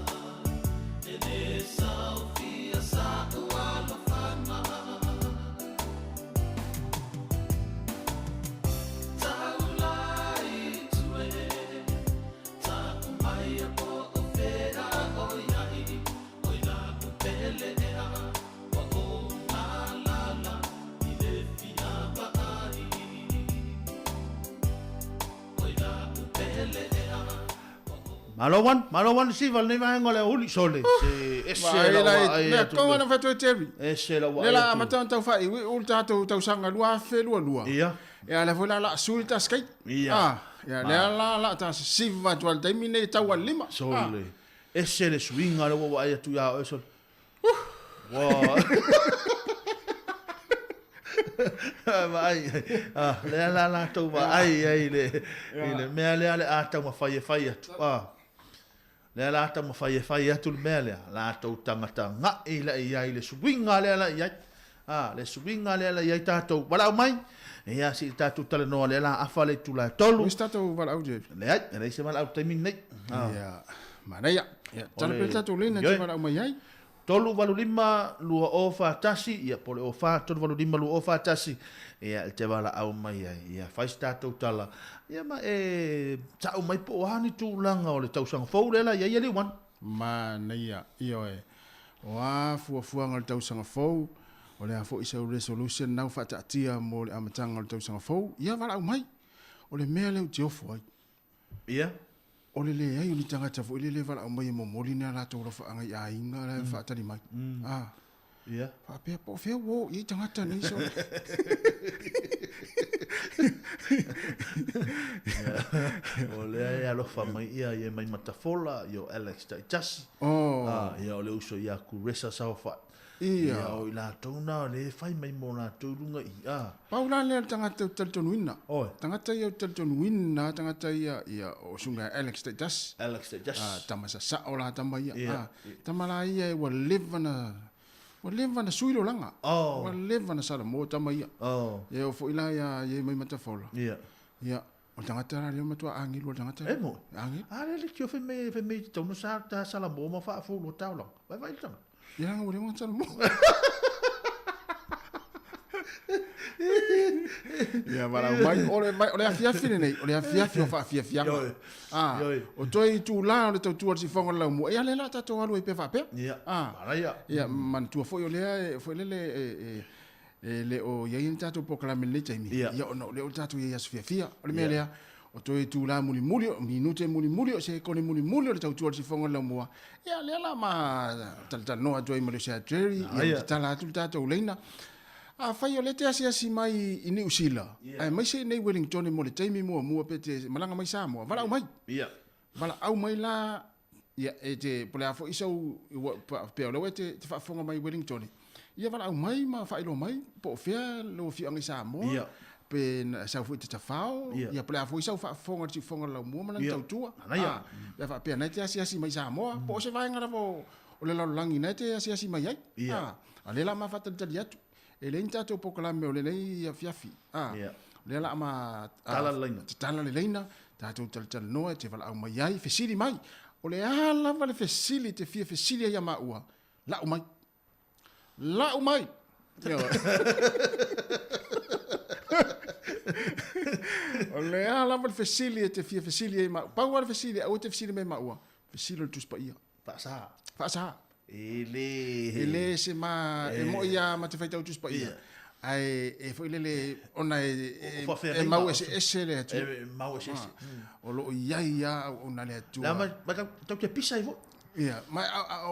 E le saofia sa'u alofaga Taula i tua e Ta'u mai po o fea o i ai Oi la'u pele ea Ua ou galala I le fia vaai Oi la'u pele ea Malo one, malo one siva lenei vaega o le aoauli sole. Se ese lau vaai Mea atu. tonga na fai atu e Terry. Ese lau Lea vaai la atu. amata ona tau faaiuiu le tatou tausaga 2022. Ia. Ia lea foi la la sui le ta skate. Ia. Ah, ia lea la la ta sisiva atu ai le taimi nei tau a le lima. Sole. Ese le suiga lea ua vaai atu ia oe sole. Ua. Vaai, ah, lea la latou vaai ai le, i le mea lea le a taumafai e fai atu. Ah. Lea la taumafai e fai atu le mea lea, latou tagata ga'i la i ai le suiga lea la i ai. Ah, le suiga lea la i ai tatou. Valaau mai, ia si i tatou talanoa lea la afa le itula e tolu. Ua se tatou valaau, Jerry? Leai, e leai se valaau taimi lenei. Ah. Ia, manaia. Ia, tala pea le tatou lane e te valaau mai ai. 385 2041, ia po o le 04 385 2041, ia e te valaau mai ai. Ia fai se tatou tala, ia ma e tau mai po o a ni tulaga o le tausaga fou lea la i ai e Liuana. Manaia, ioe. O a fuafuaga o le tausaga fou, o le a foi sau resolution nau faataatia mo le amataga o le tausaga fou, ia valaau mai. O le mea lea ou te ofo ai. Ia. O le leai o ni tagata foi lele e valaau mai e momoli ni a latou alofaaga i aiga la e faatali mai. Ah. Ia. Faapea po o fea ua oo i ai tagata nei so. O lea e alofa mai ia i e mai Matafola, i o Alex Taitasi. Oh. Ah, ia o le uso ia Kuresa Saofai. Ia. Ia o i latou na o lea e fai mai mo latou i luga i a. Pau la lea o le tagata ou te talitonuina. Oi. Tagata ia ou te talitonuina, tagata ia, ia o Susuga ia Alex Taitasi. Alex Taitasi. Ah, tama sasao la tama ia. Ia. Ah, tama la ia ua leva na, ua leva na sui le olaga. Oh. Ua leva na salamo tama ia. Oh. Ia e oo foi la ia ia mai Matafola. Ia. Ia, o le tagata la lea ua matua agelu o le tagata. E mo. Agelu. A lea le tio fai mai fai mai tau no sa ta salamo ma faafu lo taulaga. Vaivai le tagata. Ia langa ua leva ona salamo. Ia valaau mai, o le, mai, o le afiafi lenei, o le afiafi o faafiafiaga. Ioe. Ah, Ioe. o toe itulā o le tautua o le sifoga o le laumua, ia lea la tatou alu ai pea faapea. Ia, Ah, manaia. ia, manatua foi o lea, e, foi lele, e, e, e le o i ai ni tatou polokalame i lenei taimi, Ia. ia ona o lea ua tatou i ai i aso fiafia. O le mea Ia. lea, o toe itulā mulimuli, o minute mulimuli, o sekone mulimuli o le tautua o le sifoga o le laumua, ia lea la ma talatalanoa atu ai ma le uso ia Jerry, Ah, ia ia. ma tatala atu le tatou laina. Afai o lea e te asiasi mai i Niu Sila, aemaise i nei Wellington mo le taimi muamua pe te malaga mai Samoa, valaau mai. Ia. Valaau mai la, ia, e te, po o le a foi sau, ua, pea o lea ua e te, te faafofoga mai i Wellington, ia valaau mai ma faailoa mai po o fea lou afioaga i Samoa, Ia. pe na sau foi i te tafao, Ia. ia po o le a foi sau faafofoga i le siufofoga o le laumua ma lana Ia. tautua. Manaia. Ah, pe a faapea na e te asiasi mai i Samoa, po o se vaega lava o, o le lalolagi na e te asiasi mai ai. Ia. Ah, a lea la ma faatalitali atu. E leai ni tatou polokalame o lenei afiafi. Ah, Ia. o lea la ma Tatala le laina. Tatala le laina, tatou talatalanoa e te valaau mai ai, fesili mai. O le a lava le fesili te fia fesili ai ia maua, lau mai. Lau mai. Ioe. O le a lava le fesili e te fia fesili ai maua. Pau lava le fesili, aua e te fesili mai maua. Fesili o le Tusi Paia. Faasa. Faasa. E le. E le se ma, e moi lava ma te faitau Tusi Paia. Ia. Ae e foi lele ona e, e, O faafeagaiga e mau eseese le Atua. E mau eseese. Ah, o loo i ai lava auauna a le Atua. La ma, ma tau, tau te pisa ai foi. Ia, ma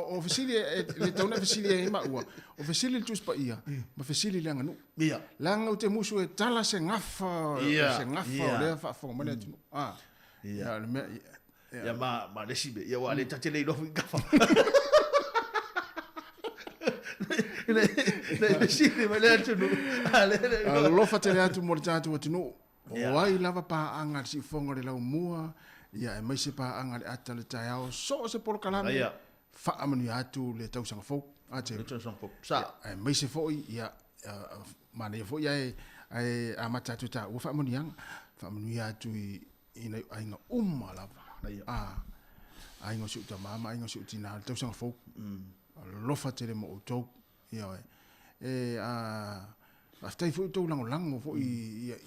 o fesili e le tau na fesili ai maua, o fesili le Tusi Paia ma fesili le aganuu. Ia. Leaga ou te musu e tala se gafa, Ia, se gafa ia. o lea faafofoga mai le atunuu. Ah. Ia. Ia, le mea, ia. Ia ma ma le isi mea, ia ua le ta te le iloa foi gafa. Le le fesili mai le atunuu. A le le iloa. Alofa tele atu mo le tatou atunuu. Ia. O ai lava paaga a le siufofoga o le laumua, ia aemaise paaga a le ata o le taeao, so o se polokalame, Ia. faamanuia atu le tausaga fou. A Jerry. Le tausaga fou. Sa. Ia, aemaise foi, ia, manaia foi ae, ae amata atu e taua faamanuiaga. Faamanuia atu i, i nai aiga uma lava. Ia. A, aiga o si ou tama ma aiga o si ou tina, le tausaga fou. Alofa tele mo outou. Ioe. E, a, faafetai foi i tou lagolago foi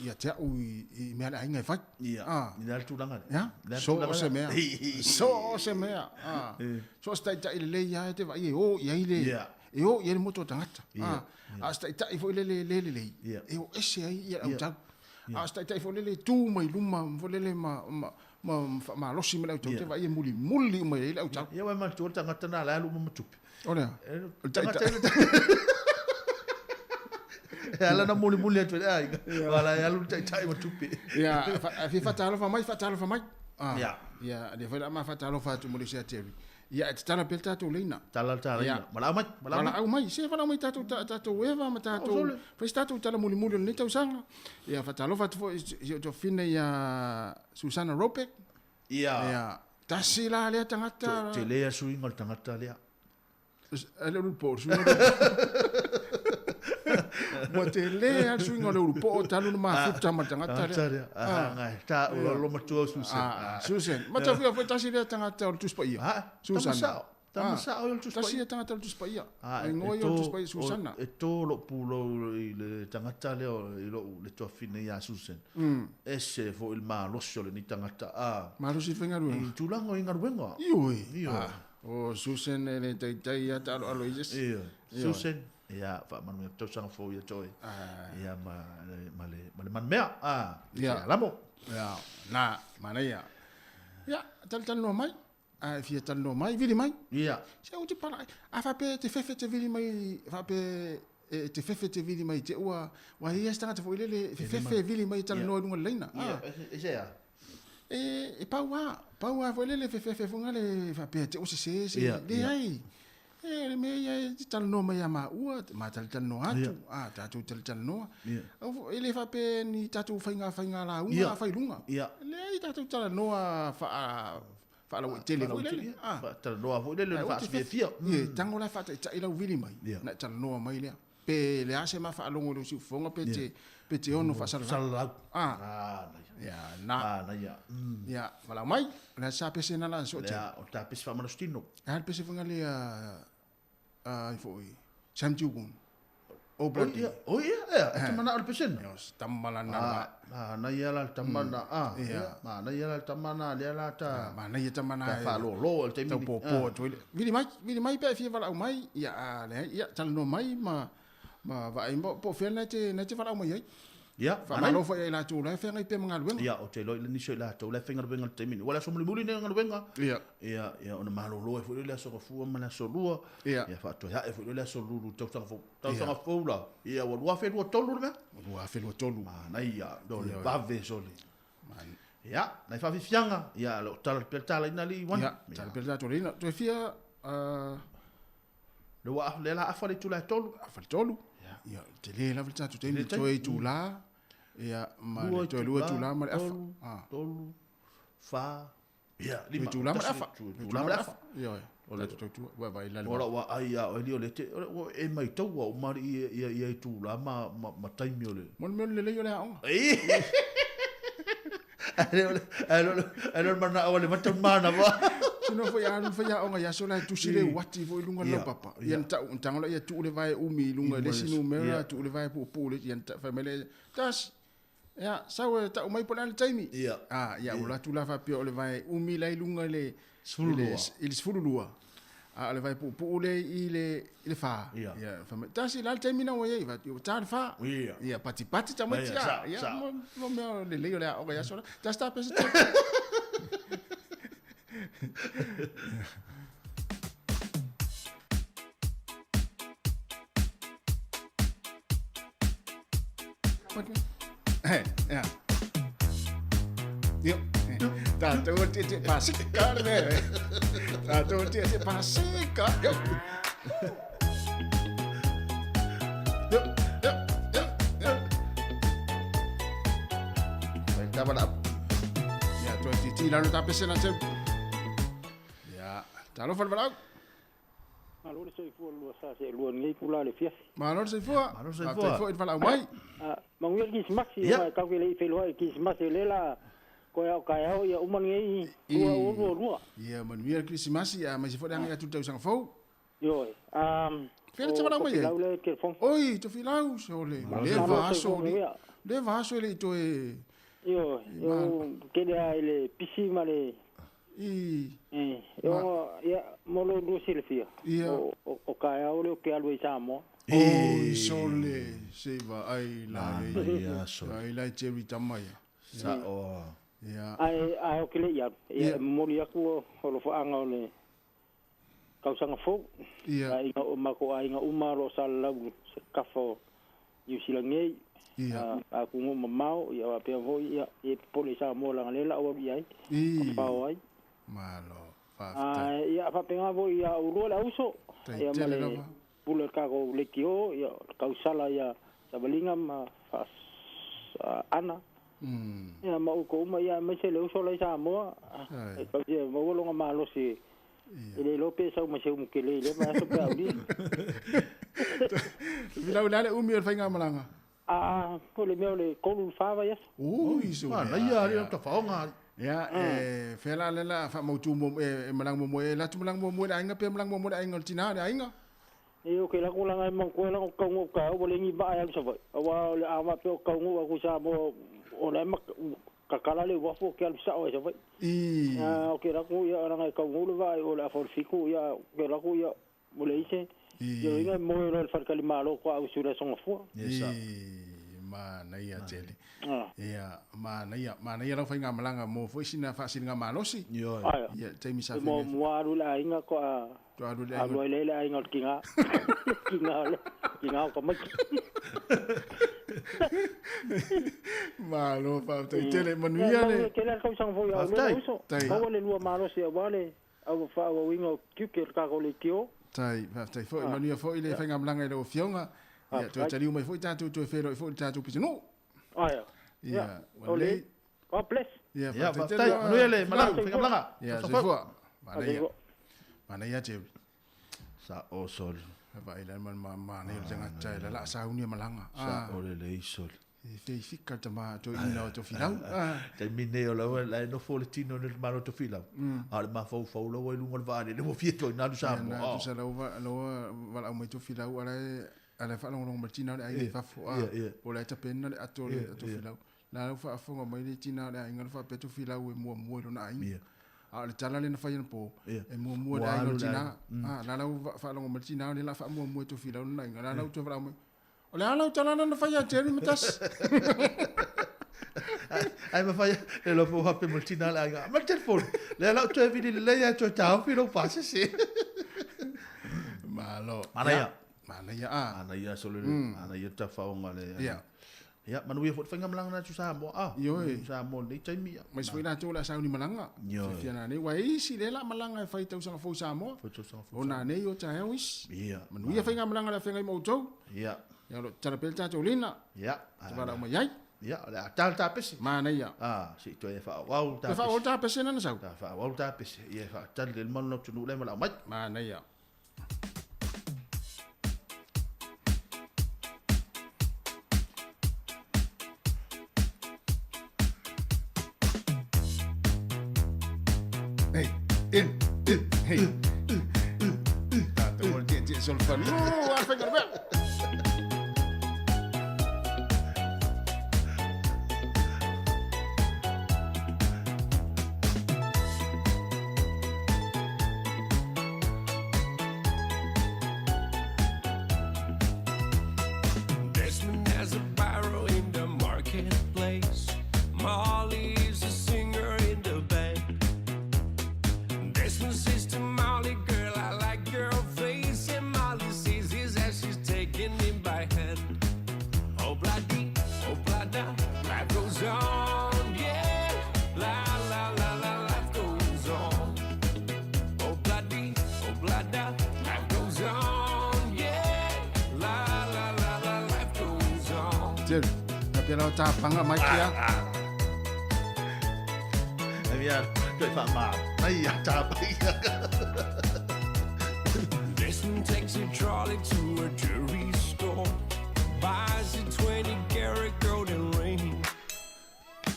ia te au i mea a le aiga e fai. Ia, Ah. i le a le tulaga lea? Ia, Le a le so tulaga o se lea? mea. So o se mea. Ah. So o se taitai lelei lava e te vaai e o i ai le, Ia. e o i ai le motu o tagata. Ia, Ah. A o se taitai foi lele le lelei, Ia. e o ese ai ia le Ia. autau. A o se taitai foi lele e tu mai luma foi lele ma, ma, ma faamalosi mai le autau, Ia. te vaai e mulimuli uma i ai le autau. Ia, uai manatua le tagata na la e alu uma ma tupe. O lea? E, O le taitai. E ala na mulimuli atu i le aiga. Wala e alu le taitai ma tupe. Ia, fia faatalofa mai, faatalofa mai. Ah, Ia. Ia, lea foi la ma faatalofa atu mo le uso ia Terry. Ia, e tatala pea le tatou leina. Tala le ta leina. Ia. Valaau mai, valaau mai. Valaau mai. Se valaau mai tatou, tatou eva ma tatou, Oh, sole. fai se tatou tala mulimuli o lenei tausaga. Ia, faatalofa atu foi i o tofine ia Susana Ropek. Ia. Ia, tasi la lea tagata. Te lea suiga o le tagata lea. E le ulu po, suiga. Ua tele lava le suiga o le ulu po talu na mafuta ma le tagata Tagata lea. Ah, ngai, ta ulo lo matua o Susan. Ah, Susan. Ma tafia foi tasi lea tagata o le Tusi Paia. Ah, Susan. tamasao. Tamasao i le Tusi Paia. Tasi lea tagata o le Tusi Paia. Ah, E ngoa ia o le Tusi Paia, Susana. E tō lo pūlou i le tagata lea i lou le tuafine ia Susan. Ese foi le malosi o lenei tagata. Ah. Malosi i faigaluega. I tulaga o i galuega. Ioe. Ioe. Ah, o Susan e le taitai ia taaloalo i isi. Ioe. Ioe. Susan, ia, faamanuia tausaga fou ia toe. Ia, ma le, ma le, ma le manumea. Ah, Ia. ia lamo. Ia, na, manaia. Ia, talitalinoa mai. A e fia talanoa mai, vili mai. Ia. Se ou te pala, a faapea te fefe te vili mai, faapea e te fefe te vili mai te ua, ua ia se tagata foi lele, fefefe vili mai talanoa i luga o le laina. Ia, Ah. e se a? E, e pau a, pau a foi lele fefefe foi ngale faapea te ua sese se, Ia, le ia. ai. E, le mea ia e te talanoa mai ia maua, ma talitalanoa atu, Ia. ah, tatou talitalanoa. Ia. Au fo- E le faapea ni tatou faiga faiga lauga, Ia. fai luga. Ia. Leai tatou talanoa faa faalauaitele foi lele. Ah. Talanoa foi lele, Ai, le o te faasifiafia. Ie, tango la faataitai lau vili mai. Ia. Na talanoa mai lea. Pe le a se mafaalogo i lou siufofoga pe te pe te ono faasalalau. Salalau. Ah. Ah, naia. Ia, na. Ah, naia. Ia, valaau mai. O le a sa pese na la so te. Lea, o ta pese faamalositino. E a le pese foi ngale a a i foi. Sam Jugun. O Bloody. ia, o ia, ea, e te mana o le pesena. Ia, tama la na. Ah, ah, naia la le tama na, ah, Ia. ia, ma, naia la le tama na, lea la ta. Ma naia tama na. Ta faalolo le taimi Tau ni. pōpō Ah. atu ai le. Vili mai, vili mai pe fia valaau mai. Ia, a, le, ia, talanoa mai ma ma vaai mo po fea na te na te valaau mai ai. Ia, Faamalo foi ia i latou la e feagai pea ma galuega. Ia, o te iloa i le nisi o i latou la e faigaluega i le taimi nei. Ua le aso mulimuli nei o galuega. Ia. Ia, ia, ona malolo ai foi le aso gafua ma le aso lua. Ia. Ia, faatoeae foi le aso lulu tausaga fou. Tausaga fou la. Ia, ua 2023 le mea. 2023. Manaia, do le Ia. vave sole. Ia, nai faafiafiaga. Ia, lo tala pea le talaina le i wana. Ia, tala pea le tatou leina. Toe fia, Le ua le la afa le itula e tolu. Afa le tolu. Ia, tele lava le tatou taimi, Tele taimi. toe itula, ia, ma Lua le toe lua itula, itula ma le afa. tolu, Ah. tolu, fa, ia, Toe lima. itula ma le Tasi, afa. toe itula ma le afa. Ia, ia. O le- Tatou tautua. Ua vai la le O la ua ai a o eli o le te, o le- ua e mai tau ua umari ia, ia, ia itula ma, ma, ma taimi o le. Mo le mea o le lelei o le aoga. Ei! Ai o le, ai o le, ai o le mana o le mata mana wa. Sino foi alu fai aoga ia aso la e tusi le uati foi i luga o le Ia, laupapa. ia. Ia na tau, na tago la ia tuu le vae umi i luga i le isi numera, Ia. tuu le vae puupuu le, ia na fai mai le, tasi, ia, sau e tau mai po o le a le taimi. Ia. Ah, ia, ua atu la faapea o le vae umi la i luga i le, 12. i le 12. A o le vae puupuu le i le, i le fa. Ia. Ia, fai mai, tasi, la le taimi na ua i ai, fai atu, ua ta le fa. Ia. Ia, patipati tamaiti Ia, ia. sa, Ia, sa. mo, mo mea o lelei o le aoga i aso la. Tasi ta pese tolu. He, ia. Io. Tātou o tietie pasika le mea. Tātou o tietie pasika. Io. Io, io, io, io. Vai tava la. Ia, toi titi lalo tā pese na teu. Ia, talofa le valau. Malo le soifua lua sa se lua nei pula le fiafi. Malo le soifua. Malo le soifua. Faafetai foi i le valaau mai. Ah, manuia le Kirisimasi, Ia. yeah. Kau ke le i wheloa i Kirisimasi le la koe au kai au ia uma nei lua o lua lua. Ia, manuia le Kirisimasi, a mai se foi le anga atu tausaga fou. Ioe. Fea le te valaau mai ai? Tofilau le telefoni. Oi, Tofilau, sole. Malo Le le va aso, soifua le, manuia. le va aso e le i toe... Ioe, io kele a i le pisi ma le I. E, o ia mo lo lua silafia. Ia. O kai au le o ke alu i Samoa. Oi, sole, se va ai la Mana ia, sole. Ai la Jerry Tamaia. Sa o. Ia. Ai ai o ke le ia. Ia. Ia momoli aku o lo whaanga o le kausaga fou. Ia. Aiga o mako aiga uma lo sa lau se kafa o New Zealand nei. Ia. A ku ngo mamao ia wa pea voi ia e pole sa mo langa le la o i ai. I. Ka pao ai. Malo, faafetai. A ia faapega voi ia ulua le auso. Tai Ia ma tele le lava. pule ka ko le kio ia kausala ia sabalinga ma fa ana. Ia ma uko uma ia mai se le uso lai Samoa. Ai. E kau ia ma ulo malosi. E le lope sau ma se umu ke le le ma so pe auli. Tofilau le ale umi o le faiga malaga. A po le mea o le kolu le whawa yes. Ui, so. Mana ia, le tafaoga. Ia, e fea la le la faamautu mo e malaga muamua e latu malaga muamua i le aiga pe malaga muamua i le aiga o le tinā le aiga. E o ke lako langa e mangkoe lako kaungo ka o le ngi ba ai sa vai. Awa o le ama pe o kaungo aku sa mo o le ma kakala le wafo ke alu sa o sa vai. I. A o ke lako ia langa e kaungo le vai o le aforfiku ia ke lako ia mo le ise. Ia inga mo le wharkali malo ko au sura songa fua. Yes, I. Mana ia tele. Ah. Ia, mana ia, mana ia lau faiga malaga mo foi sina faasiliga malosi. Ioe. Aia. Ia, taimi sa Mo fele. mo alu la inga ko a To alu le aiga. alu le le inga o le kinga. Kinga le kinga o ka maki. Malo, faafetai tele manuia le. Ke le kausaga fou ia Faafetai. le uso. Tai. Maua le lua malosi aua le au faaauauina o tiute o le tatou leitio. Tai, faafetai foi, manuia foi le faiga malaga i lau afioga. Ia, toe taliu mai foi tatou toe feloi foi le tatou pitonuu. Aia. Ia, ua O le lelei. God bless. Ia, Ia, faafetai faafetai. tele. Manuia le malaga, faiga malaga. Ia, Soifua. soifua. Mana ia. Soifua. Mana ia Jerry. Sa o sole. Vaai la ma ma mana ia le tagata e lalaa sauni e malaga. Sa Ah, o le lei sole. e feifika le tama toeaina o Tofilau. Ah, Taimi nei o lau la e nofo le tino le malo Tofilau. A le mafaufau lau ai lunga o le vaale le ua fia toi nalu ia Samoa. na tusa lau va lau valaau mai Tofilau ala e ala faalogologo ma le tina o le aiga i fafo. Ah, Ia, ia. o le tapena le ato o le Ia, ia. Tofilau. La lau faafofoga mai le tina o le aiga le faapea Tofilau e muamua i lona aiga. Ia. A o le tala lena fai ana po, Ia. e muamua le Ua aiga o alu le le tina. aiga. Ah, la lau faalogo mai le tina o le la faamuamua e Tofilau lona aiga. La lau toe valaau mai. O le a lau tala lena fai ia Jerry Matasi. Ai mawhai, le lopo hape mo le tina le aiga. Ma le telefoni. Le lau toe vili le leia toe tāofi lau pasese. Malo. Mana ia. Mana ia a. Ana ia sole le, ana ia tafaoga le. Ia. Ia, manuia foi le faiga malaga na atu Samoa. Ah, Ioe. Samoa nei taimi ia. Mai se foi latou le a sauni malaga. Ioe. Fiafia nanei. Ua e isi le la malaga e fai tausaga fou Samoa. Foi tausaga fou O nanei o taeao isi. Ia. Manuia faiga malaga le afeagai ma outou. Ia. Ia o lo tala pea le tatou lina. Ia. Te valaau mai ai. Ia, o le a tala tapese. Mana ia. Ah, se i toe e whaawau Te tapese. whaawau tapese nana sau. Ta whaawau tapese. Ia e whaatali le manu lau tunu le malau mai. Mana ia. Hey, in, in, hey. Tatou o le tietie solofanu. A le faiga o le mea. Desmond has a barrow in the marketplace. Molly is a singer in the band. Desmond says to Molly, girl, I like your face. And Molly sees his as she's taking him by hand. Oh, bloody, oh, bloody. Jerry, na pera o tāpanga mai kia. Ai mea, toe whaamā. Ai, a tāpanga. Desmond takes a trolley to a jewelry store. Buys a 20 karat golden ring.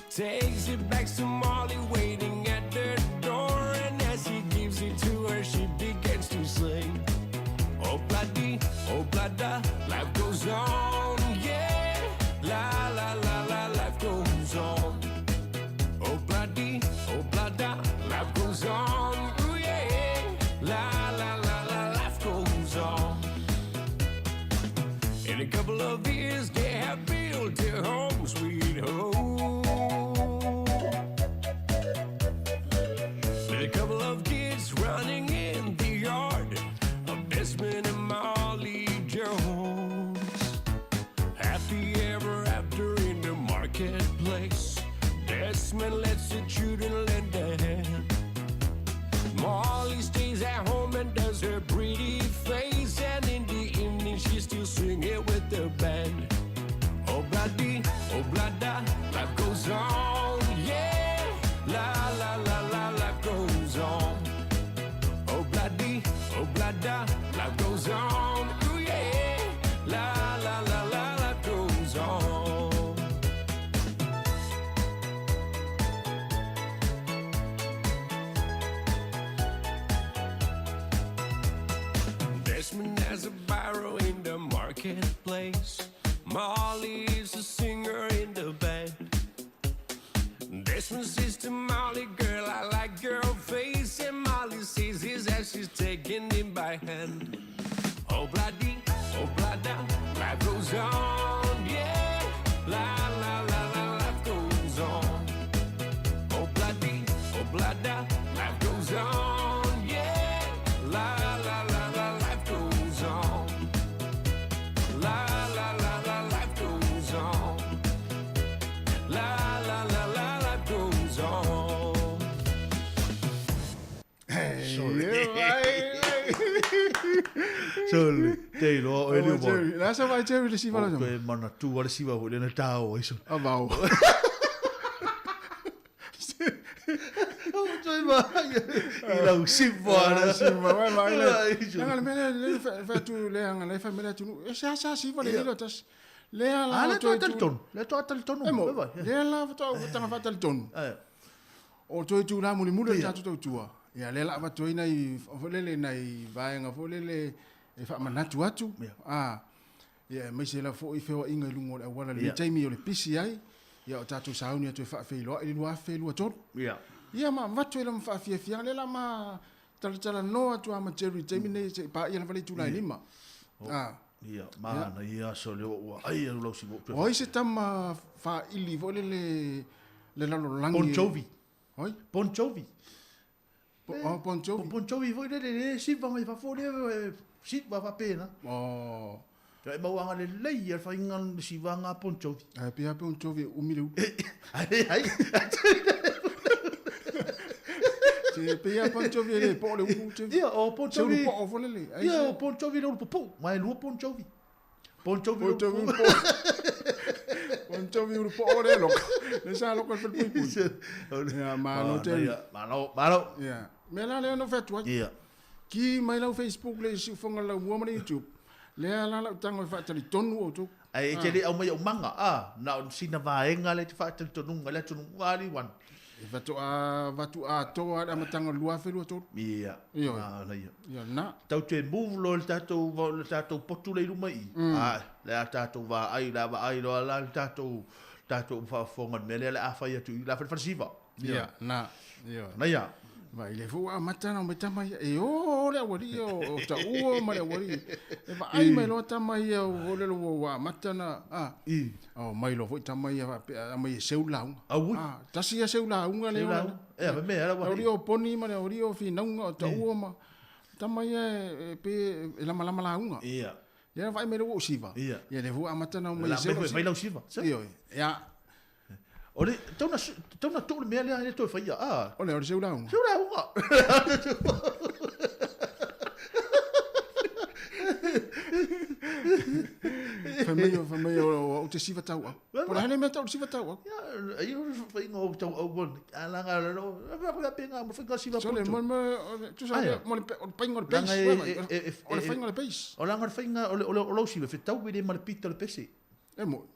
Takes it back to Molly waiting at the door. And as he gives it to her, she begins to sing. Oh, bloody, oh, blada, life goes on, yeah. La, la, la, la, life goes on. Oh, bloody, oh, blada, life goes on, ooh, yeah. La, la, la, la, life goes on. In a couple of years, they have built their home, sweet home. With a couple of kids running in the yard of Desmond and Molly Jones. Happy ever after in the marketplace. Desmond lets the children lend a hand. Molly stays at home and does her pretty face. And in the evening, she's still singing with the band. Oh, bloody, oh, blada, life goes on, yeah. La, la, la, la, life goes on. Oh, bloody, oh, blada, life goes on, ooh, yeah. La, la, la, la, life goes on. Desmond has a barrow in the marketplace. Molly is a singer in the band. Desmond says to Molly, girl, I like your face. And Molly sees his as she's taking him by hand. Oh, bloody, oh, blada, life goes on, yeah. La, la, la, la, life goes on. Oh, bloody, oh, blada, life goes on, yeah. La, la, la, la, life goes on. La, la, la, la, life goes on. La, la, la, la, life goes on. Sorry. Sorry. Te iloa oe le Oh, Jerry. La sa vai Jerry le siva la O toe manatu a le siva foi lena tao ai so. A vau. O toe ma i lau siva na. Siva vai vai le. Anga le mele le fa tu le anga le fa mele tu. E sa sa siva le lo tas. Le ala Ah, le toa talitonu. Le toa talitonu. E mo. Vai, vai. Le ala fa toa tanga fa talitonu. O toe tu la muli muli ta tu tua. Ia le la va toi nei fo le le nei vaenga fo le le e fa manatu atu. Ah. Ia mai se la fo i fewa inga i lunga o le awala le taimi o le pisi ai. Ia o tātou sauni atu e whaawheiloa i le lua afe lua tolu. Ia ma vatu e la mwhaawhiawhia le la ma talatala noa atu a ma Jerry taimi nei se pa ia la vale tūlai lima. Ah. Ia, mana ia so le ua ai alu lau sivo. O ai se tama whaili fo le le le lalolangi. Bon Jovi. Oi? Bon Jovi. Oh, Bon Jovi. Bon Jovi foi le le siva mai fa fo le siva fa pena. Oh. E mauanga le lei al whainga le siva ngā Bon Jovi. Ai pia Bon Jovi umile u. Ai ai. Se pia Bon Jovi le po le u. Ia o Bon Jovi. Se ulu po o le le. Ia o Bon Jovi le ulu po. Mai lua Bon Jovi. Bon Jovi Bon Jovi po. Bon Jovi ulu po o le loko. Le sa loko le pui pui. Ia malo te. Malo malo. Ia. Me la le no fetua. Ia. Ki mai lau Facebook le si fonga lau mua ma le YouTube. Le la la tango whaatali tonu o tō. Ai, e te le au mai au manga, a, na o sina vaenga le te whaatali tonunga, le tonu wali wan. E vatu a, vatu a toa a matanga lua whenua tō. Ia, Ia. na ia. Ia, na. Tau te move lo le tātou potu le iruma i. A, le a tātou vā ai, la vā ai loa la le tātou, tātou whaafonga me le a whai atu, la whai whai Ia, na. Ia. Na ia. Vai le fua matana o tama ia e o le awali o ta ua ma le awali e va ai mai lo tama ia o le lo wa matana a o mai lo foi tama ia va mai seu launga a tasi ia seu launga le e me ala wa o rio poni ma le o rio finaunga o ta ua ma tama ia e pe e lama lama launga ia ia vai mai lo siva ia le fua matana o mai seu mai lo siva ia ia O le, tau na tō le mea lea le toi whaia, a. O le, o le seu launga. Seu launga. Fai mai fai mai o te siva tau au. Po le hale mea tau siva tau au. Ia, ai o faiga o tau au bon. Ala nga lo. Fa ko pe nga mo faiga siva poto. Sole mo mo tu sa mo le painga o le pes. O le faiga o le pes. O la nga faiga o le o lo siva fe tau le ma le pita le pese. E mo.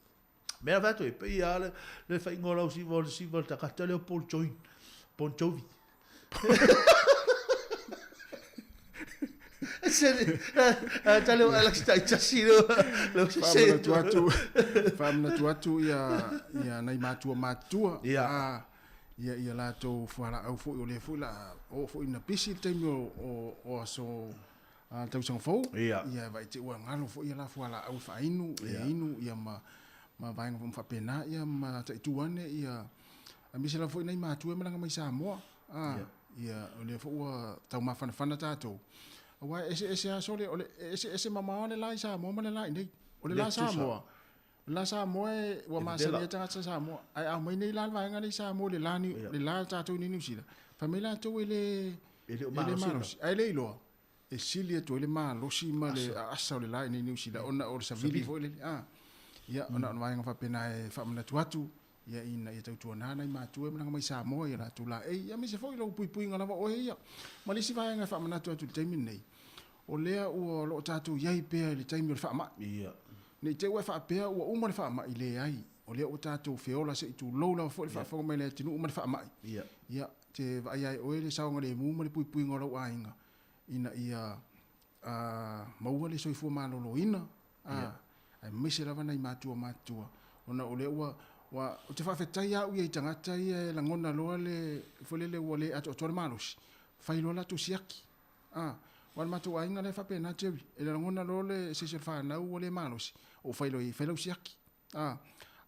Mea fa tu e pe ia le le faiga o lau siva o le siva le takata le o Paul Join. Bon Jovi. Se tale o Alex Taitasi lo lo se Faamanatu atu faamanatu atu ia ia nai matua matua ia ia ia latou fualaau foi o lea foi la o foi na pisi le taimi o o, o aso a tausaga fou ia ia vai te ua galo foi ia la fualaau e faainu e inu ia ma ma vaega foi faapena ia ma taitu ane ia aemaise lava foi nai matua e malaga mai Samoa a ia o lea foi ua taumafanafana tatou aua e eseese lava sole o le e eseese mamao le la i Samoa ma le la iinei. O le la Samoa, o le la Samoa e ua masani ai tagata Samoa, ae aumai nei la le vaega lea i Samoa i le la le la tatou iinei i Niu Sila, fai mai latou e le e le o malosi, ae le iloa e sili atu ai le malosi ma le aasa o le la iinei i Niu Sila ona o le savili foi lele. A ia ona o le vaega faapena e faamanatu atu ia ina ia tautuana nai matua e malaga mai Samoa i latou laei, ia aemaise foi lou puipuiga lava oe ia. Ma le isi vaega e faamanatu atu i le taimi lenei, o lea ua o lo o tatou i ai pea i le taimi o le faamai. Ia. Ne i te i ua e faapea ua uma le faamai, leai, o lea ua tatou feola se i tulou lava foi le faafofoga mai le atunuu ma le faamai. Ia. Ia, te vaai ai oe le saogalemu ma le puipuiga o lou aiga ina ia maua le soifua maloloina, a, aemaise lava nai matua matutua, ona o lea ua, ua, ou te faafetai lava au ia i tagata ia e lagona loa le, foi lele ua le atoatoa le malosi, fai loa latou siaki. A, aua o le matou aiga la e faapena Jerry, e lagona loa le, se isi o le fanau ua le malosi, ou fai loa i ai, fai lau siaki. A,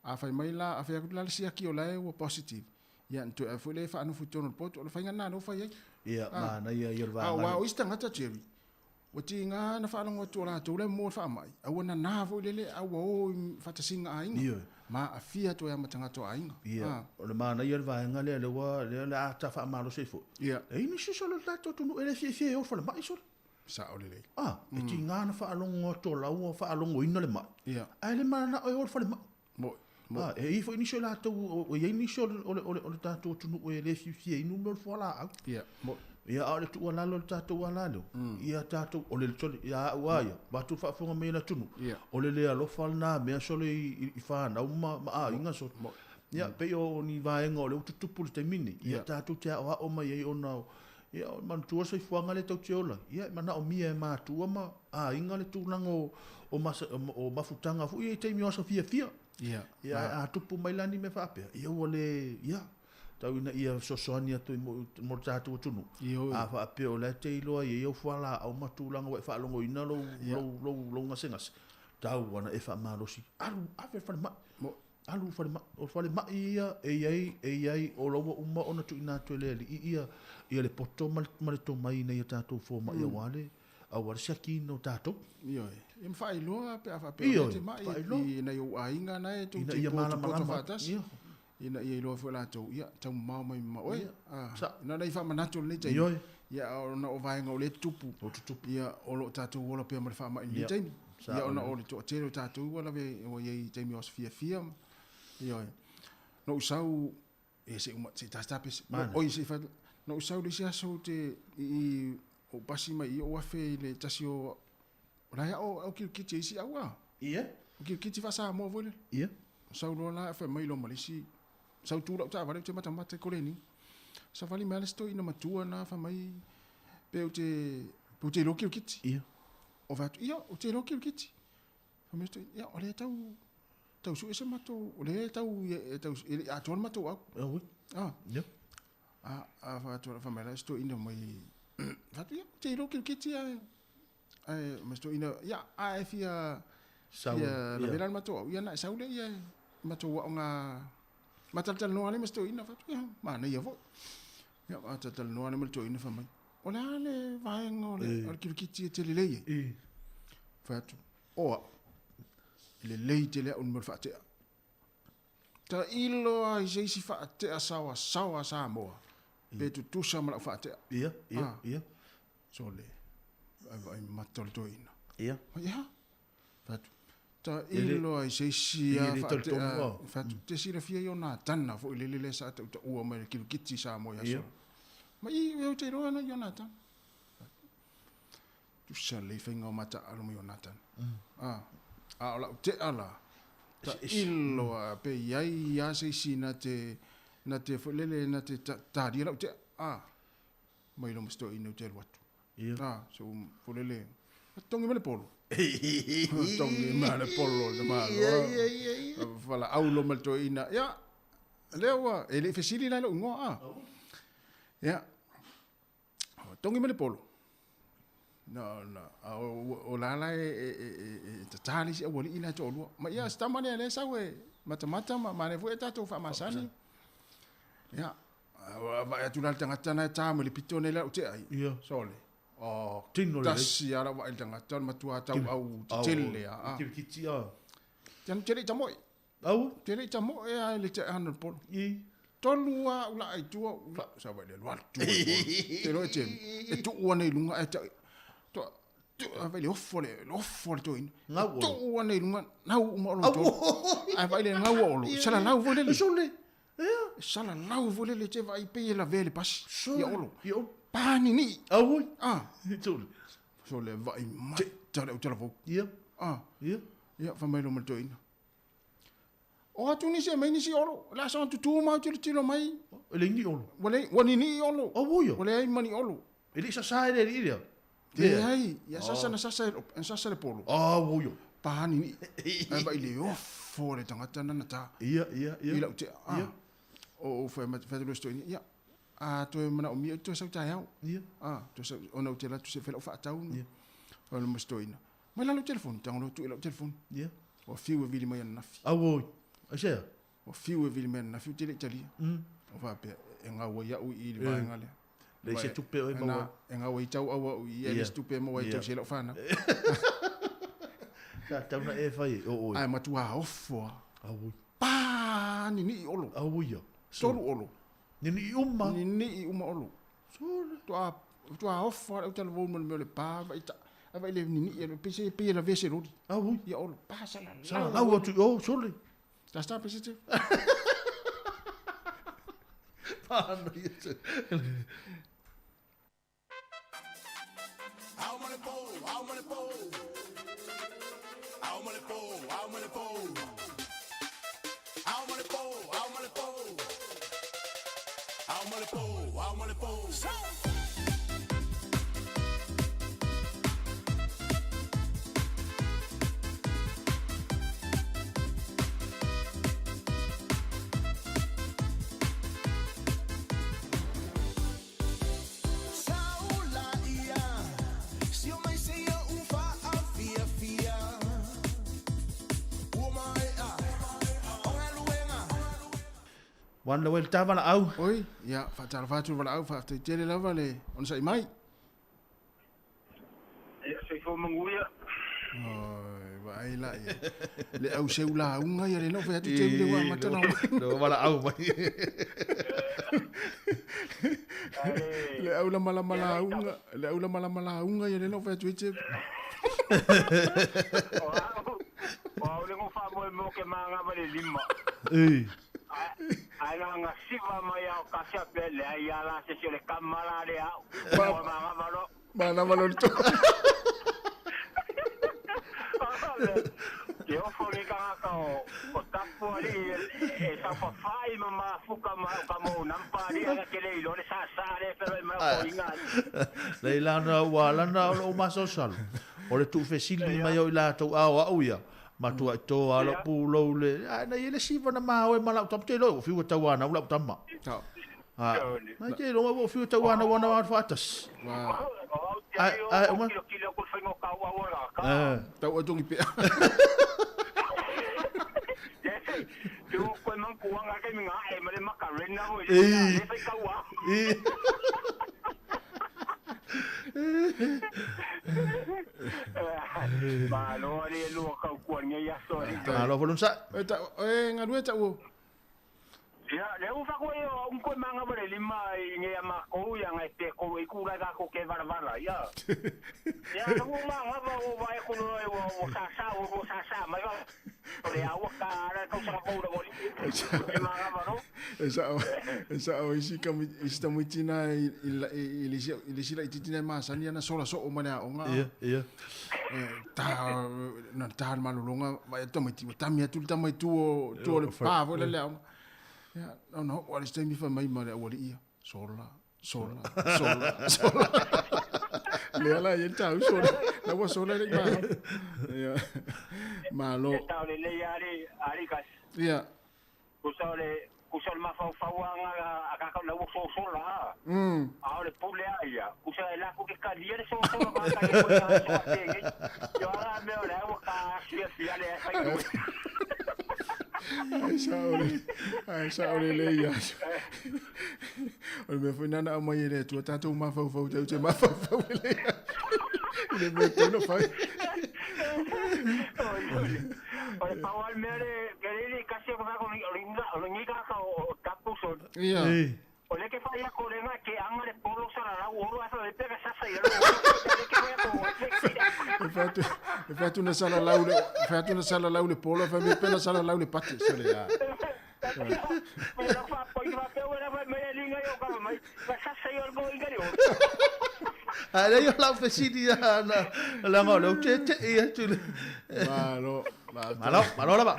a fai mai la, a fai atu la le siaki o la e ua positive, ia ona toe ave foi lea e faanofo i totonu o le poto, o le faiga lena lea ua fai ai. Ia, manaia ia o le vaega. Aua o isi tagata Jerry, ua tiga na faalogo atu o latou la e moa i le faamai, a ua nana foi lele a ua o i faatasiga aiga, Ioe. ma aafia atu ai lava ma tagata o aiga. Ia, o le manaia o le vaega lea, lea ua, lea o le a ta faamalosi ai foi. Ia. E i ai nisi sole o le tatou atunuu e le fiafia e o i le falemai sole. Sao lelei. A, e tiga na faalogo atu o la ua faalogoina le mai. Ia. Ae le mananao e o i le falemai. Mo'i. Mo'i. A, e i ai foi nisi o latou, e i ai nisi o le, o le, o le, o le tatou atunuu e le fiafia inu mea o le fualaau. Ia, mo'i. Ia, a o le tuualalo i le tatou ala lea, ia tatou, o le, sole, ia au lava ia, vaeatu le faafofoga mai a le atunuu, o le le alofa lena mea sole i, i fanau ma, ma aiga sole. Ia, pei o ni vaega o lea ua tutupu i le taimi lenei, ia tatou te aoao mai ai ona o, ia, manatua le soifuaga lea tou te ola ai, ia e manaomia e matua ma aiga le tulaga o, o, masa, o mafutaga foi ia i taimi o aso fiafia. Ia. Ia, ae a tupu mai la ni mea faapea, ia ua le, ia, tau ina ia fesoasoani atu i mo, mo le tatou atunuu. Ioe. A faapea o la e te iloa ai au fualaau ma tulaga ua e faalogoina lou, lou, lou, lou gasegase, tau ana e faamalosi, alu, ave i le falemai. Alu i le falemai. O le falemai ia e i ai, e i ai, o la ua uma ona tuuina atu e le Alii ia, ia le poto ma le, ma le tomai ina ia tatou fomai aua le, aua le siakiina o tatou. Ioe. Ia ma faailoa pe a faapea o lea e te mai i nai ou aiga na e tou te potopoto faatasi. Ina ia iloa foi e latou, ia, tau mamao mai ma oe. Na ona i faamanatu o lenei taimi. Ioe. Ia, ona o vaega o lea e tutupu. O tutupu. Ia, o lo o tatou ola pea ma le faamai i lenei taimi. Ia, ona o le toatele o tatou ua lave, ua i ai i taimi o aso fiafia. Ioe. Na ou sau, e se i uma, se i tasi tapesi. Oi, se i fai, na ou sau le isi aso ou te, i, ou pasi mai i ou afe i le tasi o, o la e ao, ao kirikiti e isi au a. Ia. O kirikiti faa-Samoa foi lele. Ia. Sau loa la fai mai loa ma le isi, sau tu lau taavale ou te matamata i koleni. Savali mai lava le isi toeaina matua na fai mai pe ou te, pe ou te iloa kirikiti. Ia. Ou fai atu, ia, ou te iloa kirikiti. Fai mai le isi toeaina, ia, o lea e tau, tau sue se matou, o lea e tau, e tau, e le i atoa le matou au. Oi. Ah. Ia. A, a fai atu, fai mai la isi toeaina mai, fai atu, ia, ou te iloa kirikiti ae, Ae ma si toeaina, ia, a e fia, Sau, fia ia. lavela le matou au, ia ona e sau lea, ia, matou aoga, ma talatalanoa lea ma si toeaina, fai atu, ia, manaia foi. Ia, ma talatalanoa lea ma le toeaina fai mai, o le a le vaega o le, o le kirikiti e te lelei ai? Fai atu, o au, e lelei tele au i le mea o le faatea. Tailo lava i se isi faatea saoasaoa a Samoa, pe tutusa ma lau faatea. Ia, ia, ia. Sole, vaai mata o le toeaina. Ia. Ia. Fai atu, Ta ilo ai se isi a faatea te silafia i ona tana foi lele lea sa tautaua mai le kirikiti Samoa i aso. Ma i e te iloa na i ona tana. Tusa lelei faiga o mataalo mai ona tana. A o lau tea la, ta ilo a pe i ai a se isi na te na te foi lele na te talia lau tea. Mai lo ma se toeaina ou te alu atu. A, so foi lele, togi mai le polo. Togi mai le polo le malo. Valaau lo ma le toeaina. Ia, lea ua, e le i fesili la i lou igoa, a. Ia, togi mai le polo. Na, na, a o la la e tatā le isi aualii la e toalua. Ma ia, si tama lea lea e sau e matamata ma manaia foi e tatou faamasani. Ia, vaai atu la le tagata na e tā mai le pito nei la ou te ai. Sole. Oh, Tino lelei. Tasi lava lau vaai i le tagata, o le matua tauau tetele lava. Au, kirikiti, a. Te le i tamoe. Au? Te le i tamoe lava i le teaana o le polo. I. Tolu lava ou laa i tua, ou laa, sa vaai le alu atu ai le polo. Te iloa e te, e tuu ane i luga ae ta, toa, toa, vaai le ofo le, le ofo a le toeaina. Gau E tuu ane i luga, gau uma Olo tolu. Ae vaai le gau a Olo, salalau foi lele. Sole. Ea. Salalau foi lele te vaai pei e lavea i le pasi. Sole. Ia Olo. Ia Olo. Pa ninii. Auoi. Ah. Sole. Sole vaai mata le autalavou. Ia. Ah. Ia. Ia, fai mai loa ma le toeaina. O atu nisi e aumai nisi Olo. O le a saga tutu ma au tilotilo mai. E leai ni Olo. Ua leai, ua ninii Olo. Auoi. Ua leai ma ni Olo. E le i sasa e le alii lea. Leai, ia sasa na sasa na sasa le polo. Auoi. Pa ninii. Ae vaai le ofo a le tagata na na ta. Ia, ia, ia. I lau tea. Ia. O ou fai atu loa i si toeaina, ia, a toe manaomia ou te toe sau taeao. Ia. A, toe sau, ona ou te alu atu se i fai lau faatau. Ia. Fai loa ma si toeaina, mai la lau telefoni, tago loa tuu i lau telefoni. Ia. Ua fiu e vili mai ananafi. Auoi. Aisea? Ua fiu e vili mai ananafi, ou te le i talia. O faapea, e gau ai au i i le vaega lea. Leai se tupe o e maua ai. E gau ai tau au au i i, e leai se tupe e maua ai e tausi ai lau fanau. Sa tatau ona e fai e o oe. Ae matua ofo lava. Auoi. Pa! Ninii Olo. Auoi ia. Tolu Olo. Ninii uma. Ninii uma Olo. Sole. Toa, toa ofo lava le autalavou ma le mea o le pa, vaai ta, ae vaai le ninii e pei se, pei e lavea se loli. Auoi. Ia Olo, pa salalau. Salalau atu i o, sole. Last time, pese te. Pānui atu. One le ta valaau. Oi, ia, faatalofa atu le valaau, faafetai tele lava le onosai mai. Ia, soifua manuia. Oi, vaai la ia. Le au seu lauga ia le no fai atu te ule ua mata na. Le valaau mai. Le au la malama lauga, le au la malama lauga ia le no fai atu te. O au le ngo wha moe mo ke manga ma le lima. Ei. Ai na nga siva mai au kasia pe le ai ala se se le kamala le au. O manga malo. Mana malo to. Te ofo ni kanga o o tapu ali e sa pa fai ma ma fuka ma ka mo nampa ali ala ke le ilo le sa sa le pero ma ko inga. Le lana ua lana o lo masalosalo. O le tuufesili mai o i latou ao au ia. Matua i toa alo pulou le. Ai na ia le siva na maoe ma lau tama. Te iloa ua fiu e tau ana u lau tama. Ha. Mai te iloa ua fiu e tau ana ua na faatasi. Ai ai uma. Eh. Tau atu ngi pea. Ei. Malo ali e lua kau kua ngai aso ali. Malo volun sa. E ta e ngalue ta u. Ia, le u fa ko e o un ko manga vale lima i nge ama ko ia ngai te ko i ku la ka ko ke vala vala ia. Ia no manga va o va e ko no e o sa sa o sa sa mai va. O le au ka ara ka sa ko ro li. E manga va no. E sa o isi ka isi tamuitina i le sila i titina masani ana sola so o male aoga. Ia, ia. Ta na ta le malologa vai atu tamaiti ua tami atu le tama i tua tua o le pa foi la le aoga. Ia, ona oo lava le isi taimi fai mai ma le aualii ia, sola, sola, sola, sola. Lea la e i ai le tauso la ua sola e le i malo. Ia, malo. E tau lelei lava alii kasi. Ia. Tusa o le tusa o le mafaufau lava a kākou la ua sosola a. A o le pule lava ia, tusa e latou te talia le sosola ma ka ia koe aso a tēnei. Ia o ala mea o lea ua ka fiafia le fai ue. Ai sao le, ai sao lelei ia. O le mea foi lena na aumai e le Atua tatou mafaufau tatou te mafaufau lelei i le mea e tatau ona fai. O le pau lava le mea le, ke le le kasi o o le tagata o tapu so. Ia. O le ke fai ako le nga ke anga le polo sa la lau olo afa le peka sasa ia lo le ke fai ako E fai atu, e fai atu na sala lau le, e fai atu na sala lau le polo, fai mai pena sala lau le pate, sole ia. Ae leai o lau fesili ia na leaga o lea ou te te'i atu le Malo, malo, malo lava.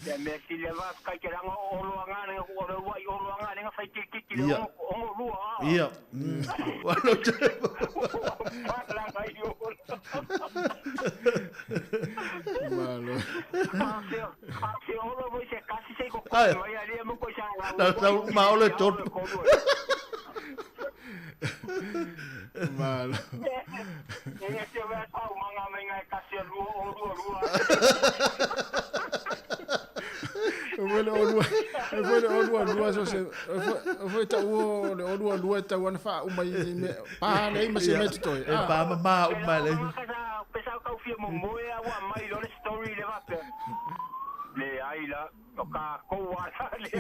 Ia mea sili lava kai te ranga o olo anga lenga o le ua i olo anga lenga fai tiki le Ia. Ono lua. Ia. Malo te. Langa i olo. Malo. Se olo voi se kasi se ko Ai. mai ali mo ko sa Na na ma olo e tolu. Malo. E se vai pau manga mai ngai kasi lua o lua lua. E foi le olua, e foi le olua lua so se, e foi ta ua le olua lua e tau ana wha uma i me, pa lei ma se me totoe. E pa ma ma uma lei. Pesa kau fia mo moe a ua mai lo le story le vape. Le ai la, o ka kou ala le.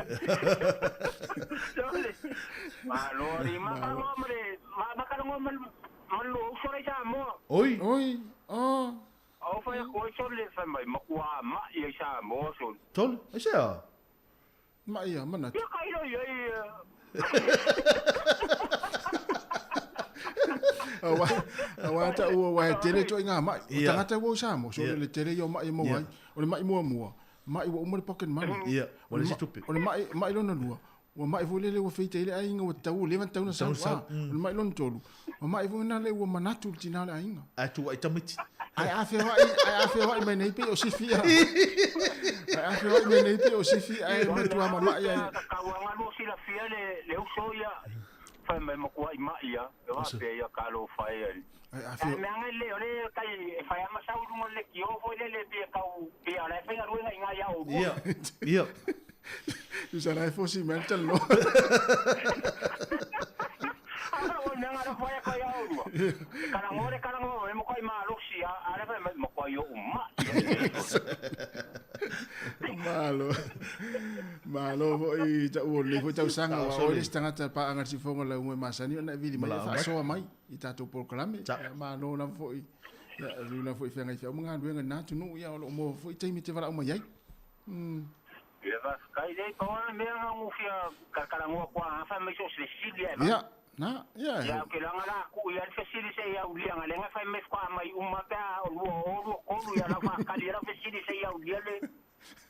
Ma lo ri ma ka ngo ma le, ma ka ngo ma ma lo uso le sa mo. Oi. Oi. Oh. Au fai ko so le fai mai ma kua ma ia sa mo so. Tolu, e se a? Ma ia, manatu. Ia kai lo ia ia. Awa ta ua wa he tele toi ngā mai. O Ia. tangata ua o Samoa, so Ia. le tele ia o mai mo Ia. ai. O le mai mua mua. Mai ua uma le pocket money. Ia, O ua le le se tupe. O le mai, mai lona lua. Ua mai foi lele ua feita i le aiga ua tau, leva na tau na Tau sau. sau, Ah, O le mai lona tolu. Ua mai foi na le ua manatu le tina o le aiga. Ai tu ai tamiti. Ai a whewai, ai a whewai mai nei pe o sifi a. Ai a whewai mai nei pe o sifi ai me tua mamai ai. Ka ua ngalo sila fia le le uso ia. Fai mai ma kua i mai ia. E wa pe ia ka lo fai ai. Ai a Ai whewai. mea ngai le o le kai e fai ama sau runga le ki o foi le le pia kau pia la fai ngaruenga i ngai au. Ia. Ia. Tu sa lai fosi mai te lo. Ara o mea ngaro fai ko ia o rua. Karango le karango e mo koi malosi a ara fai mai mo koi o ma. Malo. Malo foi ta ua le foi tausaga Tau wa sole. o le tangata pa anga sifonga la umwe masani ona vili mai Malao mai. faasoa mai i tatou polokalame. Malo lava foi. Ia lula foi whangai whia umunga luenga nā tunu ia o lo mo foi taimi te wala uma iai. Ia va kai le ko ana mea nga ngufia ka karango ko a fai mai so se silia. Ia, na, ia. Ia ke langa la ku ia le fesili se ia ulia nga lenga fai mai kwa mai uma pe a o lua o lua kolu ia la fa kali ia la fesili se ia ulia le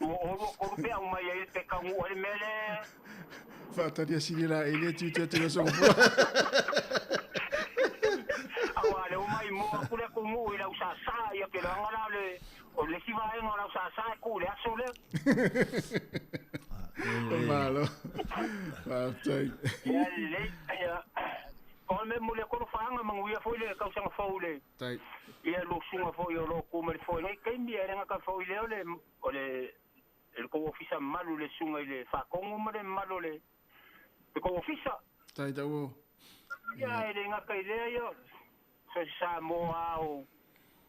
lua o lua kolu pe au mai ia pe ka ngu o le mele. Whaataria sili la e le tiu te atu songo fua. Awa le uma i mo aku le ku ngu i lau sa sa ia ke langa la le o le siva e nga lau sa sa e ku le aso le. Malo. Whaatai. Ia le ia o me mo le kolo whaanga manguia foi le kausanga fau le. Tai. Ia lo sunga foi o lo ku me le foi nei kai mi e nga ka foi le o le o le le ko ofisa malu le sunga i le whakongo ma le malu le le ko ofisa. Tai tau. Ia e le nga kai lea ia. So sa mo au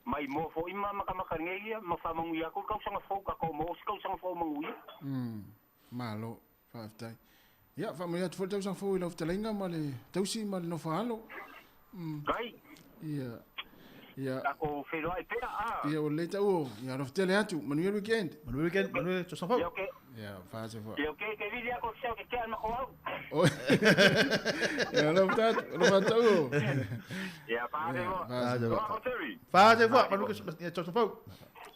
Mai mo fo'i ma makamaka nei ia ma faamanuia atu le tausaga fou tatou maua se tausaga fou manuia. Malo, faafetai. Ia, faamanuia atu foi le tausaga fou i lau fetalaiga ma le tausi ma le nofo a alo. Kai. Ia. Ia. Tatou feiloai pea a. Ia, ua lelei tau o. Ia, alofa tele atu. Manuia le weekend. Manuia weekend, manuia tausaga fou. Ia, okay. Ia, faa se fo'a. Ia, okay, ke vili atu o ke tea ma ko au. Oi. Ia, alofa tatu, alofa tau o. Ia, faa se fo'a. Faa se fo'a. Faa se fo'a, manuia Christmas, ia tausaga fou.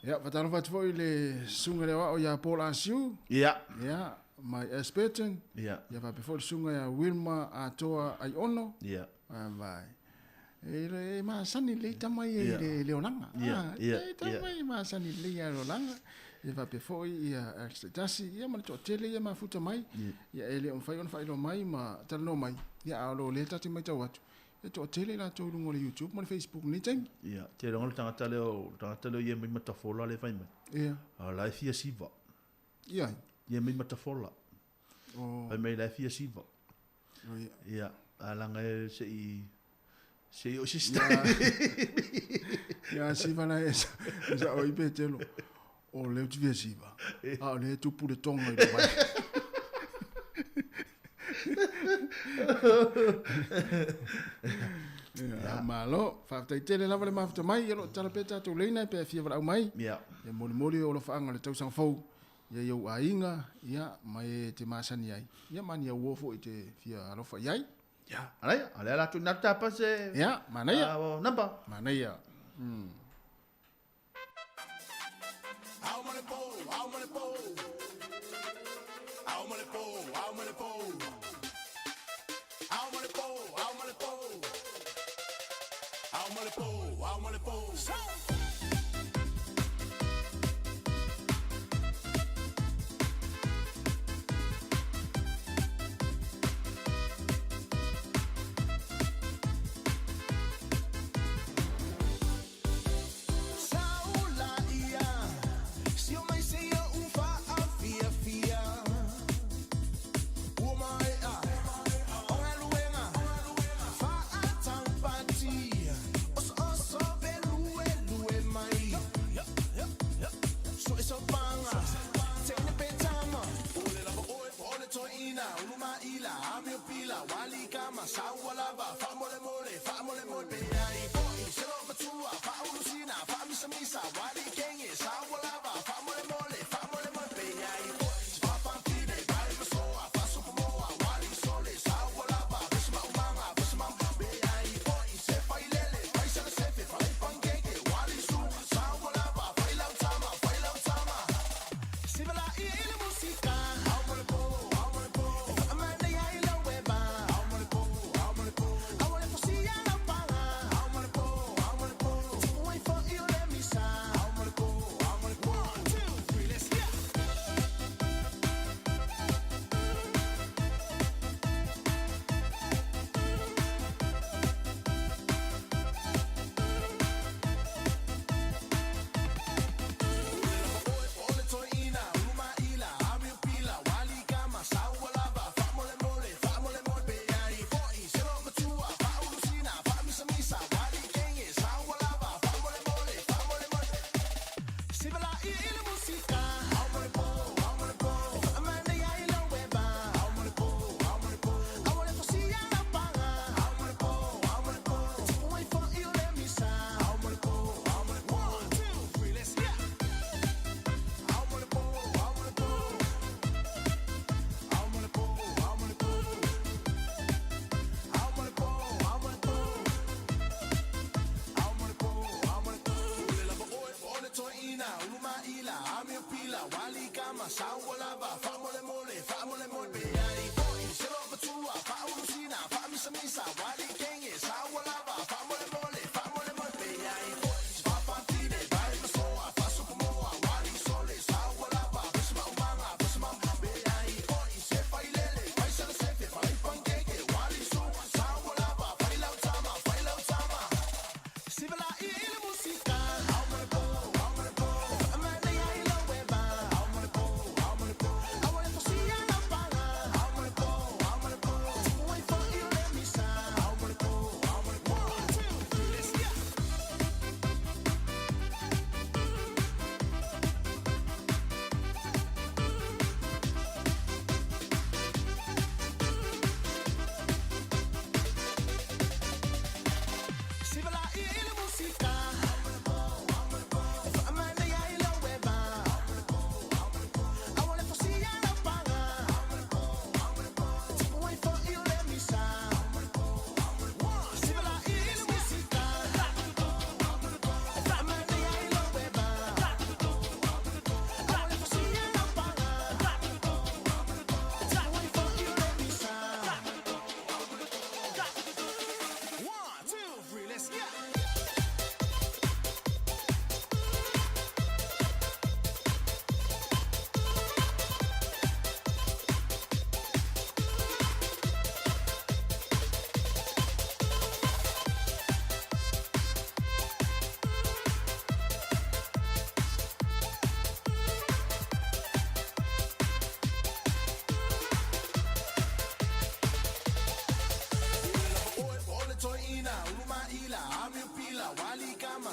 Ia, faatalofa atu foi i le susuga i le aoao ia Paul Asiu. Ia. Ia, mai Ashburton. Ia. Ia faapea foi le susuga ia Wilma Atoa Aiono. Ia. Vai. E, e masani lelei tama ia i le, le olaga. Ia, ia, E tama ia masani lelei ia le olaga. Ia faapea foi ia Alex Taitasi, ia ma le toatele ia mafuta mai. Ia e le o mafai ona faailoa mai ma talanoa mai. Ia a o lo o lea ta te matau atu, e toatele i latou i luga o le YouTube ma le Facebook i lenei taimi. Ia, tele o le tagata lea o le tagata lea o ia mai Matafola lea e fai mai. Ia. A o la e fia siva. Ia. Ia mai Matafola. Oh. Fai mai la e fia siva. Oh, ia. Ia, a langa e se i se i o se Ia, ia siva la e sa, e sa o i pe telo. O leo te fia siva. A o le tupu le tonga i le vai. Ia, malo, faafetai tele lava le mafuta mai, ia o lo o tatala pea tatou leina pe a fia valaau mai. Ia. Ia molimoli o alofaaga o le tausaga fou, ia i ou aiga, ia, ma e te masani ai, ia ma ni auō foi e te fia alofa i ai. Ia, manaia, o lea o le a tuuina atu tapa se Ia, manaia. Number. Manaia.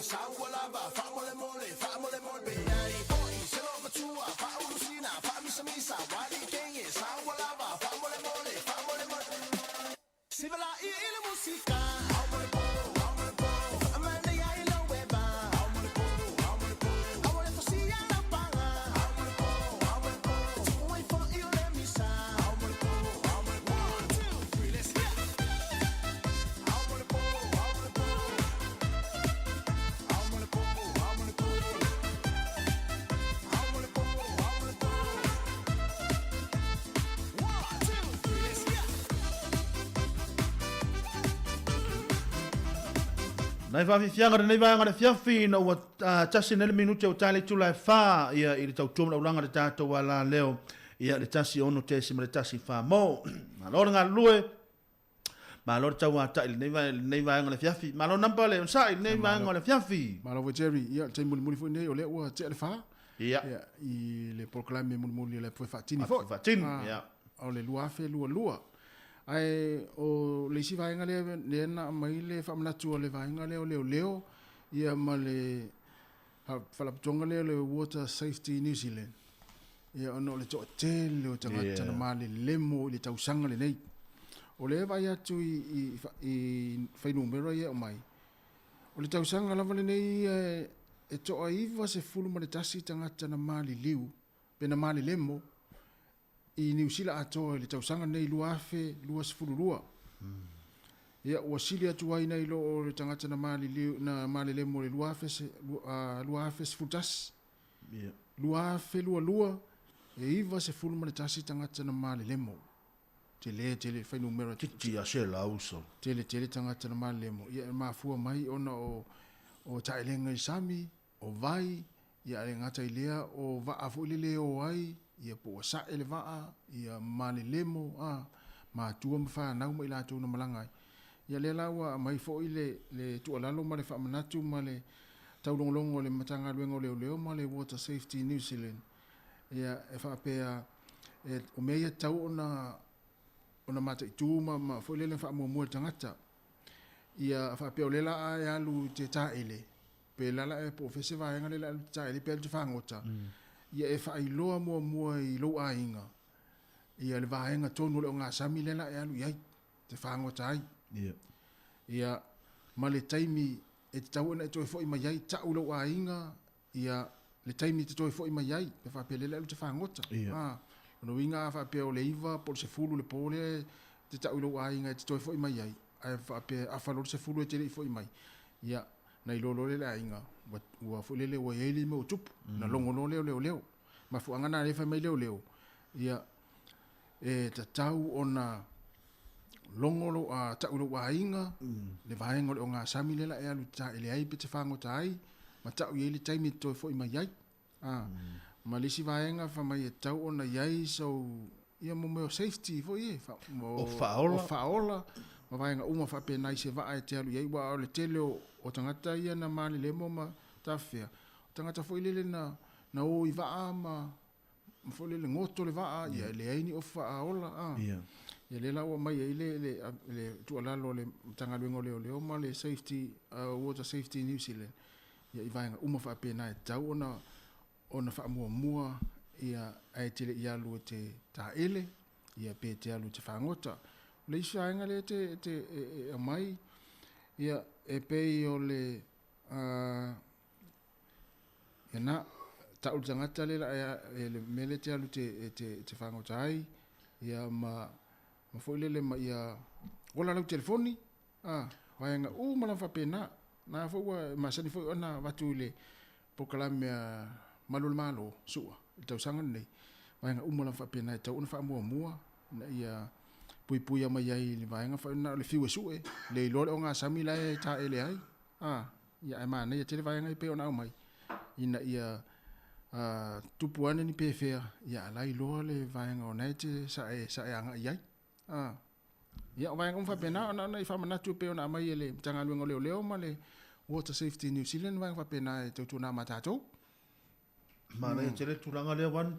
Saua lava, faamolemole, faamolemole. Pe ai fo'i se loomatua, faaulusina, faamisamisa, uali kege, saua lava, faamolemole, faamolemole. Sivala'i i le musika, faamanaia i lau eva, aua le fosia laupaga, tu'u ai fo'i o le misa. 1, 2, 3, let's go. One, two, three, let's go. Nai faafiafiaga lenei vaega o le afiafi ina ua tasi nei le minute ua tali itula e fa ia i le tautua ma le aulaga i le tatou alaleo ia le 16.14 mo. Malo le galulue, malo le tauatai i lenei lenei vaega o le afiafi. Malo number le onosai i lenei vaega o le afiafi. Malo foi Jerry, ia o le taimi mulimuli foi lenei o lea ua tea le fa. Ia. Ia i le polokalame mulimuli o le Apu e Faatini foi. Apu e Faatini, ia. O le 2022. Ae o le isi vaega lea, lea na aumai le faamanatu a le vaega lea o leoleo ia ma le faalapotopotoga lea o le Water Safety New Zealand. Ia ona o le toatele o tagata na malelemo i le tausaga lenei. O lea e vaai atu i, i, i fuainumera ia e aumai, o le tausaga lava lenei ia e toa 91 tagata na maliliu pe na malelemo i Niu Sila atoa i le tausaga lenei 2022. Ia, ua sili atu ai nai lo o le tagata na maliliu, na malelemo i le 2011. 2022, e 91 tagata na malelemo. Tele tele fuainumera. Titi a se lauso. Tele tele tagata na malelemo. Ia, e mafua mai ona o, o taelega i sami, o vai, ia a le gata i lea o vaa foi lele e o ai, ia po ua sa'e le vaa, ia malelemo, a, matua ma fanau ma i latou na malaga ai. Ia lea la ua aumai foi le, le tuualalo ma le faamanatu ma le taulogologo a le Matagaluega o Leoleo ma le Water Safety New Zealand, ia e faapea, e, o mea ia e tatau ona, ona mataitu ma, ma foi lele faamuamua e le tagata. Ia faapea o lea la a e alu i te taele, pe lala e po o fea se vaega lea alu taele pe alu te fagota, ia e faailoa muamua i lou aiga ia le vaega tonu o le ogasami lea la e alu i ai, te fagota ai. Ia, ma le taimi e tatau ona e toe foi mai ai, tau i lou aiga ia le taimi e te toe foi mai ai, pe faapea lea le alu te fagota. A, lona uiga a faapea o le 9 po o le 10 le po lea e te tau i lou aiga e te toe foi mai ai, ae faapea e afa loa le 10 e te le i foi mai, ia, na iloa loa lea e le aiga, ua, ua foi lele ua i ai le mea ua tupu, na logo loa lea o leoleo. Mafuaaga na lea e fai mai leoleo, ia, e tatau ona logo lou, a, tau i lou aiga, le vaega o le ogasami lea la e alu i te taele ai pe te fagota ai, ma tau i ai le taimi e te toe foi mai ai. A, ma le isi vaega fai mai e tatau ona i ai sou, ia mo mea o safety foi e, fa, mo, O faaola. o faaola, ma vaega uma faapena i se vaa e te alu i ai, aua o le tele o, o tagata ia na malelemo ma tafefea, o tagata foi lele na, na o i vaa ma, ma foi lele goto le vaa, ia e leai ni ofu faaola, a. Ia lea la ua aumai ai le, le, le tuualalo a le Matagaluega o Leoleo ma le Safety, Water Safety New Zealand, ia i vaega uma faapena e tatau ona, ona faamuamua ia ae te le i alu e te taele, ia pe te alu e te fagota. O le isi vaega lea e te, te, e, e aumai, ia e pei o le, Ia na, tau le tagata le la e le mea lea e te alu te, e te, te fagota ai, ia ma, ma foi lele ma ia ola lau telefoni, a, vaega uma lava faapena. Na foi ua masani foi ona avatu i le polokalame a Malu o le Malo, Su'a, i le tausaga lenei, vaega uma lava faapena e tatau ona faamuamua ina ia puipuia mai ai i le vaega foi na o le fiu e su'e, le iloa le ogasami la e taele ai, a. Ia ae manaia tele vaega ia pei ona aumai ina ia tupu ane ni pefea, ia a la e iloa le vaega o na e te sae, sae agai i ai. Ia o vaega uma faapena ona ona i faamanatu e pei ona aumai e le Matagaluega o Leoleo ma le Water Safety New Zealand vaega faapena e tautuana ma tatou. Manaia tele le tulaga lea Wan.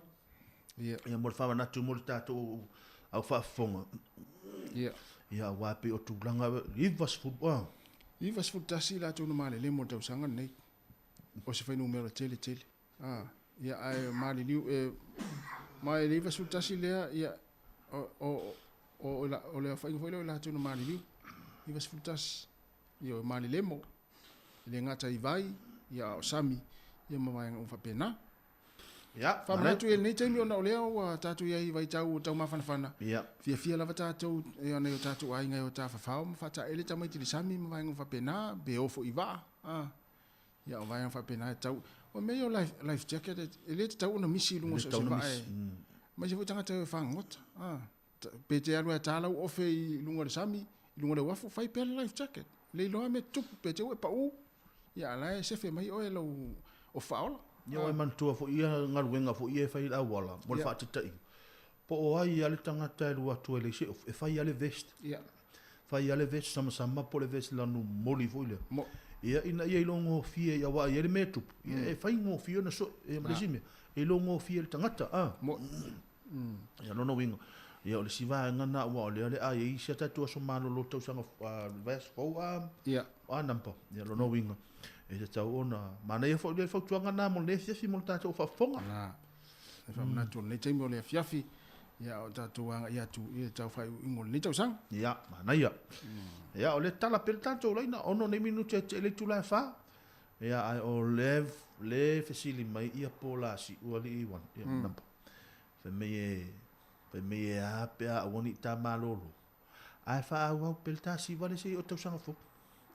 Ia. Ia mo le faamanatu mo le tatou au faafofoga. Ia. Ia aua e pei o tulaga 90 ah. 91 latou na malele mo le tausaga lenei. O se fuainumera tele tele. A, ia ae maliliu e ma e le 91 lea, ia o o o o le aofaiga foi lea o i latou na maliliu. 91. Ia o malelemo. E le gata i vai, ia a o sami, ia ma vaega uma faapena. Ia, Faamanatu i lenei taimi ona o lea ua tatou i ai i vaitau o taumafanafana. Ia. Fiafia lava tatou e ona i o tatou aiga e o tafafao ma faataele tamaiti i le sami ma vaega uma faapena, pe o foi i vaa. A, ia o vaega faapena e tatau. O mea ia o life, life jacket e le tatau ona misi i luga o so o se vaa e. Aemaise foi tagata e o e fagogota. A, pe te alu e ta lau ofe i luga o le sami, i luga o le uafu, fai pea le life jacket. Le iloa mea tutupu, pe te ua e pau, ia a la e sefe mai oe lau o faaola. Ia ua e manatua foi ia galuega foi ia e fai i le auala, mo le faataitaiga. Po o ai lava le tagata e alu atu e leai se ofu, e fai lava le vest. Fai lava le vest samasama po o le vest lanu moli foi lea. Ia ina ia iloagofie aua e i ai le mea e tupu, ia e faigofie ona soe. Ia ma le isi mea, e iloagofie e le tagata. Ia lona uiga, ia o le isi vaega lena aua o lea o le a i ai isi a tatou aso malolo tausaga le vaiaso fou a a number. Ia lona uiga, e tatau ona manaia foi le fautuaga lena mo lenei afiafi mo le tatou faafofoga. Na. E faamanatu o lenei taimi o le afiafi, ia o tatou agai atu i le tau faaiuiuga o lenei tausaga. Ia, manaia. Ia o le tala pea le tatou laina, 6 nei minute e tea i le itula e 4. Ia ae o le le fesili mai ia po la siua alii one, ia number. Fai mai e, fai mai e a pe a aua ne i ta malolo. Ae faaauau pe le ta siva le se i oo tausaga fou.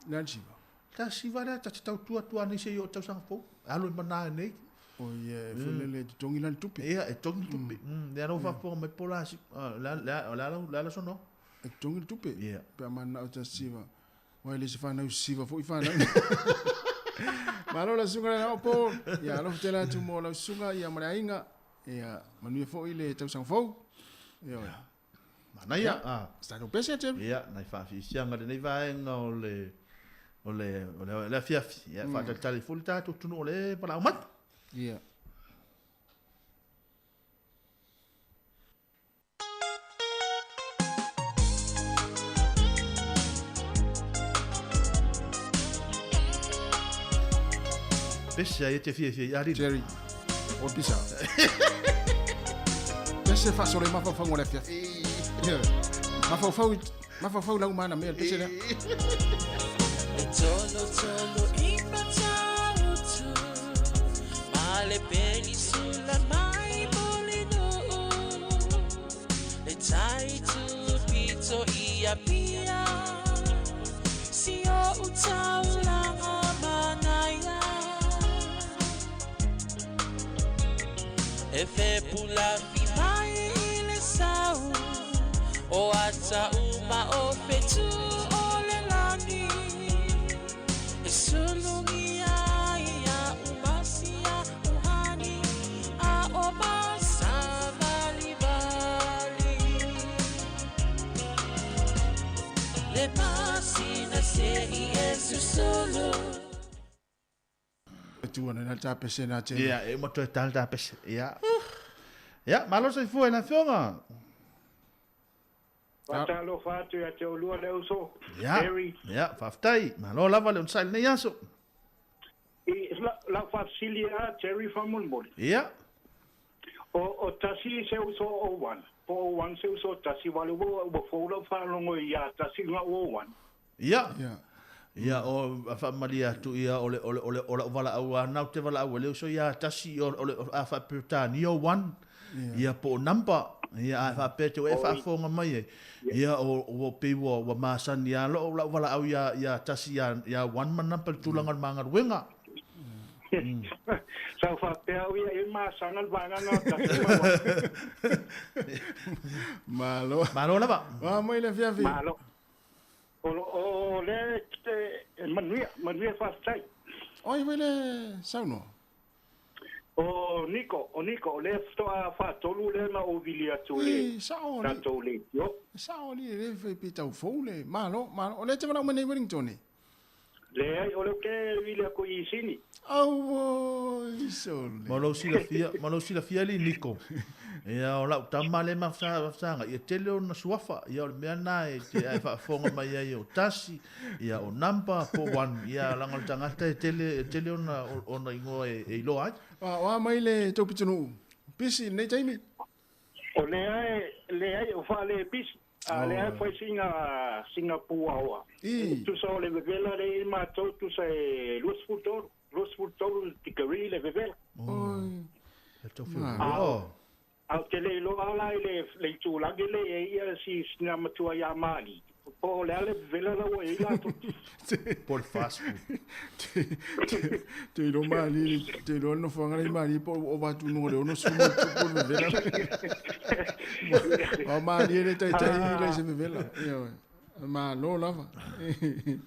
Le a le siva? Le ta siva lea ta te tautua atu a nei se i oo tausaga fou. E alu e mana nei. O ia, e foi lele e totogi la le tupe. Ia, e totogi le tupe. Lea la ua faafofoga mai po la siva, le a, le a lau, le a lau saunoaga? E totogi le tupe? Ia. Pe a mananao ta siva. Ua e le se fanau siva foi fanau. Malo la susuga le Paul. Ia alofa tele atu mo lau susuga ia ma le aiga. Ia manuia foi le tausaga fou. Ia. Manaia. Ah. Se tatou pese Jerry. Ia, nai faafiafiaga lenei vaega o le o le o le, le afiafi. Ia, mm. faatalitali foi le tatou atunuu o le valaau mai. Ia. Pese ai e te fiafia i Arina. Jerry, o pisa. Pese faasolo i mafaufauga o le afiafi. Mafaufau, mafaufau lau mana mea le pese lea. E tolo tolo i Matautu Ma le penisula mai Mulinuu Le tai tupito i Apia Si o'u taulaga manaia E fepulafi mai i le sau O ata uma o fetu o le lani E sulugia ia umasia uhani A o masavalivali Le masina se i e susulu E tu ana le tapese na te. Ia, e uma toe ta le tapese. Ia. Ia, malo soifua i le afioga. Faatalofa atu ia te oulua le uso, Ia, Terry. ia, faafetai. Malo lava le onosai i lenei aso. I lau faafesili a Terry faamolemole. Ia. O, o tasi se uso o one, po o one se uso o tasi, wale ua, ua fou lau faalogo ia tasi nga o one. Ia. Ia, o faamalie atu ia o le o le o le o lau valaau lava na ou te valaau ai le uso ia tasi o le a faa-Peretania o one ia po o number ia ae faapea te ua e faafofoga mai ai ia o ua pei ua ua masani lava lou lau valaau ia ia tasi ia ia one ma number i le tulaga o le ma galuega. Sa ou faapea au ia e masaga le vaega na o tasi ma one. Malo. Malo lava. Oa mai le afiafi. Malo. O lea e manuia, manuia faafetai. O ai foi le saunoa? O Niko, o Niko, o lea faatoa faatolu lea na ou vili atu i le tatou leitio. E sao alii, e le fai pe tau fou le Malo, malo. O lea e te valaau mai nei Wellington e? Leai, o lea ou te vili atu i Sini. Auoi, sole. Mo lou silafia, mo lou silafia alii Niko, Ia, o lau tama le mafesaga, ia tele ona suafa, ia o le mea na e te ae faafofoga mai ai o tasi, ia o number po one, ia leaga o le tagata e tele, e tele ona, ona igoa e, e iloa ai. O a mai le tou pitonuu? Pisi i lenei taimi? O lea e leai o faale pisi. A lea e fai sina sina puaoa. Tusa o le vevela le i matou tusa e 23, 23 degree le vevela. Oi. E tau whio. A o te le iloa la i le le itulagi le e ia si sina matua ia Mali. Po o le a le vevela la ua i ai latou. Po o le fast food. Te iloa Mali, te iloa le nofoaga la i Mali po o ova atu i luga o le 60 ma ona tupu le vevela. O Mali e le taitai i le se vevela. Ioe. Malo lava.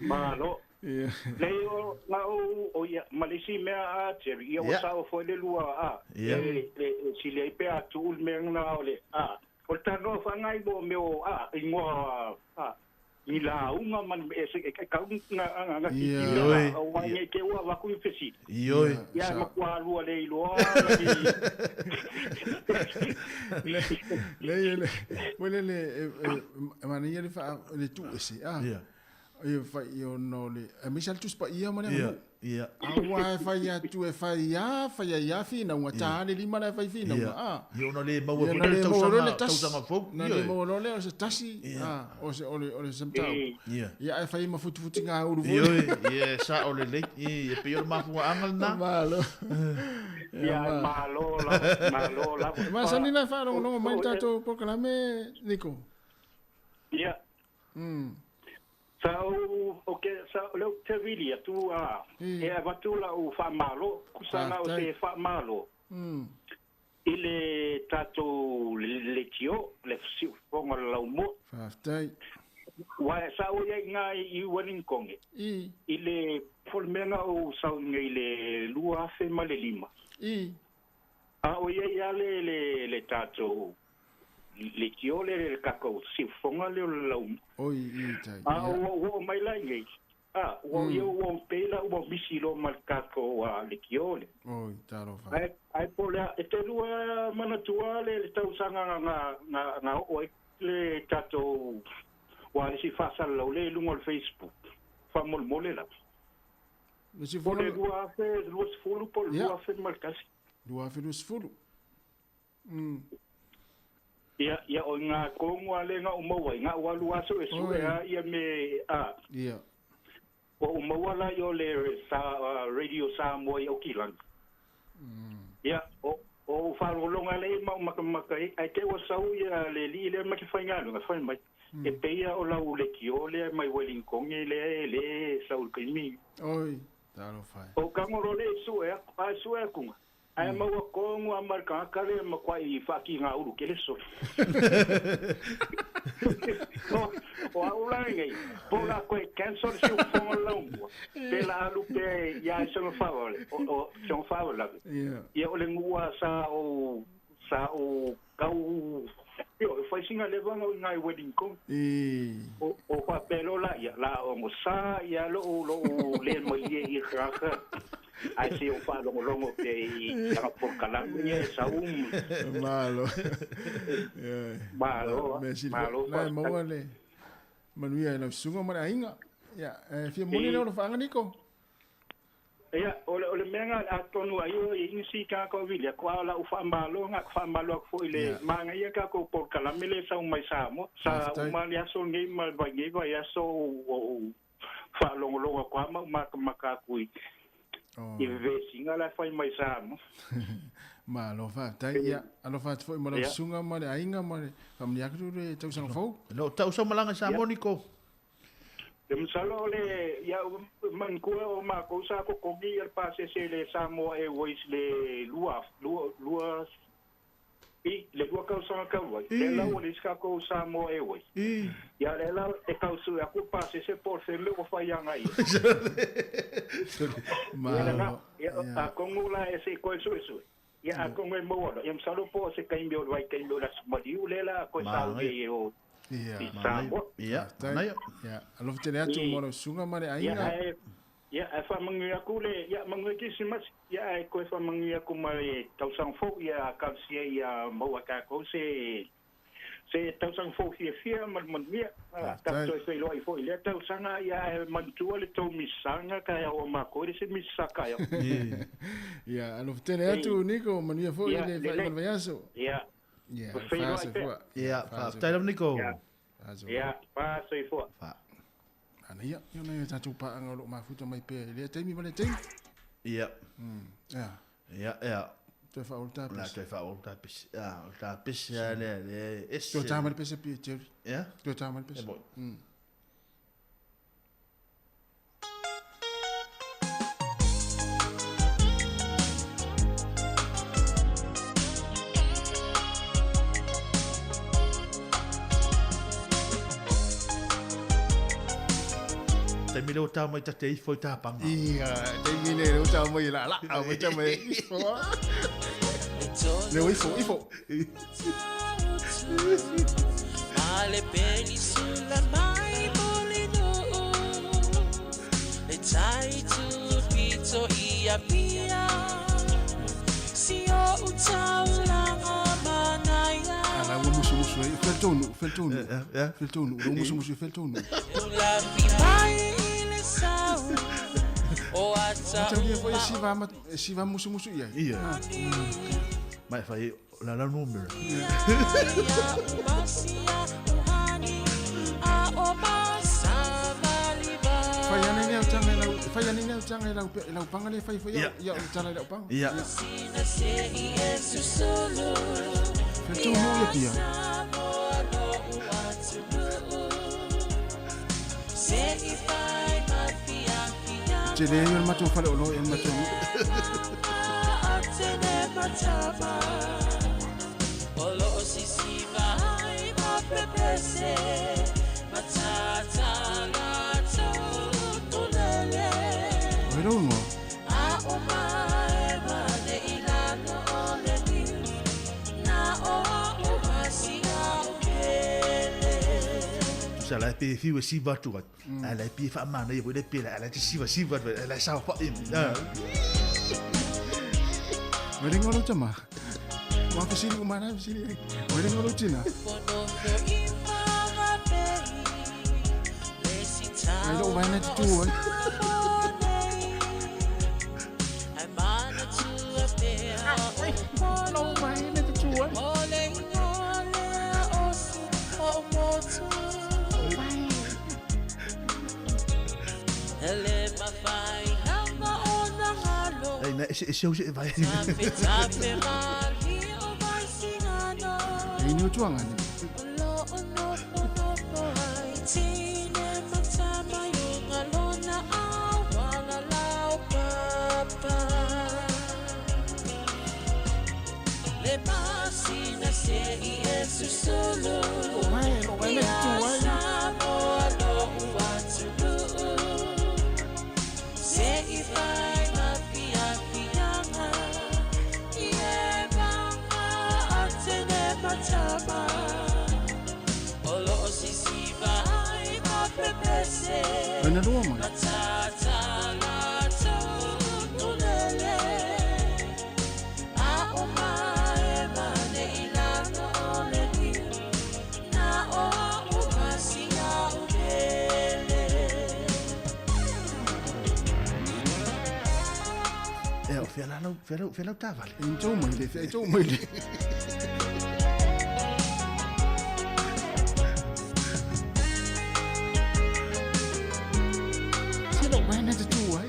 Malo. Ia. Leai o na ou o ia ma le isi mea a Jerry, ia ua sao foi le lua a e e sili ai pe a tuu le mea na o le a o le talanoa faangai mo mea o a ingoa a ni lauga ma ni mea ese e kau na na titi Ioe. a aua nei te ua avatu i fesili. Ioe. Ia e matua alua le iloa ma ni Le le le foi le le e manaia le faa le tuu ese a. Ia. Ia fai ona o le aemaise lava le Tusi Paia ma le Ia, aganuu. ia. Aua e fai atu e fai a, fai ai a finauga, ta le lima la e fai finauga, a. Ia ona le maua Ia foi ona le le maua loa le tausaga, tasi. tausaga fou. Na le maua loa lea o se tasi, a, o se, o le, o le se mataupu. Ia. Ia ae fai ma futufutiga ulu foi. Ioe, ia e sao lelei. Ia, e pei o le mafuaaga lena. Malo. Ia, malo lava, malo lava. E masani la e faalogologo mai le tatou polokalame, Niko. Ia. Sa ou, o ke, sa, o lea ou te vili atu, a, e avatu lau faamalo, kusa na o se faamalo, i le tatou leitio, le siufofoga o le laumua. Faafetai. Ua e sa ou iai ina i Wellington, i le po le mea na ou sau nei i le 2005. A o iai lava le, le, le tatou leitio le, le tatou siufofoga lea o le laumua. Oi, i tai. A ua ou oo mai la i nei, a, ua ia ua ou pei la ua misi loa ma le tatou leitio lea. Oi, talofa. Ae, ae po o le a, e te lua manatua le, le tausaga na, na, na, na oo ai le tatou, ua le isi faasalalau lea i luga o le Facebook, faamolemole lava. Le Po o le 2020 po o le 2001. 2020. Ia, ia o ngā kongo a le ngā umaua, i ngā ualu aso e sue a ia me a. Ia. O umaua la i o le sa, Radio Samoa i Okilangi. Ia, o o whalolonga le ma makamaka i, ai te ua sau ia le li le ma te whaingaluga, whai mai. E peia o lau le ki o le mai Wellington e le e le sau le kaimi. Oi, talofa. O kangoro le sue a sue a kunga. Ae maua kongo a marka kare ma kwa i whaki ngā uru ke le so. O a ula ngai, po la koe cancel si u whonga laumua. Pe la alu pe ia e songa whawale, o songa whawale. Ia. Ia o le ngua sa o, sa o kau, io, e whaisinga le vanga o ngai wedding kong. O, o whapelo la ia, la o ngo sa ia lo o lo o le mai e i raka. Ai se o whalongolongo pe i tanga porkalamu ia e sa umu. Malo. Malo, Me sili malo. La e maua le manuia i lau susuga ma le aiga. Ia, e fia moni lea o le faaga Niko. Ia, o le, o le mea ngā atonu ai o i inisi kā kau vili, ko a la u whaamalo, ngā whaamalo aku fo i le manga ia kā kau porkalame le sa umai Samoa. Sa Faafetai. uma le aso nei ma vai nei vai aso o, o whaalongolonga ko ama makamaka aku i. I vesinga la whai mai Samoa. Malo faafetai. Ia, alofa atu foi ma lau Ia. susuga ma le aiga ma le faamanuia atu le tausaga fou. No, tausaga malaga i Samoa Niko. Te masalo o le, ia, mankua o mākou sa kokogi i le pasese le Samoa Airways le lua, lua, lua, i, le lua kausaga kau ai. Le lau o le isi kākou Samoa Airways. Ia le lau e kausu aku pasese po o le wheme ua whai anga ia. Malo. Ia, a kongu la e se koe sue sue. Ia, a kongu e maua Ia, masalo po o se kaimi o le vai kaimi o la sumaliu le la koe sau e o Ia. i Samoa. Ia, Faafetai. Ia, alofa tele atu ma lau susuga ma le Ia, aiga. ae, Ia, ae faamanuia atu le, ia, manuia Kerisimasi, ia, ae toe faamanuia atu ma le tausaga fou, ia, talosia ia maua e tatou se, se tausaga fou fiafia ma le manuia. Tatou toe feiloai foi i lea tausaga, ia, ae manatua le tou misisaga taeao o matou e le se misisa taeao. Ia, alofa tele atu Niko, manuia foi le faaiuga o le vaiaso. Ia, Ia, feiloai pea. Ia, faafetai lava Niko. Ia, fa soifua. Manaia, ia nai o tatou paaga o lo o mafuta mai pea i lea taimi ma lea taimi. Ia. Ia. Ia, ia. Toe faaulu ta pese. La toe faaulu ta pese. Ia, o ta pese lava lea, lea e ese. Toe tā mai le pese pia, Jerry. Ia? Toe tā mai le pese. E moi. Taimi lea ua tau mai ta te ifo i tāpanga. Ia, taimi lea ua tau mai la la, mai tau mai ifo. Leo ifo, ifo. Male penisula mai molino Le tai tu pito ia pia Si o utaulanga manaia Ala ua musumusu ai, feltonu, feltonu. Feltonu, ua musumusu i feltonu. Ulapi mai i le sau O ata Taulia foi e siva ma e siva musumusu i ai. Ia. Mai fai la la numero. Fai ane nei au tanga i lau, fai ane nei au tanga i lau, i lau panga le fai foi Ia. ia o tala i lau panga. Ia. Feltonu ia pia. Te le ia o le matou fale o loa i le matou. O he rongoa. Sa la pe fiu e siva atu ai. A la pe wha mana i le pe la la te siva siva atu ai, la sa wha i. O he rongoa lau tama. Wa fesili o mana fesili ai. O he rongoa lau tina. Ai lou vai na te tu ai. Lou vai na te tu ai. Ai na ese ese ose vai. Ei ni o tuanga ni. Ai na roa mai. E o whia lau whia lau whia lau tāwale. Ei tau mai le, ei tau mai le. Se lou vai na te tu ai.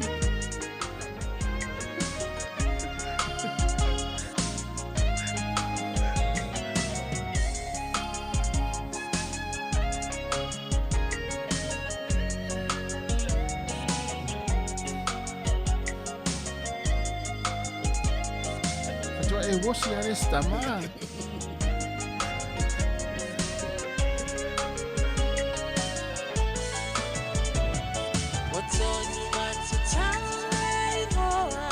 Fatua e wosi are stama.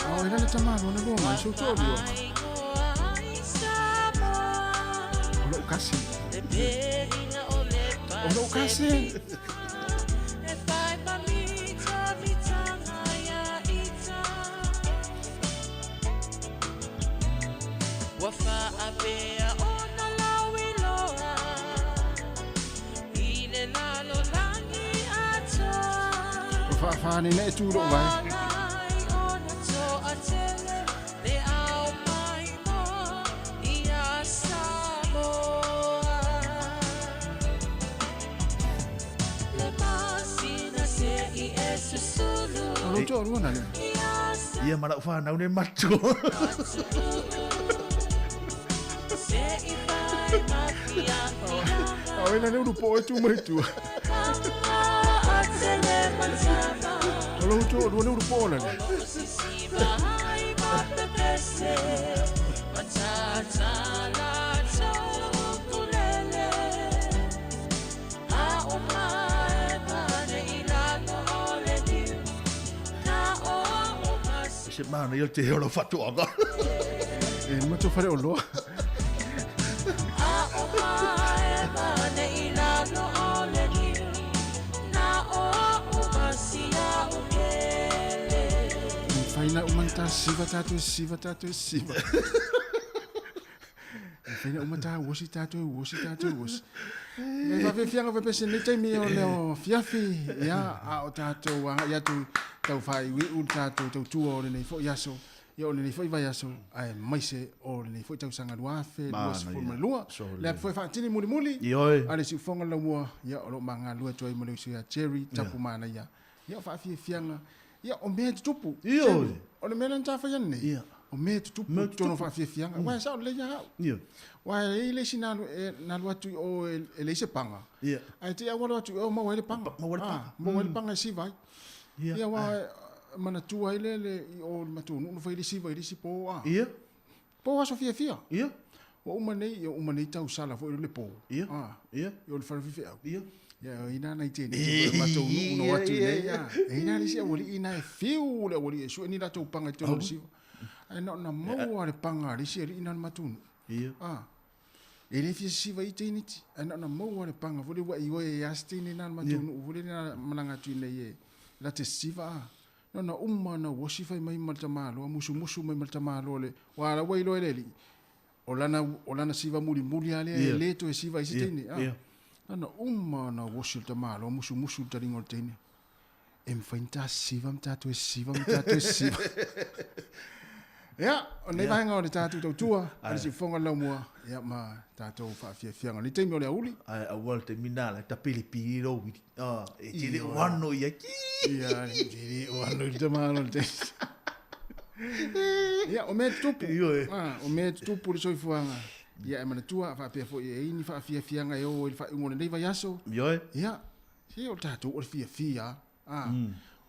O, e lana tamalo na roa mai, sou tolu. O lou kasi. O lou kasi. Ua faapea ona lauiloa i le lalolagi atoa. O faafaanina e tu lou vae. Ai ona toatele le ao maimoa ia Samoa. Le masina se'i e susulu. O lou toalua na le. Ia ma lau whanau ne matua. Se'i fai mafiafiaga. A oe na le ulu po e tu mai tua. Atele matama. O lou toalua le ulu po na le. Sisiva ai mapepese. Matatala taukulele. A o mae pane i lalo o le niu. Na o o masi. Se mana ia te heo lau whatuanga. E matua whare o loa. A o mae pane i lalo o le niu. Na o o masi a o kele. Faina uma ta siva tātou, siva tātou, siva. Faina uma tā wosi tātou, wosi tātou, wosi. Me fa fianga fa pese nei taimi o leo fiafi ia a o tātou a ia tu tau whai wi u tātou tau tua o le nei fo iaso. Ia o le nei fo i vai aso ai maise o le nei fo tau sanga luafe Mana, lua sefulu ia. ma le lua. So Le le- foi whaatini muli muli. Ioe. A le siufonga lau mua ia o lo manga lua tuai mo le usu ia Jerry tapu mana ia. Ia o whaafiafianga ia o mea tutupu. Ioe. Jerry, O le mea lana tāwhai nei. Ia. O mea tutupu Mea tono tutupu. whaafiafianga. Wai sao le ia hau. Ia. Wai e le isi nalu, e, nalu atu i o e, e leise panga. Ia. Ai te awalo atu i o maua e le panga. Maua le panga. Ah, maua e le panga e siva ai. Ia. Ia wai mana tua ai le le i o le matua nuu fai le siva i le isi po a. Ia. Po aso fia fia. Ia. Wa uma nei, ia uma nei tau sala foi le po. Ia. Ah. Ia. I o le wharawhiwhi au. Ia. Ia, o ina nei tēnei, te koe matou nuu no atu Ia, nei, ia, ia. E ina le si awali ina e fiu le awali e sue ni rātou panga i tōna le siva. Ai na na maua le panga le si ali ina le matou nuu. Ia. Ah. E le fia siva i tēneti. Ai na na maua le panga vole wa i oe e as tēnei nā le matou Ia. nuu vole nā mananga atu nei e la te siva a. Na na uma na wasi fai mai ma le tamāloa, musu musu mai ma le tamāloa le. Wa la wai loe le li. O lana siva muli muli a lea e Ia. le toe siva i se Ia, teine. Ah. ia. Na uma na wosi le tamāloa, musu musu le taringa o le teine. E mwhain tā siva, mta toe siva, mta toe siva. Ia, o nei Ia. vaenga o le tātou tautua, a le Ai. sifonga lau mua, ia ma tātou whaafiafianga. Le taimi o le auli. Ai, a wal te mina la ta pili pili ro wiri. Ah, e te le Ia. wano ia ki. Ia, te le o ano i te tamālo le teine. Ia, o mea tutupu. Ioe. Ah, o mea tutupu le soifuanga. Ia, e manatua, whaapea foi e ini whaafiafianga e o i le whaingo le nei vai aso. Ioe. Ia, se o tātou o le fiafia. Ah,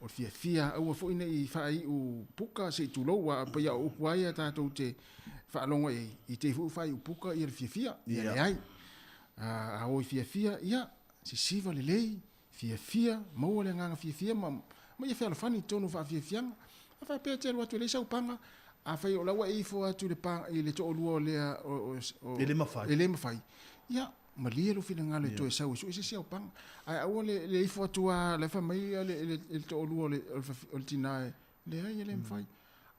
o le fiafia, aua foi nei whaai u puka se i tūlou, a pa ia o upu ai a tātou te whaalongo e i te fu whaai u puka ia le fiafia. Ia Ia. le ai. A, a o i fiafia, ia, si siva le lei, fiafia, maua le nganga fiafia, ma ia fealofani tonu whaafiafianga. A whaapea te alu atu e leisa upanga, a whai o laua e ifo atu le panga, i le to'olua o lea, o, E le mawhai. E le mawhai. Ia, malie lo finangalo e Ia. toe sau e sui se si au panga. Ai aua le ifo atu a le wha mai a le to'olua o le, o le o le tina e, le ai e le mawhai.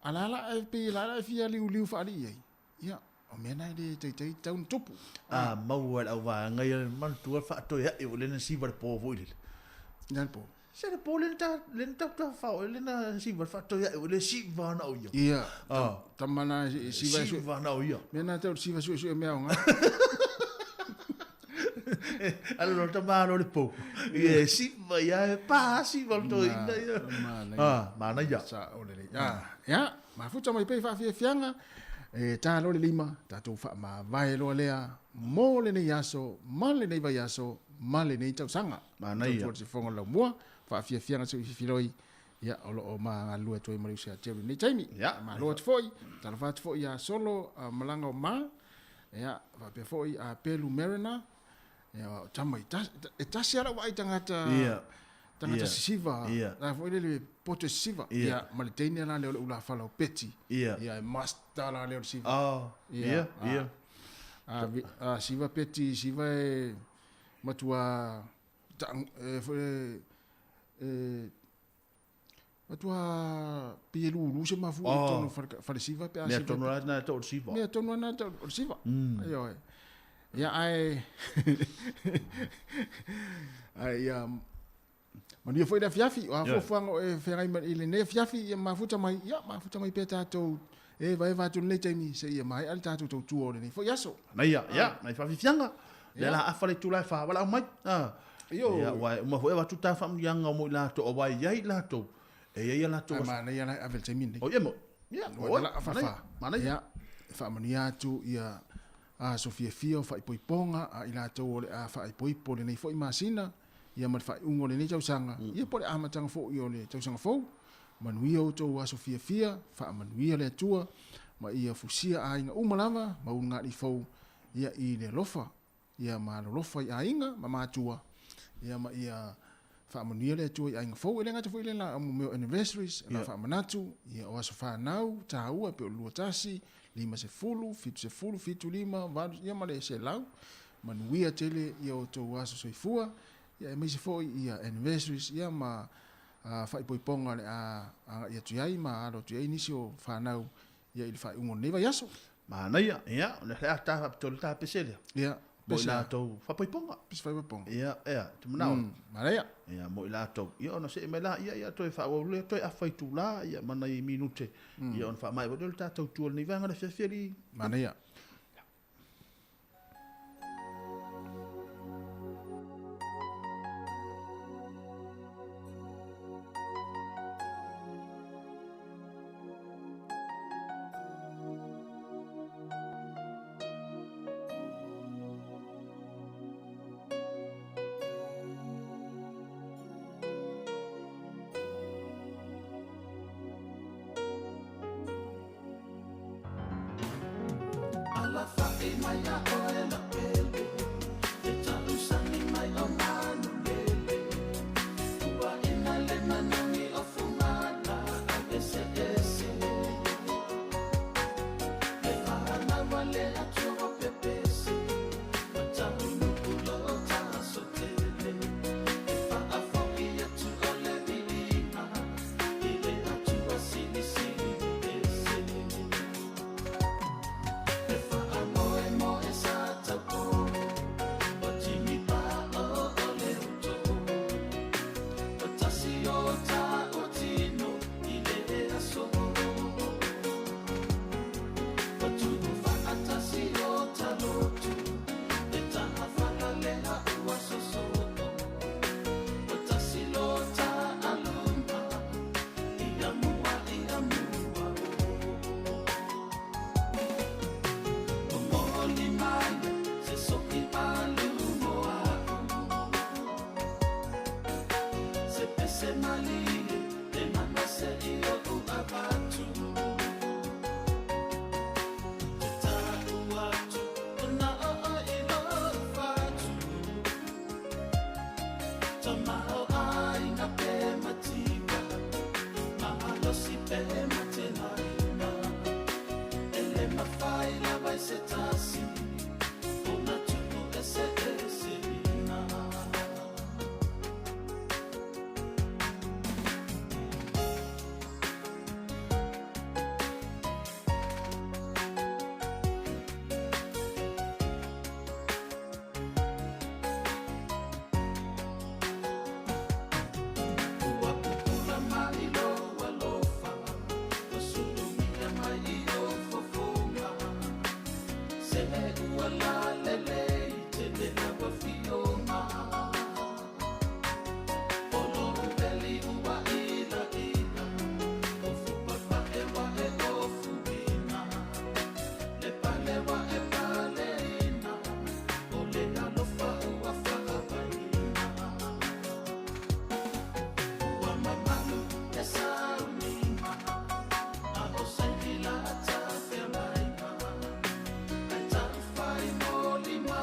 A la la e pe la la e fia liu liu whaali ai. Ia, o mea nai le teitei tau na tupu. A maua le au vaanga ia le manatua whaatoe hae o lena siva le pō foi lele. Nā le pō. Se le pō lena ta, lena tau ta whao, lena siva le whaatoe hae o le siva na o ia. Ia, Ah. tamana e siva e sue. Siva na o ia. Mea nā tau siva sue sue mea o ngā. Alo lo tamālo le pō. Ia siva ia e pā siva le toi ina ia. Mana Ah, mana ia. Sa o le le. Ah, ia, mafuta mai pei whaafiafianga. E tā lo le lima, tātou wha ma loa lea, mō le nei aso, ma le nei vai aso, ma le nei tausanga. Mana ia. Tautua le sifonga lau mua, whaafiafianga se uififiloi, ia, o lo o maa ngā lua toi mari usia Jerry nei taimi. Ia. Ma loa atu foi, talofa atu foi ia solo, a malanga o mā, ia, whaapea foi a Pelu Mariner, ia, o tama i e tasi ala wa ai tangata, Ia. tangata Ia. sisiva, Ia. la foi le le poto sisiva, Ia. ia, ma le teine la leo le ula whala o Peti. Ia. Ia, e masta la leo le siva. Ah, ia, ia. A, siva Peti, siva e matua, e, foi e, Matua pei e lulu se mafu i Oh. tonu falesiva pe a Mea siva tonu la na tau o le siva. Mea tonu ana tau o le siva. Ioe. Ia ae ai ia manuia foi le afiafi, o a fuafuaga o e feagai ma i lenei afiafi, ia mafuta mai, ia mafuta mai pea tatou e vaeva atu lenei taimi seia maea le tatou tautua o lenei foi aso. Manaia, ia, nai faafiafiaga. Lea la afa le itula e fa valaau mai. Ah. Io. Ia, ua e uma foi avatu ta faamuliaga o mo i latou, aua e i ai i latou. E i ai a latou Ai aso. manaia la e ave le taimi lenei. O ia mo. Ia, Ua oi, tala afa manaia, fa. manaia. Ia, e faamanuia atu ia aso fiafia o faaipoipoga a i latou o le a faaipoipo lenei foi masina, ia ma le faaiuga o lenei tausaga, ia po o le amataga foi o le tausaga fou. Manuia outou aso fiafia, faamanuia le Atua, ma ia fusia aiga uma lava, ma ulugalii fou, ia i le alofa, ia ma alolofa i aiga ma matua, ia ma ia faamanuia le Atua i aiga fou. E le gata foi i le la o mea o anniversaries, e la faamanatu, ia o aso fanau, taua e pei o le 21, 50, 70, 75, 8, ia ma le 100. Manuia tele ia outou aso soifua, ia aemaise foi ia anniversaries, ia ma faaipoipoga o le a agai atu i ai ma alo atu i ai nisi o fanau ia i le faaiuga o lenei vaiaso. Manaia, ia, o le a ta faapitoa le ta pese lea. Ia, Mo i pese. latou faapoipoga. Pese faapoipoga. Ia, ia, te manao. Manaia. Ia, mo i latou. Ia, ona see mai la, ia, ia, toe faaauau lea, toe afa itulā, ia, ma nai minute. Ia, ona faamaea foi lea o le tatou tua i lenei vaega le afiafi alii. Manaia. Alafa'i mai a oe la pele, e ta'usani mai o manulele. Ua ina le manogi o fugala ai eseese. Le fa'anau a le atua o pepesi, ma ta'unu'u lo'o ta'asotele. E fa'afo'i atu o le vi'iga, i le atua silisili ese. E fa'amoemoe sa taupō, o tinipa o o le uto'o. O tasi o ta'otino i le aso. O tu'u fa'atasi o talotu, e ta'afalale'a ua soso'o. O tasi lo ta'aluma, ia mua ia mua o. O mo'oli mai se so'i palu mo a'u. Se pese malie le mana se i o'u avatu. Te ta'u atu ona o'o i lo'u fatu. Tamao ʻāina pe mativa, malosi pe matelaina. E le mafai lava i se tasi, ona tu'u eseeseina. Ua pupula mai lou alofa, ua sulumia mai i ou fofoga. Se ua lalelei tele lau afioga. O lou veli ua ilaila, o fupapa'e ua e ofuina. Le pale ua e paleina, o le alofa ua fa'avaina. Ua mamalu e sauniga, a o saini la tafeagaiga. Ai ta'ufai mo lima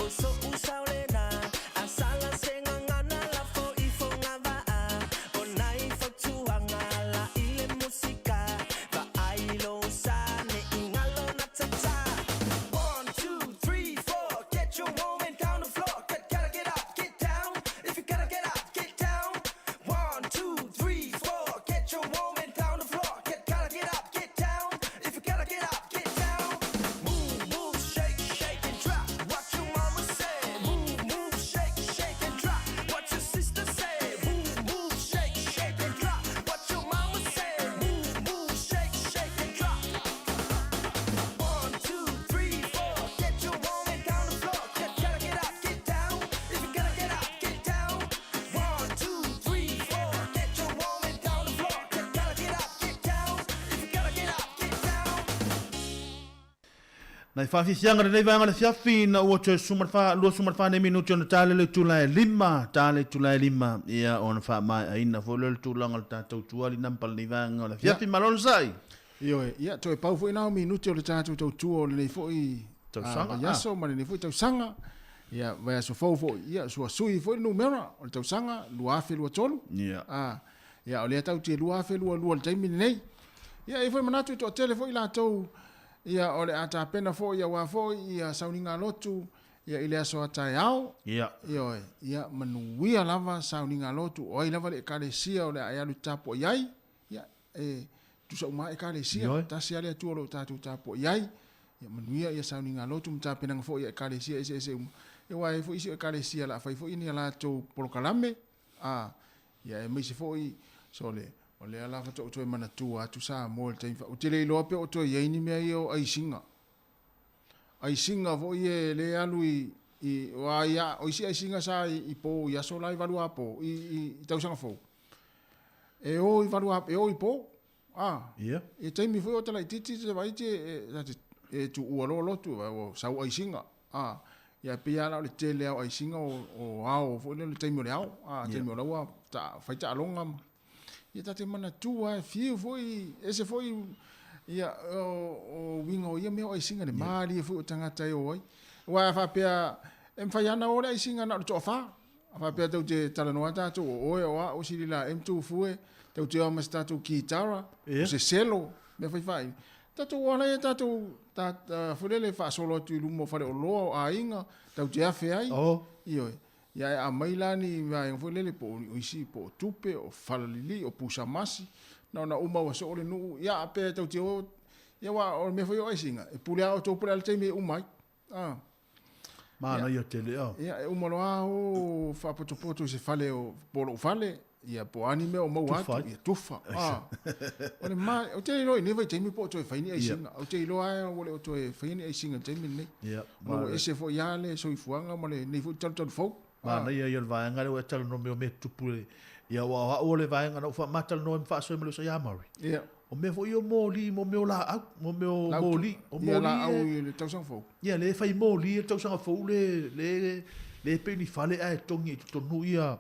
O so'u saolena A sala se gagana lafo i fogavaa O nai fautuaga laʻi le musika Vaai lou sa neʻi galo na tatā. One, two, three, four. Get your woman down the floor. Get, gotta get up, get down. If you gotta get up, get down. One, two, three, four. Get your woman down the floor. Get, gotta get up, get down. If you gotta get up, get down. Move, move, shake, shake and drop. What your mama say? Move, move, shake, shake and drop. What your sister say? Move, move, shake, shake and drop. What your mama say? Move, move, shake, shake and drop. One, two, three, four. Get your woman down the floor. Get, gotta get up, get down. If you gotta get up, get down. One, two, three, four. Get your woman down the floor. Get, gotta get up, get down. If you gotta get up, get down. Nai faafiafiaga lenei vaega o le afiafi ina ua toe 14, 24 nei minute ona ta lea le itula e lima, ta le itula e lima, ia ona faamaeaina foi lea o le tulaga o le tatou tuali nampa lenei vaega o le afiafi. Malo le sai! Ioe, ia, toe pau foi na o minute o le tatou tautua o lenei foi Tausaga, vaiaso ma lenei foi tausaga. Ia, vaiaso fou foi, ia, sua sui foi le numera o le tausaga 2023. Ia. Ia, o lea tatou te 2022 i le taimi lenei. Ia, e i ai foi manatu e toatele foi latou Ia, o le a tapena foi aua foi ia sauniga lotu ia i le aso a taeao. Ia. Ioe, ia manuia lava sauniga lotu, o ai lava le Ekalesia o le a e alu e tapuai ai, ia, e tusa uma lava Ekalesia, Ioe. tasi lava le Atua o lo o tatou tapuai ai. Ia manuia ia sauniga lotu ma tapenaga foi a Ekalesia eseese uma. Ia aua e i ai foi isi o Ekalesia o le a fai foi ni a latou polokalame, a, ia aemaise foi, sole, O lea la faatoa ou toe manatua atu Samoa i le taimi ou te le iloa pe o toe i ai ni mea ia o aisiga. Aisiga foi e le alu i, i o ai a, o isi aisiga sa i, i po i aso la i valu a po, i, i, i tausaga fou. E o i valu a, e o i po. A, Ia. I taimi foi o talaitiiti te vaai te, e, e, e tuua loa lotu, o sau aisiga. A, ia pei lava la o le tele lava o aisiga o, o ao foi lea o le taimi o le ao. A, taimi o la ua ta, fai taaloga ma, Ia ta te manatua e fiu foi, ese foi ia o uiga o ia mea o aisiga le malie foi o tagata e o ai. Aua a faapea e mafai lava ona o le aisiga na o le toafa. A faapea tou te talanoa tatou o oe o au o Silila M Tufue, tou te o ma se tatou kitara, o se selo, mea fai fai. Tatou o ala ia tatou ta, foi lele faasolo atu i luma o faleoloa o aiga, tou te afe ai. Ioe. Ia e aumai la ni vaega foi lele po o isi po o tupe, o falalili, o pusa masi, na ona uma ua soo le nuu, ia pe tou te o, ia aua o le mea foi o aisiga, e pule lava outou po o le a le taimi e uma ai. A. Manaia tele a. Ia, e uma loa lava o faapotopoto i se fale o, po o lou fale, ia po o a ni mea o maua atu, ia tufa. A. O le ma, ou te le iloa i lenei vaitaimi po o toe fai ni aisiga. Ou te iloa lava ua le o toe faia ni aisiga i le taimi lenei. Ia, Ona ua ese foi lava le soifuaga ma lenei foi talutalu fou. Manaia ia o le vaega lea ua e talanoa mai o mea tutupu i ia aua o au o le vaega na ou faamatalanoa ai ma faasoa ma le uso ia Murray. Ia. O mea foi ia o moli, mo mea o laau, mo mea o Laau moli, o ia moli laau e i le tausaga fou. Ia le fai moli i le tausaga fou le le le pei ni fale ae togi i totonu ia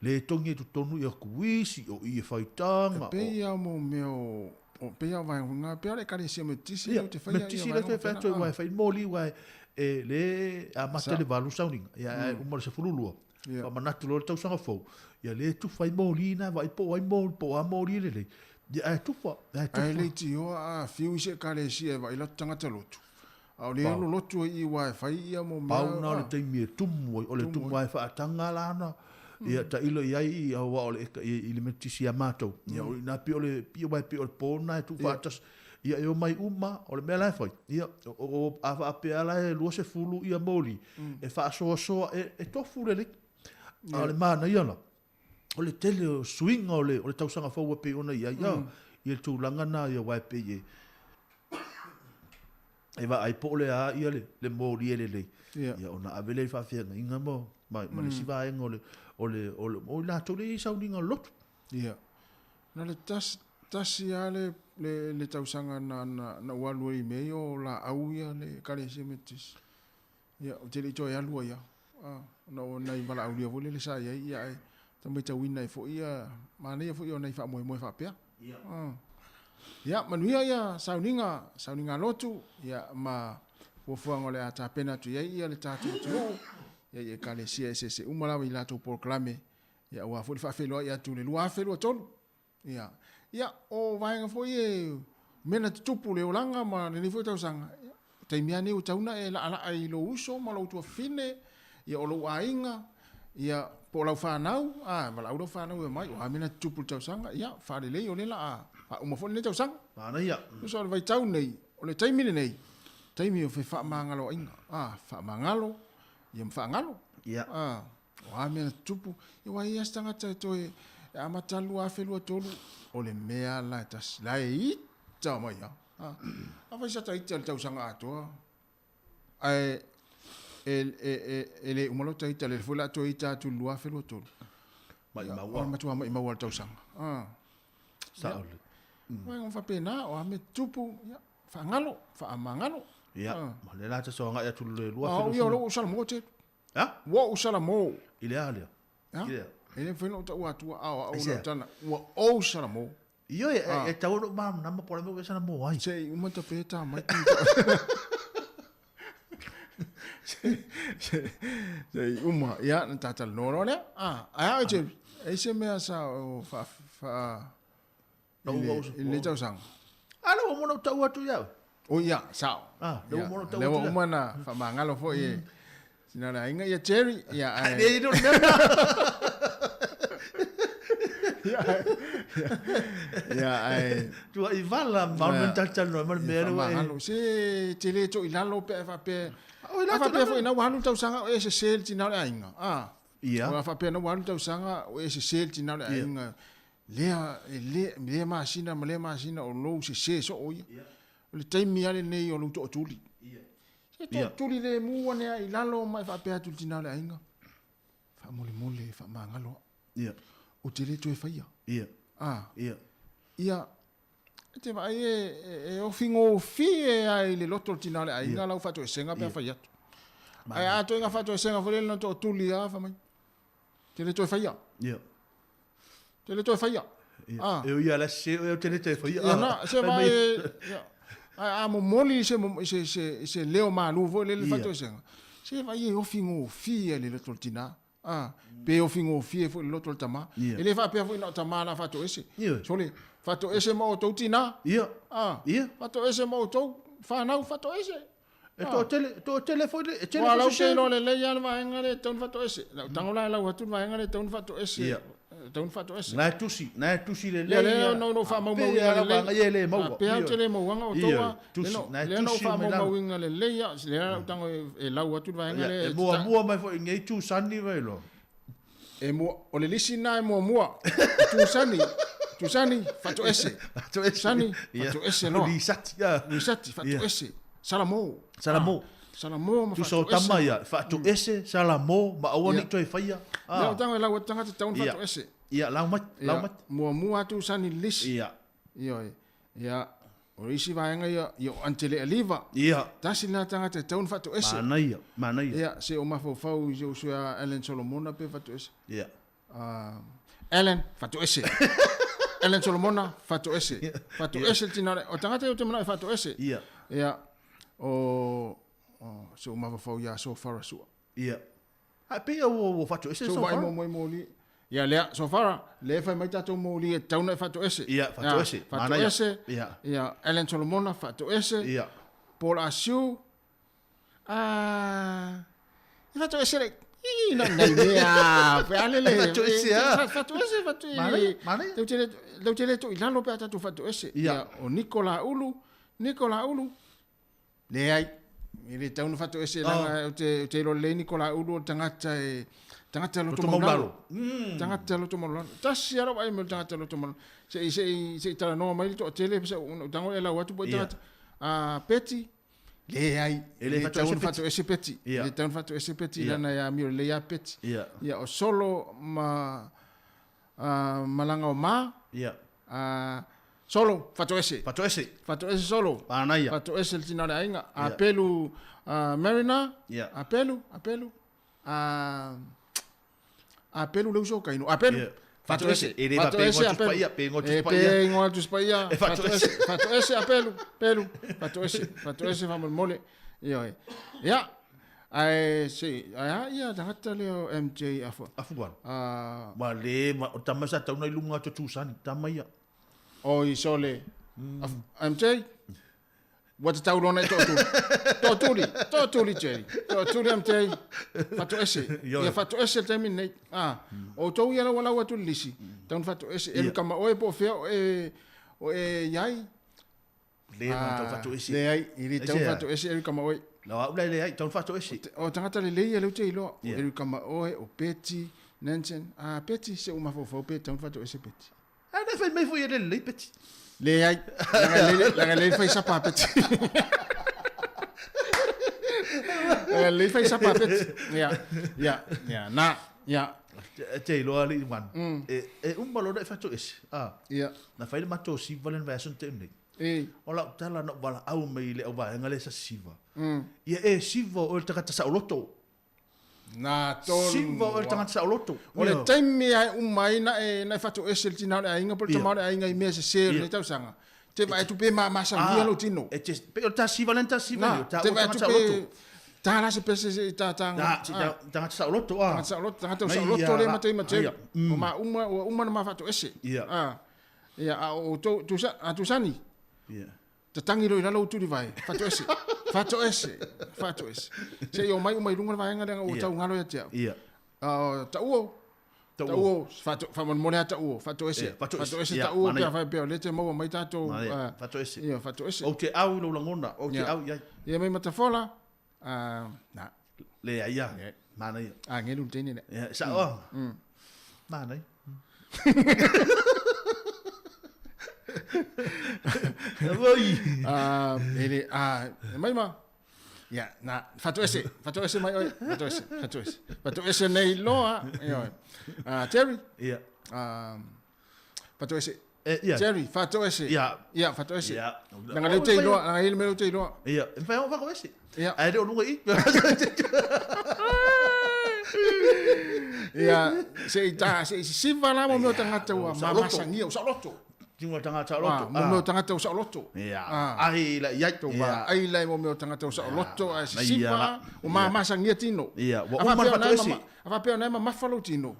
le togi i totonu ia kuisi o ie faitaga E pei lava mo mea o o pei lava o vaega foi na, pei lava o le Ekalesia Metotisi Ia, lea ou te faia ia Metotisi lea vaega te fai faapena, atu ai, a. aua e fai moli aua e le amata Sa. i le 8 sauniga, ia ae uma i le 12. Ia. Faamanatu loa le tausaga fou, ia le tufa ai moli na vaai po o ai moli, po o a moli lelei. Ia ae tufa, ae tufa. Ae leitioa a fiu i se Ekalesia e vaai latou tagata lotu, a o lea Pau. lolotu ai i aua e fai ia mo mea, Pau na o le a. taimi e tumu ai, o le Tumu tumu ai. lava e faataga lana, ia tailo i ai aua o le eka, i, i le Metotisi ia matou. Ia o ina pei o le, pei aua e pei o le po na e tuufaatasi. Ia e omai uma, o le mea la e fai, ia, o, o, a faapea la e 20 ia moli, e faasoasoa, e, e tofu lelei. A o le manaia la, o le tele o suiga o le, o le tausaga fou e pei ona i ai, ia, i le tulaga na, ia aua e pei e, e vaai po o le a ia le, le moli e lelei. Ia. Ia ona ave lea i faafeagaiga ma, ma, ma le isi vaega o le, o le, o le, o i latou lea e i sauniga o le lotu. Ia. Na le tasi, tasi lava le, le, le tausaga na, na, na ou alu ai i mea ia o laau ia le Ekalesia Metotisi. Ia, ou te le i toe alu ai lava. A, ona o nai valaaulia foi lele sa i ai, ia ae tau maitauina ai foi ia, manaia foi o nai faamoemoe faapea. Ia. A. Ia, manuia ia sauniga, sauniga lotu, ia, ma fuafuaga o le a tapena atu i ai ia le tatou atunuu, ia i ekalesia eseese uma lava i latou polokalame, ia aua foi le faafeiloai atu i le 2023. Ia, ia o vaega foi e mea na tutupu le olaga ma lenei foi tausaga, ia, o taimi lava nei ua tatau ona e laalaa i lou uso ma lou tuafafine, ia o lou aiga, ia po o lau fanau, a, valaau lau fanau e omai, o a mea na tutupu i le tausaga, ia, faalelei o lea o le a faauma foi lenei tausaga. Manaia. Tusa o le vaitau lenei, o le taimi lenei, taimi o fefaamagaloaiga, a, faamagalo, ia ma faagalo. Ia. A, o a mea na tutupu, ia ua i ai lava se tagata e toe e amata le 2023, o le mea la e tasi, la e ita mai lava. A, afai sa ta ita i le tausaga atoa, ae e, e, e, e le uma lau ta ita, lele foi o le a toe ita atu i le 2023. Maimau lava. O le matua maimau lava o le tausaga. A. Sao lelei. Ia, faapena, o a mea tutupu, ia, faagalo, faamagalo. Ia, ma le la te so agai atu le 20. A o ia o lou salamo te. Ha? Ua ou salamo. I le a lea? Ha? I le a? E le mafai ona ou taua atua a o au lau tana. Ua ou salamo. Ioe, e tau ona ou malamalama po o le a mea ua e salamo ai. Se i uma ta pe ta mai. Se i uma. Ia, na ta talanoa loa lea. Ah, ae a oe Jerry? E i se mea sa o fa fa i lenei tausaga. A lea ua uma ona ou tau atu ia oe. O ia, sao. Ah, lea ua uma ona ou tau atu. Lea ua uma ona faamagalo foi e sina le aiga ia Jerry. Ia, ae. E le o le mea lena. Ia, ae. Tuai vala ma ona talatalanoa ma le mea lea ua e. Faamagalo. Se te le to i lalo pe a faapea. A faapea foi ina ua alu le tausaga o e sese le tina o le aiga. Ah. Ia. O a faapea na ua alu le tausaga o e sese le tina o le aiga. Lea, e le, lea masina ma lea masina o lou sese soo ia. O le taimi lava lenei o lou tootuli. Se tootuli lemu ane lava i lalo ma e faapea atu i le tina o le aiga, faamolemole, faamagalo au. Ou te le toe faia. A. Ia, e te vaai e, e, e ofigofie lava i le loto o le tina o le aiga lau faatoesega pe a fai atu. Ae a atoiga faatoesega foi lele na tootuli lava fai mai, te le toe faia. Te le toe faia. Ah. E ui ala se o te le toe faia. Ia na, se vai a momoli se se se se leo malu foi le le faatoesega. Se vai e ofi gofie le loto o le tina. Ah, pe ofi gofie foi le loto o le tama. E le faapea foi na o tama la faatoese. Sole, faatoese ma outou tina. Ia. Ah. Ia. Faatoese ma outou whanau faatoese. E toatele, toatele foi le, e tele Ua foi lau se te sē. iloa lelei lava le vaega lea e tatau ona faatoese. Lau tago la e lau atu le vaega lea e tatau ona faatoese. Ia. E tatau ona faatoese. Na e tusi, na e tusi lelei Ia lea ia. na ou faamaumauina Pei lava lelei. vaega ia e le maua. Pei lava ou te le mauaga o outou a. Tusi, na e Lea na ou tusi mai lalo. faamaumauina lelei lava. Lea lau tago e lau atu le vaega Ia, lea e muamua mai foi i nei tusani vai loa. E mua, o le lisi lena e muamua. Tusani, tusani, faatoese. Faatoese. Tusani, Ia. faatoese loa. Lisati, ia. Lisati, faatoese. Salamo. Salamo. Ah, salamo ma Tusa o faatoese. tama ia, faatoese, salamo, ma aua Ia. nei toe faia. Ah. Lea o tago e lau atu tagata tatau ona Ia. faatoese. Ia, lau mai, lau Ia, mai. Muamua atu sani lisi. Ia. Ioe. Ia, o isi vaega ia, ia o Antele Aliva. Ia. Tasi lena tagata e tatau ona faatoese. Manaia, manaia. Ia, se o mafaufau i si ou sui a Alan Solomona pe faatoese. Ia. Alan, faatoese. Alan Solomona, faatoese. Faatoese le tina o le, o tagata ia ou te manao e faatoese. Ia. Ia, o, o se o mafaufau ia Sofara Sua. Ia. Ae pei ia ua, ua faatoese So vaai Sofara. mo moi moli. Ia lea, Sofara, lea e fai mai tatou moli e tatau ona e faatoese. Ia, faatoese. Ia, faatoese. Manaia. Ia. Ia, Alan Solomona, faatoese. Ia. Paul Asiu. Ah, e faatoese le Ii, na nei mea, pe ale le. E faatoese, ah. Faatoese, faatoese. Manaia, manaia. Tau te le, tau te le to i lalo pe a tatou faatoese. Ia. o Nicola Ulu, Nicola Ulu. Leai, e le tatau ona faatoese leaga ou te, ou te iloa lelei Nicola Ulu o le tagata e, tagata loto Loto maulalo. maulalo. Tagata loto maulalo. Tasi lava lou vaai mai o le tagata loto maulalo. Se i, se i, se i talanoa mai le toatele, se ona ou tago e lau atu po o Ia. tagata. Ah, Peti, leai, E le le tatau ona faatoese faatoese Peti. Ia. Le tatau ona faatoese Peti, Ia. lana e amio lelei lava Peti. Ia. Ia, o Solo ma, ah, Malaga o Ma. Ia. Ah, Solo, faatoese. Faatoese. Faatoese Solo. Manaia. Faatoese le tina o le aiga. Ia. Apelu Marina. Ia. Apelu, Apelu. Apelu le uso o Kaino. Apelu. Ia. Faatoese. E le faapea Faatoese, ingoa Apelu. Tusi Paia, pe ingoa Tusi E, Paia. pe ingoa Tusi Paia. E faatoese. Faatoese, Apelu, Pelu. Faatoese, faatoese faamolemole. Ioe. Ia, ae se, ae a ia tagata lea o MJ Afu. Afualo. Ah. Ua le, o tama sa tauna i luga atu Tusani, tama ia. Oi, sole. MJ, ua tatau loa ona e tootuli. Tootuli, tootuli Jerry. Tootuli MJ, fatoese. Ia fatoese le taimi lenei. Ah, o outou ia lau lau atu le lisi, tau na fatoese. E kama oe po o fea o e, o e iai. Le na tau fatoese. Leai, i le tau fatoese e kama oe. La au le leai, tau fatoese. O tagata lelei ia lea ou te iloa. O Eric Kamaoe, o Betty, Nansen. Ah, Betty, se uma faufau pe tau fatoese Betty. A le fai mai foi e le lelei Betty. Leai, laga le fai sapa Betty. Laga le fai sapa Betty. Ia, ia, ia, na, ia. Te iloa alii wan. E uma loa ona e fatoese. Ah. Ia. Na fai le matou siva le vaiaso na tea nei. E. O lau tala na ou valaau mai i le auvaega lea sa siva. Ia e siva o oe le tagata saoloto. Na tonu. Siva o oe le tagata saoloto. O le taimi lava e uma ai na e na e fatoese le tina o le aiga po o le tama o le aiga i mea sese o lenei tausaga. Te vaai atu pe mamasagia lou tino. E te, pei o le ta siva lea na ta siva Na, nei, o te taua vaai atu tagata pe saoloto. ta la se pese se i ta ta Ta, si ta, tagata saoloto a. Tagata saoloto, tagata Mai saoloto ia le la- matai matai. ia. O ma uma, ua uma na ma fatoese. Ia. Ah. Ia, a o tou, tusa, a tusani. Ia. Tatangi loa i lalo utuli vae. Fatoese. Fatoese. Fatoese. Se i o mai uma i luga le vaega lea ua Ia. tau galo ia te au. Ia. Ah, tauo. Tauo. Tauo. Fato, faamolemole lava tauo. Fatoese. Ia, fatoese. Fatoese Ia, tauo pe manaia. a faapea o lea e te maua mai tatou. Manaia. ah, Fatoese. Ia, fatoese. Ou te au i lou lagona, ou te Ia. au i ai. Ia mai matafola. Ah, na. Leai ia. Manaia. Ah, ngelu le teine lea. Ia, sao a. Manaia. Voi. Ah, ele, ah, mai ma. Ia, na, fatoese, fatoese mai oe, fatoese, fatoese. Fatoese nei loa, ia oe. Ah, Terry. Ia. Ah, fatoese. Ia. Jerry, fatoese. Ia. Ia, fatoese. Ia. Langa leu te iloa, langa ele mea te iloa. Ia, e mafai ona fatoese. Ia. Ae le o luga i. Ia, se i ta, se i sisiva la mo mea o tagata ua mamasagia, o saoloto. Tinga tagata saoloto. Ah, mo mea o tagata ua saoloto. Ia. Ah. Ai la iai. Tou vaai la i mo mea o tagata ua saoloto, ae Ia sisiva, la. o mamasagia tino. Ia, ua A uma faapea na o na e fatoese. mama- a faapea o na e mamafa lou tino.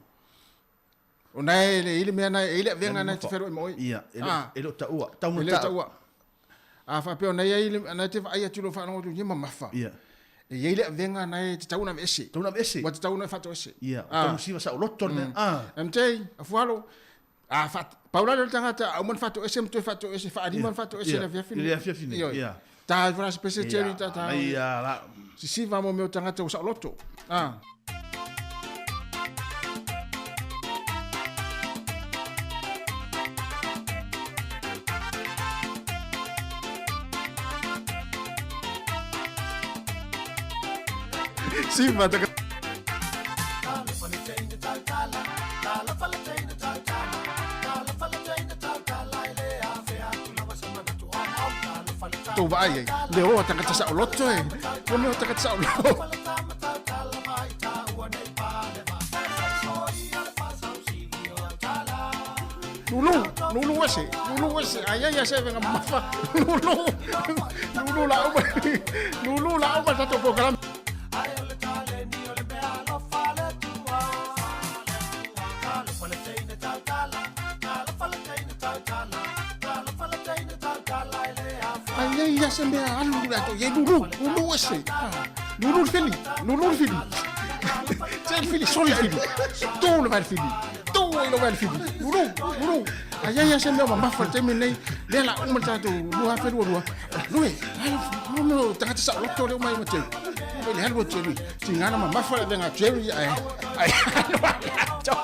O na e le i le mea na e i le avega na e te feloai ma oe. Ia, e le Ah. e le o taua. Tau E na le o tau. taua. A faapea o na i ai le- na e te vaai atu i lou faalogo atu, ia mamafa. Ia. E i ai le avega na e tatau ona aveese. Tatau ona aveese. Ua tatau ona e fatoese. Ia, Ah. tau siva saoloto le mea. Ah. MJ, afualo. A fa paula le tagata a uma na fatoese ma toe fatoese, faalima na fatoese Ia. i le afiafi I le afiafi nei, Ioe. ia. Ta i fana se pese Ia, Jerry ta ta. ia, la. Sisiva mo mea o tagata ua saoloto. Ah. Siva taka. Tou vaai ai. Le oa tagata saoloto e. Mo mea o tagata saoloto. Lulu, lulu ese, lulu ese, ai ai ese venga mafa. Lulu, lulu la uma, lulu la uma tatou programa. Ai ai ese mea alu la to ye lulu, lulu ese. Ah, Lulu le fili, lulu le fili. Tse le fili, soli le fili. Tu le vai le fili. Tu i le vai le fili. Lulu, lulu. Ai ai ese mea mamafa le taimi lenei. Lea la uma le tatou 2022. Lui, alu, mo mea o tagata saoloto lea uma ai ma Jerry. Mai le alu o Jerry. Tigana mamafa le avega a Jerry ae. Ae alu a latou.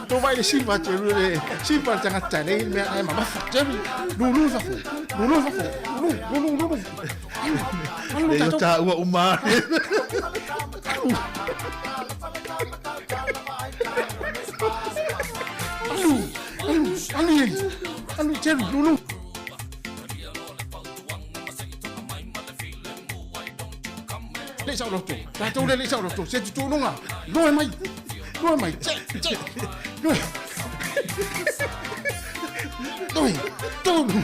Tou vai le siva Jerry le siva le tagata lei le mea ae mamafa Jerry. Lulu i fafo. Lulu i fafo. Lulu, lulu, lulu. Alu, alu Le o tatou. taua uma. Alu, alu, alu iai. Alu Jerry, lulu. Le saoloto. Tatou le le saoloto. Se tutunuga. Loe mai. Loe mai. Tse, tse. Loe. Toi, tolu,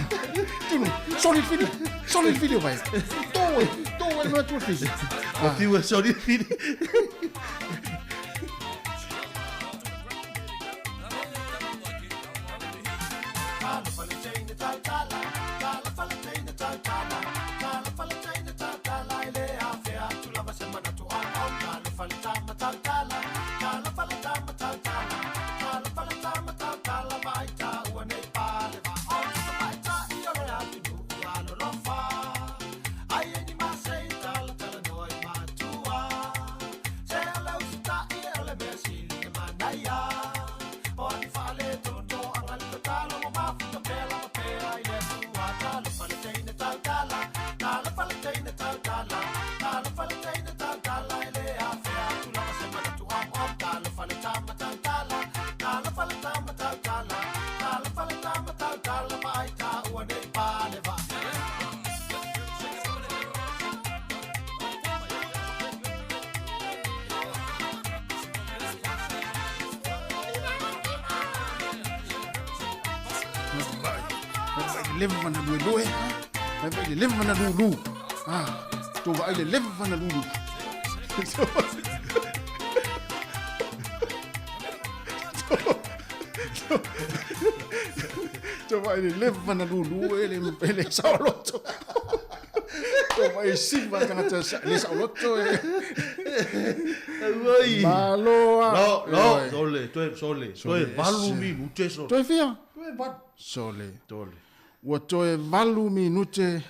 tolu, soli le fili, soli le fili o vai. Toi, toi, le manatu o le fili. O fiu e soli le fili. Leva na lue lue, vai le leva na lulu. Ah, tu vai le leva na lulu. Tu vai le leva na lulu ele ele saoloto. Tu vai siva tangata le saoloto e. Oi. Maloa. No, no, sole, toe, sole. Toe valu minute sole. Toe fia? Toe valu. Sole. Tole. Ua toe valu minute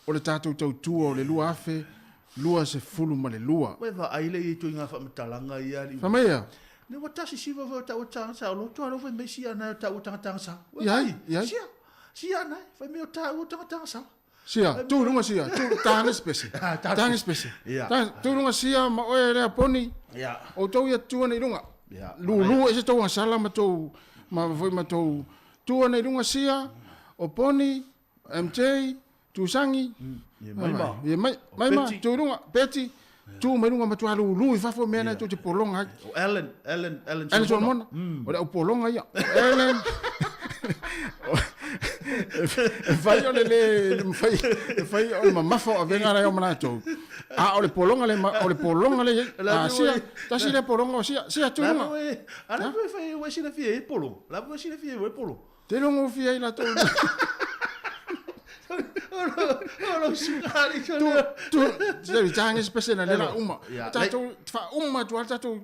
o le tātou tautua o le 2022. Ue va ai le i tui ngā whamatalanga i ali. Whamaia? Ne wa tasi siva wa tau tanga sa o loto alo whai mei si ana tau tanga tanga sa. Iai, iai. Sia, sia ana, whai mei o tau tanga tanga sa. Sia, tu runga sia, tu tāne spesi. Tāne spesi. Tu runga sia ma oe rea poni. Ia. O tau ia tua nei runga. Ia. Lulu e se tau sala ma tau, ma foi ma tau tua nei runga sia, o poni, MJ, Tusangi. Ia mai ma. Ia mai, mai ma, tu runga, Betty. Tu mai runga ma tu alu lu i fafo mea nei tu te polonga ai. O Ellen, Ellen, Ellen Ellen Solomona. O le au polonga ia. Ellen. E fai o le le fai e fai o le mamafa o avenga lai o manatou. A o le polonga le o le polonga le a sia tasi le polonga o sia sia tu runga. A la foi fai o sina fia e polo. La foi sina fia e polo. Te longo fia i la tou. O sukari Tu tu se tanga spese na le la uma. Tatou fa uma tu al tatou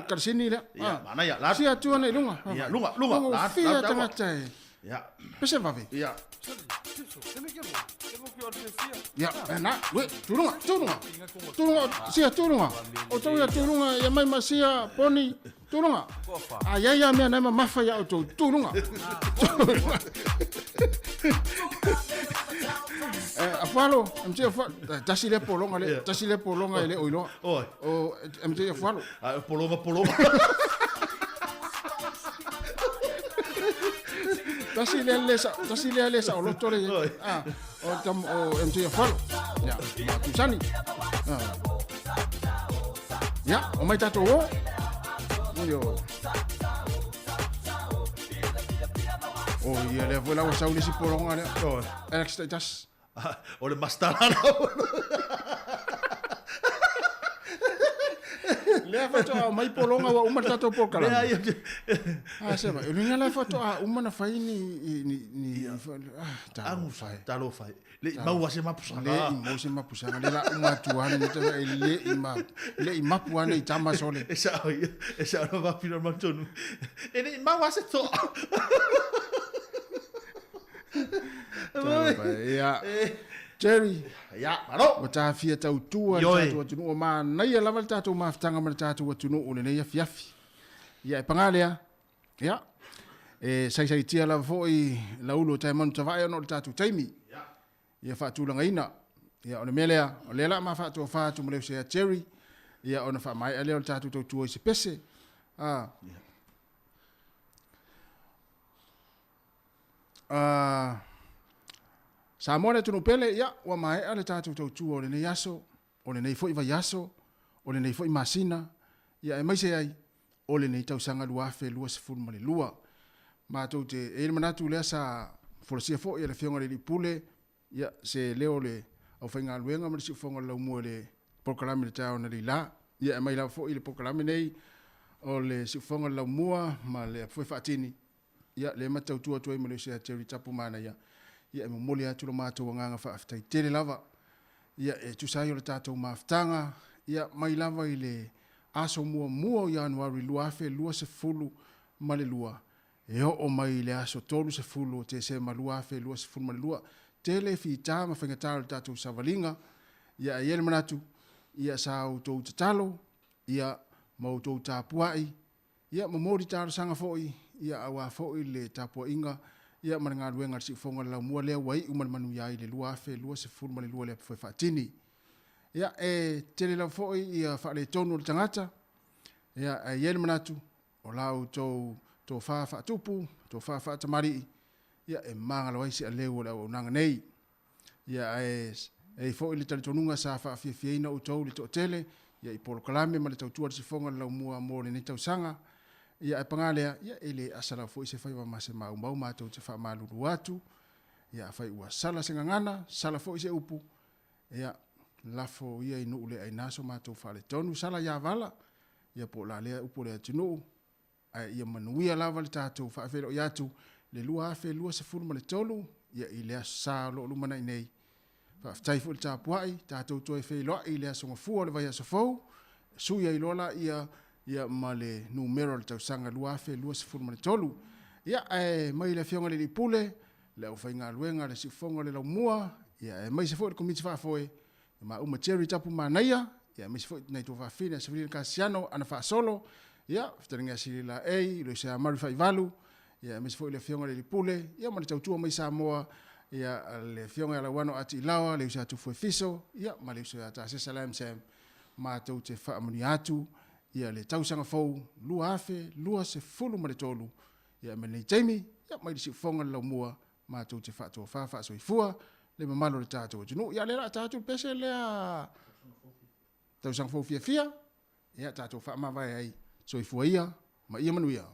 karsini le. Ia, mana ia, la. Sia tu ana i lunga. Ia, lunga, lunga. La fia tangata e. Ia. Pese vave. Ia. Ia, na, we, tu lunga, tu lunga. Tu lunga, sia tu lunga. O tau ia tu lunga, ia mai ma sia poni, tu lunga. A ia ia mea nei ma mafa ia o tau, tu lunga. Afualo, MJ afualo, tasi le polonga le, tasi le polonga ele oiloa. O MJ afualo. Polonga, polonga. Tasi le le sa, tasi le le sa o loto le. Ah, o tam o MJ afualo. Ya, ma tusani. Ya, o mai tatou o. Yo. O ia le vola o sauli si polonga le. Alex tas. O le mastara. Le fato mai polonga wa uma tatou pokala. Ah se va, le le fato a uma na fai ni ni ni ah ta fai. Ta fai. Le mau se mapusanga. Le mau se mapusanga le la uma tuana ni ta le ima le ima puana i tama sole. Esa esa no va pino matonu. E le mau se to. Ia. Jerry. Ia, maro. O tā fia tautua le tātou atunuu o manaia lava le tātou mafutaga ma le tātou atunuu o lenei afiafi. Ia e pagā lea. Ia. E saisaitia lava foʻi laulo o taemanu tavae ona o le tātou taimi. Ia faatulagaina. Ia o le mea lea, o lea la ma faatoafā atu ma le usea Jerry. Ia ona faamaea lea o le tātou tautua i se pese. Samoa le atunuu pele, ia, ua maea le tātou tautua o lenei aso, o lenei foʻi vaiaso, o lenei foʻi masina, ia e maise ai, o lenei tausaga 2022. Matou te, e i ai le manatu lea sa folasia foi e le Afioga i le Alii Pule, ia, se leo o le aufaigaluega ma le siufofoga o le laumua i le polokalame i le taeao analeila. Ia, e aumai lava foi le polokalame nei o le siufofoga o le laumua ma le apu foi faatini, ia, lea ma te tautua atu ai ma le uso ia Jerry Tapu Manaia, ia, e momoli atu lo matou agaga faafetai tele lava, ia, e tusa ai o le tatou mafutaga, ia, mai lava i le aso muamua o Ianuari 2022, e oo mai i le aso 30 o Tesema 2022. Tele fita ma faigata o le tatou savaliga, ia ae i ai le manatu, ia sa outou tatalo, ia ma outou tapuai, ia momoli talosaga foi, ia aua foi le tapuaiga, ia ma le galuega a le Siufofoga o le Laumua lea ua iu ma le manuia ai le 2022 i le Apu Faatini. Ia, e tele lava foi ia faaletonu o le tagata, ia, ae i ai le manatu, o la outou tofa faatupu, tofa faatamalii, ia, e magalo ai se aleu o le auaunaga nei. Ia, ae e i ai foi le talitonuga sa faafiafiaina outou i le toatele, ia, i polokalame ma le tautua a le Sifoga o le Laumua mo lenei tausaga. Ia, ae paga lea, ia, e le asa lava foi se faiva ma se maumau matou te faamalulu atu. Ia, afai ua sala se gagana, sala foi se upu, Ia, lafo ia i nuu le aina so matou faaletonu, sala ia vala, ia po o la lea upu o le atunuu, ae ia manuia lava le tatou faafeiloai atu le 2023, ia i le Aso Sa o lo o lumanai nei. Faafetai foi le tapuai, tatou toe feiloai i le Aso Gafua o le vaiaso fou, sui ai loa laia ia ma le numera o le tausaga 2023. Ia, ae mai le Afioga i le Alii Pule, le aufaigaluega a le Siufofoga o le Laumua, ia aemaise foi le Komiti Faafoe, ma uma Jerry Tapu Manaia, ia aemaise foi nai tuafafine a Sevelina Kasiano, Ana Faasolo, ia fetalaiga ia Sili Laei, Loisea Mary Faivalu, ia aemaise foi le Afioga i le Alii Pule, ia ma le tautua mai Samoa, ia le Afioga ia Lauano Atiilaoa, le uso ia Tufu Efiso, ia ma le uso ia Tasesa Lam Sam, matou te faamanuia atu ia le tausaga fou 2023 Ia ma lenei taimi, ia mai le siufofoga le laumua, matou te faatofa faasoifua le mamalu o le tatou atunuu. Ia lea la tatou le pese lea tausaga fou fiafia, ia tatou faamavae ai soifua ia ma ia manuia.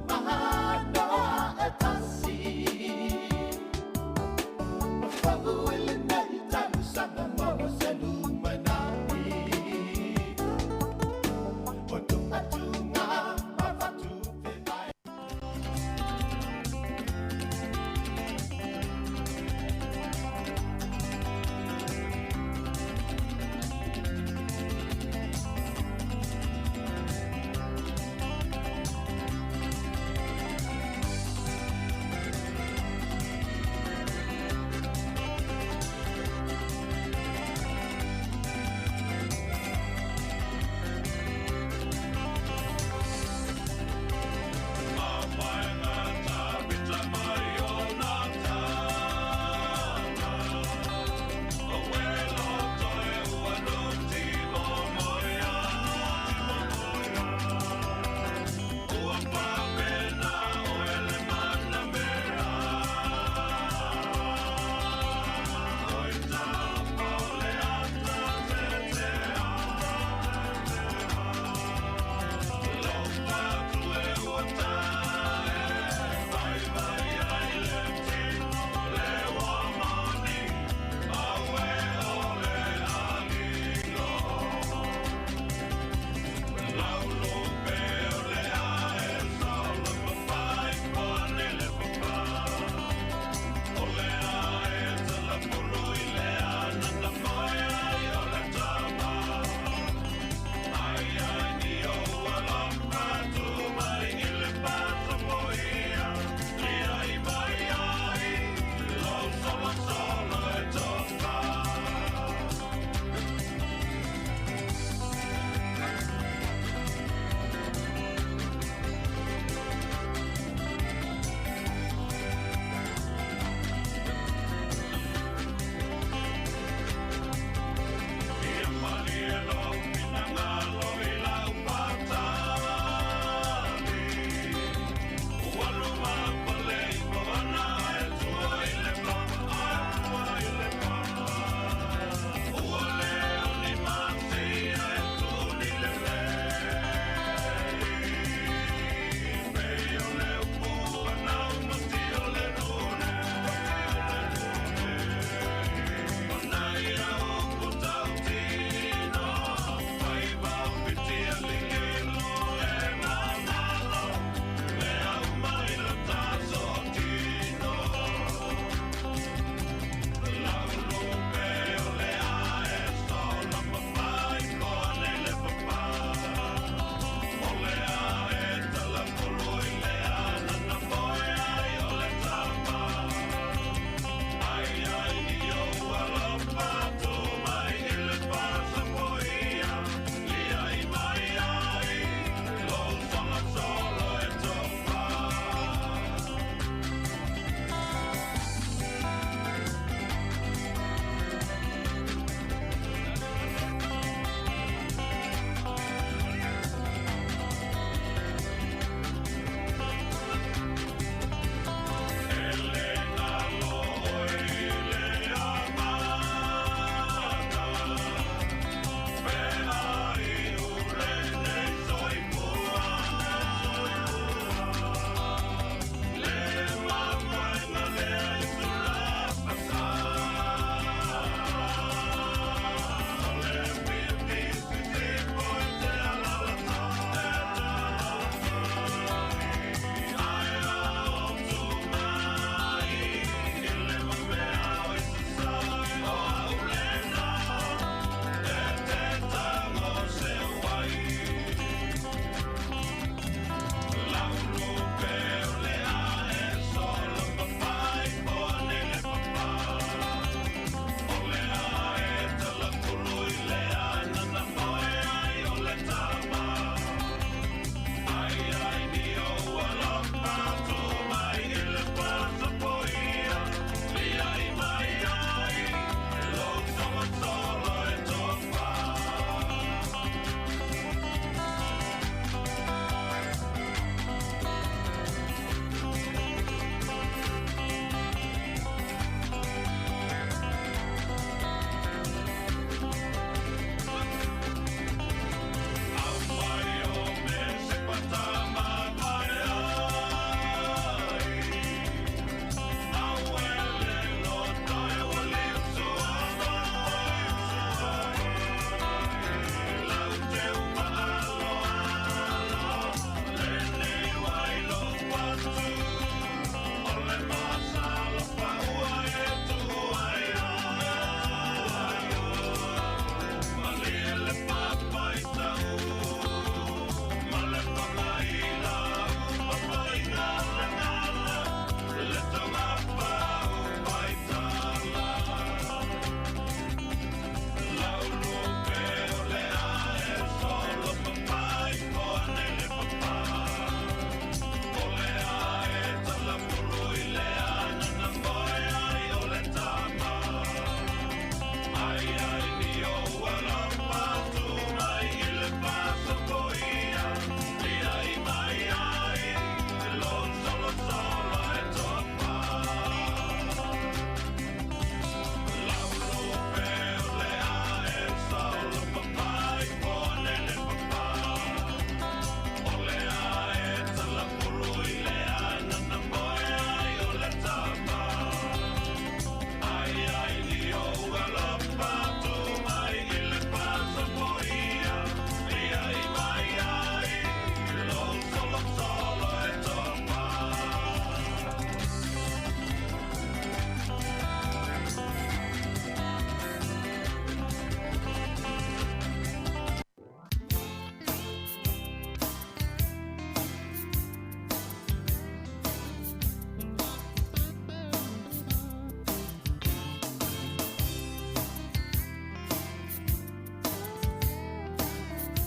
Mahanoa e tasi.